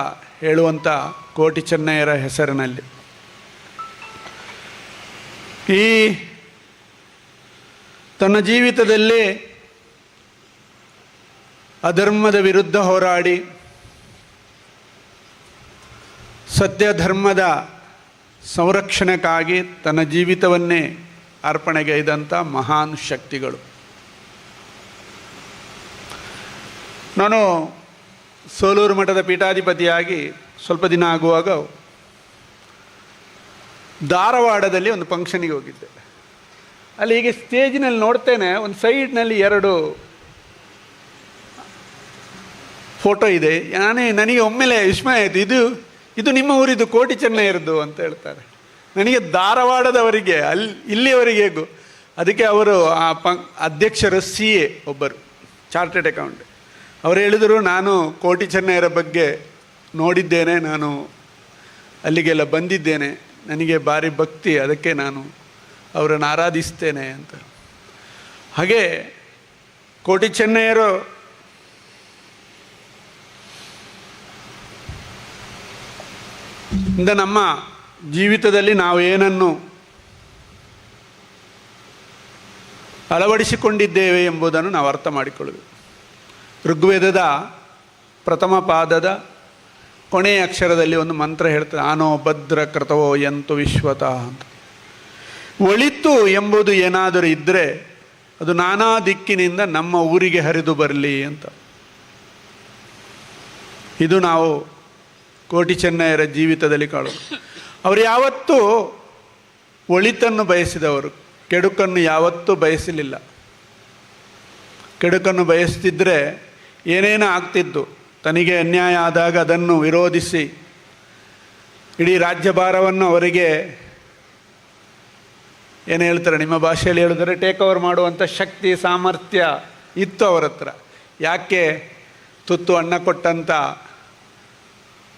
ಹೇಳುವಂಥ ಕೋಟಿ ಚೆನ್ನಯ್ಯರ ಹೆಸರಿನಲ್ಲಿ ಈ ತನ್ನ ಜೀವಿತದಲ್ಲಿ ಅಧರ್ಮದ ವಿರುದ್ಧ ಹೋರಾಡಿ ಸತ್ಯಧರ್ಮದ ಸಂರಕ್ಷಣೆಗಾಗಿ ತನ್ನ ಜೀವಿತವನ್ನೇ ಅರ್ಪಣೆಗೈದಂಥ ಮಹಾನ್ ಶಕ್ತಿಗಳು. ನಾನು ಸೋಲೂರು ಮಠದ ಪೀಠಾಧಿಪತಿಯಾಗಿ ಸ್ವಲ್ಪ ದಿನ ಆಗುವಾಗ ಧಾರವಾಡದಲ್ಲಿ ಒಂದು ಫಂಕ್ಷನಿಗೆ ಹೋಗಿದ್ದೆ. ಅಲ್ಲಿ ಹೀಗೆ ಸ್ಟೇಜಿನಲ್ಲಿ ನೋಡ್ತೇನೆ, ಒಂದು ಸೈಡ್ನಲ್ಲಿ ಎರಡು ಫೋಟೋ ಇದೆ. ನನಗೆ ಒಮ್ಮೆಲೆ ವಿಸ್ಮಯ ಆಯಿತು, ಇದು ಇದು ನಿಮ್ಮ ಊರಿದ್ದು ಕೋಟಿ ಚೆನ್ನಯ್ಯರದ್ದು ಅಂತ ಹೇಳ್ತಾರೆ. ನನಗೆ ಧಾರವಾಡದವರಿಗೆ ಅಲ್ಲಿ ಇಲ್ಲಿಯವರೆಗೆ ಹೇಗೂ ಅದಕ್ಕೆ ಅವರು ಆ ಅಧ್ಯಕ್ಷರು CA ಒಬ್ಬರು, ಚಾರ್ಟೆಡ್ ಅಕೌಂಟ್, ಅವರು ಹೇಳಿದರು, ನಾನು ಕೋಟಿ ಚೆನ್ನಯ್ಯರ ಬಗ್ಗೆ ನೋಡಿದ್ದೇನೆ, ನಾನು ಅಲ್ಲಿಗೆಲ್ಲ ಬಂದಿದ್ದೇನೆ, ನನಗೆ ಭಾರಿ ಭಕ್ತಿ, ಅದಕ್ಕೆ ನಾನು ಅವರನ್ನು ಆರಾಧಿಸ್ತೇನೆ ಅಂತ. ಹಾಗೆ ಕೋಟಿ ಚೆನ್ನಯ್ಯರು ಇಂದ ನಮ್ಮ ಜೀವಿತದಲ್ಲಿ ನಾವು ಏನನ್ನು ಅಳವಡಿಸಿಕೊಂಡಿದ್ದೇವೆ ಎಂಬುದನ್ನು ನಾವು ಅರ್ಥ ಮಾಡಿಕೊಳ್ಳಬೇಕು. ಋಗ್ವೇದದ ಪ್ರಥಮ ಪಾದದ ಕೊನೆಯ ಅಕ್ಷರದಲ್ಲಿ ಒಂದು ಮಂತ್ರ ಹೇಳ್ತದೆ, ಆನೋ ಭದ್ರ ಕೃತವೋ ಯಂತು ವಿಶ್ವತಃ ಅಂತ. ಒಳಿತು ಎಂಬುದು ಏನಾದರೂ ಇದ್ದರೆ ಅದು ನಾನಾ ದಿಕ್ಕಿನಿಂದ ನಮ್ಮ ಊರಿಗೆ ಹರಿದು ಬರಲಿ ಅಂತ. ಇದು ನಾವು ಕೋಟಿ ಚೆನ್ನಯ್ಯರ ಜೀವಿತದಲ್ಲಿ ಕಾಣೋದು. ಅವರು ಯಾವತ್ತೂ ಒಳಿತನ್ನು ಬಯಸಿದವರು, ಕೆಡುಕನ್ನು ಯಾವತ್ತೂ ಬಯಸಲಿಲ್ಲ. ಕೆಡುಕನ್ನು ಬಯಸ್ತಿದ್ದರೆ ಏನೇನೋ ಆಗ್ತಿತ್ತು. ತನಗೆ ಅನ್ಯಾಯ ಆದಾಗ ಅದನ್ನು ವಿರೋಧಿಸಿ ಇಡೀ ರಾಜ್ಯಭಾರವನ್ನು ಅವರಿಗೆ ಏನು ಹೇಳ್ತಾರೆ ನಿಮ್ಮ ಭಾಷೆಯಲ್ಲಿ ಹೇಳಿದರೆ ಟೇಕ್ ಓವರ್ ಮಾಡುವಂಥ ಶಕ್ತಿ ಸಾಮರ್ಥ್ಯ ಇತ್ತು ಅವರ ಹತ್ರ. ಯಾಕೆ ತುತ್ತು ಅನ್ನ ಕೊಟ್ಟಂಥ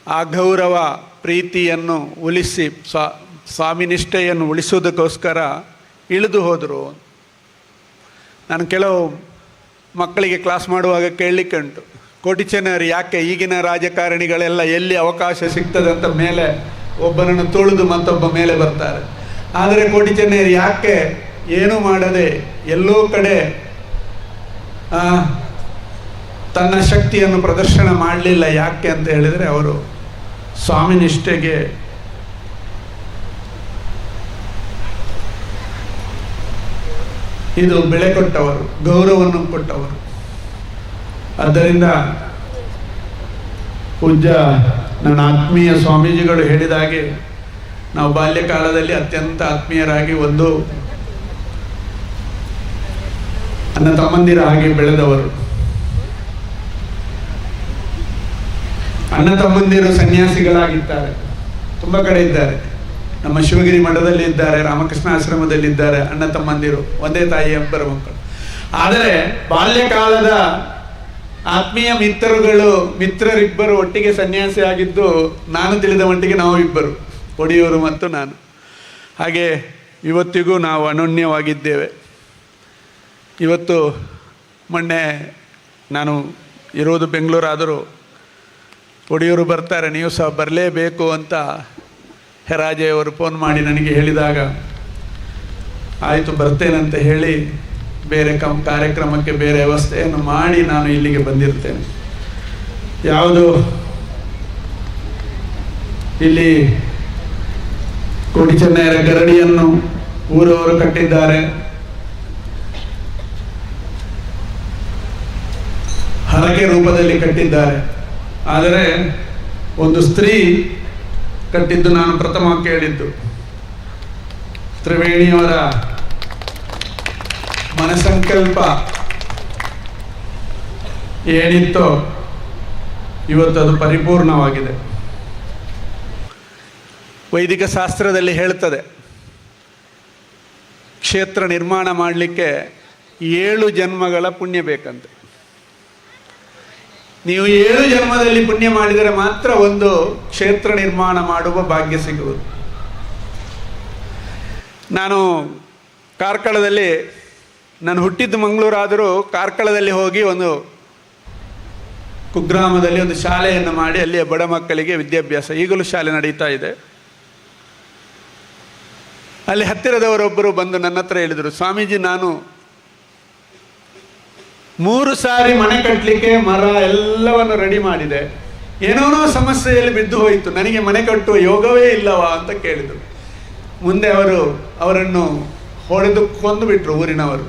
ಆ ಗೌರವ ಪ್ರೀತಿಯನ್ನು ಉಳಿಸಿ ಸ್ವಾಮಿನಿಷ್ಠೆಯನ್ನು ಉಳಿಸೋದಕ್ಕೋಸ್ಕರ ಇಳಿದು ಹೋದರು. ನಾನು ಕೆಲವು ಮಕ್ಕಳಿಗೆ ಕ್ಲಾಸ್ ಮಾಡುವಾಗ ಕೇಳಲಿಕ್ಕೆ ಉಂಟು, ಕೋಟಿ ಚೆನ್ನಯ್ಯರು ಯಾಕೆ ಈಗಿನ ರಾಜಕಾರಣಿಗಳೆಲ್ಲ ಎಲ್ಲಿ ಅವಕಾಶ ಸಿಗ್ತದೆ ಅಂತ ಮೇಲೆ ಒಬ್ಬನನ್ನು ತುಳಿದು ಮತ್ತೊಬ್ಬ ಮೇಲೆ ಬರ್ತಾರೆ, ಆದರೆ ಕೋಟಿ ಚೆನ್ನಯ್ಯರು ಯಾಕೆ ಏನೂ ಮಾಡದೆ ಎಲ್ಲೋ ಕಡೆ ತನ್ನ ಶಕ್ತಿಯನ್ನು ಪ್ರದರ್ಶನ ಮಾಡಲಿಲ್ಲ ಯಾಕೆ ಅಂತ ಹೇಳಿದರೆ, ಅವರು ಸ್ವಾಮಿನಿಷ್ಠೆಗೆ ಇದು ಬೆಲೆ ಕೊಟ್ಟವರು, ಗೌರವವನ್ನು ಕೊಟ್ಟವರು. ಆದ್ದರಿಂದ ಪೂಜ್ಯ ನನ್ನ ಆತ್ಮೀಯ ಸ್ವಾಮೀಜಿಗಳು ಹೇಳಿದ ಹಾಗೆ ನಾವು ಬಾಲ್ಯಕಾಲದಲ್ಲಿ ಅತ್ಯಂತ ಆತ್ಮೀಯರಾಗಿ ಒಂದು ಅಣ್ಣ ತಮ್ಮಂದಿರ ಹಾಗೆ ಬೆಳೆದವರು. ಅಣ್ಣ ತಮ್ಮಂದಿರು ಸನ್ಯಾಸಿಗಳಾಗಿದ್ದಾರೆ, ತುಂಬ ಕಡೆ ಇದ್ದಾರೆ. ನಮ್ಮ ಶಿವಗಿರಿ ಮಠದಲ್ಲಿ ಇದ್ದಾರೆ, ರಾಮಕೃಷ್ಣ ಆಶ್ರಮದಲ್ಲಿದ್ದಾರೆ, ಅಣ್ಣ ತಮ್ಮಂದಿರು, ಒಂದೇ ತಾಯಿಯ ಇಬ್ಬರು ಮಕ್ಕಳು. ಆದರೆ ಬಾಲ್ಯಕಾಲದ ಆತ್ಮೀಯ ಮಿತ್ರರಿಬ್ಬರು ಒಟ್ಟಿಗೆ ಸನ್ಯಾಸಿ ಆಗಿದ್ದು ನಾನು ತಿಳಿದ ಮಟ್ಟಿಗೆ ನಾವು ಇಬ್ಬರು, ಒಡಿಯೂರು ಮತ್ತು ನಾನು. ಹಾಗೆ ಇವತ್ತಿಗೂ ನಾವು ಅನನ್ಯವಾಗಿದ್ದೇವೆ. ಇವತ್ತು ಮೊನ್ನೆ ನಾನು ಇರೋದು ಬೆಂಗಳೂರಾದರೂ ಒಡಿಯೂರು ಬರ್ತಾರೆ, ನೀವು ಸಹ ಬರಲೇಬೇಕು ಅಂತ ಹೆರಾಜೆಯವರು ಫೋನ್ ಮಾಡಿ ನನಗೆ ಹೇಳಿದಾಗ ಆಯಿತು ಬರ್ತೇನಂತ ಹೇಳಿ ಬೇರೆ ಕಾರ್ಯಕ್ರಮಕ್ಕೆ ಬೇರೆ ವ್ಯವಸ್ಥೆಯನ್ನು ಮಾಡಿ ನಾನು ಇಲ್ಲಿಗೆ ಬಂದಿರ್ತೇನೆ. ಯಾವುದು ಇಲ್ಲಿ ಕೋಟಿ ಚೆನ್ನಯ್ಯರ ಗರಡಿಯನ್ನು ಊರವರು ಕಟ್ಟಿದ್ದಾರೆ. ಹರಕೆ ರೂಪದಲ್ಲಿ ಕಟ್ಟಿದ್ದಾರೆ. ಆದರೆ ಒಂದು ಸ್ತ್ರೀ ಕಟ್ಟಿದ್ದು ನಾನು ಪ್ರಥಮ ಕೇಳಿದ್ದು. ತ್ರಿವೇಣಿಯವರ ಮನಸಂಕಲ್ಪ ಏನಿತ್ತೋ ಇವತ್ತು ಅದು ಪರಿಪೂರ್ಣವಾಗಿದೆ. ವೈದಿಕ ಶಾಸ್ತ್ರದಲ್ಲಿ ಹೇಳ್ತದೆ, ಕ್ಷೇತ್ರ ನಿರ್ಮಾಣ ಮಾಡಲಿಕ್ಕೆ 7 ಜನ್ಮಗಳ ಪುಣ್ಯ ಬೇಕಂತೆ. ನೀವು 7 ಜನ್ಮದಲ್ಲಿ ಪುಣ್ಯ ಮಾಡಿದರೆ ಮಾತ್ರ ಒಂದು ಕ್ಷೇತ್ರ ನಿರ್ಮಾಣ ಮಾಡುವ ಭಾಗ್ಯ ಸಿಗುವುದು. ನಾನು ಕಾರ್ಕಳದಲ್ಲಿ, ನಾನು ಹುಟ್ಟಿದ್ದು ಮಂಗಳೂರಾದರೂ ಕಾರ್ಕಳದಲ್ಲಿ ಹೋಗಿ ಒಂದು ಕುಗ್ರಾಮದಲ್ಲಿ ಒಂದು ಶಾಲೆಯನ್ನು ಮಾಡಿ ಅಲ್ಲಿಯ ಬಡ ಮಕ್ಕಳಿಗೆ ವಿದ್ಯಾಭ್ಯಾಸ, ಈಗಲೂ ಶಾಲೆ ನಡೀತಾ ಇದೆ. ಅಲ್ಲಿ ಹತ್ತಿರದವರೊಬ್ಬರು ಬಂದು ನನ್ನ ಹತ್ರ ಹೇಳಿದರು, ಸ್ವಾಮೀಜಿ ನಾನು 3 ಸಾರಿ ಮನೆ ಕಟ್ಟಲಿಕ್ಕೆ ಮರ ಎಲ್ಲವನ್ನು ರೆಡಿ ಮಾಡಿದೆ, ಏನೇನೋ ಸಮಸ್ಯೆಯಲ್ಲಿ ಬಿದ್ದು ಹೋಯಿತು, ನನಗೆ ಮನೆ ಕಟ್ಟುವ ಯೋಗವೇ ಇಲ್ಲವಾ ಅಂತ ಕೇಳಿದರು. ಮುಂದೆ ಅವರು ಅವರನ್ನು ಹೊಡೆದು ಕೊಂದು ಬಿಟ್ಟರು ಊರಿನವರು,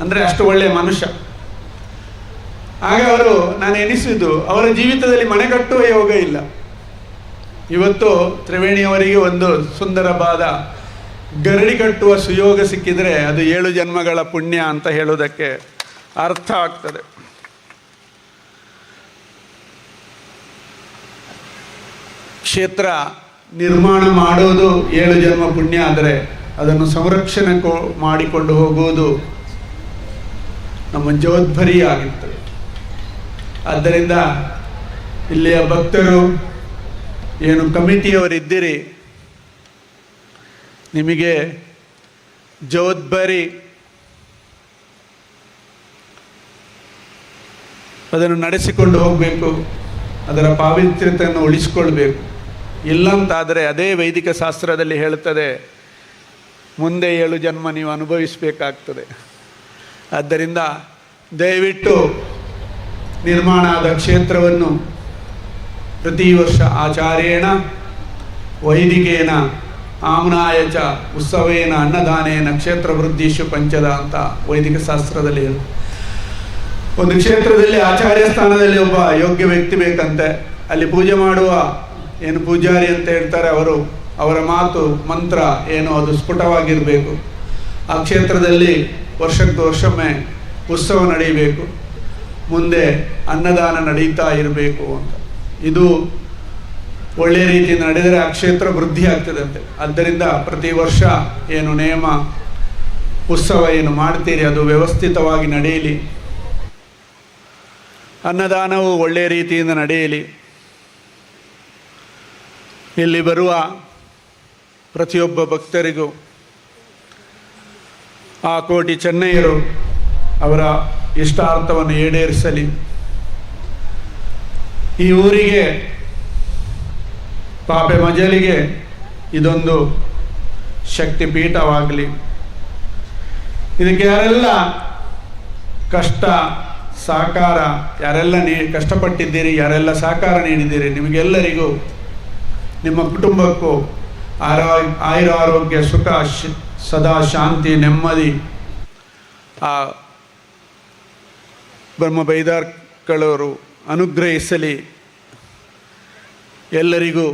ಅಂದರೆ ಅಷ್ಟು ಒಳ್ಳೆಯ ಮನುಷ್ಯ. ಆಗ ಅವರು, ನಾನು ಎನಿಸಿದ್ದು ಅವರ ಜೀವಿತದಲ್ಲಿ ಮನೆ ಕಟ್ಟುವ ಯೋಗ ಇಲ್ಲ. ಇವತ್ತು ತ್ರಿವೇಣಿಯವರಿಗೆ ಒಂದು ಸುಂದರವಾದ ಗರಡಿ ಕಟ್ಟುವ ಸುಯೋಗ ಸಿಕ್ಕಿದರೆ ಅದು 7 ಜನ್ಮಗಳ ಪುಣ್ಯ ಅಂತ ಹೇಳುವುದಕ್ಕೆ ಅರ್ಥ ಆಗ್ತದೆ. ಕ್ಷೇತ್ರ ನಿರ್ಮಾಣ ಮಾಡೋದು 7 ಜನ್ಮ ಪುಣ್ಯ ಆದರೆ ಅದನ್ನು ಸಂರಕ್ಷಣೆ ಮಾಡಿಕೊಂಡು ಹೋಗುವುದು ನಮ್ಮ ಜವಾಬ್ದಾರಿಯಾಗಿರ್ತದೆ. ಆದ್ದರಿಂದ ಇಲ್ಲಿಯ ಭಕ್ತರು ಏನು ಕಮಿಟಿಯವರಿದ್ದೀರಿ, ನಿಮಗೆ ಜವಾಬ್ದಾರಿ ಅದನ್ನು ನಡೆಸಿಕೊಂಡು ಹೋಗಬೇಕು, ಅದರ ಪಾವಿತ್ರ್ಯತೆಯನ್ನು ಉಳಿಸಿಕೊಳ್ಬೇಕು. ಇಲ್ಲಂತಾದರೆ ಅದೇ ವೈದಿಕ ಶಾಸ್ತ್ರದಲ್ಲಿ ಹೇಳುತ್ತದೆ, ಮುಂದೆ 7 ಜನ್ಮ ನೀವು ಅನುಭವಿಸಬೇಕಾಗ್ತದೆ. ಆದ್ದರಿಂದ ದಯವಿಟ್ಟು ನಿರ್ಮಾಣ ಆದ ಕ್ಷೇತ್ರವನ್ನು ಪ್ರತಿ ವರ್ಷ ಆಚಾರ್ಯೇಣ ವೈದಿಕೇನ ಆಮ್ನಾಯ ಚ ಉತ್ಸವೇನ ಅನ್ನದಾನೇನ ಕ್ಷೇತ್ರ ವೃದ್ಧಿಷು ಪಂಚದ ಅಂತ ವೈದಿಕ ಶಾಸ್ತ್ರದಲ್ಲಿ ಹೇಳುತ್ತೆ. ಒಂದು ಕ್ಷೇತ್ರದಲ್ಲಿ ಆಚಾರ್ಯ ಸ್ಥಾನದಲ್ಲಿ ಒಬ್ಬ ಯೋಗ್ಯ ವ್ಯಕ್ತಿ ಬೇಕಂತೆ. ಅಲ್ಲಿ ಪೂಜೆ ಮಾಡುವ ಏನು ಪೂಜಾರಿ ಅಂತ ಹೇಳ್ತಾರೆ ಅವರು, ಅವರ ಮಾತು ಮಂತ್ರ ಏನು ಅದು ಸ್ಫುಟವಾಗಿರಬೇಕು. ಆ ಕ್ಷೇತ್ರದಲ್ಲಿ ವರ್ಷಕ್ಕೆ ವರ್ಷೊಮ್ಮೆ ಉತ್ಸವ ನಡೆಯಬೇಕು, ಮುಂದೆ ಅನ್ನದಾನ ನಡೀತಾ ಇರಬೇಕು ಅಂತ. ಇದು ಒಳ್ಳೆಯ ರೀತಿಯಿಂದ ನಡೆದರೆ ಆ ಕ್ಷೇತ್ರ ವೃದ್ಧಿ ಆಗ್ತದಂತೆ. ಆದ್ದರಿಂದ ಪ್ರತಿ ವರ್ಷ ಏನು ನೇಮ ಉತ್ಸವ ಏನು ಮಾಡ್ತೀರಿ ಅದು ವ್ಯವಸ್ಥಿತವಾಗಿ ನಡೆಯಲಿ, ಅನ್ನದಾನವು ಒಳ್ಳೆಯ ರೀತಿಯಿಂದ ನಡೆಯಲಿ. ಇಲ್ಲಿ ಬರುವ ಪ್ರತಿಯೊಬ್ಬ ಭಕ್ತರಿಗೂ ಆ ಕೋಟಿ ಚೆನ್ನಯ್ಯರು ಅವರ ಇಷ್ಟಾರ್ಥವನ್ನು ಈಡೇರಿಸಲಿ. ಈ ಊರಿಗೆ, ಪಾಪೆ ಮಜಲಿಗೆ ಇದೊಂದು ಶಕ್ತಿಪೀಠವಾಗಲಿ. ಇದಕ್ಕೆ ಯಾರೆಲ್ಲ ಕಷ್ಟ ಸಹಕಾರ, ಯಾರೆಲ್ಲ ಕಷ್ಟಪಟ್ಟಿದ್ದೀರಿ, ಯಾರೆಲ್ಲ ಸಹಕಾರ ನೀಡಿದ್ದೀರಿ, ನಿಮಗೆಲ್ಲರಿಗೂ ನಿಮ್ಮ ಕುಟುಂಬಕ್ಕೂ ಆಯುರ ಆರೋಗ್ಯ ಸುಖ ಸದಾ ಶಾಂತಿ ನೆಮ್ಮದಿ ಆ ಬ್ರಹ್ಮ ಬೈದಾರ್ಗಳವರು ಅನುಗ್ರಹಿಸಲಿ. ಎಲ್ಲರಿಗೂ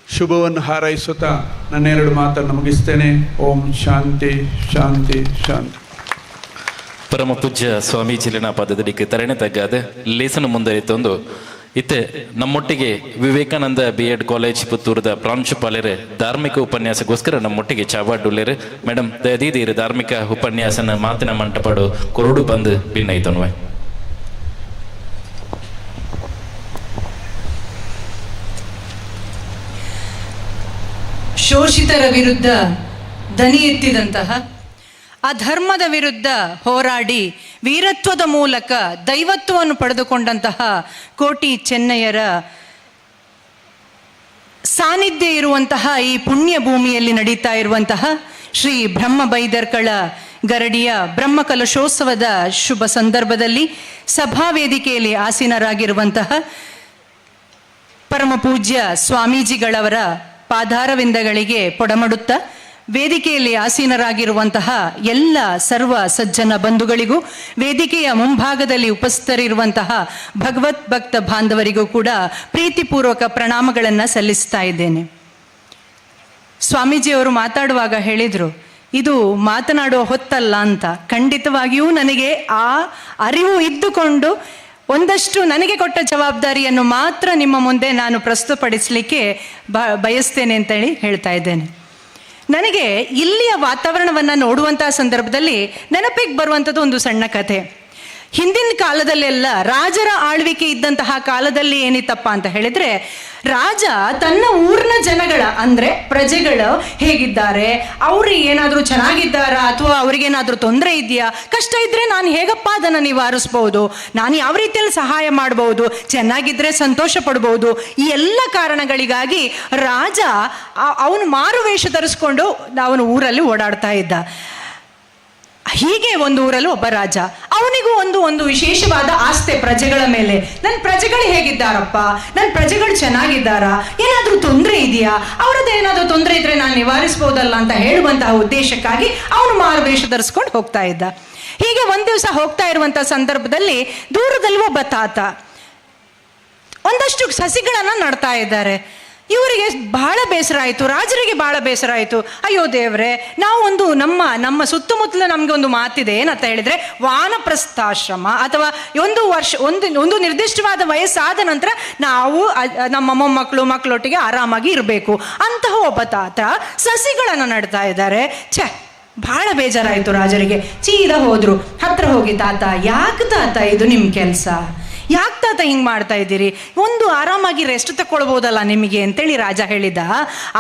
ಶುಭವನ್ನು ಹಾರೈಸುತ್ತಾ ನನ್ನೆರಡು ಮಾತನ್ನು ಮುಗಿಸ್ತೇನೆ. ಓಂ ಶಾಂತಿ ಶಾಂತಿ ಶಾಂತಿ. ಪರಮ ಪೂಜ್ಯ ಸ್ವಾಮೀಜಿಲಿನ ಪದದಡಿಗೆ ತರಣೆ ತಗ್ಗಾದ ಲೇಸನ ಮುಂದರಿತೊಂದು ಇತ್ತೆ ನಮ್ಮೊಟ್ಟಿಗೆ ವಿವೇಕಾನಂದ ಬಿ ಎಡ್ ಕಾಲೇಜ್ ಪುತ್ತೂರದ ಪ್ರಾಂಶುಪಾಲರು ಧಾರ್ಮಿಕ ಉಪನ್ಯಾಸಕ್ಕೋಸ್ಕರ ನಮ್ಮೊಟ್ಟಿಗೆ ಚಾವಾಡುಲ್ಲೇರು. ಮೇಡಮ್ ದಯದೀದಿರು ಧಾರ್ಮಿಕ ಉಪನ್ಯಾಸನ ಮಾತಿನ ಮಂಟಪಡು ಕೊರಡು ಬಂದು ಭಿನ್ನೈತನ್ವೆ. ಶೋಷಿತರ ವಿರುದ್ಧ ದನಿ ಎತ್ತಿದಂತಹ, ಅಧರ್ಮದ ವಿರುದ್ಧ ಹೋರಾಡಿ ವೀರತ್ವದ ಮೂಲಕ ದೈವತ್ವವನ್ನು ಪಡೆದುಕೊಂಡಂತಹ ಕೋಟಿ ಚೆನ್ನಯ್ಯರ ಸಾನ್ನಿಧ್ಯ ಇರುವಂತಹ ಈ ಪುಣ್ಯ ಭೂಮಿಯಲ್ಲಿ ನಡೀತಾ ಇರುವಂತಹ ಶ್ರೀ ಬ್ರಹ್ಮ ಬೈದರ್ಕಳ ಗರಡಿಯ ಬ್ರಹ್ಮಕಲಶೋತ್ಸವದ ಶುಭ ಸಂದರ್ಭದಲ್ಲಿ ಸಭಾವೇದಿಕೆಯಲ್ಲಿ ಆಸೀನರಾಗಿರುವಂತಹ ಪರಮಪೂಜ್ಯ ಸ್ವಾಮೀಜಿಗಳವರ ಪಾದಾರವಿಂದಗಳಿಗೆ ಪೊಡಮಡುತ್ತಾ ವೇದಿಕೆಯಲ್ಲಿ ಆಸೀನರಾಗಿರುವಂತಹ ಎಲ್ಲ ಸರ್ವ ಸಜ್ಜನ ಬಂಧುಗಳಿಗೂ, ವೇದಿಕೆಯ ಮುಂಭಾಗದಲ್ಲಿ ಉಪಸ್ಥಿತರಿರುವಂತಹ ಭಗವತ್ ಭಕ್ತ ಬಾಂಧವರಿಗೂ ಕೂಡ ಪ್ರೀತಿಪೂರ್ವಕ ಪ್ರಣಾಮಗಳನ್ನು ಸಲ್ಲಿಸ್ತಾ ಇದ್ದೇನೆ. ಸ್ವಾಮೀಜಿಯವರು ಮಾತಾಡುವಾಗ ಹೇಳಿದರು, ಇದು ಮಾತನಾಡುವ ಹೊತ್ತಲ್ಲ ಅಂತ. ಖಂಡಿತವಾಗಿಯೂ ನನಗೆ ಆ ಅರಿವು ಇದ್ದುಕೊಂಡು ಒಂದಷ್ಟು ನನಗೆ ಕೊಟ್ಟ ಜವಾಬ್ದಾರಿಯನ್ನು ಮಾತ್ರ ನಿಮ್ಮ ಮುಂದೆ ನಾನು ಪ್ರಸ್ತುತಪಡಿಸಲಿಕ್ಕೆ ಬಯಸ್ತೇನೆ ಅಂತೇಳಿ ಹೇಳ್ತಾ ಇದ್ದೇನೆ. ನನಗೆ ಇಲ್ಲಿಯ ವಾತಾವರಣವನ್ನು ನೋಡುವಂಥ ಸಂದರ್ಭದಲ್ಲಿ ನೆನಪಿಗೆ ಬರುವಂಥದ್ದು ಒಂದು ಸಣ್ಣ ಕಥೆ. ಹಿಂದಿನ ಕಾಲದಲ್ಲೆಲ್ಲ ರಾಜರ ಆಳ್ವಿಕೆ ಇದ್ದಂತಹ ಕಾಲದಲ್ಲಿ ಏನಿತ್ತಪ್ಪ ಅಂತ ಹೇಳಿದರೆ, ರಾಜ ತನ್ನ ಊರಿನ ಜನಗಳ ಅಂದರೆ ಪ್ರಜೆಗಳು ಹೇಗಿದ್ದಾರೆ, ಅವರು ಏನಾದರೂ ಚೆನ್ನಾಗಿದ್ದಾರಾ ಅಥವಾ ಅವ್ರಿಗೇನಾದರೂ ತೊಂದರೆ ಇದೆಯಾ, ಕಷ್ಟ ಇದ್ದರೆ ನಾನು ಹೇಗಪ್ಪ ಅದನ್ನು ನಿವಾರಿಸ್ಬೋದು, ನಾನು ಯಾವ ರೀತಿಯಲ್ಲಿ ಸಹಾಯ ಮಾಡ್ಬೋದು, ಚೆನ್ನಾಗಿದ್ದರೆ ಸಂತೋಷ ಪಡ್ಬೋದು, ಈ ಎಲ್ಲ ಕಾರಣಗಳಿಗಾಗಿ ರಾಜ ಅವನು ಮಾರುವೇಷ ಧರಿಸ್ಕೊಂಡು ಅವನು ಊರಲ್ಲಿ ಓಡಾಡ್ತಾ ಇದ್ದ. ಹೀಗೆ ಒಂದು ಊರಲ್ಲಿ ಒಬ್ಬ ರಾಜ, ಅವನಿಗೂ ಒಂದು ಒಂದು ವಿಶೇಷವಾದ ಆಸ್ತೆ ಪ್ರಜೆಗಳ ಮೇಲೆ. ನನ್ನ ಪ್ರಜೆಗಳು ಹೇಗಿದ್ದಾರಪ್ಪ, ನನ್ನ ಪ್ರಜೆಗಳು ಚೆನ್ನಾಗಿದ್ದಾರಾ, ಏನಾದರೂ ತೊಂದರೆ ಇದೆಯಾ, ಅವರದ್ದು ಏನಾದರೂ ತೊಂದರೆ ಇದ್ರೆ ನಾನು ನಿವಾರಿಸ್ಬೋದಲ್ಲ ಅಂತ ಹೇಳುವಂತಹ ಉದ್ದೇಶಕ್ಕಾಗಿ ಅವನು ಮಾರುವೇಷ ಧರಿಸ್ಕೊಂಡು ಹೋಗ್ತಾ ಇದ್ದ. ಹೀಗೆ ಒಂದು ದಿವಸ ಹೋಗ್ತಾ ಇರುವಂಥ ಸಂದರ್ಭದಲ್ಲಿ ದೂರದಲ್ಲಿ ಒಬ್ಬ ತಾತ ಒಂದಷ್ಟು ಸಸಿಗಳನ್ನು ನಡ್ತಾ ಇದ್ದಾರೆ. ಇವರಿಗೆ ಬಹಳ ಬೇಸರ ಆಯಿತು, ರಾಜರಿಗೆ ಬಹಳ ಬೇಸರ ಆಯಿತು. ಅಯ್ಯೋ ದೇವ್ರೆ, ನಾವು ಒಂದು ನಮ್ಮ ನಮ್ಮ ಸುತ್ತಮುತ್ತಲು ನಮಗೆ ಒಂದು ಮಾತಿದೆ, ಏನಂತ ಹೇಳಿದರೆ ವಾನಪ್ರಸ್ಥಾಶ್ರಮ ಅಥವಾ ಒಂದು ವರ್ಷ ಒಂದು ಒಂದು ನಿರ್ದಿಷ್ಟವಾದ ವಯಸ್ಸಾದ ನಂತರ ನಾವು ನಮ್ಮ ಮೊಮ್ಮಕ್ಕಳು ಮಕ್ಕಳೊಟ್ಟಿಗೆ ಆರಾಮಾಗಿ ಇರಬೇಕು. ಅಂತಹ ಒಬ್ಬ ತಾತ ಸಸಿಗಳನ್ನು ನಡ್ತಾ ಇದ್ದಾರೆ. ಛೆ, ಬಹಳ ಬೇಜಾರಾಯಿತು ರಾಜರಿಗೆ. ಚೀದ ಹೋದರು. ಹತ್ರ ಹೋಗಿ, ತಾತ ಯಾಕೆ ತಾತ ಇದು ನಿಮ್ಮ ಕೆಲಸ, ಯಾಕೆ ತಾತ ಹಿಂಗೆ ಮಾಡ್ತಾ ಇದ್ದೀರಿ, ಒಂದು ಆರಾಮಾಗಿ ರೆಸ್ಟ್ ತಗೊಳ್ಬೋದಲ್ಲ ನಿಮಗೆ ಅಂತೇಳಿ ರಾಜ ಹೇಳಿದ.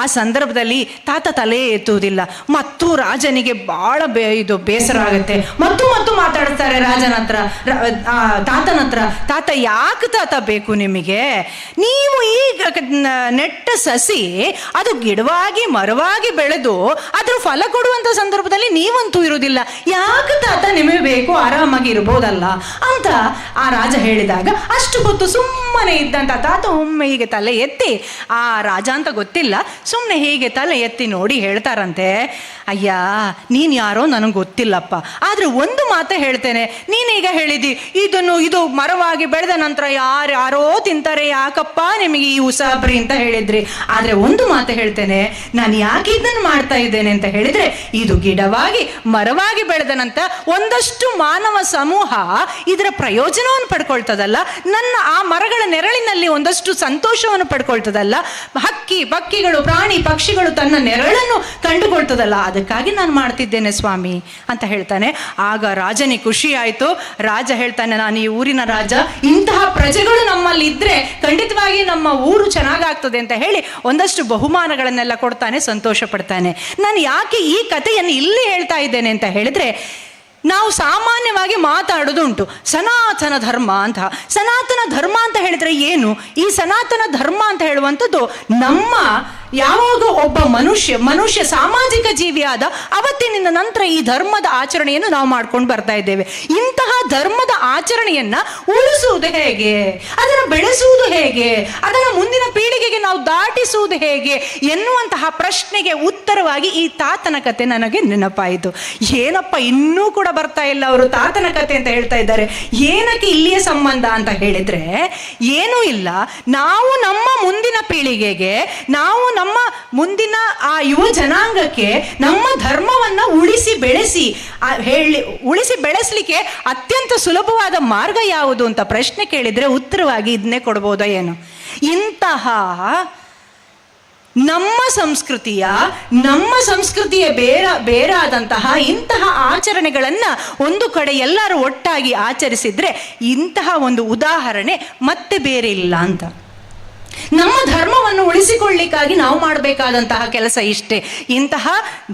ಆ ಸಂದರ್ಭದಲ್ಲಿ ತಾತ ತಲೆ ಎತ್ತುವುದಿಲ್ಲ. ಮತ್ತು ರಾಜನಿಗೆ ಭಾಳ ಇದು ಬೇಸರ ಆಗುತ್ತೆ. ಮತ್ತು ಮತ್ತು ಮಾತಾಡ್ತಾರೆ ರಾಜನ ಹತ್ರ, ತಾತನ ಹತ್ರ. ತಾತ ಯಾಕೆ ತಾತ ಬೇಕು ನಿಮಗೆ, ನೀವು ಈಗ ನೆಟ್ಟ ಸಸಿ ಅದು ಗಿಡವಾಗಿ ಮರವಾಗಿ ಬೆಳೆದು ಅದ್ರ ಫಲ ಕೊಡುವಂಥ ಸಂದರ್ಭದಲ್ಲಿ ನೀವಂತೂ ಇರುವುದಿಲ್ಲ, ಯಾಕೆ ತಾತ ನಿಮಗೆ ಬೇಕು, ಆರಾಮಾಗಿ ಇರ್ಬೋದಲ್ಲ ಅಂತ ಆ ರಾಜ ಹೇಳಿದ. ಅಷ್ಟು ಹೊತ್ತು ಸುಮ್ಮನೆ ಇದ್ದಂಥ ತಾತ ಒಮ್ಮೆ ಹೀಗೆ ತಲೆ ಎತ್ತಿ, ಆ ರಾಜ ಅಂತ ಗೊತ್ತಿಲ್ಲ, ಸುಮ್ಮನೆ ಹೀಗೆ ತಲೆ ಎತ್ತಿ ನೋಡಿ ಹೇಳ್ತಾರಂತೆ, ಅಯ್ಯ ನೀನು ಯಾರೋ ನನಗೆ ಗೊತ್ತಿಲ್ಲಪ್ಪ, ಆದರೆ ಒಂದು ಮಾತೇ ಹೇಳ್ತೇನೆ, ನೀನೀಗ ಹೇಳಿದಿ ಇದನ್ನು ಇದು ಮರವಾಗಿ ಬೆಳೆದ ನಂತರ ಯಾರ್ಯಾರೋ ತಿಂತಾರೆ, ಯಾಕಪ್ಪ ನಿಮಗೆ ಈ ಉಸಾಬ್ರಿ ಅಂತ ಹೇಳಿದ್ರಿ, ಆದರೆ ಒಂದು ಮಾತು ಹೇಳ್ತೇನೆ, ನಾನು ಯಾಕೆ ಇದನ್ನು ಮಾಡ್ತಾ ಇದ್ದೇನೆ ಅಂತ ಹೇಳಿದರೆ, ಇದು ಗಿಡವಾಗಿ ಮರವಾಗಿ ಬೆಳೆದ ನಂತರ ಒಂದಷ್ಟು ಮಾನವ ಸಮೂಹ ಇದರ ಪ್ರಯೋಜನವನ್ನು ಪಡ್ಕೊಳ್ತದಲ್ಲ, ನನ್ನ ಆ ಮರಗಳ ನೆರಳಿನಲ್ಲಿ ಒಂದಷ್ಟು ಸಂತೋಷವನ್ನು ಪಡ್ಕೊಳ್ತದಲ್ಲ, ಹಕ್ಕಿ ಪಕ್ಕಿಗಳು ಪ್ರಾಣಿ ಪಕ್ಷಿಗಳು ತನ್ನ ನೆರಳನ್ನು ಕಂಡುಕೊಳ್ತದಲ್ಲ, ಅದಕ್ಕಾಗಿ ನಾನು ಮಾಡ್ತಿದ್ದೇನೆ ಸ್ವಾಮಿ ಅಂತ ಹೇಳ್ತಾನೆ. ಆಗ ರಾಜನಿಗೆ ಖುಷಿ ಆಯಿತು. ರಾಜ ಹೇಳ್ತಾನೆ, ನಾನು ಈ ಊರಿನ ರಾಜ, ಇಂತಹ ಪ್ರಜೆಗಳು ನಮ್ಮಲ್ಲಿ ಇದ್ರೆ ಖಂಡಿತವಾಗಿ ನಮ್ಮ ಊರು ಚೆನ್ನಾಗಾಗ್ತದೆ ಅಂತ ಹೇಳಿ ಒಂದಷ್ಟು ಬಹುಮಾನಗಳನ್ನೆಲ್ಲ ಕೊಡ್ತಾನೆ, ಸಂತೋಷ ಪಡ್ತಾನೆ. ನಾನು ಯಾಕೆ ಈ ಕಥೆಯನ್ನು ಇಲ್ಲಿ ಹೇಳ್ತಾ ಇದ್ದೇನೆ ಅಂತ ಹೇಳಿದ್ರೆ, ನಾವು ಸಾಮಾನ್ಯವಾಗಿ ಮಾತಾಡೋದುಂಟು ಸನಾತನ ಧರ್ಮ ಅಂತ. ಸನಾತನ ಧರ್ಮ ಅಂತ ಹೇಳಿದ್ರೆ ಏನು? ಈ ಸನಾತನ ಧರ್ಮ ಅಂತ ಹೇಳುವಂಥದ್ದು ನಮ್ಮ ಯಾವಾಗ ಒಬ್ಬ ಮನುಷ್ಯ ಸಾಮಾಜಿಕ ಜೀವಿಯಾದ ಅವತ್ತಿನಿಂದ ನಂತರ ಈ ಧರ್ಮದ ಆಚರಣೆಯನ್ನು ನಾವು ಮಾಡ್ಕೊಂಡು ಬರ್ತಾ ಇದ್ದೇವೆ. ಇಂತಹ ಧರ್ಮದ ಆಚರಣೆಯನ್ನ ಉಳಿಸುವುದು ಹೇಗೆ, ಅದನ್ನು ಬೆಳೆಸುವುದು ಹೇಗೆ, ಅದನ್ನು ಮುಂದಿನ ಪೀಳಿಗೆಗೆ ನಾವು ದಾಟಿಸುವುದು ಹೇಗೆ ಎನ್ನುವಂತಹ ಪ್ರಶ್ನೆಗೆ ಉತ್ತರವಾಗಿ ಈ ತಾತನ ಕತೆ ನನಗೆ ನೆನಪಾಯಿತು. ಏನಪ್ಪ ಇನ್ನೂ ಕೂಡ ಬರ್ತಾ ಇಲ್ಲ ಅವರು ತಾತನ ಕತೆ ಅಂತ ಹೇಳ್ತಾ ಇದ್ದಾರೆ, ಏನಕ್ಕೆ ಇಲ್ಲಿಯ ಸಂಬಂಧ ಅಂತ ಹೇಳಿದ್ರೆ ಏನೂ ಇಲ್ಲ. ನಾವು ನಮ್ಮ ಮುಂದಿನ ಪೀಳಿಗೆಗೆ, ನಾವು ನಮ್ಮ ಮುಂದಿನ ಆ ಯುವ ಜನಾಂಗಕ್ಕೆ ನಮ್ಮ ಧರ್ಮವನ್ನು ಉಳಿಸಿ ಬೆಳೆಸಿ ಹೇಳಿ ಉಳಿಸಿ ಬೆಳೆಸಲಿಕ್ಕೆ ಅತ್ಯಂತ ಸುಲಭವಾದ ಮಾರ್ಗ ಯಾವುದು ಅಂತ ಪ್ರಶ್ನೆ ಕೇಳಿದರೆ ಉತ್ತರವಾಗಿ ಇದನ್ನೇ ಕೊಡ್ಬೋದಾ ಏನು? ಇಂತಹ ನಮ್ಮ ಸಂಸ್ಕೃತಿಯ ಬೇರಾದಂತಹ ಇಂತಹ ಆಚರಣೆಗಳನ್ನು ಒಂದು ಕಡೆ ಎಲ್ಲರೂ ಒಟ್ಟಾಗಿ ಆಚರಿಸಿದರೆ ಇಂತಹ ಒಂದು ಉದಾಹರಣೆ ಮತ್ತೆ ಬೇರೆ ಇಲ್ಲ ಅಂತ. ನಮ್ಮ ಧರ್ಮವನ್ನು ಉಳಿಸಿಕೊಳ್ಳಿಕ್ಕಾಗಿ ನಾವು ಮಾಡಬೇಕಾದಂತಹ ಕೆಲಸ ಇಷ್ಟೇ. ಇಂತಹ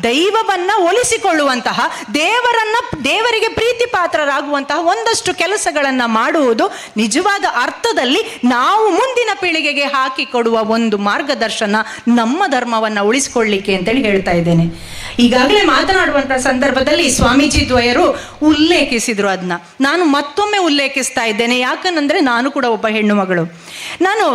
ದೈವವನ್ನು ಒಲಿಸಿಕೊಳ್ಳುವಂತಹ, ದೇವರಿಗೆ ಪ್ರೀತಿ ಪಾತ್ರರಾಗುವಂತಹ ಒಂದಷ್ಟು ಕೆಲಸಗಳನ್ನು ಮಾಡುವುದು ನಿಜವಾದ ಅರ್ಥದಲ್ಲಿ ನಾವು ಮುಂದಿನ ಪೀಳಿಗೆಗೆ ಹಾಕಿಕೊಡುವ ಒಂದು ಮಾರ್ಗದರ್ಶನ ನಮ್ಮ ಧರ್ಮವನ್ನು ಉಳಿಸಿಕೊಳ್ಳಿಕ್ಕೆ ಅಂತೇಳಿ ಹೇಳ್ತಾ ಇದ್ದೇನೆ. ಈಗಾಗಲೇ ಮಾತನಾಡುವಂತಹ ಸಂದರ್ಭದಲ್ಲಿ ಸ್ವಾಮೀಜಿ ದ್ವಯರು ಉಲ್ಲೇಖಿಸಿದರು, ಅದನ್ನ ನಾನು ಮತ್ತೊಮ್ಮೆ ಉಲ್ಲೇಖಿಸ್ತಾ ಇದ್ದೇನೆ. ಯಾಕಂದರೆ ನಾನು ಕೂಡ ಒಬ್ಬ ಹೆಣ್ಣು ಮಗಳು. ನಾನು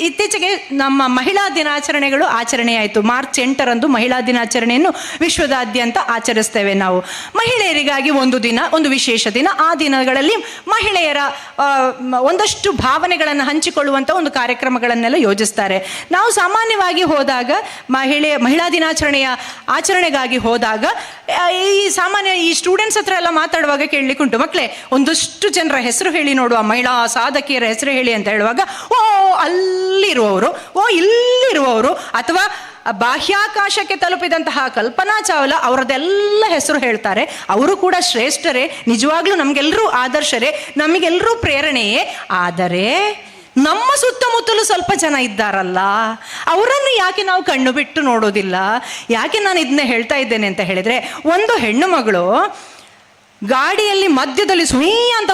ಇತ್ತೀಚೆಗೆ ನಮ್ಮ ಮಹಿಳಾ ದಿನಾಚರಣೆಗಳು ಆಚರಣೆಯಾಯಿತು. ಮಾರ್ಚ್ 8ರಂದು ಮಹಿಳಾ ದಿನಾಚರಣೆಯನ್ನು ವಿಶ್ವದಾದ್ಯಂತ ಆಚರಿಸ್ತೇವೆ ನಾವು. ಮಹಿಳೆಯರಿಗಾಗಿ ಒಂದು ದಿನ, ಒಂದು ವಿಶೇಷ ದಿನ. ಆ ದಿನಗಳಲ್ಲಿ ಮಹಿಳೆಯರ ಒಂದಷ್ಟು ಭಾವನೆಗಳನ್ನು ಹಂಚಿಕೊಳ್ಳುವಂಥ ಒಂದು ಕಾರ್ಯಕ್ರಮಗಳನ್ನೆಲ್ಲ ಯೋಜಿಸ್ತಾರೆ. ನಾವು ಸಾಮಾನ್ಯವಾಗಿ ಹೋದಾಗ ಮಹಿಳಾ ದಿನಾಚರಣೆಯ ಆಚರಣೆಗಾಗಿ ಹೋದಾಗ ಈ ಸಾಮಾನ್ಯ ಈ ಸ್ಟೂಡೆಂಟ್ಸ್ ಹತ್ರ ಎಲ್ಲ ಮಾತಾಡುವಾಗ ಕೇಳಲಿಕ್ಕುಂಟು, ಮಕ್ಕಳೇ ಒಂದಷ್ಟು ಜನರ ಹೆಸರು ಹೇಳಿ ನೋಡುವ, ಮಹಿಳಾ ಸಾಧಕಿಯರ ಹೆಸರು ಹೇಳಿ ಅಂತ ಹೇಳುವಾಗ ಓ ಅಲ್ಲಿರುವವರು, ಓ ಇಲ್ಲಿರುವವರು, ಅಥವಾ ಬಾಹ್ಯಾಕಾಶಕ್ಕೆ ತಲುಪಿದಂತಹ ಕಲ್ಪನಾ ಚಾವ್ಲಾ ಅವರದೆಲ್ಲ ಹೆಸರು ಹೇಳ್ತಾರೆ. ಅವರು ಕೂಡ ಶ್ರೇಷ್ಠರೇ, ನಿಜವಾಗ್ಲೂ ನಮಗೆಲ್ಲರೂ ಆದರ್ಶರೇ, ನಮಗೆಲ್ಲರೂ ಪ್ರೇರಣೆಯೇ. ಆದರೆ ನಮ್ಮ ಸುತ್ತಮುತ್ತಲೂ ಸ್ವಲ್ಪ ಜನ ಇದ್ದಾರಲ್ಲ, ಅವರನ್ನು ಯಾಕೆ ನಾವು ಕಣ್ಣು ಬಿಟ್ಟು ನೋಡೋದಿಲ್ಲ? ಯಾಕೆ ನಾನು ಇದನ್ನ ಹೇಳ್ತಾ ಇದ್ದೇನೆ ಅಂತ ಹೇಳಿದರೆ, ಒಂದು ಹೆಣ್ಣು ಮಗಳು ಗಾಡಿಯಲ್ಲಿ ಮಧ್ಯದಲ್ಲಿ ಸುಯ್ ಅಂತ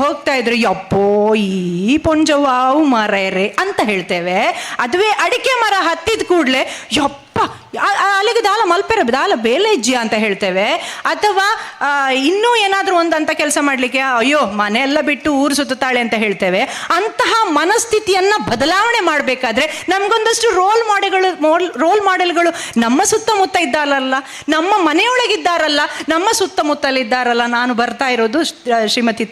ಹೋಗ್ತಾ ಇದ್ರು, ಯಪ್ಪೋ ಈ ಪೊಂಜವಾವು ಮರೇರೆ ಅಂತ ಹೇಳ್ತೇವೆ. ಅದುವೇ ಅಡಿಕೆ ಮರ ಹತ್ತಿದ ಕೂಡಲೇ ಯಪ್ಪ ಅಲ್ಲಿಗೆ ದಾಲ ಮಲ್ಪೆರ ದಾಲ ಬೇಲೆಜ್ಜಿಯ ಅಂತ ಹೇಳ್ತೇವೆ. ಅಥವಾ ಇನ್ನೂ ಏನಾದರೂ ಒಂದಂತ ಕೆಲಸ ಮಾಡಲಿಕ್ಕೆ ಅಯ್ಯೋ ಮನೆಯೆಲ್ಲ ಬಿಟ್ಟು ಊರು ಸುತ್ತಾಳೆ ಅಂತ ಹೇಳ್ತೇವೆ. ಅಂತಹ ಮನಸ್ಥಿತಿಯನ್ನು ಬದಲಾವಣೆ ಮಾಡಬೇಕಾದ್ರೆ ನಮಗೊಂದಷ್ಟು ರೋಲ್ ಮಾಡೆಲ್ಗಳು ನಮ್ಮ ಸುತ್ತಮುತ್ತ ಇದ್ದಾರಲ್ಲ, ನಮ್ಮ ಮನೆಯೊಳಗಿದ್ದಾರಲ್ಲ, ನಮ್ಮ ಸುತ್ತಮುತ್ತಲಿದ್ದಾರಲ್ಲ. ನಾನು ಬರ್ತಾ ಇರೋದು ಶ್ರೀಮತಿ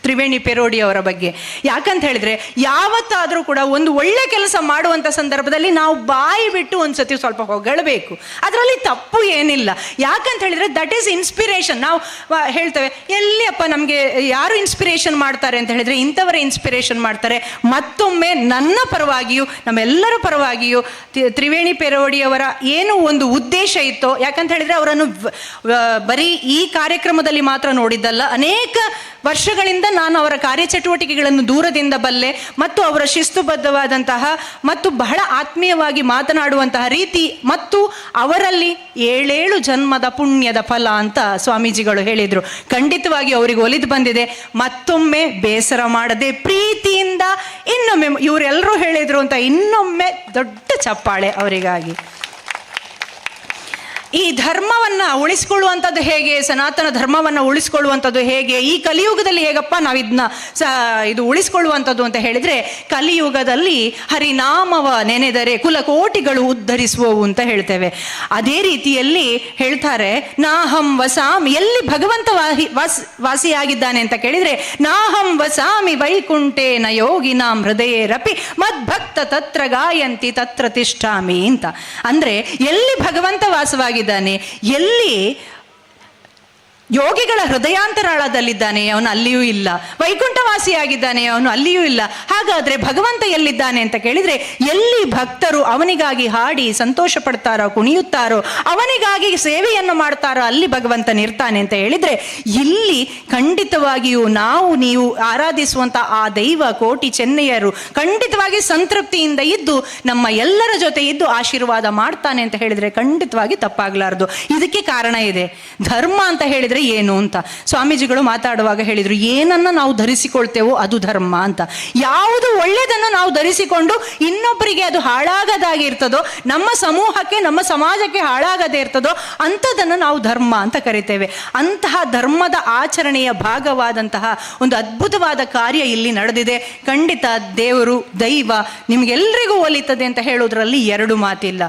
ತ್ರಿವೇಣಿ ಪೆರೋಡಿ ಅವರ ಬಗ್ಗೆ. ಯಾಕಂತ ಹೇಳಿದ್ರೆ ಯಾವತ್ತಾದರೂ ಕೂಡ ಒಂದು ಒಳ್ಳೆ ಕೆಲಸ ಮಾಡುವಂಥ ಸಂದರ್ಭದಲ್ಲಿ ನಾವು ಬಾಯಿ ಬಿಟ್ಟು ಒಂದ್ಸತಿ ಸ್ವಲ್ಪ ಹೊಗಳಬೇಕು, ಅದರಲ್ಲಿ ತಪ್ಪು ಏನಿಲ್ಲ. ಯಾಕಂತ ಹೇಳಿದ್ರೆ that is inspiration. ನಾವು ಹೇಳ್ತೇವೆ ಎಲ್ಲಿಯಪ್ಪ ನಮಗೆ ಯಾರು ಇನ್ಸ್ಪಿರೇಷನ್ ಮಾಡ್ತಾರೆ ಅಂತ ಹೇಳಿದ್ರೆ ಇಂಥವರೇ ಇನ್ಸ್ಪಿರೇಷನ್ ಮಾಡ್ತಾರೆ. ಮತ್ತೊಮ್ಮೆ ನನ್ನ ಪರವಾಗಿಯೂ ನಮ್ಮೆಲ್ಲರ ಪರವಾಗಿಯೂ ತ್ರಿವೇಣಿ ಪೆರೋಡಿಯವರ ಏನು ಒಂದು ಉದ್ದೇಶ ಇತ್ತೋ, ಯಾಕಂತ ಹೇಳಿದ್ರೆ ಅವರನ್ನು ಬರೀ ಈ ಕಾರ್ಯಕ್ರಮದಲ್ಲಿ ಮಾತ್ರ ನೋಡಿದ್ದಲ್ಲ, ಅನೇಕ ವರ್ಷಗಳಿಂದ ನಾನು ಅವರ ಕಾರ್ಯಚಟುವಟಿಕೆಗಳನ್ನು ದೂರದಿಂದ ಬಲ್ಲೆ ಮತ್ತು ಅವರ ಶಿಸ್ತುಬದ್ಧವಾದಂತಹ ಮತ್ತು ಬಹಳ ಆತ್ಮೀಯವಾಗಿ ಮಾತನಾಡುವಂತಹ ರೀತಿ ಮತ್ತು ಅವರಲ್ಲಿ 7 ಜನ್ಮದ ಪುಣ್ಯದ ಫಲ ಅಂತ ಸ್ವಾಮೀಜಿಗಳು ಹೇಳಿದರು. ಖಂಡಿತವಾಗಿ ಅವರಿಗೆ ಒಲಿದು ಬಂದಿದೆ. ಮತ್ತೊಮ್ಮೆ ಬೇಸರ ಮಾಡದೆ ಪ್ರೀತಿಯಿಂದ ಇನ್ನೊಮ್ಮೆ ಇವರೆಲ್ಲರೂ ಹೇಳಿದರು ಅಂತ ಇನ್ನೊಮ್ಮೆ ದೊಡ್ಡ ಚಪ್ಪಾಳೆ ಅವರಿಗಾಗಿ. ಈ ಧರ್ಮವನ್ನು ಉಳಿಸ್ಕೊಳ್ಳುವಂಥದ್ದು ಹೇಗೆ, ಸನಾತನ ಧರ್ಮವನ್ನು ಉಳಿಸ್ಕೊಳ್ಳುವಂಥದ್ದು ಹೇಗೆ, ಈ ಕಲಿಯುಗದಲ್ಲಿ ಹೇಗಪ್ಪ ನಾವಿದನ್ನ ಇದು ಉಳಿಸ್ಕೊಳ್ಳುವಂಥದ್ದು ಅಂತ ಹೇಳಿದರೆ, ಕಲಿಯುಗದಲ್ಲಿ ಹರಿನಾಮವ ನೆನೆದರೆ ಕುಲಕೋಟಿಗಳು ಉದ್ಧರಿಸುವವು ಅಂತ ಹೇಳ್ತೇವೆ. ಅದೇ ರೀತಿಯಲ್ಲಿ ಹೇಳ್ತಾರೆ ನಾಹಂ ವಸಾಮಿ, ಎಲ್ಲಿ ಭಗವಂತ ವಾಸಿಯಾಗಿದ್ದಾನೆ ಅಂತ ಕೇಳಿದರೆ ನಾಹಂ ವಸಾಮಿ ವೈಕುಂಠೇ ನ ಯೋಗಿನಾಂ ಹೃದಯೇರಪಿ ಮದ್ಭಕ್ತ ತತ್ರ ಗಾಯಂತಿ ತತ್ರ ತಿಷ್ಠಾಮಿ ಅಂತ. ಅಂದರೆ ಎಲ್ಲಿ ಭಗವಂತ ವಾಸವಾಗಿ ಾನೆ, ಎಲ್ಲಿ ಯೋಗಿಗಳ ಹೃದಯಾಂತರಾಳದಲ್ಲಿದ್ದಾನೆ ಅವನು ಅಲ್ಲಿಯೂ ಇಲ್ಲ, ವೈಕುಂಠವಾಸಿಯಾಗಿದ್ದಾನೆ ಅವನು ಅಲ್ಲಿಯೂ ಇಲ್ಲ. ಹಾಗಾದರೆ ಭಗವಂತ ಎಲ್ಲಿದ್ದಾನೆ ಅಂತ ಕೇಳಿದರೆ ಎಲ್ಲಿ ಭಕ್ತರು ಅವನಿಗಾಗಿ ಹಾಡಿ ಸಂತೋಷ ಪಡ್ತಾರೋ, ಕುಣಿಯುತ್ತಾರೋ, ಅವನಿಗಾಗಿ ಸೇವೆಯನ್ನು ಮಾಡ್ತಾರೋ ಅಲ್ಲಿ ಭಗವಂತನಿರ್ತಾನೆ ಅಂತ ಹೇಳಿದರೆ, ಇಲ್ಲಿ ಖಂಡಿತವಾಗಿಯೂ ನಾವು ನೀವು ಆರಾಧಿಸುವಂಥ ಆ ದೈವ ಕೋಟಿ ಚೆನ್ನಯ್ಯರು ಖಂಡಿತವಾಗಿ ಸಂತೃಪ್ತಿಯಿಂದ ಇದ್ದು ನಮ್ಮ ಎಲ್ಲರ ಜೊತೆ ಇದ್ದು ಆಶೀರ್ವಾದ ಮಾಡ್ತಾನೆ ಅಂತ ಹೇಳಿದರೆ ಖಂಡಿತವಾಗಿ ತಪ್ಪಾಗಲಾರದು. ಇದಕ್ಕೆ ಕಾರಣ ಇದೆ. ಧರ್ಮ ಅಂತ ಹೇಳಿದರೆ ಏನು ಅಂತ ಸ್ವಾಮೀಜಿಗಳು ಮಾತಾಡುವಾಗ ಹೇಳಿದರು, ಏನನ್ನ ನಾವು ಧರಿಸಿಕೊಳ್ತೇವೋ ಅದು ಧರ್ಮ ಅಂತ. ಯಾವುದು ಒಳ್ಳೆಯದನ್ನು ನಾವು ಧರಿಸಿಕೊಂಡು ಇನ್ನೊಬ್ಬರಿಗೆ ಅದು ಹಾಳಾಗದಾಗಿ ಇರ್ತದೋ, ನಮ್ಮ ಸಮೂಹಕ್ಕೆ ನಮ್ಮ ಸಮಾಜಕ್ಕೆ ಹಾಳಾಗದೇ ಇರ್ತದೋ ಅಂಥದ್ದನ್ನು ನಾವು ಧರ್ಮ ಅಂತ ಕರಿತೇವೆ. ಅಂತಹ ಧರ್ಮದ ಆಚರಣೆಯ ಭಾಗವಾದಂತಹ ಒಂದು ಅದ್ಭುತವಾದ ಕಾರ್ಯ ಇಲ್ಲಿ ನಡೆದಿದೆ. ಖಂಡಿತ ದೇವರು ದೈವ ನಿಮಗೆಲ್ಲರಿಗೂ ಒಲಿತದೆ ಅಂತ ಹೇಳೋದ್ರಲ್ಲಿ ಎರಡು ಮಾತಿಲ್ಲ.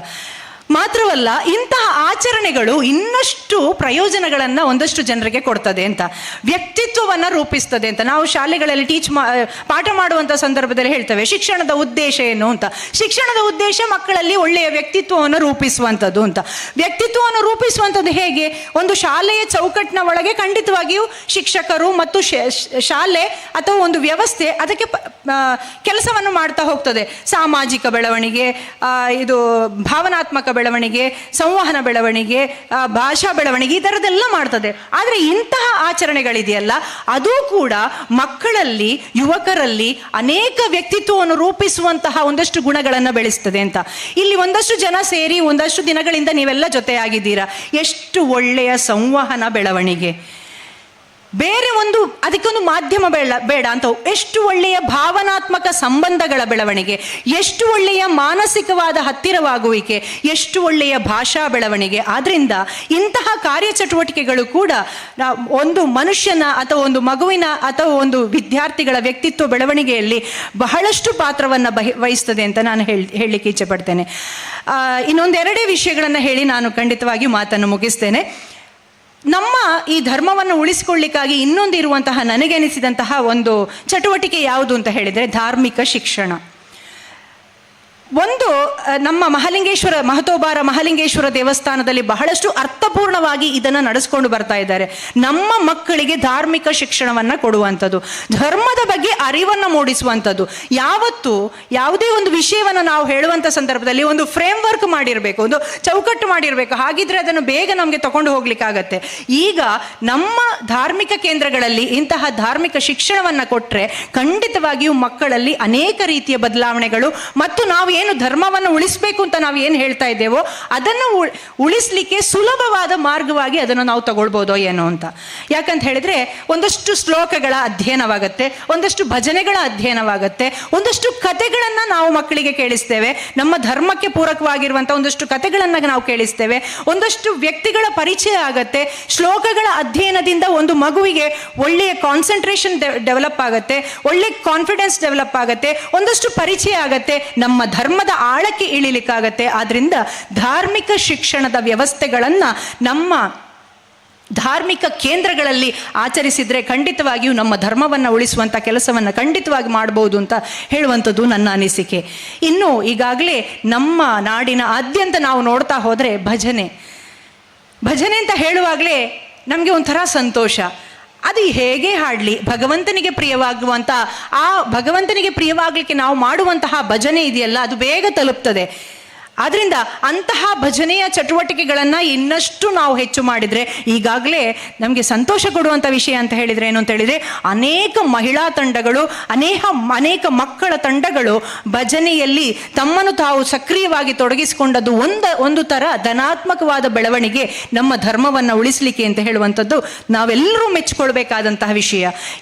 ಮಾತ್ರವಲ್ಲ, ಇಂತಹ ಆಚರಣೆಗಳು ಇನ್ನಷ್ಟು ಪ್ರಯೋಜನಗಳನ್ನು ಒಂದಷ್ಟು ಜನರಿಗೆ ಕೊಡ್ತದೆ ಅಂತ, ವ್ಯಕ್ತಿತ್ವವನ್ನು ರೂಪಿಸ್ತದೆ ಅಂತ. ನಾವು ಶಾಲೆಗಳಲ್ಲಿ ಪಾಠ ಮಾಡುವಂಥ ಸಂದರ್ಭದಲ್ಲಿ ಹೇಳ್ತೇವೆ ಶಿಕ್ಷಣದ ಉದ್ದೇಶ ಏನು ಅಂತ. ಶಿಕ್ಷಣದ ಉದ್ದೇಶ ಮಕ್ಕಳಲ್ಲಿ ಒಳ್ಳೆಯ ವ್ಯಕ್ತಿತ್ವವನ್ನು ರೂಪಿಸುವಂಥದ್ದು ಅಂತ. ವ್ಯಕ್ತಿತ್ವವನ್ನು ರೂಪಿಸುವಂಥದ್ದು ಹೇಗೆ? ಒಂದು ಶಾಲೆಯ ಚೌಕಟ್ಟಿನ ಒಳಗೆ ಖಂಡಿತವಾಗಿಯೂ ಶಿಕ್ಷಕರು ಮತ್ತು ಶಾಲೆ ಅಥವಾ ಒಂದು ವ್ಯವಸ್ಥೆ ಅದಕ್ಕೆ ಕೆಲಸವನ್ನು ಮಾಡ್ತಾ ಹೋಗ್ತದೆ. ಸಾಮಾಜಿಕ ಬೆಳವಣಿಗೆ, ಇದು ಭಾವನಾತ್ಮಕ ಬೆಳವಣಿಗೆ, ಸಂವಹನ ಬೆಳವಣಿಗೆ, ಭಾಷಾ ಬೆಳವಣಿಗೆ, ಈ ಥರದ್ದೆಲ್ಲ ಮಾಡ್ತದೆ. ಆದರೆ ಇಂತಹ ಆಚರಣೆಗಳಿದೆಯಲ್ಲ, ಅದು ಕೂಡ ಮಕ್ಕಳಲ್ಲಿ, ಯುವಕರಲ್ಲಿ ಅನೇಕ ವ್ಯಕ್ತಿತ್ವವನ್ನು ರೂಪಿಸುವಂತಹ ಒಂದಷ್ಟು ಗುಣಗಳನ್ನು ಬೆಳೆಸ್ತದೆ ಅಂತ. ಇಲ್ಲಿ ಒಂದಷ್ಟು ಜನ ಸೇರಿ ಒಂದಷ್ಟು ದಿನಗಳಿಂದ ನೀವೆಲ್ಲ ಜೊತೆಯಾಗಿದ್ದೀರಾ, ಎಷ್ಟು ಒಳ್ಳೆಯ ಸಂವಹನ ಬೆಳವಣಿಗೆ. ಬೇರೆ ಒಂದು ಅದಕ್ಕೊಂದು ಮಾಧ್ಯಮ ಬೇಡ ಅಂತ, ಎಷ್ಟು ಒಳ್ಳೆಯ ಭಾವನಾತ್ಮಕ ಸಂಬಂಧಗಳ ಬೆಳವಣಿಗೆ, ಎಷ್ಟು ಒಳ್ಳೆಯ ಮಾನಸಿಕವಾದ ಹತ್ತಿರವಾಗುವಿಕೆ, ಎಷ್ಟು ಒಳ್ಳೆಯ ಭಾಷಾ ಬೆಳವಣಿಗೆ. ಆದ್ದರಿಂದ ಇಂತಹ ಕಾರ್ಯಚಟುವಟಿಕೆಗಳು ಕೂಡ ಒಂದು ಮನುಷ್ಯನ ಅಥವಾ ಒಂದು ಮಗುವಿನ ಅಥವಾ ಒಂದು ವಿದ್ಯಾರ್ಥಿಗಳ ವ್ಯಕ್ತಿತ್ವ ಬೆಳವಣಿಗೆಯಲ್ಲಿ ಬಹಳಷ್ಟು ಪಾತ್ರವನ್ನು ವಹಿಸ್ತದೆ ಅಂತ ನಾನು ಹೇಳಲಿಕ್ಕೆ ಇಚ್ಛೆ ಪಡ್ತೇನೆ. ಇನ್ನೊಂದೆರಡೇ ವಿಷಯಗಳನ್ನು ಹೇಳಿ ನಾನು ಖಂಡಿತವಾಗಿಯೂ ಮಾತನ್ನು ಮುಗಿಸ್ತೇನೆ. ನಮ್ಮ ಈ ಧರ್ಮವನ್ನು ಉಳಿಸಿಕೊಳ್ಳಿಕ್ಕಾಗಿ ಇನ್ನೊಂದು ಇರುವಂತಹ ನನಗೆನಿಸಿದಂತಹ ಒಂದು ಚಟುವಟಿಕೆ ಯಾವುದು ಅಂತ ಹೇಳಿದರೆ ಧಾರ್ಮಿಕ ಶಿಕ್ಷಣ. ಒಂದು ನಮ್ಮ ಮಹಾಲಿಂಗೇಶ್ವರ ಮಹತೋಬಾರ ಮಹಾಲಿಂಗೇಶ್ವರ ದೇವಸ್ಥಾನದಲ್ಲಿ ಬಹಳಷ್ಟು ಅರ್ಥಪೂರ್ಣವಾಗಿ ಇದನ್ನು ನಡೆಸ್ಕೊಂಡು ಬರ್ತಾ ಇದ್ದಾರೆ. ನಮ್ಮ ಮಕ್ಕಳಿಗೆ ಧಾರ್ಮಿಕ ಶಿಕ್ಷಣವನ್ನು ಕೊಡುವಂಥದ್ದು, ಧರ್ಮದ ಬಗ್ಗೆ ಅರಿವನ್ನು ಮೂಡಿಸುವಂಥದ್ದು. ಯಾವತ್ತು ಯಾವುದೇ ಒಂದು ವಿಷಯವನ್ನು ನಾವು ಹೇಳುವಂಥ ಸಂದರ್ಭದಲ್ಲಿ ಒಂದು ಫ್ರೇಮ್ ವರ್ಕ್ ಮಾಡಿರಬೇಕು, ಒಂದು ಚೌಕಟ್ಟು ಮಾಡಿರಬೇಕು. ಹಾಗಿದ್ರೆ ಅದನ್ನು ಬೇಗ ನಮಗೆ ತಗೊಂಡು ಹೋಗ್ಲಿಕ್ಕಾಗತ್ತೆ. ಈಗ ನಮ್ಮ ಧಾರ್ಮಿಕ ಕೇಂದ್ರಗಳಲ್ಲಿ ಇಂತಹ ಧಾರ್ಮಿಕ ಶಿಕ್ಷಣವನ್ನು ಕೊಟ್ಟರೆ ಖಂಡಿತವಾಗಿಯೂ ಮಕ್ಕಳಲ್ಲಿ ಅನೇಕ ರೀತಿಯ ಬದಲಾವಣೆಗಳು ಮತ್ತು ನಾವು ಏನು ಧರ್ಮವನ್ನು ಉಳಿಸಬೇಕು ಅಂತ ನಾವು ಏನು ಹೇಳ್ತಾ ಇದ್ದೇವೋ ಅದನ್ನು ಉಳಿಸ್ಲಿಕ್ಕೆ ಸುಲಭವಾದ ಮಾರ್ಗವಾಗಿ ಅದನ್ನು ನಾವು ತಗೊಳ್ಬೋದೋ ಏನೋ ಅಂತ. ಯಾಕಂತ ಹೇಳಿದ್ರೆ ಒಂದಷ್ಟು ಶ್ಲೋಕಗಳ ಅಧ್ಯಯನವಾಗತ್ತೆ, ಒಂದಷ್ಟು ಭಜನೆಗಳ ಅಧ್ಯಯನವಾಗತ್ತೆ, ಒಂದಷ್ಟು ಕತೆಗಳನ್ನು ನಾವು ಮಕ್ಕಳಿಗೆ ಕೇಳಿಸ್ತೇವೆ, ನಮ್ಮ ಧರ್ಮಕ್ಕೆ ಪೂರಕವಾಗಿರುವಂಥ ಒಂದಷ್ಟು ಕತೆಗಳನ್ನು ನಾವು ಕೇಳಿಸ್ತೇವೆ, ಒಂದಷ್ಟು ವ್ಯಕ್ತಿಗಳ ಪರಿಚಯ ಆಗತ್ತೆ. ಶ್ಲೋಕಗಳ ಅಧ್ಯಯನದಿಂದ ಒಂದು ಮಗುವಿಗೆ ಒಳ್ಳೆಯ ಕಾನ್ಸಂಟ್ರೇಷನ್ ಡೆವಲಪ್ ಆಗತ್ತೆ, ಒಳ್ಳೆ ಕಾನ್ಫಿಡೆನ್ಸ್ ಡೆವಲಪ್ ಆಗತ್ತೆ, ಒಂದಷ್ಟು ಪರಿಚಯ ಆಗತ್ತೆ, ನಮ್ಮ ಧರ್ಮದ ಆಳಕ್ಕೆ ಇಳಿಲಿಕ್ಕಾಗತ್ತೆ. ಆದ್ರಿಂದ ಧಾರ್ಮಿಕ ಶಿಕ್ಷಣದ ವ್ಯವಸ್ಥೆಗಳನ್ನು ನಮ್ಮ ಧಾರ್ಮಿಕ ಕೇಂದ್ರಗಳಲ್ಲಿ ಆಚರಿಸಿದರೆ ಖಂಡಿತವಾಗಿಯೂ ನಮ್ಮ ಧರ್ಮವನ್ನು ಉಳಿಸುವಂಥ ಕೆಲಸವನ್ನು ಖಂಡಿತವಾಗಿ ಮಾಡ್ಬೋದು ಅಂತ ಹೇಳುವಂಥದ್ದು ನನ್ನ ಅನಿಸಿಕೆ. ಇನ್ನು ಈಗಾಗಲೇ ನಮ್ಮ ನಾಡಿನ ಆದ್ಯಂತ ನಾವು ನೋಡ್ತಾ ಹೋದರೆ ಭಜನೆ ಭಜನೆ ಅಂತ ಹೇಳುವಾಗಲೇ ನಮಗೆ ಒಂಥರ ಸಂತೋಷ. ಅದು ಹೇಗೆ ಹಾಡಲಿ, ಭಗವಂತನಿಗೆ ಪ್ರಿಯವಾಗುವಂಥ ಆ ಭಗವಂತನಿಗೆ ಪ್ರಿಯವಾಗಲಿಕ್ಕೆ ನಾವು ಮಾಡುವಂತಹ ಭಜನೆ ಇದೆಯಲ್ಲ, ಅದು ಬೇಗ ತಲುಪ್ತದೆ. ಆದ್ದರಿಂದ ಅಂತಹ ಭಜನೆಯ ಚಟುವಟಿಕೆಗಳನ್ನು ಇನ್ನಷ್ಟು ನಾವು ಹೆಚ್ಚು ಮಾಡಿದರೆ, ಈಗಾಗಲೇ ನಮಗೆ ಸಂತೋಷ ಕೊಡುವಂಥ ವಿಷಯ ಅಂತ ಹೇಳಿದರೆ ಏನು ಅಂತ ಹೇಳಿದರೆ, ಅನೇಕ ಮಹಿಳಾ ತಂಡಗಳು, ಅನೇಕ ಮಕ್ಕಳ ತಂಡಗಳು ಭಜನೆಯಲ್ಲಿ ತಮ್ಮನ್ನು ತಾವು ಸಕ್ರಿಯವಾಗಿ ತೊಡಗಿಸಿಕೊಂಡದ್ದು ಒಂದು ಥರ ಧನಾತ್ಮಕವಾದ ಬೆಳವಣಿಗೆ ನಮ್ಮ ಧರ್ಮವನ್ನು ಉಳಿಸಲಿಕ್ಕೆ ಅಂತ ಹೇಳುವಂಥದ್ದು ನಾವೆಲ್ಲರೂ ಮೆಚ್ಚಿಕೊಳ್ಬೇಕಾದಂತಹ ವಿಷಯ.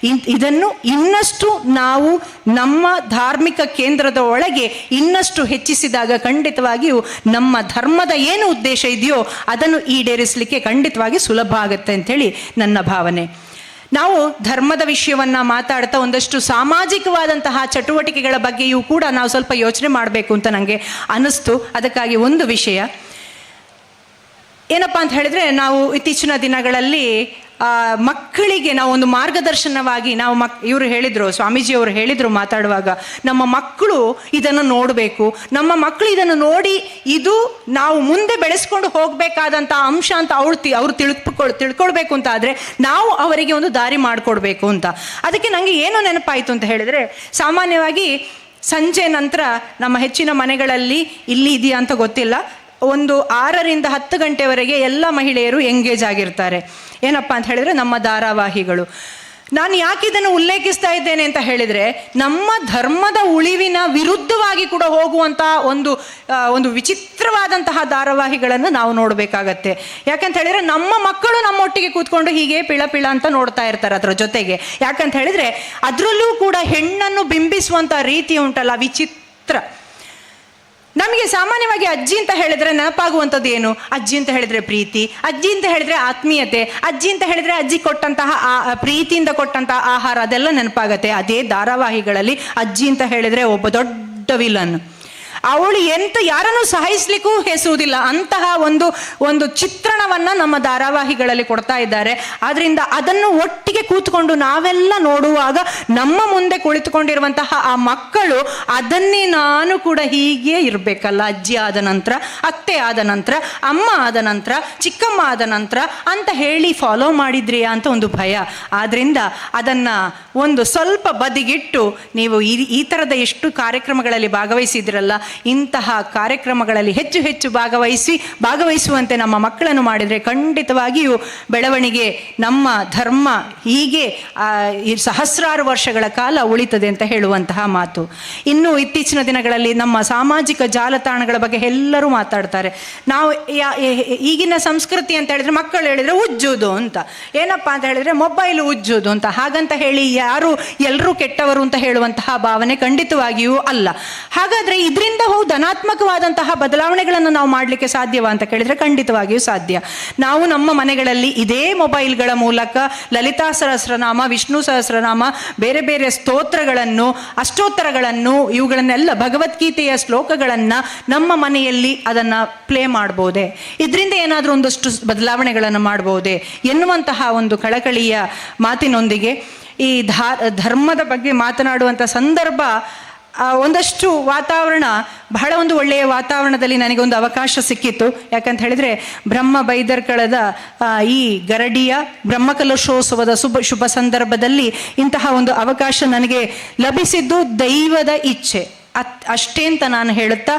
ಇದನ್ನು ಇನ್ನಷ್ಟು ನಾವು ನಮ್ಮ ಧಾರ್ಮಿಕ ಕೇಂದ್ರದ ಒಳಗೆ ಇನ್ನಷ್ಟು ಹೆಚ್ಚಿಸಿದಾಗ ಖಂಡಿತವಾಗಿ ನಮ್ಮ ಧರ್ಮದ ಏನು ಉದ್ದೇಶ ಇದೆಯೋ ಅದನ್ನು ಈಡೇರಿಸಲಿಕ್ಕೆ ಖಂಡಿತವಾಗಿ ಸುಲಭ ಆಗುತ್ತೆ ಅಂಥೇಳಿ ನನ್ನ ಭಾವನೆ. ನಾವು ಧರ್ಮದ ವಿಷಯವನ್ನು ಮಾತಾಡ್ತಾ ಒಂದಷ್ಟು ಸಾಮಾಜಿಕವಾದಂತಹ ಚಟುವಟಿಕೆಗಳ ಬಗ್ಗೆಯೂ ಕೂಡ ನಾವು ಸ್ವಲ್ಪ ಯೋಚನೆ ಮಾಡಬೇಕು ಅಂತ ನನಗೆ ಅನ್ನಿಸ್ತು. ಅದಕ್ಕಾಗಿ ಒಂದು ವಿಷಯ ಏನಪ್ಪ ಅಂತ ಹೇಳಿದರೆ, ನಾವು ಇತ್ತೀಚಿನ ದಿನಗಳಲ್ಲಿ ಮಕ್ಕಳಿಗೆ ನಾವು ಒಂದು ಮಾರ್ಗದರ್ಶನವಾಗಿ ನಾವು ಇವರು ಹೇಳಿದರು, ಸ್ವಾಮೀಜಿಯವರು ಹೇಳಿದರು ಮಾತಾಡುವಾಗ, ನಮ್ಮ ಮಕ್ಕಳು ಇದನ್ನು ನೋಡಬೇಕು, ನಮ್ಮ ಮಕ್ಕಳು ಇದನ್ನು ನೋಡಿ ಇದು ನಾವು ಮುಂದೆ ಬೆಳೆಸ್ಕೊಂಡು ಹೋಗಬೇಕಾದಂಥ ಅಂಶ ಅಂತ ಅವ್ರು ತಿಳ್ಕೊಳ್ಬೇಕು ಅಂತ ಆದರೆ ನಾವು ಅವರಿಗೆ ಒಂದು ದಾರಿ ಮಾಡಿಕೊಡ್ಬೇಕು ಅಂತ. ಅದಕ್ಕೆ ನನಗೆ ಏನು ನೆನಪಾಯಿತು ಅಂತ ಹೇಳಿದರೆ, ಸಾಮಾನ್ಯವಾಗಿ ಸಂಜೆ ನಂತರ ನಮ್ಮ ಹೆಚ್ಚಿನ ಮನೆಗಳಲ್ಲಿ ಇಲ್ಲಿ ಇದೆಯಾ ಅಂತ ಗೊತ್ತಿಲ್ಲ, ಒಂದು 6 ರಿಂದ 10 ಗಂಟೆವರೆಗೆ ಎಲ್ಲ ಮಹಿಳೆಯರು ಎಂಗೇಜ್ ಆಗಿರ್ತಾರೆ. ಏನಪ್ಪ ಅಂತ ಹೇಳಿದರೆ ನಮ್ಮ ಧಾರಾವಾಹಿಗಳು. ನಾನು ಯಾಕೆ ಇದನ್ನು ಉಲ್ಲೇಖಿಸ್ತಾ ಇದ್ದೇನೆ ಅಂತ ಹೇಳಿದರೆ, ನಮ್ಮ ಧರ್ಮದ ಉಳಿವಿನ ವಿರುದ್ಧವಾಗಿ ಕೂಡ ಹೋಗುವಂಥ ಒಂದು ವಿಚಿತ್ರವಾದಂತಹ ಧಾರಾವಾಹಿಗಳನ್ನು ನಾವು ನೋಡಬೇಕಾಗತ್ತೆ. ಯಾಕಂತ ಹೇಳಿದರೆ ನಮ್ಮ ಮಕ್ಕಳು ನಮ್ಮೊಟ್ಟಿಗೆ ಕೂತ್ಕೊಂಡು ಹೀಗೆ ಪಿಳ ಪಿಳ ಅಂತ ನೋಡ್ತಾ ಇರ್ತಾರೆ ಅದರ ಜೊತೆಗೆ. ಯಾಕಂತ ಹೇಳಿದರೆ ಅದರಲ್ಲೂ ಕೂಡ ಹೆಣ್ಣನ್ನು ಬಿಂಬಿಸುವಂಥ ರೀತಿ ಉಂಟಲ್ಲ, ವಿಚಿತ್ರ. ನಮಗೆ ಸಾಮಾನ್ಯವಾಗಿ ಅಜ್ಜಿ ಅಂತ ಹೇಳಿದ್ರೆ ನೆನಪಾಗುವಂಥದ್ದು ಏನು? ಅಜ್ಜಿ ಅಂತ ಹೇಳಿದ್ರೆ ಪ್ರೀತಿ, ಅಜ್ಜಿ ಅಂತ ಹೇಳಿದ್ರೆ ಆತ್ಮೀಯತೆ, ಅಜ್ಜಿ ಅಂತ ಹೇಳಿದ್ರೆ ಅಜ್ಜಿ ಕೊಟ್ಟಂತಹ ಪ್ರೀತಿಯಿಂದ ಕೊಟ್ಟಂತಹ ಆಹಾರ, ಅದೆಲ್ಲ ನೆನಪಾಗತ್ತೆ. ಅದೇ ಧಾರಾವಾಹಿಗಳಲ್ಲಿ ಅಜ್ಜಿ ಅಂತ ಹೇಳಿದ್ರೆ ಒಬ್ಬ ದೊಡ್ಡ ವಿಲನ್, ಅವಳು ಎಂತ ಯಾರನ್ನು ಸಹಿಸ್ಲಿಕ್ಕೂ ಹೆಸುವುದಿಲ್ಲ. ಅಂತಹ ಒಂದು ಒಂದು ಚಿತ್ರಣವನ್ನು ನಮ್ಮ ಧಾರಾವಾಹಿಗಳಲ್ಲಿ ಕೊಡ್ತಾ ಇದ್ದಾರೆ. ಆದ್ರಿಂದ ಅದನ್ನು ಒಟ್ಟಿಗೆ ಕೂತ್ಕೊಂಡು ನಾವೆಲ್ಲ ನೋಡುವಾಗ ನಮ್ಮ ಮುಂದೆ ಕುಳಿತುಕೊಂಡಿರುವಂತಹ ಆ ಮಕ್ಕಳು ಅದನ್ನೇ ನಾನು ಕೂಡ ಹೀಗೆ ಇರಬೇಕಲ್ಲ, ಅಜ್ಜಿ ಆದ ನಂತರ, ಅತ್ತೆ ಆದ ನಂತರ, ಅಮ್ಮ ಆದ ನಂತರ, ಚಿಕ್ಕಮ್ಮ ಆದ ನಂತರ ಅಂತ ಹೇಳಿ ಫಾಲೋ ಮಾಡಿದ್ರಿಯಾ ಅಂತ ಒಂದು ಭಯ. ಆದ್ರಿಂದ ಅದನ್ನು ಒಂದು ಸ್ವಲ್ಪ ಬದಿಗಿಟ್ಟು ನೀವು ಈ ಥರದ ಎಷ್ಟು ಕಾರ್ಯಕ್ರಮಗಳಲ್ಲಿ ಭಾಗವಹಿಸಿದ್ರಲ್ಲ, ಇಂತಹ ಕಾರ್ಯಕ್ರಮಗಳಲ್ಲಿ ಹೆಚ್ಚು ಹೆಚ್ಚು ಭಾಗವಹಿಸುವಂತೆ ನಮ್ಮ ಮಕ್ಕಳನ್ನು ಮಾಡಿದರೆ ಖಂಡಿತವಾಗಿಯೂ ಬೆಳವಣಿಗೆ, ನಮ್ಮ ಧರ್ಮ ಹೀಗೆ ಸಹಸ್ರಾರು ವರ್ಷಗಳ ಕಾಲ ಉಳಿತದೆ ಅಂತ ಹೇಳುವಂತಹ ಮಾತು. ಇನ್ನು ಇತ್ತೀಚಿನ ದಿನಗಳಲ್ಲಿ ನಮ್ಮ ಸಾಮಾಜಿಕ ಜಾಲತಾಣಗಳ ಬಗ್ಗೆ ಎಲ್ಲರೂ ಮಾತಾಡ್ತಾರೆ. ನಾವು ಈಗಿನ ಸಂಸ್ಕೃತಿ ಅಂತ ಹೇಳಿದರೆ ಮಕ್ಕಳು ಹೇಳಿದರೆ ಉಜ್ಜೋದು ಅಂತ, ಏನಪ್ಪ ಅಂತ ಹೇಳಿದರೆ ಮೊಬೈಲ್ ಉಜ್ಜೋದು ಅಂತ. ಹಾಗಂತ ಹೇಳಿ ಯಾರು ಎಲ್ಲರೂ ಕೆಟ್ಟವರು ಅಂತ ಹೇಳುವಂತಹ ಭಾವನೆ ಖಂಡಿತವಾಗಿಯೂ ಅಲ್ಲ. ಹಾಗಾದರೆ ಇದರಿಂದ ಧನಾತ್ಮಕವಾದಂತಹ ಬದಲಾವಣೆಗಳನ್ನು ನಾವು ಮಾಡಲಿಕ್ಕೆ ಸಾಧ್ಯವಾ ಅಂತ ಕೇಳಿದರೆ ಖಂಡಿತವಾಗಿಯೂ ಸಾಧ್ಯ. ನಾವು ನಮ್ಮ ಮನೆಗಳಲ್ಲಿ ಇದೇ ಮೊಬೈಲ್ಗಳ ಮೂಲಕ ಲಲಿತಾ ಸಹಸ್ರನಾಮ, ವಿಷ್ಣು ಸಹಸ್ರನಾಮ, ಬೇರೆ ಬೇರೆ ಸ್ತೋತ್ರಗಳನ್ನು, ಅಷ್ಟೋತ್ತರಗಳನ್ನು, ಇವುಗಳನ್ನೆಲ್ಲ ಭಗವದ್ಗೀತೆಯ ಶ್ಲೋಕಗಳನ್ನು ನಮ್ಮ ಮನೆಯಲ್ಲಿ ಅದನ್ನು ಪ್ಲೇ ಮಾಡ್ಬೋದೆ, ಇದರಿಂದ ಏನಾದರೂ ಒಂದಷ್ಟು ಬದಲಾವಣೆಗಳನ್ನು ಮಾಡ್ಬೋದೆ ಎನ್ನುವಂತಹ ಒಂದು ಕಳಕಳಿಯ ಮಾತಿನೊಂದಿಗೆ ಈ ಧರ್ಮದ ಬಗ್ಗೆ ಮಾತನಾಡುವಂಥ ಸಂದರ್ಭ ಒಂದಷ್ಟು ವಾತಾವರಣ ಬಹಳ ಒಂದು ಒಳ್ಳೆಯ ವಾತಾವರಣದಲ್ಲಿ ನನಗೊಂದು ಅವಕಾಶ ಸಿಕ್ಕಿತ್ತು. ಯಾಕಂತ ಹೇಳಿದರೆ ಬ್ರಹ್ಮ ಬೈದರ್ಕಳದ ಈ ಗರಡಿಯ ಬ್ರಹ್ಮಕಲಶೋತ್ಸವದ ಶುಭ ಸಂದರ್ಭದಲ್ಲಿ ಇಂತಹ ಒಂದು ಅವಕಾಶ ನನಗೆ ಲಭಿಸಿದ್ದು ದೈವದ ಇಚ್ಛೆ ಅಷ್ಟೇ ಅಂತ ನಾನು ಹೇಳುತ್ತಾ,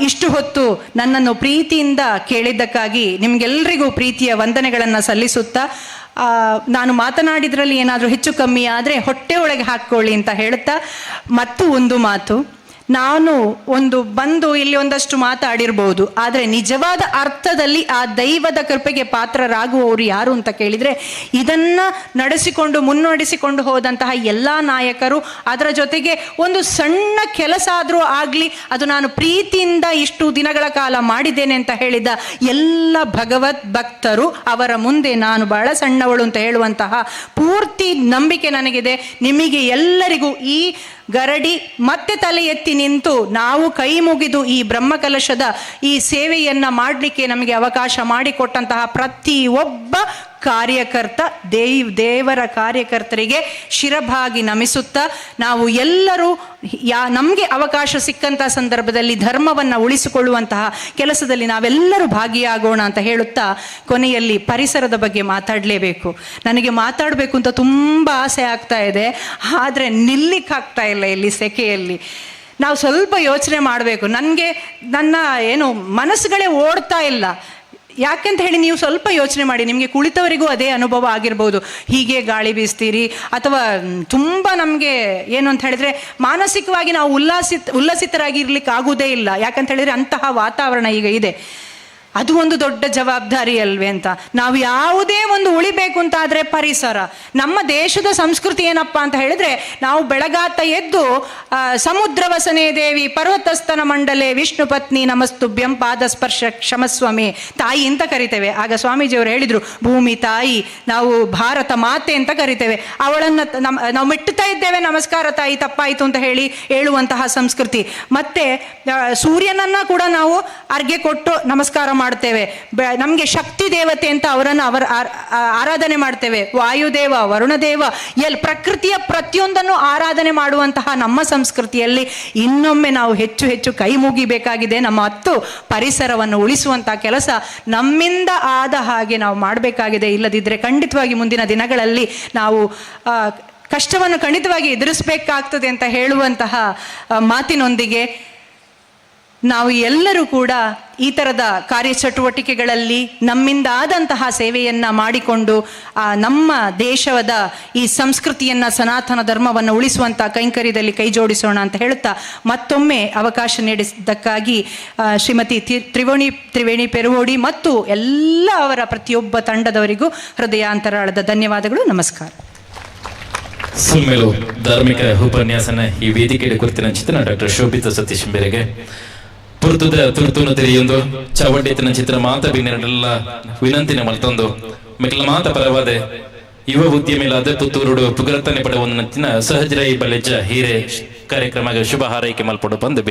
ಇಷ್ಟು ಹೊತ್ತು ನನ್ನನ್ನು ಪ್ರೀತಿಯಿಂದ ಕೇಳಿದ್ದಕ್ಕಾಗಿ ನಿಮಗೆಲ್ಲರಿಗೂ ಪ್ರೀತಿಯ ವಂದನೆಗಳನ್ನು ಸಲ್ಲಿಸುತ್ತಾ, ನಾನು ಮಾತನಾಡಿದ್ರಲ್ಲಿ ಏನಾದರೂ ಹೆಚ್ಚು ಕಮ್ಮಿ ಆದರೆ ಹೊಟ್ಟೆ ಒಳಗೆ ಹಾಕ್ಕೊಳ್ಳಿ ಅಂತ ಹೇಳುತ್ತಾ, ಮತ್ತು ಒಂದು ಮಾತು, ನಾನು ಒಂದು ಬಂದು ಇಲ್ಲಿ ಒಂದಷ್ಟು ಮಾತಾಡಿರ್ಬೋದು, ಆದರೆ ನಿಜವಾದ ಅರ್ಥದಲ್ಲಿ ಆ ದೈವದ ಕೃಪೆಗೆ ಪಾತ್ರರಾಗುವವರು ಯಾರು ಅಂತ ಕೇಳಿದರೆ ಇದನ್ನು ನಡೆಸಿಕೊಂಡು ಮುನ್ನಡೆಸಿಕೊಂಡು ಹೋದಂತಹ ಎಲ್ಲ ನಾಯಕರು, ಅದರ ಜೊತೆಗೆ ಒಂದು ಸಣ್ಣ ಕೆಲಸ ಆದರೂ ಆಗಲಿ ಅದು ನಾನು ಪ್ರೀತಿಯಿಂದ ಇಷ್ಟು ದಿನಗಳ ಕಾಲ ಮಾಡಿದ್ದೇನೆ ಅಂತ ಹೇಳಿದ ಎಲ್ಲ ಭಗವತ್ ಭಕ್ತರು, ಅವರ ಮುಂದೆ ನಾನು ಬಹಳ ಸಣ್ಣವಳು ಅಂತ ಹೇಳುವಂತಹ ಪೂರ್ತಿ ನಂಬಿಕೆ ನನಗಿದೆ. ನಿಮಗೆ ಎಲ್ಲರಿಗೂ ಈ ಗರಡಿ ಮತ್ತೆ ತಲೆ ಎತ್ತಿ ನಿಂತು ನಾವು ಕೈ ಮುಗಿದು ಈ ಬ್ರಹ್ಮಕಲಶದ ಈ ಸೇವೆಯನ್ನು ಮಾಡಲಿಕ್ಕೆ ನಮಗೆ ಅವಕಾಶ ಮಾಡಿಕೊಟ್ಟಂತಹ ಪ್ರತಿ ಒಬ್ಬ ಕಾರ್ಯಕರ್ತ ದೇವರ ಕಾರ್ಯಕರ್ತರಿಗೆ ಶಿರಭಾಗಿ ನಮಿಸುತ್ತಾ, ನಾವು ಎಲ್ಲರೂ ನಮಗೆ ಅವಕಾಶ ಸಿಕ್ಕಂತಹ ಸಂದರ್ಭದಲ್ಲಿ ಧರ್ಮವನ್ನು ಉಳಿಸಿಕೊಳ್ಳುವಂತಹ ಕೆಲಸದಲ್ಲಿ ನಾವೆಲ್ಲರೂ ಭಾಗಿಯಾಗೋಣ ಅಂತ ಹೇಳುತ್ತಾ, ಕೊನೆಯಲ್ಲಿ ಪರಿಸರದ ಬಗ್ಗೆ ಮಾತಾಡಲೇಬೇಕು. ನನಗೆ ಮಾತಾಡಬೇಕು ಅಂತ ತುಂಬ ಆಸೆ ಆಗ್ತಾ ಇದೆ, ಆದರೆ ನಿಲ್ಲಿಕ್ಕಾಗ್ತಾ ಇಲ್ಲ ಇಲ್ಲಿ ಸೆಕೆಯಲ್ಲಿ. ನಾವು ಸ್ವಲ್ಪ ಯೋಚನೆ ಮಾಡಬೇಕು. ನನಗೆ ನನ್ನ ಏನು ಮನಸ್ಸುಗಳೇ ಓಡ್ತಾ ಇಲ್ಲ. ಯಾಕೆಂತ ಹೇಳಿ ನೀವು ಸ್ವಲ್ಪ ಯೋಚನೆ ಮಾಡಿ, ನಿಮಗೆ ಕುಳಿತವರಿಗೂ ಅದೇ ಅನುಭವ ಆಗಿರ್ಬೋದು. ಹೀಗೆ ಗಾಳಿ ಬೀಸ್ತೀರಿ ಅಥವಾ ತುಂಬ ನಮಗೆ ಏನು ಅಂತ ಹೇಳಿದರೆ ಮಾನಸಿಕವಾಗಿ ನಾವು ಉಲ್ಲಸಿತರಾಗಿ ಇರ್ಲಿಕ್ಕೆ ಆಗುವುದೇ ಇಲ್ಲ. ಯಾಕಂತ ಹೇಳಿದರೆ ಅಂತಹ ವಾತಾವರಣ ಈಗ ಇದೆ. ಅದು ಒಂದು ದೊಡ್ಡ ಜವಾಬ್ದಾರಿ ಅಲ್ವೇ ಅಂತ. ನಾವು ಯಾವುದೇ ಒಂದು ಉಳಿಬೇಕು ಅಂತ ಆದರೆ ಪರಿಸರ, ನಮ್ಮ ದೇಶದ ಸಂಸ್ಕೃತಿ ಏನಪ್ಪ ಅಂತ ಹೇಳಿದ್ರೆ, ನಾವು ಬೆಳಗಾತ ಎದ್ದು ಸಮುದ್ರ ವಸನೆ ದೇವಿ ಪರ್ವತಸ್ಥನ ಮಂಡಲೆ ವಿಷ್ಣು ಪತ್ನಿ ನಮಸ್ತುಭ್ಯಂ ಪಾದ ಸ್ಪರ್ಶ ಕ್ಷಮಸ್ವಾಮಿ ತಾಯಿ ಅಂತ ಕರಿತೇವೆ. ಆಗ ಸ್ವಾಮೀಜಿಯವರು ಹೇಳಿದರು, ಭೂಮಿ ತಾಯಿ, ನಾವು ಭಾರತ ಮಾತೆ ಅಂತ ಕರಿತೇವೆ. ಅವಳನ್ನು ನಾವು ಮೆಟ್ಟುತ್ತಾ ಇದ್ದೇವೆ, ನಮಸ್ಕಾರ ತಾಯಿ, ತಪ್ಪಾಯಿತು ಅಂತ ಹೇಳಿ ಹೇಳುವಂತಹ ಸಂಸ್ಕೃತಿ. ಮತ್ತೆ ಸೂರ್ಯನನ್ನ ಕೂಡ ನಾವು ಅರ್ಘ್ಯ ಕೊಟ್ಟು ನಮಸ್ಕಾರ ಮಾಡ್ತೇವೆ. ನಮಗೆ ಶಕ್ತಿ ದೇವತೆ ಅಂತ ಅವರನ್ನು ಅವರ ಆರಾಧನೆ ಮಾಡ್ತೇವೆ. ವಾಯುದೇವ, ವರುಣದೇವ, ಪ್ರಕೃತಿಯ ಪ್ರತಿಯೊಂದನ್ನು ಆರಾಧನೆ ಮಾಡುವಂತಹ ನಮ್ಮ ಸಂಸ್ಕೃತಿಯಲ್ಲಿ ಇನ್ನೊಮ್ಮೆ ನಾವು ಹೆಚ್ಚು ಹೆಚ್ಚು ಕೈ ಮುಗಿಬೇಕಾಗಿದೆ. ನಮ್ಮ ಹತ್ತು ಪರಿಸರವನ್ನು ಉಳಿಸುವಂತಹ ಕೆಲಸ ನಮ್ಮಿಂದ ಆದ ಹಾಗೆ ನಾವು ಮಾಡಬೇಕಾಗಿದೆ. ಇಲ್ಲದಿದ್ದರೆ ಖಂಡಿತವಾಗಿ ಮುಂದಿನ ದಿನಗಳಲ್ಲಿ ನಾವು ಕಷ್ಟವನ್ನು ಖಂಡಿತವಾಗಿ ಎದುರಿಸಬೇಕಾಗ್ತದೆ ಅಂತ ಹೇಳುವಂತಹ ಮಾತಿನೊಂದಿಗೆ ನಾವು ಎಲ್ಲರೂ ಕೂಡ ಈ ಥರದ ಕಾರ್ಯಚಟುವಟಿಕೆಗಳಲ್ಲಿ ನಮ್ಮಿಂದ ಆದಂತಹ ಸೇವೆಯನ್ನು ಮಾಡಿಕೊಂಡು ನಮ್ಮ ದೇಶದ ಈ ಸಂಸ್ಕೃತಿಯನ್ನು, ಸನಾತನ ಧರ್ಮವನ್ನು ಉಳಿಸುವಂಥ ಕೈಂಕರ್ಯದಲ್ಲಿ ಕೈ ಜೋಡಿಸೋಣ ಅಂತ ಹೇಳುತ್ತಾ ಮತ್ತೊಮ್ಮೆ ಅವಕಾಶ ನೀಡಿದ್ದಕ್ಕಾಗಿ ಶ್ರೀಮತಿ ತ್ರಿವೇಣಿ ಪೆರುವೋಡಿ ಮತ್ತು ಎಲ್ಲ ಅವರ ಪ್ರತಿಯೊಬ್ಬ ತಂಡದವರಿಗೂ ಹೃದಯಾಂತರಾಳದ ಧನ್ಯವಾದಗಳು. ನಮಸ್ಕಾರ. ಸುಮ್ಮೆಲು ಧಾರ್ಮಿಕ ಉಪನ್ಯಾಸನ ಈ ವೇದಿಕೆಯಲ್ಲಿ ಕುರಿತಿನ ಚಿತ್ರಣ ಡಾಕ್ಟರ್ ಶೋಭಿತಾ ಸತೀಶ್ ಮೇರೆಗೆ ಪುರ್ತುದ ತುರ್ತುನ ತೆರೆಯೊಂದು ಚಾವಡ್ಡಿತನ ಚಿತ್ರ ಮಾತ ಬಿನ್ನೆರಡೆಲ್ಲ ವಿನಂತಿನ ಮಲ್ತೊಂದು ಮೆಕ್ಲ ಮಾತ ಪರವಾದೆ ಯುವ ಉದ್ಯಮಿಲಾದ ಪುತ್ತೂರುಡು ಪುಗರತನೆ ಪಡೆವನ್ನ ಸಹಜರೈ ಬಲೆಜ ಹೀರೆ ಕಾರ್ಯಕ್ರಮಕ್ಕೆ ಶುಭ ಹಾರೈಕೆ ಮಲ್ಪಡು ಬಂದು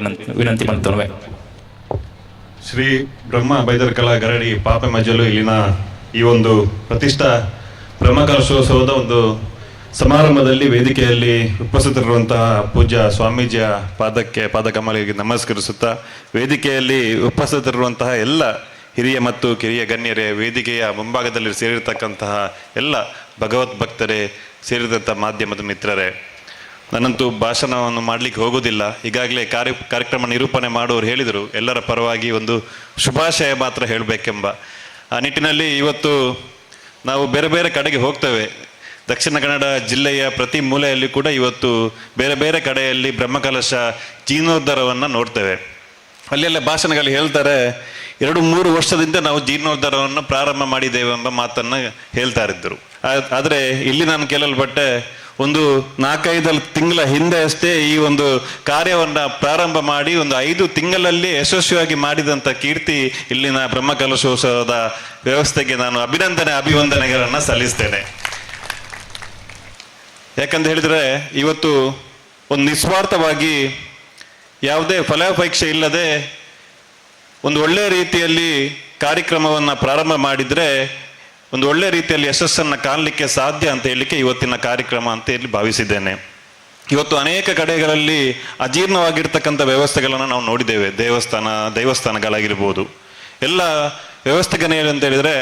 ವಿನಂತಿ ಮಲ್ತೊನುವೆ. ಶ್ರೀ ಬ್ರಹ್ಮ ಬೈದರ್ಕಳ ಗರಡಿ ಪಾಪೆ ಮಜಲು ಇಲ್ಲಿನ ಈ ಒಂದು ಪ್ರತಿಷ್ಠಾ ಬ್ರಹ್ಮಕಲಶೋತ್ಸವದ ಒಂದು ಸಮಾರಂಭದಲ್ಲಿ ವೇದಿಕೆಯಲ್ಲಿ ಉಪಸ್ಥಿತರಿರುವಂತಹ ಪೂಜ್ಯ ಸ್ವಾಮೀಜಿಯ ಪಾದಕ್ಕೆ ಪಾದಕಮಲಿಗೆ ನಮಸ್ಕರಿಸುತ್ತಾ, ವೇದಿಕೆಯಲ್ಲಿ ಉಪಸ್ಥಿತರಿರುವಂತಹ ಎಲ್ಲ ಹಿರಿಯ ಮತ್ತು ಕಿರಿಯ ಗಣ್ಯರೇ, ವೇದಿಕೆಯ ಮುಂಭಾಗದಲ್ಲಿ ಸೇರಿರ್ತಕ್ಕಂತಹ ಎಲ್ಲ ಭಗವತ್ ಭಕ್ತರೇ, ಸೇರಿದಂಥ ಮಾಧ್ಯಮದ ಮಿತ್ರರೇ, ನಾನಂತೂ ಭಾಷಣವನ್ನು ಮಾಡಲಿಕ್ಕೆ ಹೋಗೋದಿಲ್ಲ. ಈಗಾಗಲೇ ಕಾರ್ಯಕ್ರಮ ನಿರೂಪಣೆ ಮಾಡುವವರು ಹೇಳಿದರು, ಎಲ್ಲರ ಪರವಾಗಿ ಒಂದು ಶುಭಾಶಯ ಮಾತ್ರ ಹೇಳಬೇಕೆಂಬ ಆ ನಿಟ್ಟಿನಲ್ಲಿ ಇವತ್ತು ನಾವು ಬೇರೆ ಬೇರೆ ಕಡೆಗೆ ಹೋಗ್ತೇವೆ. ದಕ್ಷಿಣ ಕನ್ನಡ ಜಿಲ್ಲೆಯ ಪ್ರತಿ ಮೂಲೆಯಲ್ಲಿ ಕೂಡ ಇವತ್ತು ಬೇರೆ ಬೇರೆ ಕಡೆಯಲ್ಲಿ ಬ್ರಹ್ಮಕಲಶ ಜೀರ್ಣೋದ್ಧಾರವನ್ನು ನೋಡ್ತೇವೆ. ಅಲ್ಲೆಲ್ಲ ಭಾಷಣಗಳು ಹೇಳ್ತಾರೆ, 2-3 ವರ್ಷದಿಂದ ನಾವು ಜೀರ್ಣೋದ್ಧಾರವನ್ನು ಪ್ರಾರಂಭ ಮಾಡಿದ್ದೇವೆ ಎಂಬ ಮಾತನ್ನು ಹೇಳ್ತಾ ಇದ್ದರು. ಆದರೆ ಇಲ್ಲಿ ನಾನು ಕೇಳಲ್ಪಟ್ಟೆ, ಒಂದು 4-5 ತಿಂಗಳ ಹಿಂದೆ ಅಷ್ಟೇ ಈ ಒಂದು ಕಾರ್ಯವನ್ನು ಪ್ರಾರಂಭ ಮಾಡಿ ಒಂದು 5 ತಿಂಗಳಲ್ಲಿ ಯಶಸ್ವಿಯಾಗಿ ಮಾಡಿದಂಥ ಕೀರ್ತಿ ಇಲ್ಲಿನ ಬ್ರಹ್ಮಕಲಶೋತ್ಸವದ ವ್ಯವಸ್ಥೆಗೆ ನಾನು ಅಭಿವಂದನೆಗಳನ್ನು ಸಲ್ಲಿಸ್ತೇನೆ. ಯಾಕಂತ ಹೇಳಿದರೆ ಇವತ್ತು ಒಂದು ನಿಸ್ವಾರ್ಥವಾಗಿ ಯಾವುದೇ ಫಲಾಪೇಕ್ಷೆ ಇಲ್ಲದೆ ಒಂದು ಒಳ್ಳೆಯ ರೀತಿಯಲ್ಲಿ ಕಾರ್ಯಕ್ರಮವನ್ನು ಪ್ರಾರಂಭ ಮಾಡಿದರೆ ಒಂದು ಒಳ್ಳೆಯ ರೀತಿಯಲ್ಲಿ ಯಶಸ್ಸನ್ನು ಕಾಣಲಿಕ್ಕೆ ಸಾಧ್ಯ ಅಂತ ಹೇಳಲಿಕ್ಕೆ ಇವತ್ತಿನ ಕಾರ್ಯಕ್ರಮ ಅಂತ ಹೇಳಿ ಭಾವಿಸಿದ್ದೇನೆ. ಇವತ್ತು ಅನೇಕ ಕಡೆಗಳಲ್ಲಿ ಅಜೀರ್ಣವಾಗಿರ್ತಕ್ಕಂಥ ವ್ಯವಸ್ಥೆಗಳನ್ನು ನಾವು ನೋಡಿದ್ದೇವೆ. ದೇವಸ್ಥಾನಗಳಾಗಿರ್ಬೋದು, ಎಲ್ಲ ವ್ಯವಸ್ಥೆಗನೇ ಅಂತ ಹೇಳಿದರೆ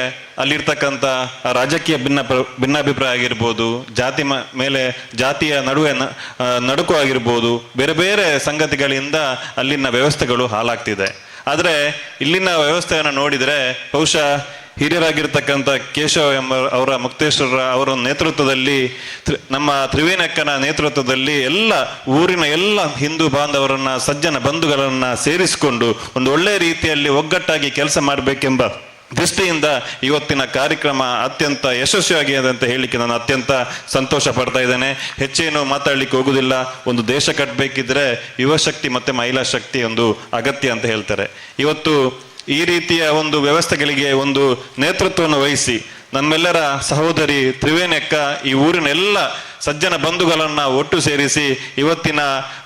ಅಲ್ಲಿರ್ತಕ್ಕಂಥ ರಾಜಕೀಯ ಭಿನ್ನಾಭಿಪ್ರಾಯ ಆಗಿರ್ಬೋದು, ಜಾತಿ ಮೇಲೆ ಜಾತಿಯ ನಡುವೆ ನಡುಕು ಆಗಿರ್ಬೋದು, ಬೇರೆ ಬೇರೆ ಸಂಗತಿಗಳಿಂದ ಅಲ್ಲಿನ ವ್ಯವಸ್ಥೆಗಳು ಹಾಳಾಗ್ತಿದೆ. ಆದರೆ ಇಲ್ಲಿನ ವ್ಯವಸ್ಥೆಯನ್ನು ನೋಡಿದರೆ ಬಹುಶಃ ಹಿರಿಯರಾಗಿರ್ತಕ್ಕಂಥ ಕೇಶವ ಎಂಬ ಅವರ ಮುಕ್ತೇಶ್ವರ ಅವರ ನೇತೃತ್ವದಲ್ಲಿ, ನಮ್ಮ ತ್ರಿವೇಣಕ್ಕನ ನೇತೃತ್ವದಲ್ಲಿ ಎಲ್ಲ ಊರಿನ ಎಲ್ಲ ಹಿಂದೂ ಬಾಂಧವರನ್ನ, ಸಜ್ಜನ ಬಂಧುಗಳನ್ನು ಸೇರಿಸಿಕೊಂಡು ಒಂದು ಒಳ್ಳೆಯ ರೀತಿಯಲ್ಲಿ ಒಗ್ಗಟ್ಟಾಗಿ ಕೆಲಸ ಮಾಡಬೇಕೆಂಬ ದೃಷ್ಟಿಯಿಂದ ಇವತ್ತಿನ ಕಾರ್ಯಕ್ರಮ ಅತ್ಯಂತ ಯಶಸ್ವಿಯಾಗಿದೆ ಅಂತ ಹೇಳಲಿಕ್ಕೆ ನಾನು ಅತ್ಯಂತ ಸಂತೋಷ ಪಡ್ತಾ ಇದ್ದೇನೆ. ಹೆಚ್ಚೇನು ಮಾತಾಡಲಿಕ್ಕೆ ಹೋಗುವುದಿಲ್ಲ. ಒಂದು ದೇಶ ಕಟ್ಟಬೇಕಿದ್ರೆ ಯುವಶಕ್ತಿ ಮತ್ತು ಮಹಿಳಾ ಶಕ್ತಿ ಒಂದು ಅಗತ್ಯ ಅಂತ ಹೇಳ್ತಾರೆ. ಇವತ್ತು ಈ ರೀತಿಯ ಒಂದು ವ್ಯವಸ್ಥೆಗಳಿಗೆ ಒಂದು ನೇತೃತ್ವವನ್ನು ವಹಿಸಿ ನಮ್ಮೆಲ್ಲರ ಸಹೋದರಿ ತ್ರಿವೇಣಕ್ಕ ಈ ಊರಿನ ಎಲ್ಲ ಸಜ್ಜನ ಬಂಧುಗಳನ್ನು ಒಟ್ಟು ಸೇರಿಸಿ ಇವತ್ತಿನ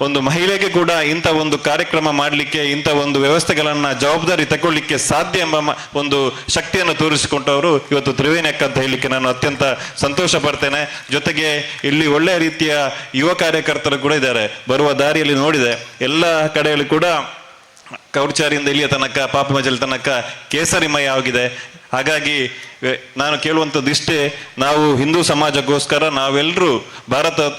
ಒಂದು ಮಹಿಳೆಗೆ ಕೂಡ ಇಂಥ ಒಂದು ಕಾರ್ಯಕ್ರಮ ಮಾಡಲಿಕ್ಕೆ, ಇಂಥ ಒಂದು ವ್ಯವಸ್ಥೆಗಳನ್ನು ಜವಾಬ್ದಾರಿ ತಗೊಳ್ಳಿಕ್ಕೆ ಸಾಧ್ಯ ಎಂಬ ಒಂದು ಶಕ್ತಿಯನ್ನು ತೋರಿಸಿಕೊಂಡವರು ಇವತ್ತು ತ್ರಿವೇಣಕ್ಕ ಅಂತ ಹೇಳಲಿಕ್ಕೆ ನಾನು ಅತ್ಯಂತ ಸಂತೋಷ ಪಡ್ತೇನೆ. ಜೊತೆಗೆ ಇಲ್ಲಿ ಒಳ್ಳೆಯ ರೀತಿಯ ಯುವ ಕಾರ್ಯಕರ್ತರು ಕೂಡ ಇದ್ದಾರೆ. ಬರುವ ದಾರಿಯಲ್ಲಿ ನೋಡಿದೆ, ಎಲ್ಲ ಕಡೆಯಲ್ಲಿ ಕೂಡ ಕೌರ್ಚಾರಿಯಿಂದ ಇಲ್ಲಿಯ ತನಕ, ಪಾಪಮಜಲ್ ತನಕ ಕೇಸರಿಮಯ ಆಗಿದೆ. ಹಾಗಾಗಿ ನಾನು ಕೇಳುವಂಥದ್ದು ಇಷ್ಟೇ, ನಾವು ಹಿಂದೂ ಸಮಾಜಕ್ಕೋಸ್ಕರ ನಾವೆಲ್ಲರೂ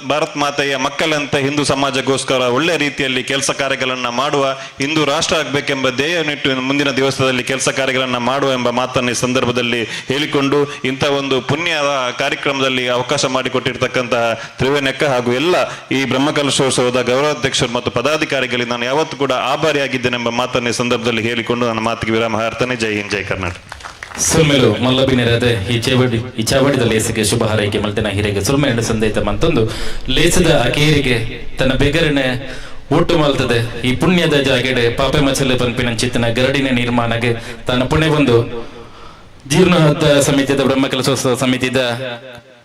ಭಾರತ್ ಮಾತೆಯ ಮಕ್ಕಳಂತೆ ಹಿಂದೂ ಸಮಾಜಕ್ಕೋಸ್ಕರ ಒಳ್ಳೆಯ ರೀತಿಯಲ್ಲಿ ಕೆಲಸ ಕಾರ್ಯಗಳನ್ನು ಮಾಡುವ, ಹಿಂದೂ ರಾಷ್ಟ್ರ ಆಗಬೇಕೆಂಬ ಧ್ಯೇಯನಿಟ್ಟು ಮುಂದಿನ ದಿವಸದಲ್ಲಿ ಕೆಲಸ ಕಾರ್ಯಗಳನ್ನು ಮಾಡುವ ಎಂಬ ಮಾತನ್ನು ಈ ಸಂದರ್ಭದಲ್ಲಿ ಹೇಳಿಕೊಂಡು ಇಂಥ ಒಂದು ಪುಣ್ಯದ ಕಾರ್ಯಕ್ರಮದಲ್ಲಿ ಅವಕಾಶ ಮಾಡಿಕೊಟ್ಟಿರ್ತಕ್ಕಂತಹ ತ್ರಿವೇಣಕ್ಕ ಹಾಗೂ ಎಲ್ಲ ಈ ಬ್ರಹ್ಮಕಲಶೋತ್ಸವದ ಗೌರವಾಧ್ಯಕ್ಷರು ಮತ್ತು ಪದಾಧಿಕಾರಿಗಳಿಗೆ ನಾನು ಯಾವತ್ತೂ ಕೂಡ ಆಭಾರಿಯಾಗಿದ್ದೇನೆಂಬ ಮಾತನ್ನು ಈ ಸಂದರ್ಭದಲ್ಲಿ ಹೇಳಿಕೊಂಡು ನನ್ನ ಮಾತಿಗೆ ವಿರಾಮ ಹಾರ್ತೇನೆ. ಜೈ ಹಿಂದ್, ಜೈ ಕರ್ನಾಟಕ. ಸುಲ್ಮೇಲು ಮಲ್ಲಬಿನರದ ಈ ಚಾವಡಿದ ಲೇಸಿಗೆ ಶುಭ ಹಾರೈಕೆ ಮಲ್ತಿನ ಹಿರಿಗೆ ಸುಲ್ಮೇಲು ಸಂದೇತ ಮಂತೊಂದು ಲೇಸದ ಅಕೇರಿಗೆ ತನ್ನ ಬೆಗರನೆ ಊಟ ಮಲ್ತದೆ ಈ ಪುಣ್ಯದ ಜಾಗೆಡೆ ಪಾಪೆ ಮಚಲೆ ಪನ್ಪಿನ ಚಿತ್ತನ ಗರಡಿನ ನಿರ್ಮಾಣಗೆ ತನ್ನ ಪುಣ್ಯ ಬಂದು ಜೀರ್ಣೋದ್ಧಾರ ಸಮಿತಿಯ ಬ್ರಹ್ಮಕಲಶೋತ್ಸವ ಸಮಿತಿಯ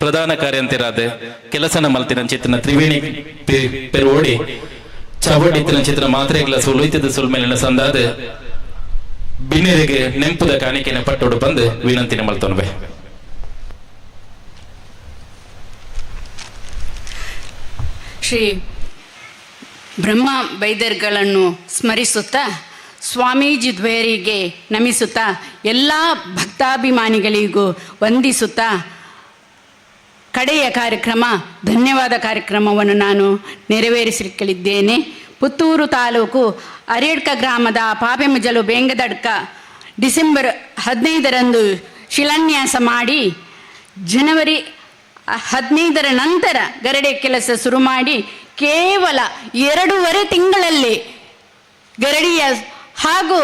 ಪ್ರಧಾನ ಕಾರ್ಯಂತಿರಾದೆ ಕೆಲಸನ ಮಲ್ತಿನ ಚಿತ್ತನ ತ್ರಿವೇಣಿ ಪೆರೋಡಿ ಚಾವಡಿ ಚಿತ್ರ ಮಾತ್ರೆಗಳ ಸುಲುಯ್ತದ ಸುಲ್ಮೇಲಿನ ಸಂದಾದೆ ಬಿನ್ನೆರಿಗೆ ನೆಂಪುದ ಕಾಣಿಕೆನ ಪಟ್ಟೋಡು ಬಂದು ವಿನಂತಿನ ಮಲ್ತೊನ್ವೆ. ಶ್ರೀ ಬ್ರಹ್ಮ ಬೈದರ್ಗಳನ್ನು ಸ್ಮರಿಸುತ್ತಾ, ಸ್ವಾಮೀಜಿ ದ್ವಯರಿಗೆ ನಮಿಸುತ್ತಾ, ಎಲ್ಲ ಭಕ್ತಾಭಿಮಾನಿಗಳಿಗೂ ವಂದಿಸುತ್ತಾ ಕಡೆಯ ಕಾರ್ಯಕ್ರಮ ಧನ್ಯವಾದ ಕಾರ್ಯಕ್ರಮವನ್ನು ನಾನು ನೆರವೇರಿಸಲಿಕ್ಕಿದ್ದೇನೆ. ಪುತ್ತೂರು ತಾಲೂಕು ಅರೇಡ್ಕ ಗ್ರಾಮದ ಪಾಪೆಮಜಲು ಬೇಂಗದಡ್ಕ ಡಿಸೆಂಬರ್ 15ರಂದು ಶಿಲಾನ್ಯಾಸ ಮಾಡಿ ಜನವರಿ 15ರ ನಂತರ ಗರಡೆ ಕೆಲಸ ಶುರು ಮಾಡಿ ಕೇವಲ 2.5 ತಿಂಗಳಲ್ಲಿ ಗರಡಿಯ ಹಾಗೂ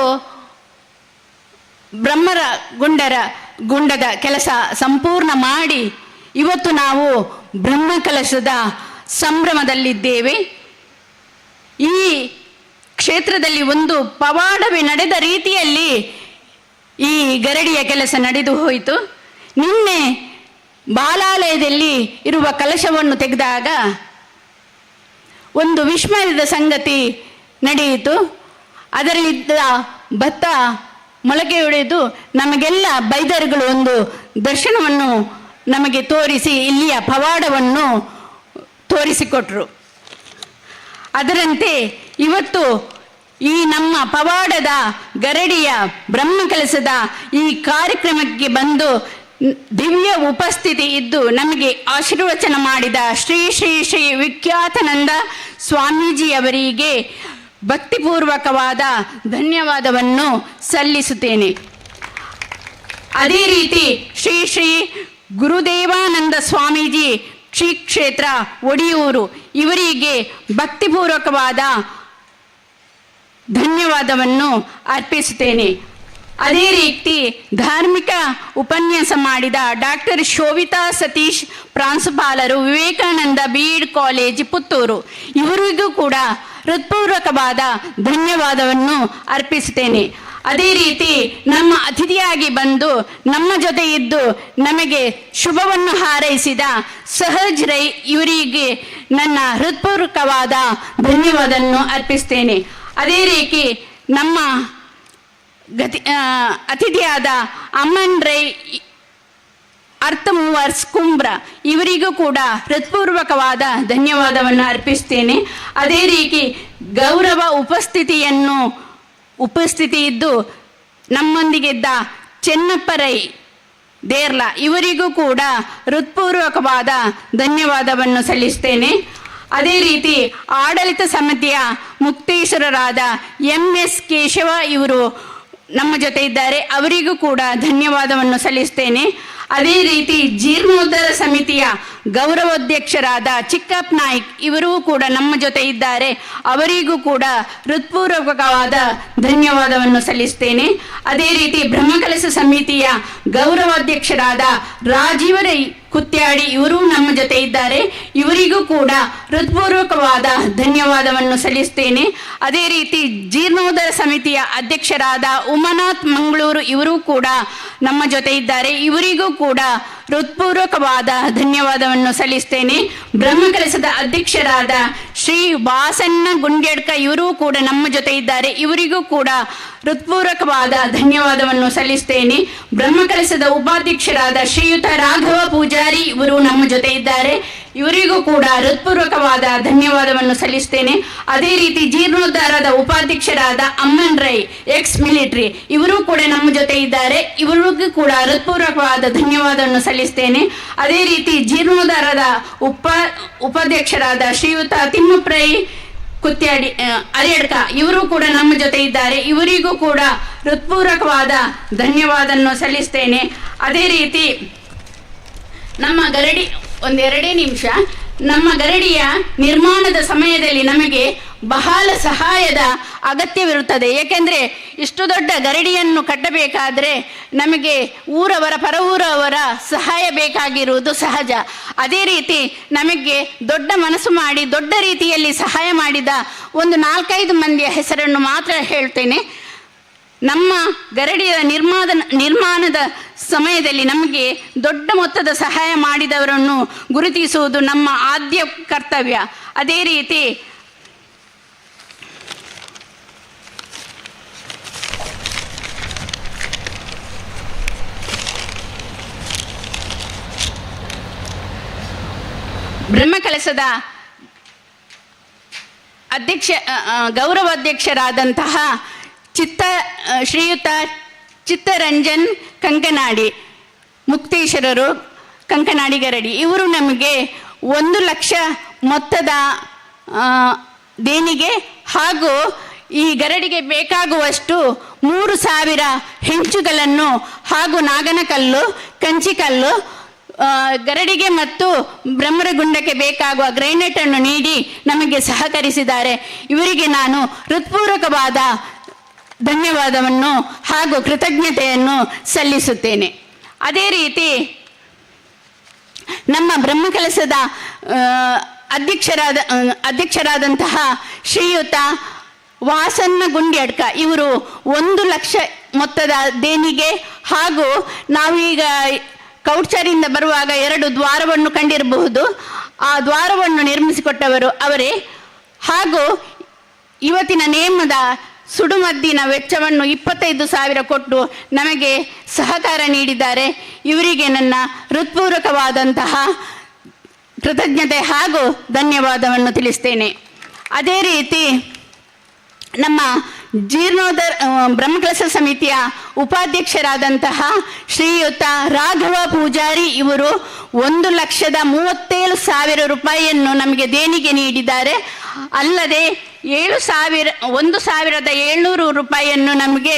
ಬ್ರಹ್ಮರ ಗುಂಡದ ಕೆಲಸ ಸಂಪೂರ್ಣ ಮಾಡಿ ಇವತ್ತು ನಾವು ಬ್ರಹ್ಮಕಲಶದ ಸಂಭ್ರಮದಲ್ಲಿದ್ದೇವೆ. ಈ ಕ್ಷೇತ್ರದಲ್ಲಿ ಒಂದು ಪವಾಡವೇ ನಡೆದ ರೀತಿಯಲ್ಲಿ ಈ ಗರಡಿಯ ಕೆಲಸ ನಡೆದು ಹೋಯಿತು. ನಿನ್ನೆ ಬಾಲಾಲಯದಲ್ಲಿ ಇರುವ ಕಲಶವನ್ನು ತೆಗೆದಾಗ ಒಂದು ವಿಸ್ಮಯದ ಸಂಗತಿ ನಡೆಯಿತು. ಅದರಲ್ಲಿದ್ದ ಭತ್ತ ಮೊಳಕೆಯೊಡೆದು ನಮಗೆಲ್ಲ ಬೈದರುಗಳು ಒಂದು ದರ್ಶನವನ್ನು ನಮಗೆ ತೋರಿಸಿ ಇಲ್ಲಿಯ ಪವಾಡವನ್ನು ತೋರಿಸಿಕೊಟ್ರು. ಅದರಂತೆ ಇವತ್ತು ಈ ನಮ್ಮ ಪವಾಡದ ಗರಡಿಯ ಬ್ರಹ್ಮಕಲಶದ ಈ ಕಾರ್ಯಕ್ರಮಕ್ಕೆ ಬಂದು ದಿವ್ಯ ಉಪಸ್ಥಿತಿ ಇದ್ದು ನಮಗೆ ಆಶೀರ್ವಚನ ಮಾಡಿದ ಶ್ರೀ ಶ್ರೀ ಶ್ರೀ ವಿಖ್ಯಾತಾನಂದ ಸ್ವಾಮೀಜಿಯವರಿಗೆ ಭಕ್ತಿಪೂರ್ವಕವಾದ ಧನ್ಯವಾದವನ್ನು ಸಲ್ಲಿಸುತ್ತೇನೆ. ಅದೇ ರೀತಿ ಶ್ರೀ ಶ್ರೀ ಗುರುದೇವಾನಂದ ಸ್ವಾಮೀಜಿ ಶ್ರೀ ಕ್ಷೇತ್ರ ಒಡಿಯೂರು ಇವರಿಗೆ ಭಕ್ತಿಪೂರ್ವಕವಾದ ಧನ್ಯವಾದವನ್ನು ಅರ್ಪಿಸುತ್ತೇನೆ. ಅದೇ ರೀತಿ ಧಾರ್ಮಿಕ ಉಪನ್ಯಾಸ ಮಾಡಿದ ಡಾಕ್ಟರ್ ಶೋಭಿತಾ ಸತೀಶ್ ಪ್ರಾಂಶುಪಾಲರು ವಿವೇಕಾನಂದ ಬಿ ಎಡ್ ಕಾಲೇಜ್ ಪುತ್ತೂರು ಇವರಿಗೂ ಕೂಡ ಹೃತ್ಪೂರ್ವಕವಾದ ಧನ್ಯವಾದವನ್ನು ಅರ್ಪಿಸುತ್ತೇನೆ. ಅದೇ ರೀತಿ ನಮ್ಮ ಅತಿಥಿಯಾಗಿ ಬಂದು ನಮ್ಮ ಜೊತೆ ಇದ್ದು ನಮಗೆ ಶುಭವನ್ನು ಹಾರೈಸಿದ ಸಹಜ್ ರೈ ಇವರಿಗೆ ನನ್ನ ಹೃತ್ಪೂರ್ವಕವಾದ ಧನ್ಯವಾದವನ್ನು ಅರ್ಪಿಸ್ತೇನೆ. ಅದೇ ರೀತಿ ನಮ್ಮ ಅತಿಥಿಯಾದ ಅಮ್ಮನ್ ರೈ ಅರ್ಥ ಮೂವರ್ಸ್ ಕುಂಬ್ರ ಇವರಿಗೂ ಕೂಡ ಹೃತ್ಪೂರ್ವಕವಾದ ಧನ್ಯವಾದವನ್ನು ಅರ್ಪಿಸ್ತೇನೆ. ಅದೇ ರೀತಿ ಗೌರವ ಉಪಸ್ಥಿತಿ ಇದ್ದು ನಮ್ಮೊಂದಿಗಿದ್ದ ಚೆನ್ನಪ್ಪ ರೈ ದೇರ್ಲಾ ಇವರಿಗೂ ಕೂಡ ಹೃತ್ಪೂರ್ವಕವಾದ ಧನ್ಯವಾದವನ್ನು ಸಲ್ಲಿಸ್ತೇನೆ. ಅದೇ ರೀತಿ ಆಡಳಿತ ಸಮಿತಿಯ ಮುಕ್ತೇಶ್ವರರಾದ ಎಂ ಎಸ್ ಕೇಶವ ಇವರು ನಮ್ಮ ಜೊತೆ ಇದ್ದಾರೆ, ಅವರಿಗೂ ಕೂಡ ಧನ್ಯವಾದವನ್ನು ಸಲ್ಲಿಸ್ತೇನೆ. ಅದೇ ರೀತಿ ಜೀರ್ಣೋದ್ಧಾರ ಸಮಿತಿಯ ಗೌರವಾಧ್ಯಕ್ಷರಾದ ಚಿಕ್ಕಪ್ಪ ನಾಯ್ಕ್ ಇವರೂ ಕೂಡ ನಮ್ಮ ಜೊತೆ ಇದ್ದಾರೆ, ಅವರಿಗೂ ಕೂಡ ಹೃತ್ಪೂರ್ವಕವಾದ ಧನ್ಯವಾದವನ್ನು ಸಲ್ಲಿಸ್ತೇನೆ. ಅದೇ ರೀತಿ ಬ್ರಹ್ಮಕಲಶ ಸಮಿತಿಯ ಗೌರವಾಧ್ಯಕ್ಷರಾದ ರಾಜೀವ ರೈ ಕುತ್ಯಾಡಿ ಇವರೂ ನಮ್ಮ ಜೊತೆ ಇದ್ದಾರೆ, ಇವರಿಗೂ ಕೂಡ ಹೃತ್ಪೂರ್ವಕವಾದ ಧನ್ಯವಾದವನ್ನು ಸಲ್ಲಿಸ್ತೇನೆ. ಅದೇ ರೀತಿ ಜೀರ್ಣೋದ್ಧಾರ ಸಮಿತಿಯ ಅಧ್ಯಕ್ಷರಾದ ಉಮಾನಾಥ್ ಮಂಗಳೂರು ಇವರೂ ಕೂಡ ನಮ್ಮ ಜೊತೆ ಇದ್ದಾರೆ, ಇವರಿಗೂ ಕೂಡ ಹೃತ್ಪೂರ್ವಕವಾದ ಧನ್ಯವಾದವನ್ನು ಸಲ್ಲಿಸ್ತೇನೆ. ಬ್ರಹ್ಮಕಲಶದ ಅಧ್ಯಕ್ಷರಾದ ಶ್ರೀ ವಾಸಣ್ಣ ಗುಂಡ್ಯಡ್ಕ ಇವರೂ ಕೂಡ ನಮ್ಮ ಜೊತೆ ಇದ್ದಾರೆ, ಇವರಿಗೂ ಕೂಡ ಹೃತ್ಪೂರ್ವಕವಾದ ಧನ್ಯವಾದವನ್ನು ಸಲ್ಲಿಸ್ತೇನೆ. ಬ್ರಹ್ಮಕಲಶದ ಉಪಾಧ್ಯಕ್ಷರಾದ ಶ್ರೀಯುತ ರಾಘವ ಪೂಜಾರಿ ಇವರು ನಮ್ಮ ಜೊತೆ ಇದ್ದಾರೆ, ಇವರಿಗೂ ಕೂಡ ಹೃತ್ಪೂರ್ವಕವಾದ ಧನ್ಯವಾದವನ್ನು ಸಲ್ಲಿಸ್ತೇನೆ. ಅದೇ ರೀತಿ ಜೀರ್ಣೋದ್ಧಾರದ ಉಪಾಧ್ಯಕ್ಷರಾದ ಅಮ್ಮನ್ ರೈ ಎಕ್ಸ್ ಮಿಲಿಟರಿ ಇವರೂ ಕೂಡ ನಮ್ಮ ಜೊತೆ ಇದ್ದಾರೆ, ಇವರಿಗೂ ಕೂಡ ಹೃತ್ಪೂರ್ವಕವಾದ ಧನ್ಯವಾದವನ್ನು ಸಲ್ಲಿಸ್ತೇನೆ. ಅದೇ ರೀತಿ ಜೀರ್ಣೋದ್ಧಾರದ ಉಪಾಧ್ಯಕ್ಷರಾದ ಶ್ರೀಯುತ ತಿಮ್ಮಪ್ಪ ರೈ ಕುತ್ಯಾಡಿ ಅರಿಯಡ್ಕ ಇವರು ಕೂಡ ನಮ್ಮ ಜೊತೆ ಇದ್ದಾರೆ, ಇವರಿಗೂ ಕೂಡ ಹೃತ್ಪೂರ್ವಕವಾದ ಧನ್ಯವಾದವನ್ನು ಸಲ್ಲಿಸ್ತೇನೆ. ಅದೇ ರೀತಿ ನಮ್ಮ ಗರಡಿ ಒಂದೆರಡೇ ನಿಮಿಷ ನಮ್ಮ ಗರಡಿಯ ನಿರ್ಮಾಣದ ಸಮಯದಲ್ಲಿ ನಮಗೆ ಬಹಳ ಸಹಾಯದ ಅಗತ್ಯವಿರುತ್ತದೆ. ಏಕೆಂದರೆ ಇಷ್ಟು ದೊಡ್ಡ ಗರಡಿಯನ್ನು ಕಟ್ಟಬೇಕಾದರೆ ನಮಗೆ ಊರವರ ಪರವೂರವರ ಸಹಾಯ ಬೇಕಾಗಿರುವುದು ಸಹಜ. ಅದೇ ರೀತಿ ನಮಗೆ ದೊಡ್ಡ ಮನಸ್ಸು ಮಾಡಿ ದೊಡ್ಡ ರೀತಿಯಲ್ಲಿ ಸಹಾಯ ಮಾಡಿದ ಒಂದು 4-5 ಮಂದಿಯ ಹೆಸರನ್ನು ಮಾತ್ರ ಹೇಳ್ತೇನೆ. ನಮ್ಮ ಗರಡಿಯ ನಿರ್ಮಾಣದ ಸಮಯದಲ್ಲಿ ನಮಗೆ ದೊಡ್ಡ ಮೊತ್ತದ ಸಹಾಯ ಮಾಡಿದವರನ್ನು ಗುರುತಿಸುವುದು ನಮ್ಮ ಆದ್ಯ ಕರ್ತವ್ಯ. ಅದೇ ರೀತಿ ಬ್ರಹ್ಮಕಲಶದ ಅಧ್ಯಕ್ಷ ಗೌರವಾಧ್ಯಕ್ಷರಾದಂತಹ ಶ್ರೀಯುತ ಚಿತ್ತರಂಜನ್ ಕಂಕನಾಡಿ ಮುಕ್ತೇಶ್ವರರು ಕಂಕನಾಡಿ ಗರಡಿ ಇವರು ನಮಗೆ 1 ಲಕ್ಷ ಮೊತ್ತದ ದೇಣಿಗೆ ಹಾಗೂ ಈ ಗರಡಿಗೆ ಬೇಕಾಗುವಷ್ಟು 3,000 ಹೆಂಚುಗಳನ್ನು ಹಾಗೂ ನಾಗನಕಲ್ಲು, ಕಂಚಿಕಲ್ಲು, ಗರಡಿಗೆ ಮತ್ತು ಬ್ರಹ್ಮರಗುಂಡಕ್ಕೆ ಬೇಕಾಗುವ ಗ್ರೈನೈಟನ್ನು ನೀಡಿ ನಮಗೆ ಸಹಕರಿಸಿದ್ದಾರೆ. ಇವರಿಗೆ ನಾನು ಹೃತ್ಪೂರ್ವಕವಾದ ಧನ್ಯವಾದವನ್ನು ಹಾಗೂ ಕೃತಜ್ಞತೆಯನ್ನು ಸಲ್ಲಿಸುತ್ತೇನೆ. ಅದೇ ರೀತಿ ನಮ್ಮ ಬ್ರಹ್ಮಕಲಶದ ಅಧ್ಯಕ್ಷರಾದಂತಹ ಶ್ರೀಯುತ ವಾಸನ್ನ ಗುಂಡ್ಯಡ್ಕ ಇವರು 1 ಲಕ್ಷ ಮೊತ್ತದ ದೇಣಿಗೆ ಹಾಗೂ ನಾವೀಗ ಕೌಡ್ಚರಿಂದ ಬರುವಾಗ 2 ದ್ವಾರವನ್ನು ಕಂಡಿರಬಹುದು. ಆ ದ್ವಾರವನ್ನು ನಿರ್ಮಿಸಿಕೊಟ್ಟವರು ಅವರೇ. ಹಾಗೂ ಇವತ್ತಿನ ನೇಮದ ಸುಡುಮದ್ದಿನ ವೆಚ್ಚವನ್ನು 25,000 ಕೊಟ್ಟು ನಮಗೆ ಸಹಕಾರ ನೀಡಿದ್ದಾರೆ. ಇವರಿಗೆ ನನ್ನ ಹೃತ್ಪೂರ್ವಕವಾದಂತಹ ಕೃತಜ್ಞತೆ ಹಾಗೂ ಧನ್ಯವಾದವನ್ನು ತಿಳಿಸ್ತೇನೆ. ಅದೇ ರೀತಿ ನಮ್ಮ ಜೀರ್ಣೋದ್ಧಾರ ಬ್ರಹ್ಮಕಲಶ ಸಮಿತಿಯ ಉಪಾಧ್ಯಕ್ಷರಾದಂತಹ ಶ್ರೀಯುತ ರಾಘವ ಪೂಜಾರಿ ಇವರು 1,37,000 ರೂಪಾಯಿಯನ್ನು ನಮಗೆ ದೇಣಿಗೆ ನೀಡಿದ್ದಾರೆ. ಅಲ್ಲದೆ 1,700 ರೂಪಾಯಿಯನ್ನು ನಮಗೆ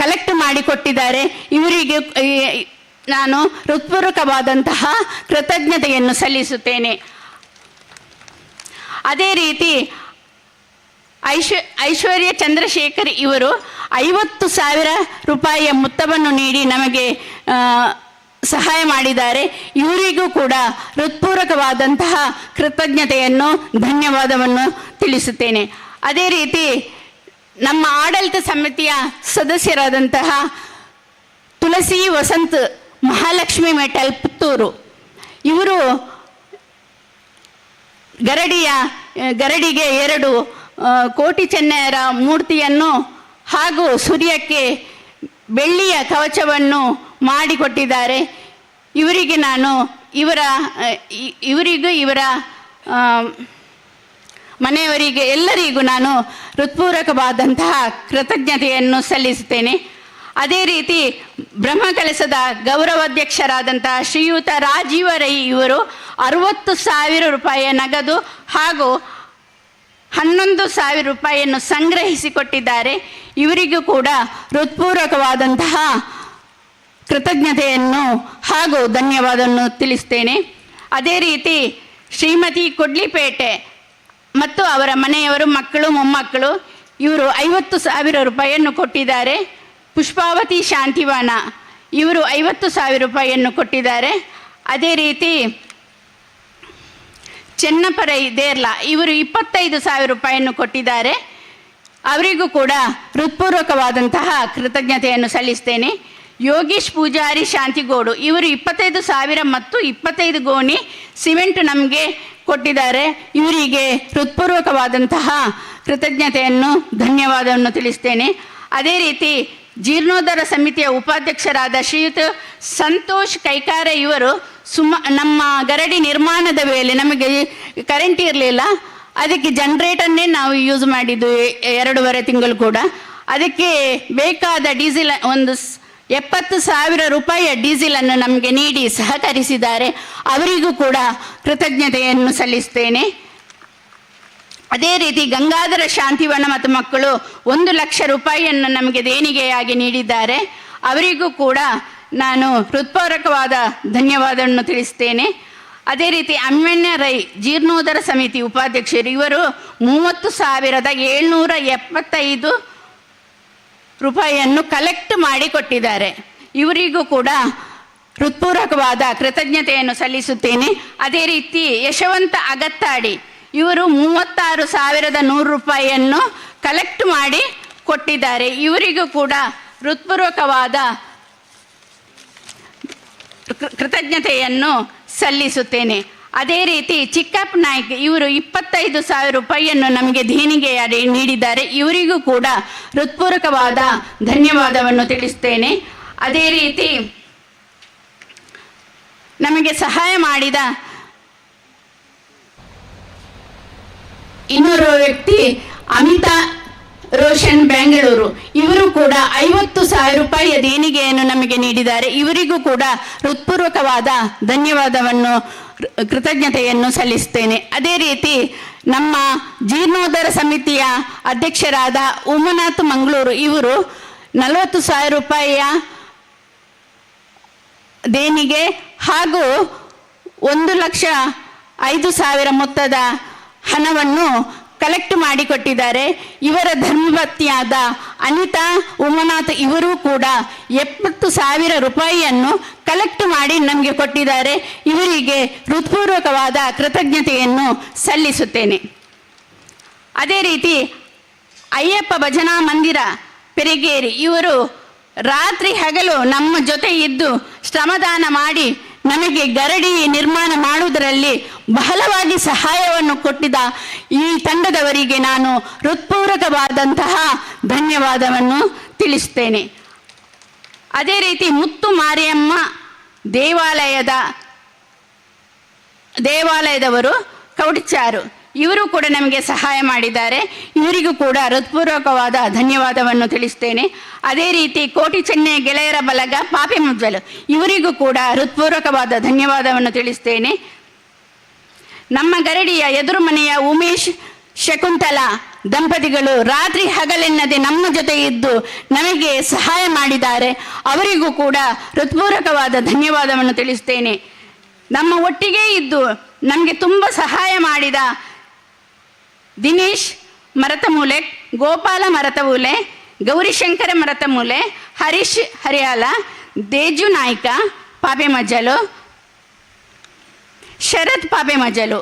ಕಲೆಕ್ಟ್ ಮಾಡಿಕೊಟ್ಟಿದ್ದಾರೆ. ಇವರಿಗೆ ನಾನು ಹೃತ್ಪೂರ್ವಕವಾದಂತಹ ಕೃತಜ್ಞತೆಯನ್ನು ಸಲ್ಲಿಸುತ್ತೇನೆ. ಅದೇ ರೀತಿ ಐಶ್ವರ್ಯ ಚಂದ್ರಶೇಖರ್ ಇವರು 50,000 ರೂಪಾಯಿಯ ಮೊತ್ತವನ್ನು ನೀಡಿ ನಮಗೆ ಸಹಾಯ ಮಾಡಿದ್ದಾರೆ. ಇವರಿಗೂ ಕೂಡ ಹೃತ್ಪೂರ್ವಕವಾದಂತಹ ಕೃತಜ್ಞತೆಯನ್ನು ಧನ್ಯವಾದವನ್ನು ತಿಳಿಸುತ್ತೇನೆ. ಅದೇ ರೀತಿ ನಮ್ಮ ಆಡಳಿತ ಸಮಿತಿಯ ಸದಸ್ಯರಾದಂತಹ ತುಳಸಿ ವಸಂತ್ ಮಹಾಲಕ್ಷ್ಮಿ ಮೆಟಲ್ ಪುತ್ತೂರು ಇವರು ಗರಡಿಗೆ 2 ಕೋಟಿ ಚೆನ್ನಯರ ಮೂರ್ತಿಯನ್ನು ಹಾಗೂ ಸೂರ್ಯಕ್ಕೆ ಬೆಳ್ಳಿಯ ಕವಚವನ್ನು ಮಾಡಿಕೊಟ್ಟಿದ್ದಾರೆ. ಇವರಿಗೆ ನಾನು ಇವರಿಗೂ ಇವರ ಮನೆಯವರಿಗೆ ಎಲ್ಲರಿಗೂ ನಾನು ಹೃತ್ಪೂರ್ವಕವಾದಂತಹ ಕೃತಜ್ಞತೆಯನ್ನು ಸಲ್ಲಿಸುತ್ತೇನೆ. ಅದೇ ರೀತಿ ಬ್ರಹ್ಮಕಲಶದ ಗೌರವಾಧ್ಯಕ್ಷರಾದಂತಹ ಶ್ರೀಯುತ ರಾಜೀವ ರೈ ಇವರು 60,000 ರೂಪಾಯಿಯ ನಗದು ಹಾಗೂ 11,000 ರೂಪಾಯಿಯನ್ನು ಸಂಗ್ರಹಿಸಿಕೊಟ್ಟಿದ್ದಾರೆ. ಇವರಿಗೂ ಕೂಡ ಹೃತ್ಪೂರ್ವಕವಾದಂತಹ ಕೃತಜ್ಞತೆಯನ್ನು ಹಾಗೂ ಧನ್ಯವಾದವನ್ನು ತಿಳಿಸ್ತೇನೆ. ಅದೇ ರೀತಿ ಶ್ರೀಮತಿ ಕೊಡ್ಲಿಪೇಟೆ ಮತ್ತು ಅವರ ಮನೆಯವರು, ಮಕ್ಕಳು, ಮೊಮ್ಮಕ್ಕಳು ಇವರು 50,000 ರೂಪಾಯಿಯನ್ನು ಕೊಟ್ಟಿದ್ದಾರೆ. ಪುಷ್ಪಾವತಿ ಶಾಂತಿವಾನ ಇವರು 50,000 ರೂಪಾಯಿಯನ್ನು ಕೊಟ್ಟಿದ್ದಾರೆ. ಅದೇ ರೀತಿ ಚೆನ್ನಪರೈ ದೇರ್ಲಾ ಇವರು 25,000 ರೂಪಾಯಿಯನ್ನು ಕೊಟ್ಟಿದ್ದಾರೆ. ಅವರಿಗೂ ಕೂಡ ಹೃತ್ಪೂರ್ವಕವಾದಂತಹ ಕೃತಜ್ಞತೆಯನ್ನು ಸಲ್ಲಿಸ್ತೇನೆ. ಯೋಗೀಶ್ ಪೂಜಾರಿ ಶಾಂತಿಗೋಡು ಇವರು 25,000 ಮತ್ತು 25 ಗೋಣಿ ಸಿಮೆಂಟ್ ನಮಗೆ ಕೊಟ್ಟಿದ್ದಾರೆ. ಇವರಿಗೆ ಹೃತ್ಪೂರ್ವಕವಾದಂತಹ ಕೃತಜ್ಞತೆಯನ್ನು ಧನ್ಯವಾದವನ್ನು ತಿಳಿಸ್ತೇನೆ. ಅದೇ ರೀತಿ ಜೀರ್ಣೋದ್ಧಾರ ಸಮಿತಿಯ ಉಪಾಧ್ಯಕ್ಷರಾದ ಶ್ರೀಯುತ ಸಂತೋಷ್ ಕೈಕಾರ ಇವರು ನಮ್ಮ ಗರಡಿ ನಿರ್ಮಾಣದ ವೇಳೆ ನಮಗೆ ಕರೆಂಟ್ ಇರಲಿಲ್ಲ, ಅದಕ್ಕೆ ಜನ್ರೇಟನ್ನೇ ನಾವು ಯೂಸ್ ಮಾಡಿದ್ದು 2.5 ತಿಂಗಳು ಕೂಡ. ಅದಕ್ಕೆ ಬೇಕಾದ ಡೀಸೆಲ್ ಒಂದು 70,000 ರೂಪಾಯಿಯ ಡೀಸೆಲನ್ನು ನಮಗೆ ನೀಡಿ ಸಹಕರಿಸಿದ್ದಾರೆ. ಅವರಿಗೂ ಕೂಡ ಕೃತಜ್ಞತೆಯನ್ನು ಸಲ್ಲಿಸ್ತೇನೆ. ಅದೇ ರೀತಿ ಗಂಗಾಧರ ಶಾಂತಿವನ ಮತ್ತು ಮಕ್ಕಳು 1 ಲಕ್ಷ ರೂಪಾಯಿಯನ್ನು ನಮಗೆ ದೇಣಿಗೆಯಾಗಿ ನೀಡಿದ್ದಾರೆ. ಅವರಿಗೂ ಕೂಡ ನಾನು ಹೃತ್ಪೂರ್ವಕವಾದ ಧನ್ಯವಾದವನ್ನು ತಿಳಿಸ್ತೇನೆ. ಅದೇ ರೀತಿ ಅಮ್ಮಣ್ಣ ರೈ ಜೀರ್ಣೋದ್ಧಾರ ಸಮಿತಿ ಉಪಾಧ್ಯಕ್ಷರು ಇವರು 30,775 ರೂಪಾಯಿಯನ್ನು ಕಲೆಕ್ಟ್ ಮಾಡಿ ಕೊಟ್ಟಿದ್ದಾರೆ. ಇವರಿಗೂ ಕೂಡ ಹೃತ್ಪೂರ್ವಕವಾದ ಕೃತಜ್ಞತೆಯನ್ನು ಸಲ್ಲಿಸುತ್ತೇನೆ. ಅದೇ ರೀತಿ ಯಶವಂತ ಅಗತ್ತಾಡಿ ಇವರು 36,100 ರೂಪಾಯಿಯನ್ನು ಕಲೆಕ್ಟ್ ಮಾಡಿ ಕೊಟ್ಟಿದ್ದಾರೆ. ಇವರಿಗೂ ಕೂಡ ಹೃತ್ಪೂರ್ವಕವಾದ ಕೃತಜ್ಞತೆಯನ್ನು ಸಲ್ಲಿಸುತ್ತೇನೆ. ಅದೇ ರೀತಿ ಚಿಕ್ಕಪ್ಪ ನಾಯ್ಕ್ ಇವರು 25,000 ರೂಪಾಯಿಯನ್ನು ನಮಗೆ ದೇಣಿಗೆಯಾಗಿ ನೀಡಿದ್ದಾರೆ. ಇವರಿಗೂ ಕೂಡ ಹೃತ್ಪೂರ್ವಕವಾದ ಧನ್ಯವಾದವನ್ನು ತಿಳಿಸ್ತೇನೆ. ಅದೇ ರೀತಿ ನಮಗೆ ಸಹಾಯ ಮಾಡಿದ ಇನ್ನೋರ್ವ ವ್ಯಕ್ತಿ ಅಮಿತಾ ರೋಷನ್ ಬೆಂಗಳೂರು ಇವರು ಕೂಡ 50,000 ರೂಪಾಯಿಯ ದೇಣಿಗೆಯನ್ನು ನಮಗೆ ನೀಡಿದ್ದಾರೆ. ಇವರಿಗೂ ಕೂಡ ಹೃತ್ಪೂರ್ವಕವಾದ ಧನ್ಯವಾದವನ್ನು ಕೃತಜ್ಞತೆಯನ್ನು ಸಲ್ಲಿಸುತ್ತೇನೆ. ಅದೇ ರೀತಿ ನಮ್ಮ ಜೀರ್ಣೋದ್ಧಾರ ಸಮಿತಿಯ ಅಧ್ಯಕ್ಷರಾದ ಉಮನಾಥ್ ಮಂಗಳೂರು ಇವರು 40,000 ರೂಪಾಯಿಯ ದೇಣಿಗೆ ಹಾಗೂ 1,05,000 ಮೊತ್ತದ ಹಣವನ್ನು ಕಲೆಕ್ಟ್ ಮಾಡಿಕೊಟ್ಟಿದ್ದಾರೆ. ಇವರ ಧರ್ಮಪತ್ನಿಯಾದ ಅನಿತಾ ಉಮನಾಥ್ ಇವರೂ ಕೂಡ 70,000 ರೂಪಾಯಿಯನ್ನು ಕಲೆಕ್ಟ್ ಮಾಡಿ ನಮಗೆ ಕೊಟ್ಟಿದ್ದಾರೆ. ಇವರಿಗೆ ಹೃತ್ಪೂರ್ವಕವಾದ ಕೃತಜ್ಞತೆಯನ್ನು ಸಲ್ಲಿಸುತ್ತೇನೆ. ಅದೇ ರೀತಿ ಅಯ್ಯಪ್ಪ ಭಜನಾ ಮಂದಿರ ಪೆರಿಗೇರಿ ಇವರು ರಾತ್ರಿ ಹಗಲು ನಮ್ಮ ಜೊತೆ ಇದ್ದು ಶ್ರಮದಾನ ಮಾಡಿ ನಮಗೆ ಗರಡಿ ನಿರ್ಮಾಣ ಮಾಡುವುದರಲ್ಲಿ ಬಹಳವಾಗಿ ಸಹಾಯವನ್ನು ಕೊಟ್ಟಿದ್ದ ಈ ತಂಡದವರಿಗೆ ನಾನು ಹೃತ್ಪೂರ್ವಕವಾದಂತಹ ಧನ್ಯವಾದವನ್ನು ತಿಳಿಸುತ್ತೇನೆ. ಅದೇ ರೀತಿ ಮುತ್ತು ಮಾರಿಯಮ್ಮ ದೇವಾಲಯದವರು ಕೌಡಿಚಾರು ಇವರು ಕೂಡ ನಮಗೆ ಸಹಾಯ ಮಾಡಿದ್ದಾರೆ. ಇವರಿಗೂ ಕೂಡ ಹೃತ್ಪೂರ್ವಕವಾದ ಧನ್ಯವಾದವನ್ನು ತಿಳಿಸ್ತೇನೆ. ಅದೇ ರೀತಿ ಕೋಟಿ ಚೆನ್ನೆ ಗೆಳೆಯರ ಬಳಗ ಪಾಪಿ ಮುಜ್ಜಲು ಇವರಿಗೂ ಕೂಡ ಹೃತ್ಪೂರ್ವಕವಾದ ಧನ್ಯವಾದವನ್ನು ತಿಳಿಸ್ತೇನೆ. ನಮ್ಮ ಗರಡಿಯ ಎದುರು ಮನೆಯ ಉಮೇಶ್ ಶಕುಂತಲಾ ದಂಪತಿಗಳು ರಾತ್ರಿ ಹಗಲೆನ್ನದೆ ನಮ್ಮ ಜೊತೆ ಇದ್ದು ನಮಗೆ ಸಹಾಯ ಮಾಡಿದ್ದಾರೆ. ಅವರಿಗೂ ಕೂಡ ಹೃತ್ಪೂರ್ವಕವಾದ ಧನ್ಯವಾದವನ್ನು ತಿಳಿಸ್ತೇನೆ. ನಮ್ಮ ಒಟ್ಟಿಗೆ ಇದ್ದು ನಮಗೆ ತುಂಬ ಸಹಾಯ ಮಾಡಿದ ದಿನೇಶ್ ಮರತಮೂಲೆ, ಗೋಪಾಲ ಮರತಮೂಲೆ, ಗೌರಿಶಂಕರ ಮರತಮೂಲೆ, ಹರೀಶ್ ಹರಿಯಾಲ, ದೇಜು ನಾಯ್ಕ ಪಾಪೆ ಮಜ್ಜಲು, ಶರತ್ ಪಾಪೆ ಮಜ್ಜಲು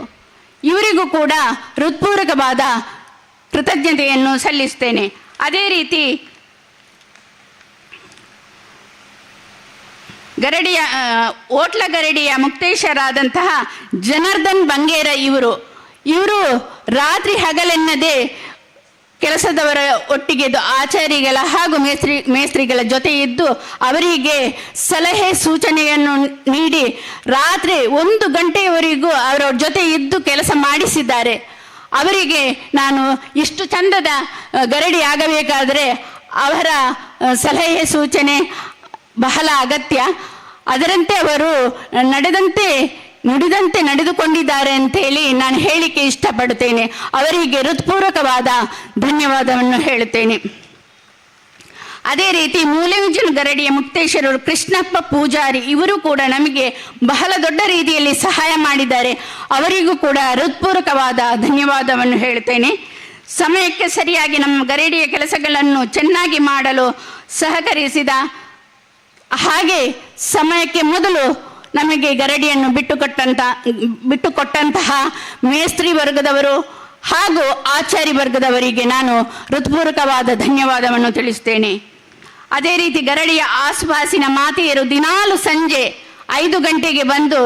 ಇವರಿಗೂ ಕೂಡ ಹೃತ್ಪೂರ್ವಕವಾದ ಕೃತಜ್ಞತೆಯನ್ನು ಸಲ್ಲಿಸ್ತೇನೆ. ಅದೇ ರೀತಿ ಗರಡಿಯ ಓಟ್ಲ ಗರಡಿಯ ಮುಕ್ತೇಶರಾದಂತಹ ಜನಾರ್ದನ್ ಬಂಗೇರ ಇವರು ಇವರು ರಾತ್ರಿ ಹಗಲೆನ್ನದೆ ಕೆಲಸದವರ ಒಟ್ಟಿಗೆ ಆಚಾರಿಗಳ ಹಾಗೂ ಮೇಸ್ತ್ರಿಗಳ ಜೊತೆ ಇದ್ದು ಅವರಿಗೆ ಸಲಹೆ ಸೂಚನೆಯನ್ನು ನೀಡಿ ರಾತ್ರಿ 1 ಗಂಟೆಯವರೆಗೂ ಅವರ ಜೊತೆ ಇದ್ದು ಕೆಲಸ ಮಾಡಿಸಿದ್ದಾರೆ. ಅವರಿಗೆ ನಾನು ಇಷ್ಟು ಚಂದದ ಗರಡಿ ಆಗಬೇಕಾದರೆ ಅವರ ಸಲಹೆ ಸೂಚನೆ ಬಹಳ ಅಗತ್ಯ. ಅದರಂತೆ ಅವರು ನಡೆದಂತೆ ನುಡಿದಂತೆ ನಡೆದುಕೊಂಡಿದ್ದಾರೆ ಅಂತೇಳಿ ನಾನು ಹೇಳಿಕೆ ಇಷ್ಟಪಡುತ್ತೇನೆ. ಅವರಿಗೆ ಹೃತ್ಪೂರ್ವಕವಾದ ಧನ್ಯವಾದವನ್ನು ಹೇಳುತ್ತೇನೆ. ಅದೇ ರೀತಿ ಮೂಲೆವಿಜನ ಗರಡಿಯ ಮುಕ್ತೇಶ್ವರರು ಕೃಷ್ಣಪ್ಪ ಪೂಜಾರಿ ಇವರು ಕೂಡ ನಮಗೆ ಬಹಳ ದೊಡ್ಡ ರೀತಿಯಲ್ಲಿ ಸಹಾಯ ಮಾಡಿದ್ದಾರೆ. ಅವರಿಗೂ ಕೂಡ ಹೃತ್ಪೂರ್ವಕವಾದ ಧನ್ಯವಾದವನ್ನು ಹೇಳುತ್ತೇನೆ. ಸಮಯಕ್ಕೆ ಸರಿಯಾಗಿ ನಮ್ಮ ಗರಡಿಯ ಕೆಲಸಗಳನ್ನು ಚೆನ್ನಾಗಿ ಮಾಡಲು ಸಹಕರಿಸಿದ ಹಾಗೆ ಸಮಯಕ್ಕೆ ಮೊದಲು ನಮಗೆ ಗರಡಿಯನ್ನು ಬಿಟ್ಟುಕೊಟ್ಟಂತಹ ಮೇಸ್ತ್ರಿ ವರ್ಗದವರು ಹಾಗೂ ಆಚಾರಿ ವರ್ಗದವರಿಗೆ ನಾನು ಹೃತ್ಪೂರ್ವಕವಾದ ಧನ್ಯವಾದವನ್ನು ತಿಳಿಸ್ತೇನೆ. ಅದೇ ರೀತಿ ಗರಡಿಯ ಆಸುಪಾಸಿನ ಮಾತೆಯರು ದಿನಾಲು ಸಂಜೆ 5 ಗಂಟೆಗೆ ಬಂದು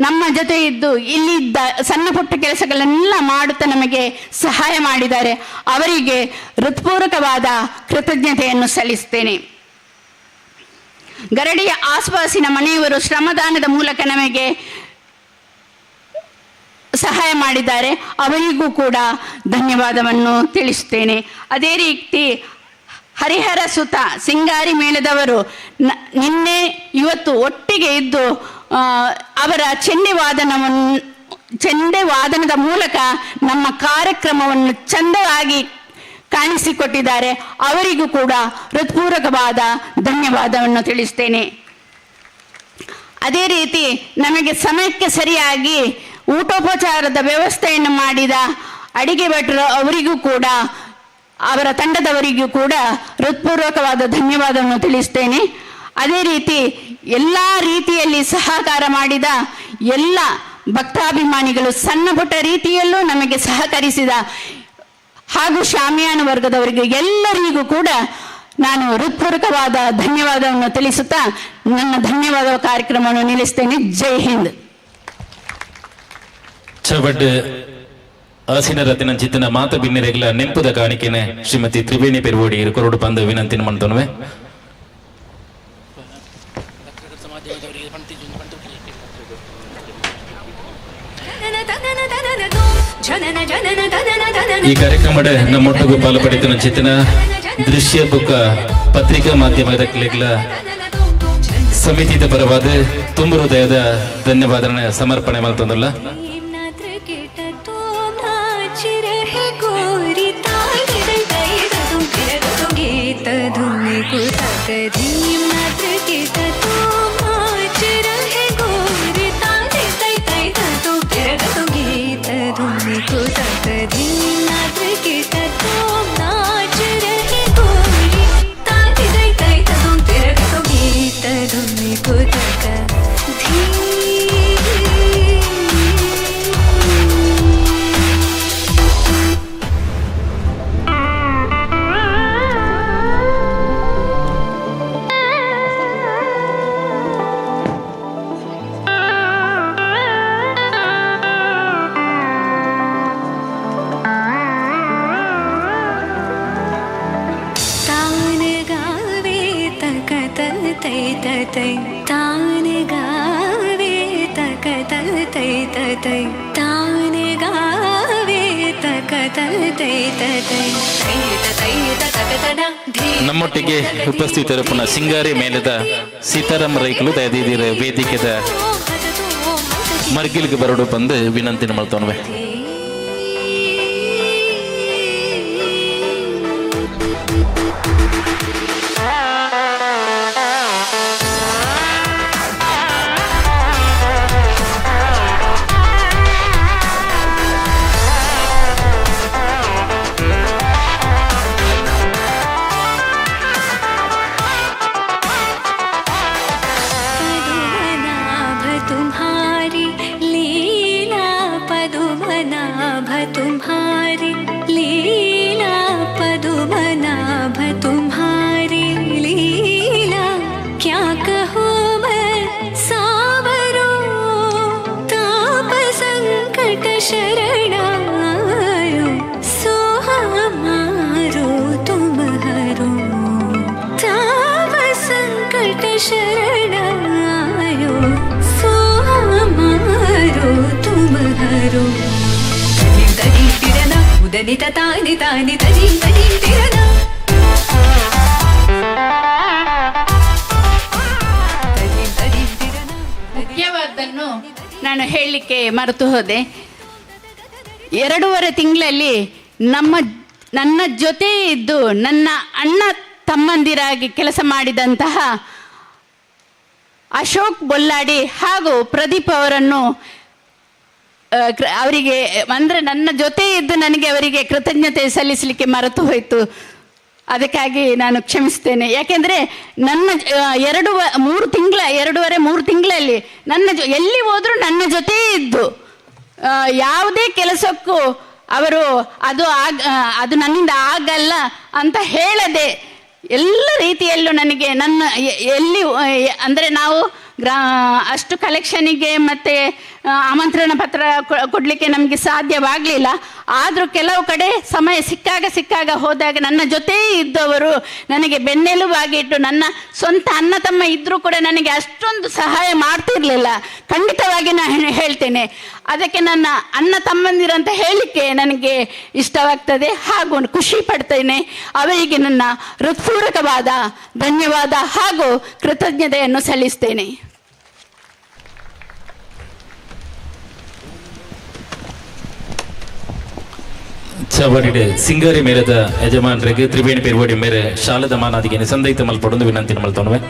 ನಮ್ಮ ಜೊತೆ ಇದ್ದು ಇಲ್ಲಿದ್ದ ಸಣ್ಣ ಪುಟ್ಟ ಕೆಲಸಗಳನ್ನೆಲ್ಲ ಮಾಡುತ್ತಾ ನಮಗೆ ಸಹಾಯ ಮಾಡಿದ್ದಾರೆ. ಅವರಿಗೆ ಹೃತ್ಪೂರ್ವಕವಾದ ಕೃತಜ್ಞತೆಯನ್ನು ಸಲ್ಲಿಸ್ತೇನೆ. ಗರಡಿಯ ಆಸುಪಾಸಿನ ಮನೆಯವರು ಶ್ರಮದಾನದ ಮೂಲಕ ನಮಗೆ ಸಹಾಯ ಮಾಡಿದ್ದಾರೆ. ಅವರಿಗೂ ಕೂಡ ಧನ್ಯವಾದವನ್ನು ತಿಳಿಸುತ್ತೇನೆ. ಅದೇ ರೀತಿ ಹರಿಹರ ಸುತ ಸಿಂಗಾರಿ ಮೇಳದವರು ನಿನ್ನೆ ಇವತ್ತು ಒಟ್ಟಿಗೆ ಇದ್ದು ಅವರ ಚೆಂಡೆ ವಾದನದ ಮೂಲಕ ನಮ್ಮ ಕಾರ್ಯಕ್ರಮವನ್ನು ಚಂದವಾಗಿ ಕಾಣಿಸಿಕೊಟ್ಟಿದ್ದಾರೆ. ಅವರಿಗೂ ಕೂಡ ಹೃತ್ಪೂರ್ವಕವಾದ ಧನ್ಯವಾದವನ್ನು ತಿಳಿಸ್ತೇನೆ. ಅದೇ ರೀತಿ ನಮಗೆ ಸಮಯಕ್ಕೆ ಸರಿಯಾಗಿ ಊಟೋಪಚಾರದ ವ್ಯವಸ್ಥೆಯನ್ನು ಮಾಡಿದ ಅಡಿಗೆ ಭಟ್ರು ಅವರಿಗೂ ಕೂಡ ಅವರ ತಂಡದವರಿಗೂ ಕೂಡ ಹೃತ್ಪೂರ್ವಕವಾದ ಧನ್ಯವಾದವನ್ನು ತಿಳಿಸ್ತೇನೆ. ಅದೇ ರೀತಿ ಎಲ್ಲ ರೀತಿಯಲ್ಲಿ ಸಹಕಾರ ಮಾಡಿದ ಎಲ್ಲ ಭಕ್ತಾಭಿಮಾನಿಗಳು ಸಣ್ಣ ಪುಟ್ಟ ರೀತಿಯಲ್ಲೂ ನಮಗೆ ಸಹಕರಿಸಿದ ಹಾಗೂ ಶಾಮಿಯಾನ ವರ್ಗದವರಿಗೆ ಎಲ್ಲರಿಗೂ ಕೂಡ ನಾನು ಹೃತ್ಪೂರ್ವಕವಾದ ಧನ್ಯವಾದವನ್ನು ತಿಳಿಸುತ್ತಾ ನನ್ನ ಧನ್ಯವಾದ ಕಾರ್ಯಕ್ರಮವನ್ನು ನಿಲ್ಲಿಸ್ತೇನೆ. ಜೈ ಹಿಂದ್. ಚವಡ್ ಆಸಿನ ರತಿನ ಚಿತ್ತನ ಮಾತ ಬಿನ್ನೆರೆಗ್ಲ ನೆಂಪುದ ಕಾಣಿಕೆನೆ ಶ್ರೀಮತಿ ತ್ರಿವೇಣಿ ಪೆರುವೋಡಿ ಕೊರಡು ಬಂದ ವಿನಂತಿನ ಮಾಡ್ತನುವೆ. ಈ ಕಾರ್ಯಕ್ರಮದ ನಮ್ಮೊಟ್ಟಿಗೂ ಪಾಲ್ಪಡಿತನ ಚಿತ್ತನ ದೃಶ್ಯ ಬುಕ್ಕ ಪತ್ರಿಕಾ ಮಾಧ್ಯಮದ ಕ್ಲೇಗ್ಲ ಸಮಿತಿದ ಪರವಾದ ತುಂಬ ಹೃದಯದ ಧನ್ಯವಾದ ಸಮರ್ಪಣೆ ಮಾಡ್ತಂದಲ್ಲ. ತೈ ತಾನೆ ಗಾವೆ ತಕ ತೈ ತೈ ತಾನೆ ಗಾವೆ ತಕ ತೈ ತೈ ತೈ ತೈ ತಕ ನಮ್ಮೊಟ್ಟಿಗೆ ಉಪಸ್ಥಿತರು ಸಿಂಗಾರಿ ಮೇಲದ ಸೀತಾರಾಮ ರೈಕಲು ದಯದೀದಿರ ವೇದಿಕೆದ ಮರ್ಗಿಲ್ಗೆ ಬರಡು ಬಂದು ವಿನಂತಿ ಮಾಡ್ತವನ್ವೆ. तुम्हारी लीला पदुमनाभ तुम्हारी लीला क्या कहूँ मैं सावरो ताप संकट शरणायो सोहा मारो तुम हरो ताप संकट शरणायो सोहा मारो तुम हरो ಉದನಿತ ತಾನಿ ತಾನಿ ತನಿ ತನಿ ತಿರನ ಮುಖ್ಯವಾದ್ದನ್ನು ನಾನು ಹೇಳಲಿಕ್ಕೆ ಮರೆತು ಹೋದೆ. 2.5 ತಿಂಗಳಲ್ಲಿ ನನ್ನ ಜೊತೆ ಇದ್ದು ನನ್ನ ಅಣ್ಣ ತಮ್ಮಂದಿರಾಗಿ ಕೆಲಸ ಮಾಡಿದಂತಹ ಅಶೋಕ್ ಬೊಲ್ಲಾಡಿ ಹಾಗೂ ಪ್ರದೀಪ್ ಅವರನ್ನು ಅವರಿಗೆ ಅಂದರೆ ನನ್ನ ಜೊತೆ ಇದ್ದು ನನಗೆ ಅವರಿಗೆ ಕೃತಜ್ಞತೆ ಸಲ್ಲಿಸಲಿಕ್ಕೆ ಮರೆತು ಹೋಯಿತು. ಅದಕ್ಕಾಗಿ ನಾನು ಕ್ಷಮಿಸ್ತೇನೆ. ಯಾಕೆಂದರೆ ನನ್ನ 2.5 ತಿಂಗಳ 2.5-3 ತಿಂಗಳಲ್ಲಿ ನನ್ನ ಎಲ್ಲಿ ಹೋದರೂ ನನ್ನ ಜೊತೆ ಇದ್ದು ಯಾವುದೇ ಕೆಲಸಕ್ಕೂ ಅವರು ಅದು ಅದು ನನ್ನಿಂದ ಆಗಲ್ಲ ಅಂತ ಹೇಳದೆ ಎಲ್ಲ ರೀತಿಯಲ್ಲೂ ನನಗೆ ನನ್ನ ಎಲ್ಲಿ ಅಂದರೆ ನಾವು ಅಷ್ಟು ಕಲೆಕ್ಷನಿಗೆ ಮತ್ತು ಆಮಂತ್ರಣ ಪತ್ರ ಕೊಡಲಿಕ್ಕೆ ನಮಗೆ ಸಾಧ್ಯವಾಗಲಿಲ್ಲ. ಆದರೂ ಕೆಲವು ಕಡೆ ಸಮಯ ಸಿಕ್ಕಾಗ ಹೋದಾಗ ನನ್ನ ಜೊತೆ ಇದ್ದವರು ನನಗೆ ಬೆನ್ನೆಲುಬಾಗಿಟ್ಟು ನನ್ನ ಸ್ವಂತ ಅಣ್ಣ ತಮ್ಮ ಇದ್ದರೂ ಕೂಡ ನನಗೆ ಅಷ್ಟೊಂದು ಸಹಾಯ ಮಾಡ್ತಿರಲಿಲ್ಲ. ಖಂಡಿತವಾಗಿ ನಾನು ಹೇಳ್ತೇನೆ, ಅದಕ್ಕೆ ನನ್ನ ಅಣ್ಣ ತಮ್ಮಂದಿರಂತ ಹೇಳಲಿಕ್ಕೆ ನನಗೆ ಇಷ್ಟವಾಗ್ತದೆ ಹಾಗೂ ಖುಷಿ ಪಡ್ತೇನೆ. ಅವರಿಗೆ ನನ್ನ ಹೃತ್ಪೂರ್ವಕವಾದ ಧನ್ಯವಾದ ಹಾಗೂ ಕೃತಜ್ಞತೆಯನ್ನು ಸಲ್ಲಿಸ್ತೇನೆ. ಚವಡಿಡೆ ಸಿಂಗಾರಿ ಮೇಲದ ಯಜಮಾನರಿಗೆ ತ್ರಿವೇಣಿ ಪೇರ್ವಡಿ ಮೇರೆ ಶಾಲದ ಮಾನಾದಿಗೆ ಸಂದೈತ ಮಲ್ಪಡೊಂದು ವಿನಂತಿ ಮಲ್ತೊಣವೆ.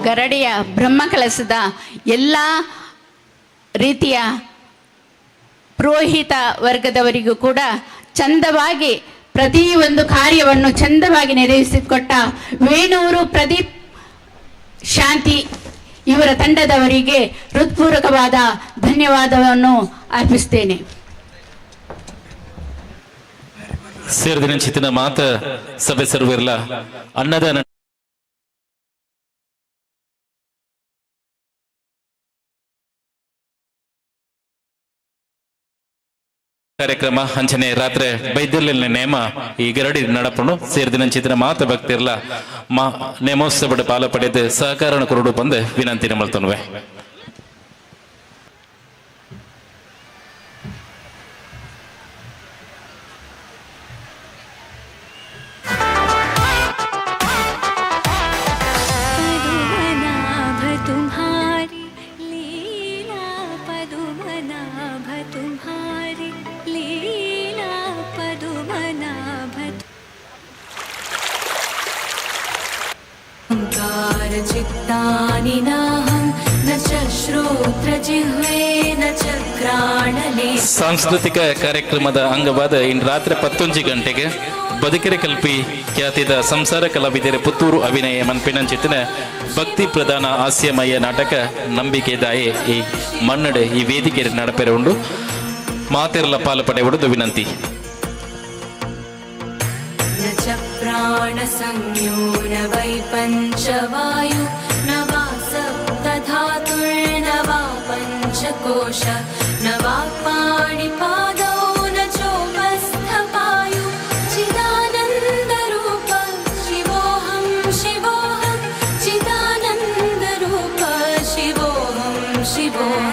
ಗರಡಿಯ ಬ್ರಹ್ಮಕಲಸದ ಎಲ್ಲ ರೀತಿಯ ಪುರೋಹಿತ ವರ್ಗದವರಿಗೂ ಕೂಡ ಚಂದವಾಗಿ ಪ್ರತಿಯೊಂದು ಕಾರ್ಯವನ್ನು ಚಂದವಾಗಿ ನೆರವೇರಿಸಿಕೊಟ್ಟ ವೇಣೂರು ಪ್ರದೀಪ್ ಶಾಂತಿ ಇವರ ತಂಡದವರಿಗೆ ಹೃತ್ಪೂರ್ವಕವಾದ ಧನ್ಯವಾದವನ್ನು ಅರ್ಪಿಸ್ತೇನೆ. ಸೇರಿದ ಮಾತ ಸಭೆ ಸರ್ವಿರ್ಲ ಅನ್ನದಾನ ಕಾರ್ಯಕ್ರಮ ಅಂಚನೆ ರಾತ್ರಿ ಬೈದಿರ್ಲಿಲ್ಲ ನೇಮ ಈ ಗರಡಿ ನಡಪಣು ಸೇರಿದಿನಂಚಿನ ಮಾತ ಭಕ್ತಿರ್ಲ ಮಾ ನೇಮೋತ್ಸವದ ಪಾಲ ಪಡೆದು ಸಹಕಾರನ ಕೊರಡು ಬಂದು ವಿನಂತಿ ಮಲ್ತನುವೆ. पदुमनाभ तुम्हारी लीला पदुमनाभ। ಸಾಂಸ್ಕೃತಿಕ ಕಾರ್ಯಕ್ರಮದ ಅಂಗವಾದ ಇಂದು ರಾತ್ರಿ 11 ಗಂಟೆಗೆ ಬದುಕೆರೆ ಕಲ್ಪಿ ಖ್ಯಾತಿದ ಸಂಸಾರ ಕಲಾವಿದರೆ ಪುತ್ತೂರು ಅಭಿನಯ ಮನ್ಪಿನಂಚಿತ್ತಿನ ಭಕ್ತಿ ಪ್ರಧಾನ ಹಾಸ್ಯಮಯ ನಾಟಕ ನಂಬಿಕೆದಾಯೆ ಈ ಮನ್ನಡೆ ಈ ವೇದಿಕೆ ನಡಪೆರೆ ಉಂಡು. ಮಾತೆರಲ ಪಾಲು ಪಡೆಯುವುದು ವಿನಂತಿ. न च प्राणसंज्ञो न वै पञ्चवायु न वा सप्तधातुर्न वा पञ्चकोश न वा पाणिपादौ न चोपस्थपायु चिदानन्दरूप शिवोऽहं शिवोऽहं चिदानन्दरूप शिवोऽहं शिवोऽहम्.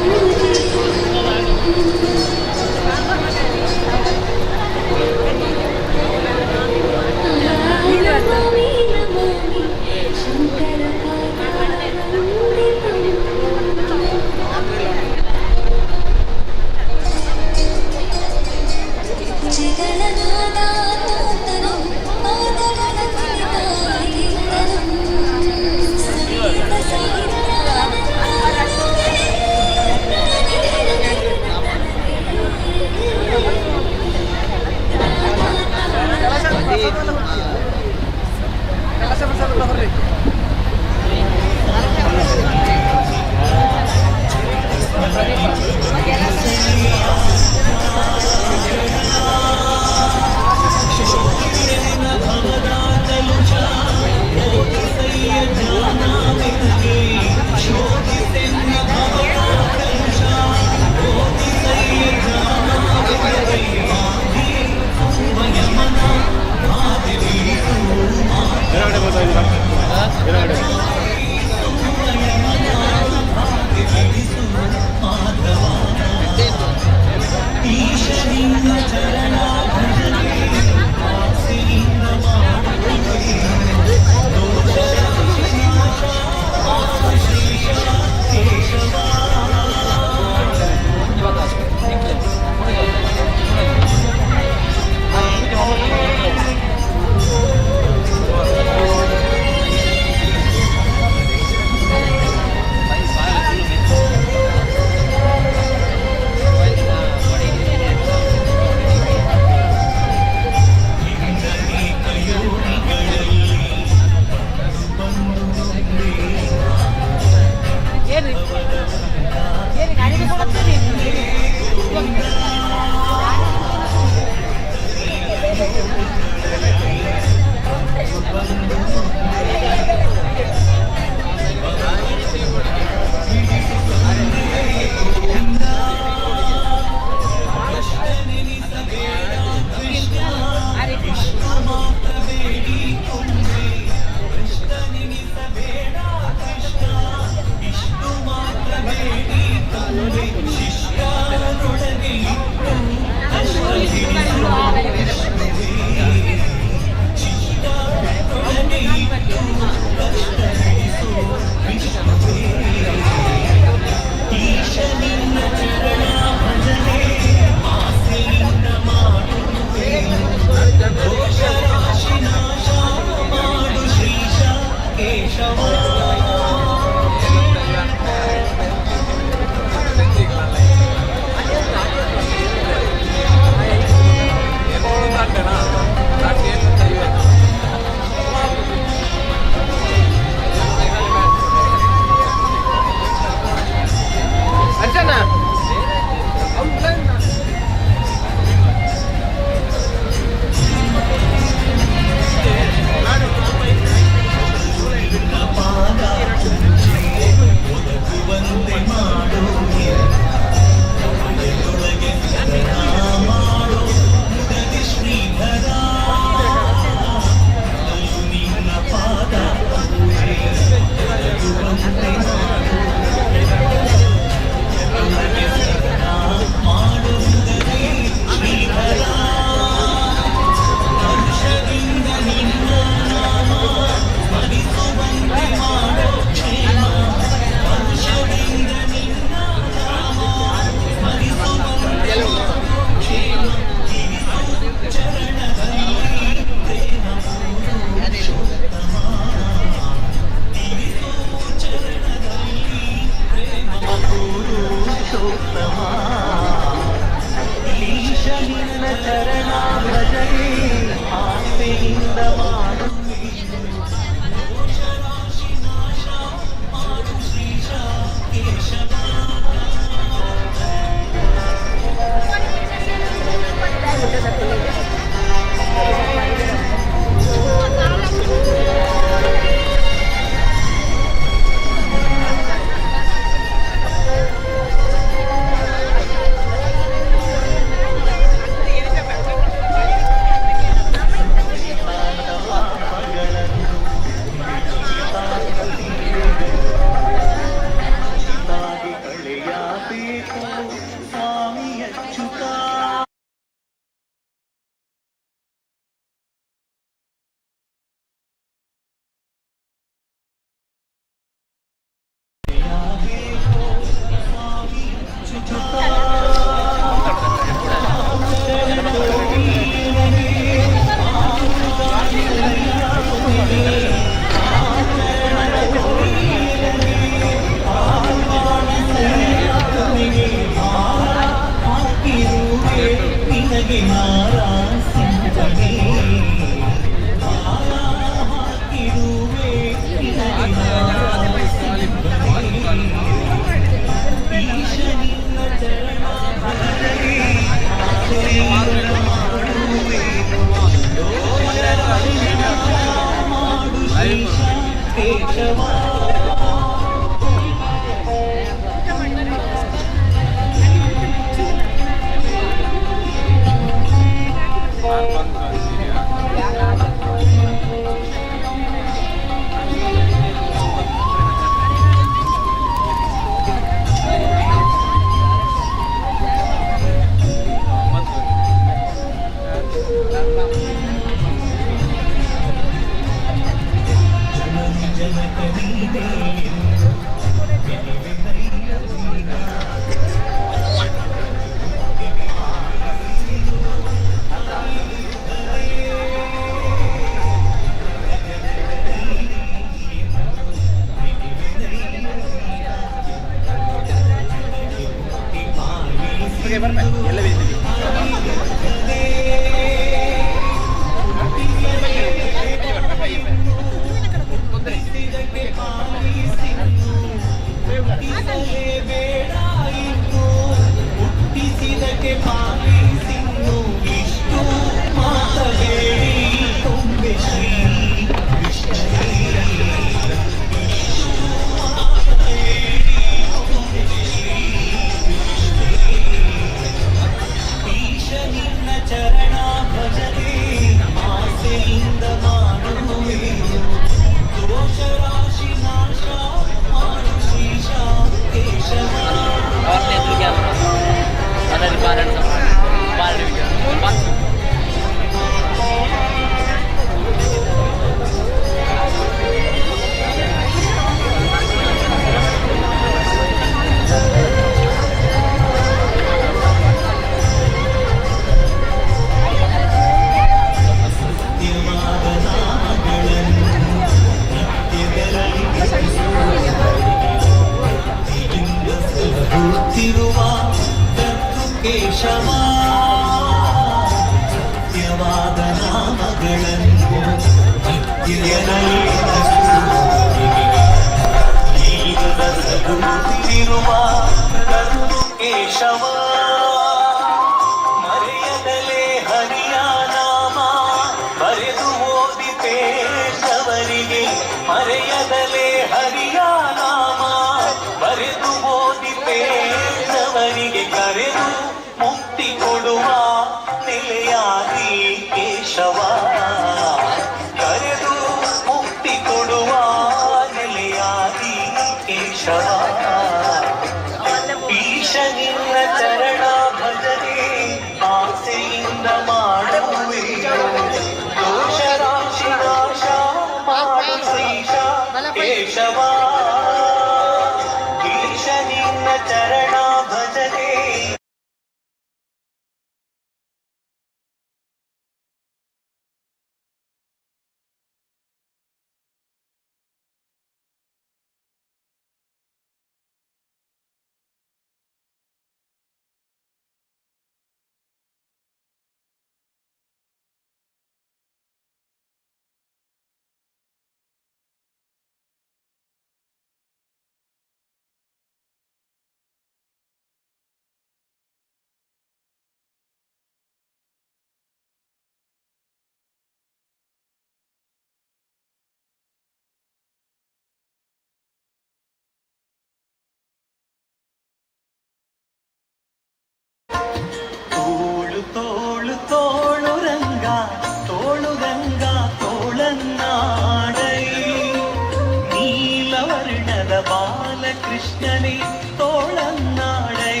ಬಾಲಕೃಷ್ಣನೇ ತೋಳನ್ನಾಡೈ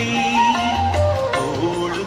ತೋಳು.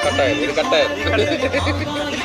ಕಟ್ಟಾയത്, ಇದು ಕಟ್ಟಾയത്.